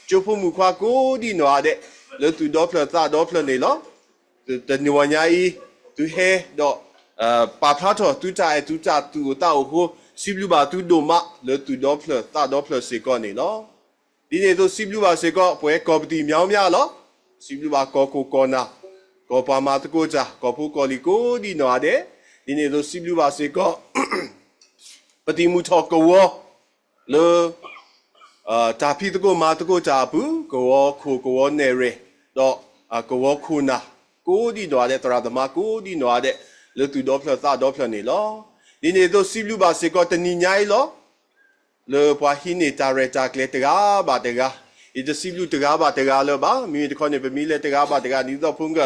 ကၠိဖိမုၣ်ခွါကိးဒံနီၢ်ဂၤဒဲး လၢသူၣ်ဒီဖျၢၣ်သးဒီဖျၢၣ်န့ၣ်လီၤ. တနံၤဝဲညါအံၤ သုဟဲဒီး ပာ်ဖျါထီၣ်သုတၢ်အဲၣ်သုတၢ်သူၣ်အိၣ်သးအိၣ်အဃိ စံးဘျုးဘၣ်သုဒိၣ်မး လၢသူၣ်ဒီဖျၢၣ်သးဒီဖျၢၣ်စ့ၢ်ကီးန့ၣ်လီၤ. ဒ်န့ၣ်အသိးစံးဘျုးဘၣ်စ့ၢ်ကီး ပဝဲကီၢ်ပသံၣ်မၠါမၠါလီၤ. စံးဘျုးဘၣ်ကီၢ်ခိၣ်ကီၢ်နၢ်, ကီၢ်ပှၤမၤသကိးတၢ်, ကီၢ်ဖိကီၢ်လံၤကိးဒံနီၢ်ဂၤဒဲး, ဒ်န့ၣ်အသိးစံးဘျုးဘၣ်စ့ၢ်ကီး ပသံၣ်မုၢ်ထီၣ်ကဝီၤ လၢ တၢ်ဖံးသကိးမၤသကိးတၢ်အပူၤ ကဝီၤခိၣ်ကဝီၤနဲၣ်ရွဲၣ် ဒီးကဝီၤခိၣ်နၢ် ကိးဒံနီၢ်ဂၤဒဲး သရၣ်သမါကိးဒံနီၢ်ဂၤဒဲး လၢသူၣ်ဒီဖျၢၣ်သးဒီဖျၢၣ်န့ၣ်လီၤ. ဒ်န့ၣ်အသိးစံးဘျုးဘၣ်စ့ၢ်ကီးတနံၤညါအံၤလီၤ. လၢပှၤဟံးန့ၢ်တၢ်ရဲၣ်တၢ်ကျဲၤတဂၤဘၣ်တဂၤ, ယတစံးဘျုးတဂၤဘၣ်တဂၤလၢၤဘၣ်, မ့မ့ၢ်တခီန့ၣ် ပမ့ၢ်လဲၤတဂၤဘၣ်တဂၤ ဒ်သိးဖိမုၣ်က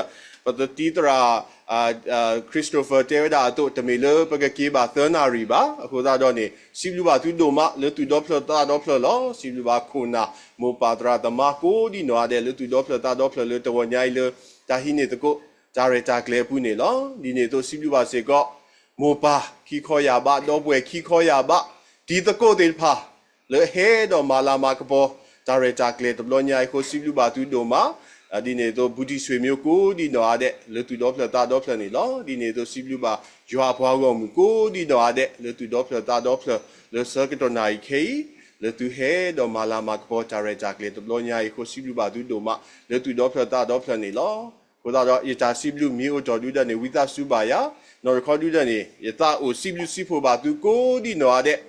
ပတံၤသရၣ် Christopher တဲဝဲဒၣ်အသိး တမ့ၢ်လၢပကက့ၤဘၣ်သၢနၣ်ရံၣ်ဘၣ်. အဃိသတးဒီးန့ၣ် စံးဘျုးဘၣ်သုဒိၣ်မး လၢသူၣ်ဒီဖျၢၣ်သးဒီဖျၢၣ်လီၤ. စံးဘျုးဘၣ်ခိၣ်နၢ် မိၢ်ပၢ်သရၣ်သမါကိးဒံနီၢ်ဂၤဒဲး လၢသူၣ်ဒီဖျၢၣ်သးဒီဖျၢၣ်လၢတဂီၤညါအံၤလၢ တၢ်ဟံးန့ၢ်သကိး တၢ်ရဲၣ်တၢ်ကျဲၤအပူၤန့ၣ်လီၤ. ဒ်န့ၣ်အသိးစံးဘျုးဘၣ်စ့ၢ်ကီး မိၢ်ပၢ်ခံခီယၢ်ဘး ဒီပုၢ်ဝဲၢ်ခံခီယၢ်ဘး တံၤသကိးသ့ၣ်တဖၣ် လၢအဟဲဒီးမၤလၤမၤကပီၤ တၢ်ရဲၣ်တၢ်ကျဲၤတဘျီညါအံၤအဃိ စံးဘျုးဘၣ်သုဒိၣ်မး. ဒ်န့ၣ်အသိး ဘူးတံၢ်ဆွေမျိုးကိးဒံနီၢ်ဂၤဒဲး လၢသူၣ်ဒီဖျၢၣ်သးဒီဖျၢၣ်န့ၣ်လီၤ. ဒ်န့ၣ်အသိးစံးဘျုးဘၣ် ယွၤအပှၤဂီၢ်မုၢ်ကိးဒံနီၢ်ဂၤဒဲး လၢသူၣ်ဒီဖျၢၣ်သးဒီဖျၢၣ် လၢဆၢကတီၢ်နၣ်ရံၣ်ခဲအံၤ လၢသုဟဲဒီးမၤလၤမၤကပီၤတၢ်ရဲၣ်တၢ်ကျဲၤတဘျီညါအံၤအဃိ စံးဘျုးဘၣ်သုဒိၣ်မး လၢသူၣ်ဒီဖျၢၣ်သးဒီဖျၢၣ်န့ၣ်လီၤ. အဃိသတးဒီး ယတၢ်စံးဘျုးမ့ၢ်အိၣ်ထီၣ်ဒုဒၣ်န့ၣ် ဝံသးစူၤဘၣ်ယၤ, နီၢ်တခီဒုဒၣ်န့ၣ် ယသးအိၣ်စံးဘျုးစံးဖှိၣ်ဘၣ်သုကိးဒံနီၢ်ဂၤဒဲး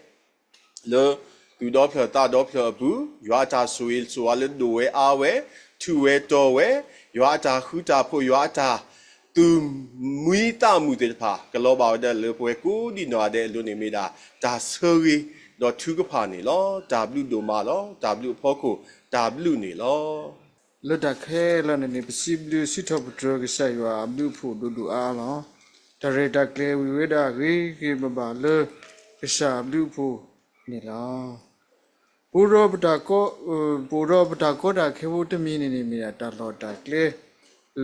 လၢသူၣ်ဒီဖျၢၣ်သးဒီဖျၢၣ်အပူၤ ယွၤအတၢ်ဆိၣ်ဂ့ၤဆိၣ်ဝါလၢဒိၣ်ဝဲအါဝဲ, ထူးဝဲတီၤဝဲ, ယွၤအတၢ်ဃူတၢ်ဖိး ယွၤအတၢ်သူၣ်မံသးမုာ်သ့ၣ်တဖၣ် ကလီၤဘၣ်ဝဲဒၣ်လၢပဝဲကိးဒံနီၢ်ဂၤဒဲးအလိၤန့ၣ်မ့ၢ်ဒၣ် တၢ်ဆၢဂ့ၤဒီးထုကဖၣ်န့ၣ်လီၤ. တၢ်ဘျုးဒိၣ်မးလီၤ. တၢ်ဘျုးအဖီခိၣ် တၢ်ဘျုးန့ၣ်လီၤ. လၢတၢ်ခဲလၢာ်န့ၣ်န့ၣ် ပစံးဘျုးစံးထီၣ်ပတြၢၤကစၢ်ယွၤအဘျုးအဖှိၣ်ဒိၣ်ဒိၣ်အါအါလီၤ. တၢ်ရဲၣ်တၢ်ကျဲၤဝံၤဝဲဒၣ်ဂ့ၤဂ့ၤဘၣ်ဘၣ်လၢကစၢ်အဘျုးအဖှိၣ်န့ၣ်လီၤ. ပအိၣ်ဒီးပတၢ်ကီ ပအိၣ်ဒီးပတၢ်ကီတၢ်ခဲဖိတမံၤန့ၣ်န့ၣ် မ့ၢ်ဒၣ်တၢ်လီၢ်တၢ်ကျဲ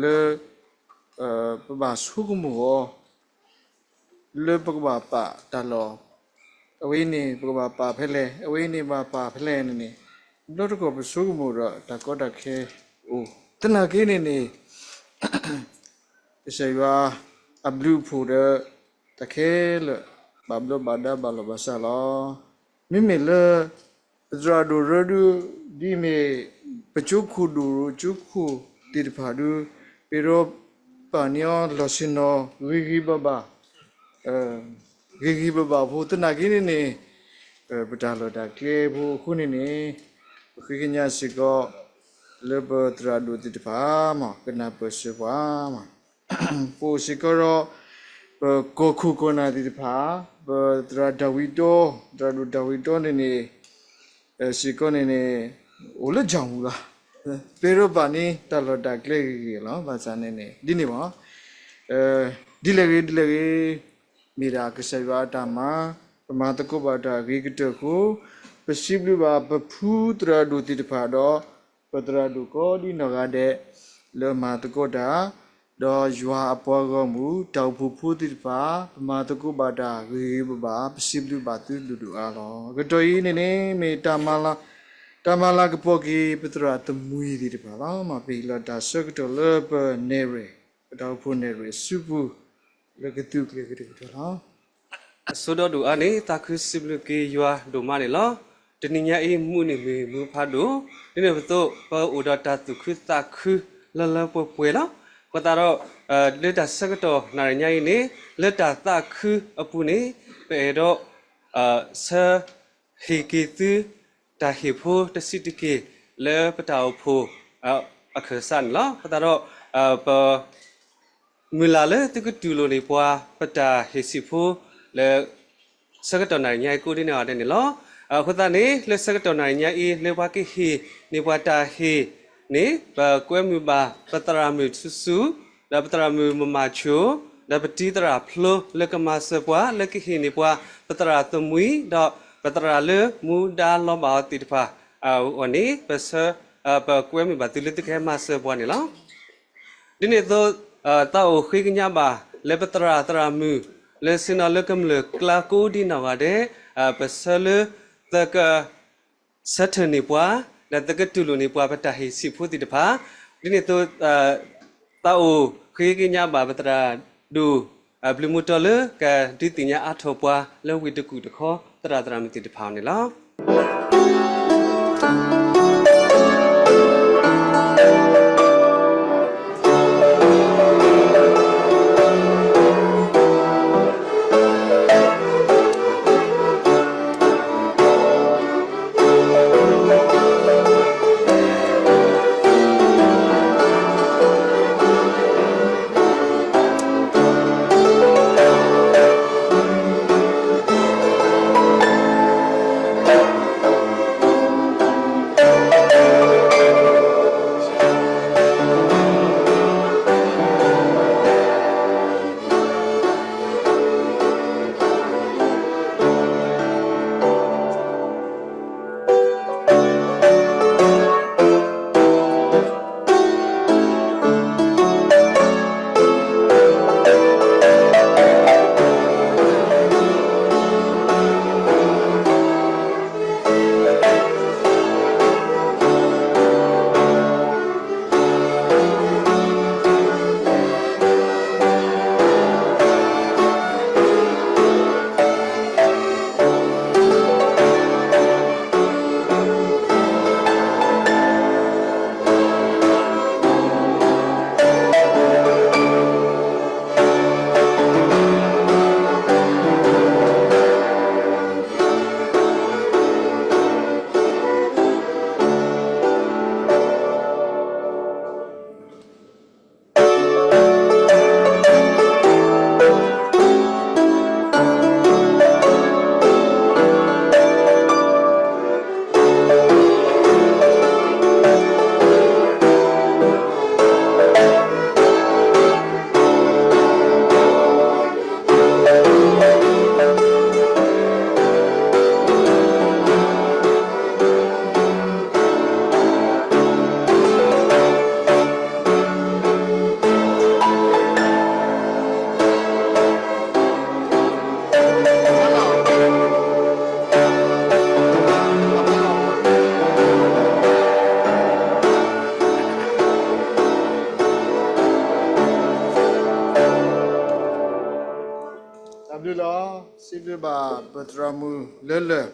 လၢ ပဘၣ်ဆိကမိၣ်အီၤ လၢပကဘၣ်ပာ်တၢ်လီၢ်, အဝဲအံၤန့ၣ် ပကဘၣ်ပာ်ဖဲလဲၣ်, အဝဲအံၤန့ၣ်ဘၣ်ပာ်ဖဲလဲၣ်န့ၣ်န့ၣ်, ဘျီတကီၢ်ပဆိကမိၣ်ဒီးတၢ်ကီတၢ်ခဲအိၣ်, သနာ်က့န့ၣ်န့ၣ် ကစၢ်ယွၤအဘျုးအဖှိၣ်ဒီး တၢ်ခဲလၢာ် ဘၣ်ဘျီးဘၣ်ဒါဘၣ်လီၢ်ဘၣ်စးလီၤ. မ့မ့ၢ်လၢ ပသရၣ်ဒိၣ်ရၢဒု ဒ်မ့ၢ်ပကၠိခိၣ်ဒိၣ်ရိကၠိခိၣ်သ့ၣ်တဖၣ်ဒု ပအဲၣ်ဒိးပာ်န့ၢ်အီၤလီၢ်ဆ့ၣ်နီၤ ဂ့ၤဂ့ၤဘၣ်ဘၣ်, ဂ့ၤဂ့ၤဘၣ်ဘၣ်ဖိ သနာ်က့န့ၣ်န့ၣ် ပတၢ်လီၢ်တၢ်ကျဲဖိအဃိန့ၣ်န့ၣ် ပဃ့ကညးစ့ၢ်ကီး လၢပသရၣ်ဒိၣ်သ့ၣ်တဖၣ်မး ကနၢ်ပၢၢ်စၢၤပှၤမး, ပအိၣ်စ့ၢ်ကီးဒီး ပကီၢ်ခိၣ်ကီၢ်နၢ်သ့ၣ်တဖၣ်, ပသရၣ်ဒၤဝံးတီ, သရၣ်ဒိၣ်ဒၤဝံးတီန့ၣ်န့ၣ် စ့ၢ်ကီးန့ၣ်န့ၣ် အိၣ်လၢကၠီၣ်မူၤလီၤ. ပ့ၤရိဘၣ်န့ၣ် တၢ်လီၢ်တၢ်ကျဲဂ့ၤဂ့ၤလီၤ. ဘၣ်ဆၣ်န့ၣ်န့ၣ် ဒ်န့ၣ်မး ဒ်လဲၣ်ဂ့ၤဒ်လဲၣ်ဂ့ၤ မ့ၢ်ဒၣ်ကစၢ်ယွၤအတၢ်မၤ, ပမၤသကိးဘၣ်တၢ်ဂ့ၤကတၢၢ်အဃိ, ပစံးဘျုးဘၣ်ပဖုသရၣ်ဒိၣ်သ့ၣ်တဖၣ်ဒီး ပသရၣ်ဒိၣ်ကိးဒံနီၢ်ဂၤဒဲး လၢမၤသကိးတၢ်, ဒီးယွၤအပှၤဂီၢ်မုၢ် တၢ်အိၣ်ဖှိၣ်ဖိသ့ၣ်တဖၣ် ပမၤသကိးဘၣ်တၢ်ဂ့ၤဂ့ၤဘၣ်ဘၣ် ပစံးဘျုးဘၣ်သုဒိၣ်ဒိၣ်အါလီၤ. အကတီၢ်အံၤန့ၣ်န့ၣ် မ့ၢ်တၢ်မၤလၤကပီၤက့ၤ ပသရၣ်သမူအံၤသ့ၣ်တဖၣ်လီၤ. မ့ၢ်ပဟ့ၣ်လီၤတၢ်ဆၢကတီၢ်လၢပနဲၣ်ရွဲၣ်, ပတၢ်အိၣ်ဖှိၣ်နဲၣ်ရွဲၣ်အစုပူၤ လၢကသူးကျဲၤကတၢၢ်ကတၢၢ်လီၤ. အဆိဒိၣ်ဒိၣ်အါန့ၣ် သးခုစံးဘျုးက့ၤယွၤဒိၣ်မးန့ၣ်လီၤ. တနံၤညါအံၤ မုၢ်နံၤမုၢ်မုၢ်ဖးဒိၣ်, ဒ်န့ၣ်အသိး ပအိၣ်ဒီးတၢ်သူၣ်ခုသးခုလၢလၢပှဲၤပှဲၤလီၤ. အဃိသတးဒီး လၢတၢ်ဆၢကတီၢ်နၣ်ရံၣ်ညါအံၤန့ၣ် လၢတၢ်သးခုအပူၤန့ၣ် ပအဲၣ်ဒိး ဆၢ ဟ့ၣ်က့ၤသု တၢ်ဟ့ၣ်ဖိတဆံးတက့ၢ် လၢပတၢ်အိၣ်ဖှိၣ်အခၢၣ်စးန့ၣ်လီၤ. အဃိသတးဒီး ပ မုၢ်လၢ်လၢသုကတူၢ်လိာ်န့ၢ်ပှၤ ပတၢ်ဟ့ၣ်ဆံးဖိ လၢဆၢကတီၢ်နၣ်ရံၣ်ညါအံၤကိးဒ်န့ၣ်ဂၤဒဲးန့ၣ်လီၤ. အဃိသတးန့ၣ် လၢဆၢကတီၢ်နၣ်ရံၣ်ညါအံၤ လၢပှၤကဟ့ၣ်န့ၢ်ပှၤတၢ်ဟ့ၣ်န့ၣ် ပကွဲမုာ်ဘၣ် ပသရၣ်မုၣ်ထူစူၤ ဒီးပသရၣ်မုၣ်မမၤဆိ, ဒီးပတံၤသရၣ်ဖျိ လၢကမၤစၢၤပှၤ လၢကဟ့ၣ်န့ၢ်ပှၤ ပသရၣ်သမူအံၤ ဒီးပသရၣ်လၢမူဒါလီၤဘၣ်အီၤသ့ၣ်တဖၣ်အဂီၢ်န့ၣ် ပဆၢ ပကွဲမုာ်ဘၣ်သုလၢသုကဟဲမၤစၢၤပှၤန့ၣ်လီၤ. ဒ်န့ၣ်အသိး သးအိၣ်ဃ့ကညးဘၣ် လၢပသရၣ်သရၣ်မုၣ် လၢဆ့ၣ်နီၤလၢကမျၢၢ်ကျါကိးဒ်နီၢ်ဂၤဒဲး ပဆၢလၢ သက ဆၢထၢၣ်န့ၢ်ပှၤ ဒီးသကတူၢ်လိာ်န့ၢ်ပှၤ ပတၢ်ဟ့ၣ်ဆံးဖိသ့ၣ်တဖၣ်, ဒ်န့ၣ်အသိး သးအိၣ်ဃ့ကညးဘၣ်ပသရၣ်ဒိၣ် ဘျုးမူတီလၢကဒုးသ့ၣ်ညါအါထီၣ်ပှၤ လၢဝ့ၢ်တကူၣ်တခီ သရၣ်သရၣ်မုၣ်သ့ၣ်တဖၣ်န့ၣ်လီၤ. တၢ်ဘျုးလီၤ. စံးဘျုးဘၣ်ပသရၣ်မုၣ်လၢလၢၢ်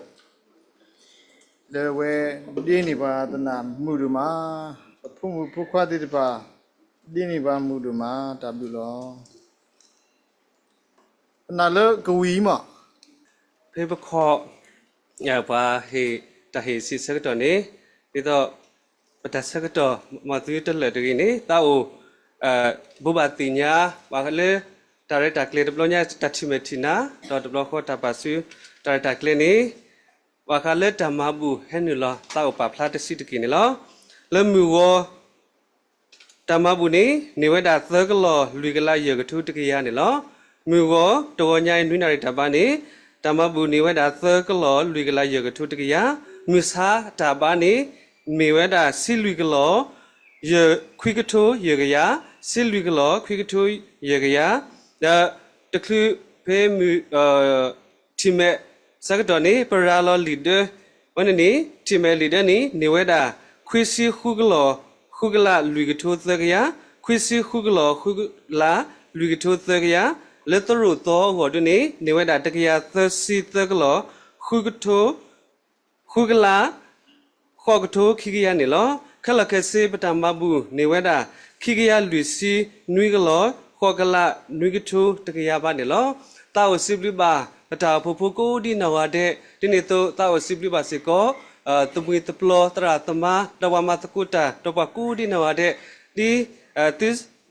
လၢအဝဲဒ့န့ၢ်ပှၤသနာ်မုာ်ဒိၣ်မး, ပဖိမုၣ်ဖိခွါသ့ၣ်တဖၣ် ဒ့န့ၢ်ပှၤမုာ်ဒိၣ်မး, တၢ်ဘျုးလီၤ. ပနာ်လၢကဝံၤမး, ဖဲပခီၣ် ပှၤဟ့ၣ်တၢ်ဟ့ၣ်ဆံးဆၢကတီၢ်န့ၣ် ဒ်သိး ပ တၢ်ဆၢကတီၢ် မၤသုတလၢာ်တဂ့ၤန့ၣ် သးအိၣ် ဘိးဘၣ်သ့ၣ်ညါ ပှၤလၢ တၢ်ရဲၣ်တၢ်ကျဲၤတဘျီညါ တၢ်ထံၣ်မဲာ်ထံၣ်နါ ဒီးတဘျီဃီတၢ်ပာ်ဆူ တၢ်ရဲၣ်တၢ်ကျဲၤန့ၣ် ဘၣ်ဃးလၢတၢ်မၤဘူၣ်ဟဲနုာ်လီၤ သးအိၣ်ပာ်ဖျါတဆံးတက့ၢ်န့ၣ်လီၤ. လၢမုၢ်ဂီၤ တၢ်မၤဘူၣ်န့ၣ် န့ၢ်ဝဲဒၣ်သၢကလီၢ်လွံၢ်ကလးယဲၢ်ကထိတကယၤန့ၣ်လီၤ. မုၢ်ဂီၤတဂီၤညါအံၤ နွံနၣ်ရံၣ်တၢ်ဘါန့ၣ် တၢ်မၤဘူၣ်န့ၢ်ဝဲဒၣ်သၢကလီၢ်လွံၢ်ကလးယဲၢ်ကထိတကယၤ, မုၢ်ဆါတၢ်ဘါန့ၣ် မ့ၢ်ဝဲဒၣ်ဆံလွံၢ်ကလီၢ် ခွံကထိယဲၢ်ကယၤ, ဆံလွံၢ်ကလီၢ်ခွံကထိယဲၢ်ကယၤ, ဒီးတချုးဖဲမုၢ် ထံၣ်မဲာ်ဆၢကတီၢ်န့ၣ် ပရၤလီၤလံာ်ဒၢ ဝဲန့ၣ်န့ၣ် ထံၣ်မဲာ်လံာ်ဒၢန့ၣ် န့ၢ်ဝဲဒၣ် ခွံဆံဃုကလီၢ်ဃုကလးလွံၢ်ကထိသၢကယၤ, ခွံဆံဃုကလီၢ်ဃုကလးလွံၢ်ကထိသၢကယၤ, လၢသရိာ်သီအဂီၢ်ဒၣ်န့ၣ် န့ၢ်ဝဲဒၣ်တကယၤသၢဆံသၢကလီၢ် ဃုကထိ ဃုကလး ဃိးကထိခံကယၤန့ၣ်လီၤ. ခဲလၢာ်ခဲဆ့ ပတၢ်မၤဘူၣ်န့ၢ်ဝဲဒၣ် ခံကယၤလွံၢ်ဆံနွံကလီၢ် ဃိးကလးနွံကထိတကယၤဘၣ်န့ၣ်လီၤ. သးအိၣ်စံးဘျုးဘၣ် ပတၢ်အိၣ်ဖှိၣ်ဖိကိးဒံနီၢ်ဂၤဒဲး, ဒ်န့ၣ်အသိး သးအိၣ်စံးဘျုးဘၣ်စ့ၢ်ကီး သမံသပျီ သရၣ်သမါ ဒီးပှၤမၤသကိးတၢ် ဒီးပှၤကိးဒံနီၢ်ဂၤဒဲး, ဒ် သု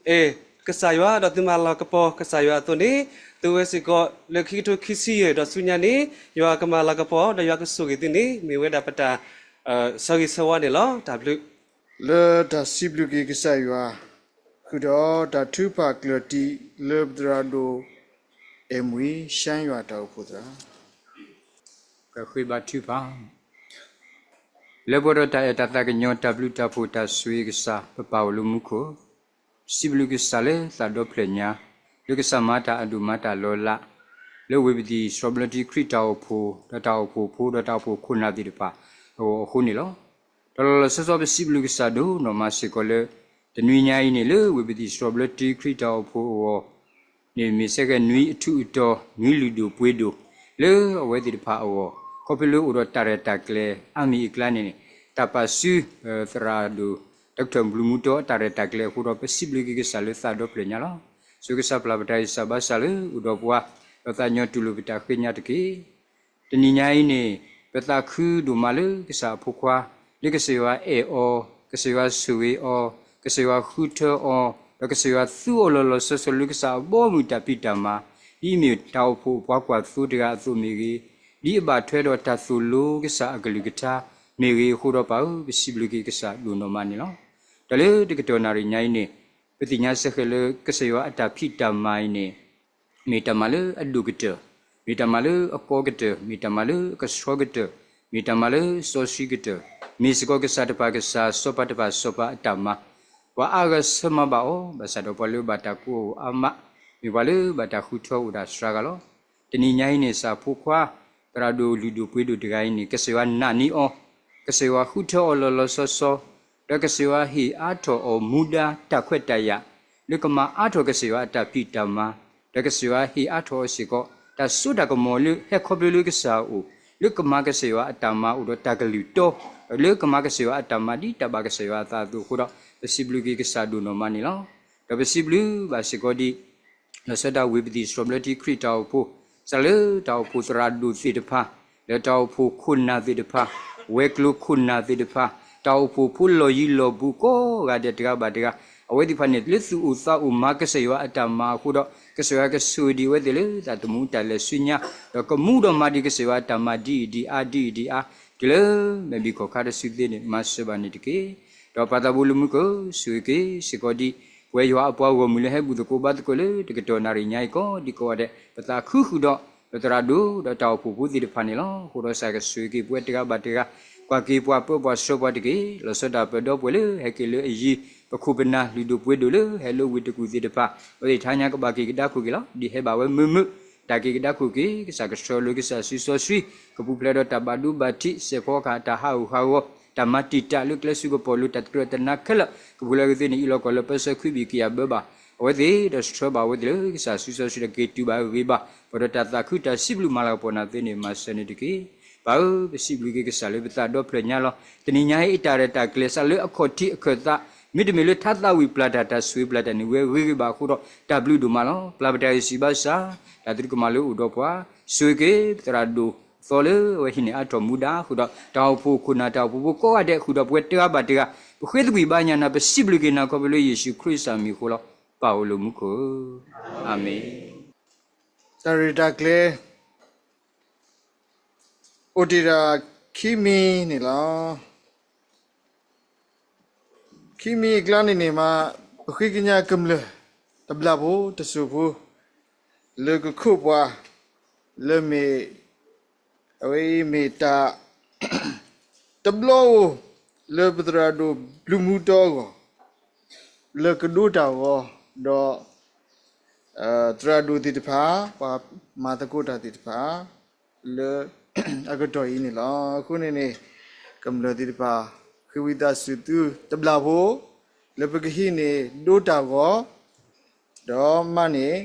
အဲၣ် ကစၢ်ယွၤဒီးသုမၤလၤကပီၤကစၢ်ယွၤအသိးန့ၣ်, သုဝဲစ့ၢ်ကီးလၢခံကထိခံဆံယဲၢ်ဒီးဆူညါန့ၣ် ယွၤကမၤလၤကပီၤ ဒီးယွၤကဆိၣ်ဂ့ၤသုန့ၣ် မ့ၢ်ဝဲဒၣ်ပတၢ် ဆၢဂ့ၤဆၢဝါန့ၣ်လီၤ. တၢ်ဘျုး လၢတၢ်စံးဘျုးက့ၤကစၢ်ယွၤ ဃုာ်ဒီးတၢ်ထုကဖၣ်ကျၢၢ်တံၢ်လၢပသရၣ်ဒိၣ် အဲၣ်မူၣ် ရှါယွၤတၢ်အိၣ်ဖှိၣ်သရၣ် ကဃ့ဘါထုကဖၣ် လၢပှဲၤဒီးတၢ်အဲၣ်တၢ်သးကညီၤ တၢ်ဘျုးတၢ်ဖှိၣ်တၢ်ဆိၣ်ဂ့ၤကစၢ် ပပၢ်အိၣ်လၢမူခိၣ်, စံးဘျုးကစၢ်လၢသးဒီဖျၢၣ်ညါ, လၢကစၢ်မၤတၢ်အဒိၣ်မၤတၢ်လီၤလး, လၢဝ့ၢ်ပသံၣ်စီၤဘျၢထံခရံာ်တၢ်အိၣ်ဖှိၣ် ဒီးတၢ်အိၣ်ဖှိၣ်ဖိ ဒီးတၢ်အိၣ်ဖှိၣ်ခိၣ်နၢ်သ့ၣ်တဖၣ်အဂီၢ်အဃိန့ၣ်လီၤ. ဒီးလီၤလီၤဆီဆီပစံးဘျုးကစၢ်ဒိၣ်နီၢ်မးစ့ၢ်ကီးလၢ တနွံညါအံၤန့ၣ် လၢဝ့ၢ်ပသံၣ်စီၤဘျၢထံခရံာ်တၢ်အိၣ်ဖှိၣ်အဂီၢ် န့ၣ်မ့ၢ်စ့ၢ်ကီးနွံအထူးအတီၤ နွံလုၢ်ဒိၣ်ပှ့ၤဒိၣ် လၢအဝဲသ့ၣ်တဖၣ်အဂီၢ်, ခီဖျိလၢအိၣ်ဒီးတၢ်ရဲၣ်တၢ်ကျဲၤအါမံၤအကျါန့ၣ်န့ၣ်, တၢ်ပာ်စု သရၣ်ဒိၣ် တၢ်ကထၢၣ်ဘျုးမူတီအတၢ်ရဲၣ်တၢ်ကျဲၤအဃိဒီး ပစံးဘျုးက့ၤကစၢ်လၢသးဒီဖျၢၣ်ညါလီၤ. ဆိကစၢ်ပျၢ်ပတၢ်ဂံၢ်စၢ်ဘါစၢ်လၢအိၣ်ဒီးပှၤ, ဒီးသးကညီၤတူၢ်လိာ်ပတၢ်ဃ့ညါတက့ၢ်. တနံၤညါအံၤန့ၣ် ပသးခုဒိၣ်မးလၢကစၢ်အဖိခွါ, လၢကစၢ်ယွၤအဲၣ်အီၤ, ကစၢ်ယွၤဆိၣ်ဂ့ၤအီၤ, ကစၢ်ယွၤဃုထၢအီၤ, ဒီးကစၢ်ယွၤသူအီၤလီၤလီၤဆီဆီလၢကစၢ်အဘီအမုၢ်တၢ်ဖံးတၢ်မၤ, ဒ်အမ့ၢ်တၢ်အိၣ်ဖှိၣ်အပှၤကွၢ်သိတဂၤအသိးမ့ၢ်ဂ့ၤ, ဒ်အဘၣ်ထွဲဒီးတၢ်သိၣ်လိကစၢ်အကလုၢ်ကထါမ့ၢ်ဂ့ၤအဃိဒီးပၢ်ဧၢ, ပစံးဘျုးက့ၤကစၢ်ဒိၣ်နီၢ်မးန့ၣ်လီၤ. ဒီးလၢတကတီၢ်နၣ်ရံၣ်ညါအံၤန့ၣ်, ပသ့ၣ်ညါစ့ၢ်ကီးလၢကစၢ်ယွၤအတၢ်ဖံးတၢ်မၤအံၤန့ၣ် မ့ၢ်တၢ်မၤလၢအဒိၣ်ကတၢၢ်, မ့ၢ်တၢ်မၤလၢအကီကတၢၢ်, မ့ၢ်တၢ်မၤလၢအကဆှီကတၢၢ်, မ့ၢ်တၢ်မၤလၢစီဆှံကတၢၢ်, မ့ၢ်စ့ၢ်ကီးကစၢ်တဖၣ်ကစၢ်စီၤပၤတဖၣ်စီၤပၤအတၢ်မၤ, ပှၤအါဂၤဆၢမၤဘၣ်အီၤ, ဘၣ်ဆၣ်ဒီးပှၤလၢဘၣ်တၢ်ကိးအီၤအါမး, မ့ၢ်ပှၤလၢဘၣ်တၢ်ဃုထၢအိၣ်ဒၣ်စှၤဂၤလီၤ. တနံၤညါအံၤန့ၣ် ကစၢ်ဖိခွါ သရၣ်ဒိၣ်လုၢ်ဒိၣ်ပှ့ၤဒိၣ်တဂၤအံၤန့ၣ် ကစၢ်ယွၤနာ်န့ၢ်အီၤ, ကစၢ်ယွၤဃုထၢအီၤလီၤလီၤဆီဆီ, ဒီးကစၢ်ယွၤဟ့ၣ်အါထီၣ်အီၤမူဒါတၢ်ခွဲးတၢ်ယာ်, လၢကမၤအါထီၣ်ကစၢ်ယွၤအတၢ်ဖံးတၢ်မၤ, ဒီးကစၢ်ယွၤဟ့ၣ်အါထီၣ်အီၤစ့ၢ်ကီး တၢ်စိတၢ်ကမီၤလၢဟဲခီဖျိလၢကစၢ်အအိၣ်, လၢကမၤကစၢ်ယွၤအတၢ်မၤအိၣ်ဒီးတၢ်ကလုၢ်တီ, လၢကမၤကစၢ်ယွၤအတၢ်မၤဒ်တၢ်ဘၣ်ကစၢ်ယွၤအသးအသိးအဃိဒီး ပစံးဘျုးက့ၤကစၢ်ဒိၣ်နီၢ်မးန့ၣ်လီၤ. ဒီးပစံးဘျုးဘၣ်စ့ၢ်ကီးဒ် လီၤဆီဒၣ်တၢ်ဝ့ၢ်ပသံၣ်စီၤဘျၢထံခရံာ်တၢ်အိၣ်ဖှိၣ်, စးလၢတၢ်အိၣ်ဖှိၣ်သရၣ်ဒိၣ်သ့ၣ်တဖၣ်, လၢတၢ်အိၣ်ဖှိၣ်ခိၣ်နၢ်သ့ၣ်တဖၣ်, ဝဲၤကျိၤခိၣ်နၢ်သ့ၣ်တဖၣ်, တၢ်အိၣ်ဖှိၣ်ဖိလီၢ်ယံၤလီၢ်ဘူးကိးဂၤဒဲးတဂၤဘၣ်တဂၤ, အဝဲသ့ၣ်တဖၣ်န့ၣ် လၢသူၣ်အိၣ်သးအိၣ်မၤကစၢ်ယွၤအတၢ်မၤအဃိဒီး ကစၢ်ယွၤကဆိၣ်ဂ့ၤဒံးအဝဲသ့ၣ်လၢတၢ်သမူတၢ်လဲၤဆူညါ, ဒီးကမူဒီးမၤဒံးကစၢ်ယွၤအတၢ်မၤဒ်အံၤဒ်အါဒ်အံၤဒ်အါ, တုၤလၢမဲာ်ဘံၣ်ခီၣ်ခါတစုသ့န့ၣ် မၤစၢၤဘၣ်န့ၣ်တက့ၢ်. ဒီးပၢ်သးဘိလၢမူခိၣ် ဆိၣ်ဂ့ၤက့ၤစ့ၢ်ကီးဒံး ပဝဲယွၤအပှၤဂီၢ်မုၢ်လၢဟဲဘူၣ်သကိးဘါသကိးလၢတကတီၢ်နၣ်ရံၣ်ညါအံၤကိးဒံးကိးဂၤဒဲး, ပသးခုဃုာ်ဒီး ပသရၣ်ဒိၣ်ဒီးတၢ်အိၣ်ဖှိၣ်ဖိသ့ၣ်တဖၣ်န့ၣ်လီၤ. အဃိဒီးကစၢ်ကဆိၣ်ဂ့ၤက့ၤပဝဲတဂၤဘၣ်တဂၤ, ကွၢ်က့ၤပှၤပၢပှၤဆှၢပှၤတက့ၢ်. လီၤဆီဒၣ်တၢ်ပၢဒီပုၢ်ဝဲၢ်လၢဟဲက့ၤလၢအယံၤ, ပခိၣ်ပနၢ်လုၢ်ဒိၣ်ပှ့ၤဒိၣ်လၢဟဲလၢဝ့ၢ်တကူၣ်သ့ၣ်တဖၣ်, အဝဲသ့ၣ်တဟါညါကဘၣ်က့ၤကဒါခိၣ်က့ၤလီၤ. ဒ်ဟဲဘၣ်ဝဲမုာ်မုာ်, တၢ်က့ၤကဒါခိၣ်က့ၤ, ကစၢ်ကဆှၢလၢကစၢ်စုစီဆှံ, ကပူၤဖျဲးဒီးတၢ်ဘၣ်ဒိဘၣ်ထံး, စဲးဖီကဟၣ်တၢ်ဟးဂူာ်ဟးဂီၤ, တၢ်မၤတံာ်တာ်လၢကျဲစုကပီၤလၢတၢ်တြၢၤတနါခဲလၢာ်, ကပူၤဖျဲးက့ၤသ့ၣ်န့ၣ် အံၤလီၤကီၢ်လၢပၢဆှၢခွံဘ့ၣ်က့ၤအဘၢဘၣ်, အဝဲသ့ၣ်ဒီးဆှၢဘၣ်ဝဲသ့ၣ်လၢကစၢ်စုစီဆှံဒီးက့ၤတုၤဘၣ်ဂ့ၤဘၣ်, ပှဲၤဒီးတၢ်သးခုတၢ်စံးဘျုးမၤလၤကပီၤနၤသ့န့ၣ် မၤစၢၤန့ၣ်တက့ၢ်. ပၢ်ဧၢ, ပစံးဘျုးက့ၤကစၢ်လၢပသးဒီဖျၢၣ်ညါလီၤ. တနံၤညါအံၤအတၢ်ရဲၣ်တၢ်ကျဲၤစးလၢအခီၣ်ထံးအခၢၣ်သး, မ့တမ့ၢ်လၢထါသးဝံၣ်ပျၢ်တၢ် တၢ်ဆိၣ်ဂ့ၤပျၢ်တၢ်န့ၣ် ဝဲဂ့ၤဂ့ၤဘၣ်အဃိဒီး တၢ်ဘျုးဒိၣ်မးလီၤ. ပျၢ်ပတၢ်ဂံၢ်စၢ်ဘါစၢ်, တၢ်သရူးကမၣ်လၢအိၣ်ဒီးပှၤ, ဆိၣ်ဂ့ၤက့ၤပသရၣ်ဒိၣ်သီလၢအဝဲဟံးန့ၢ်အါထီၣ်မူဒါဃုာ်ဒီး တၢ်အိၣ်ဖှိၣ်ခိၣ်နၢ်တၢ်အိၣ်ဖှိၣ်ဖိကိးဂၤဒဲးဃုာ်ဒီးပဝဲတဂၤဘၣ်တဂၤ, ပဃ့သကွံာ်ဘါညါနၤ ပစံးဘျုးက့ၤနၤခီဖျိလၢယ့ၣ်ၡူးခရံာ်အမံၤအဃိလီၤ. ပၢ်အိၣ်လၢမူခိၣ်ဧၢ, အၤမ့ၣ်. တၢ်ရဲၣ်တၢ်ကျဲၤ အိၣ်တ့ၢ်ဒၣ်ခံမံၤန့ၣ်လီၤ. ခံမံၤအကျါန့ၣ်န့ၣ်မး ပဃ့ကညးကမျၢၢ်တဘျၣ်ဖိတစိၢ်ဖိ လၢကခိးပှၤ လၢမ့ၢ် အဝဲအံၤမ့ၢ်တၢ် တဘျီဧိၤ လၢပသရၣ်ဒိၣ်ဘျုးမူတီအဂီၢ် လၢကဒိတၢ်ဂီၤ ဒီး သရၣ်ဒိၣ်သ့ၣ်တဖၣ် ပှၤမၤသကိးတၢ်သ့ၣ်တဖၣ် လၢအကတီၢ်အံၤန့ၣ်လီၤ. အဃိန့ၣ်န့ၣ် ကမျၢၢ်သ့ၣ်တဖၣ် ဃ့ဝံသးစူၤသုတဘျၣ်ဖိ လၢပကဟံးန့ၢ်ဒိတၢ်ဂီၤ ဒီးမၤန့ၢ်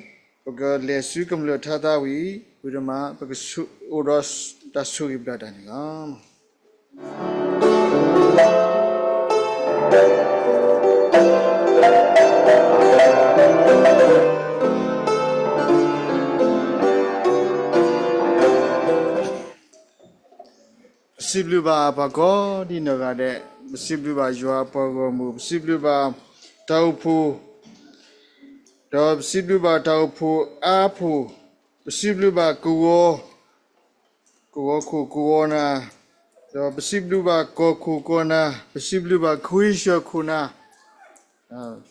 ပကလဲၤဆူကမျၢၢ်ထါသးဝံၤ ဝံၤဒီးမး ပကအိၣ်ဒီးတၢ်ဆိၣ်ဂ့ၤဘျၣ်တၢ်န့ၣ်လီၤ. ပစံးဘျုးဘၣ်ပှၤကိးဒ်နီၢ်ဂၤဒဲး, ပစံးဘျုးဘၣ်ယွၤအပှၤဂီၢ်မုၢ်, ပစံးဘျုးဘၣ်တၢ်အိၣ်ဖှိၣ်, ဒီးပစံးဘျုးဘၣ်တၢ်အိၣ်ဖှိၣ်အါဖှိၣ်, ပစံးဘျုးဘၣ်ကဝီၤ, ကဝီၤခိၣ်ကဝီၤနၢ်, ဒီးပစံးဘျုးဘၣ်ကီၢ်ခိၣ်ကီၢ်နၢ်, ပစံးဘျုးဘၣ်ခွံဆၢၣ်ခိၣ်နၢ်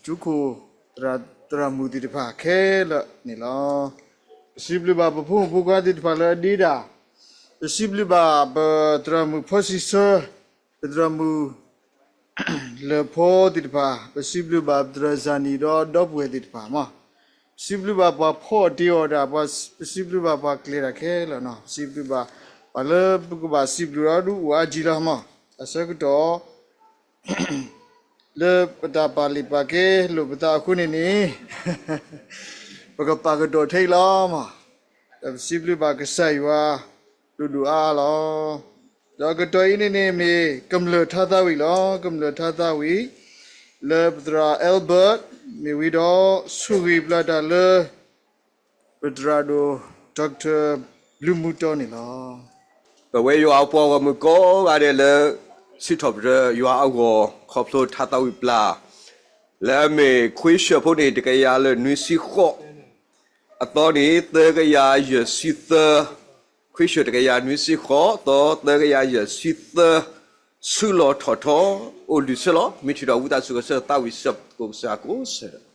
ကၠူခိၣ်သရၣ်မုၣ်သ့ၣ်တဖၣ်ခဲလၢာ်န့ၣ်လီၤ. ပစံးဘျုးဘၣ်ပဖိမုၣ်ဖိခွါသ့ၣ်တဖၣ်လၢအဒ့ဒၣ်, ပစံးဘျုးဘၣ်ပသရၣ်မုၣ်ဖီစံးဆၢ, ပသရၣ်မုၣ်လၢၢ်ဖီသ့ၣ်တဖၣ်, ပစံးဘျုးဘၣ်ပသရၣ်စၢ်နံၣ်ဒီးဒီပုၢ်ဝဲၢ်သ့ၣ်တဖၣ်မး, ပစံးဘျုးဘၣ်ပှၤဖီအီၣ်တ့အီၣ်တၢ်, ပစံးဘျုးဘၣ်ပှၤကျဲၤတၢ်ခဲလၢာ်နီၤ, ပစံးဘျုးဘၣ်ပှၤလၢပကဘၣ်စံးဘျုးဒီးဒုးအိၣ်အါကံလီၤမး, အဆၢကတီၢ် လၢပတၢ်ပာ်လုၢ်ပာ်ကဲလိာ်ပသးအဃိန့ၣ်န့ၣ်, ပကပာ်ကတီၢ်ထဲအံၤလီၤမး, ဒီးပစံးဘျုးဘၣ်ကစၢ်ယွၤဒိၣ်ဒိၣ်အါအါလီၤ. ဒီးအကတီၢ်အံၤန့ၣ်န့ၣ်မ့ၢ်ကမျၢၢ်ထါသးဝံၤလီၤ, ကမျၢၢ်ထါသးဝံၤ လၢပသရၣ် Albert မ့ၢ်ဝံၤဒီး ဆိၣ်ဂ့ၤဘျၣ်တၢ်လၢ ပသရၣ်ဒိၣ် Doctor ဘျုးမူတီန့ၣ်လီၤ. ပဝဲယွၤအပှၤဂီၢ်မုၢ်ကိးဂၤဒဲးလၢ စံးထီၣ်ပတြၢၤယွၤအဂီၢ် ခီဖျိထါသးဝံၤပျၢ် လၢအမ့ၢ်ခွံဆၢၣ်ဖိန့ၣ် တကယၤလၢနွံဆံဃိး, အသီန့ၣ် သၢကယၤယဲၢ်ဆံသၢ, ခွံဆၢၣ်တကယၤနွံဆံဃိး, သီသၢကယၤယဲၢ်ဆံသၢ, ဆူလီၤထီၣ်ထီ အိၣ်လုၢ်ဆၢလီၤ, မ့ၢ်ထုးထီၣ်ဝံသးစူၤကစၢ်သးဝံၤစၢၤကိးကစၢ်ကိးဆၢ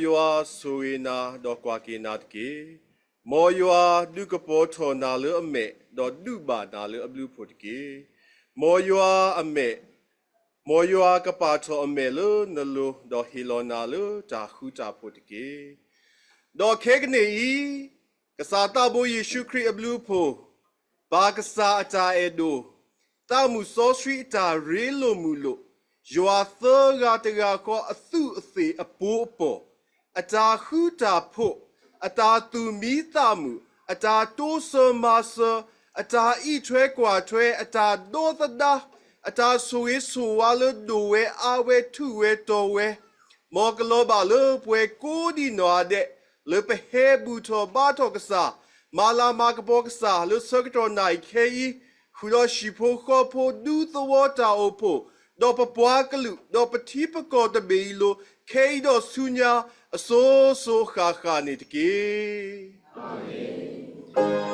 မ်ယွၤဆိၣ်ဂ့ၤနၤ, ဒီးကွၢ်က့ၤနၤတက့ၢ်. မ်ယွၤဒုးကပီၤထီၣ်နၤလၢအမဲာ်, ဒီးဒုးဘၣ်နၤလၢအဘျုးအဖှိၣ်တက့ၢ်. မ်ယွၤအ, မ်ယွၤကပာ်ထီၣ်အမဲာ်လၢနလိၤ, ဒီးဟ့ၣ်လီၤနၤလၢတၢ်ဃူတၢ်ဖိးတက့ၢ်. ဒီးခဲကနံၣ်အံၤ, ကစၢ်သးဘိယ့ၣ်ၡူးခရံာ်အဘျုးအဖှိၣ်, ပၢ်ကစၢ်အတၢ်အဲၣ်ဒိၣ်, သးမုၣ်စီဆှံအတၢ်ရ့လိာ်မုာ်လိာ်, ယွၤသၢဂၤတဂၤဃီအသူးအသ့ၣ်အပီအပီၢ်, အတၢ်ဃူတၢ်ဖိး, အတၢ်သူၣ်မံသးမုာ်, အတၢ်တိစၢၤမၤစၢၤ, အတၢ်အံးထွဲကွၢ်ထွဲ, အတၢ်ဒီသဒၢ, အတၢ်ဆိၣ်ဂ့ၤဆိၣ်ဝါလၢဒိၣ်ဝဲအါဝဲထူးဝဲတီၤဝဲ, မ်ကလီၤဘၣ်လၢပှၤကိးဒံးနီၢ်ဂၤဒဲး, လၢပဟဲဘူၣ်ထီၣ်ဘါထီၣ်ကစၢ်, မၤလၤမၤကပီၤကစၢ်လၢဆၢကတီၢ်နၣ်ရံၣ်ခဲအံၤ, ဃုာ်ဒီးဟံၣ်ဖိဃီဖိဒူသဝီတၢ်အိၣ်ဖှိၣ်, ဒီးပပှၤကလုာ်, ဒီးပထံပကီၢ်တဘ့ၣ်အံၤအလိၤ, ခဲအံၤဒီးဆူညါ, အစိၤစိၤအဃၣ်ဃၣ်န့ၣ်တက့ၢ်.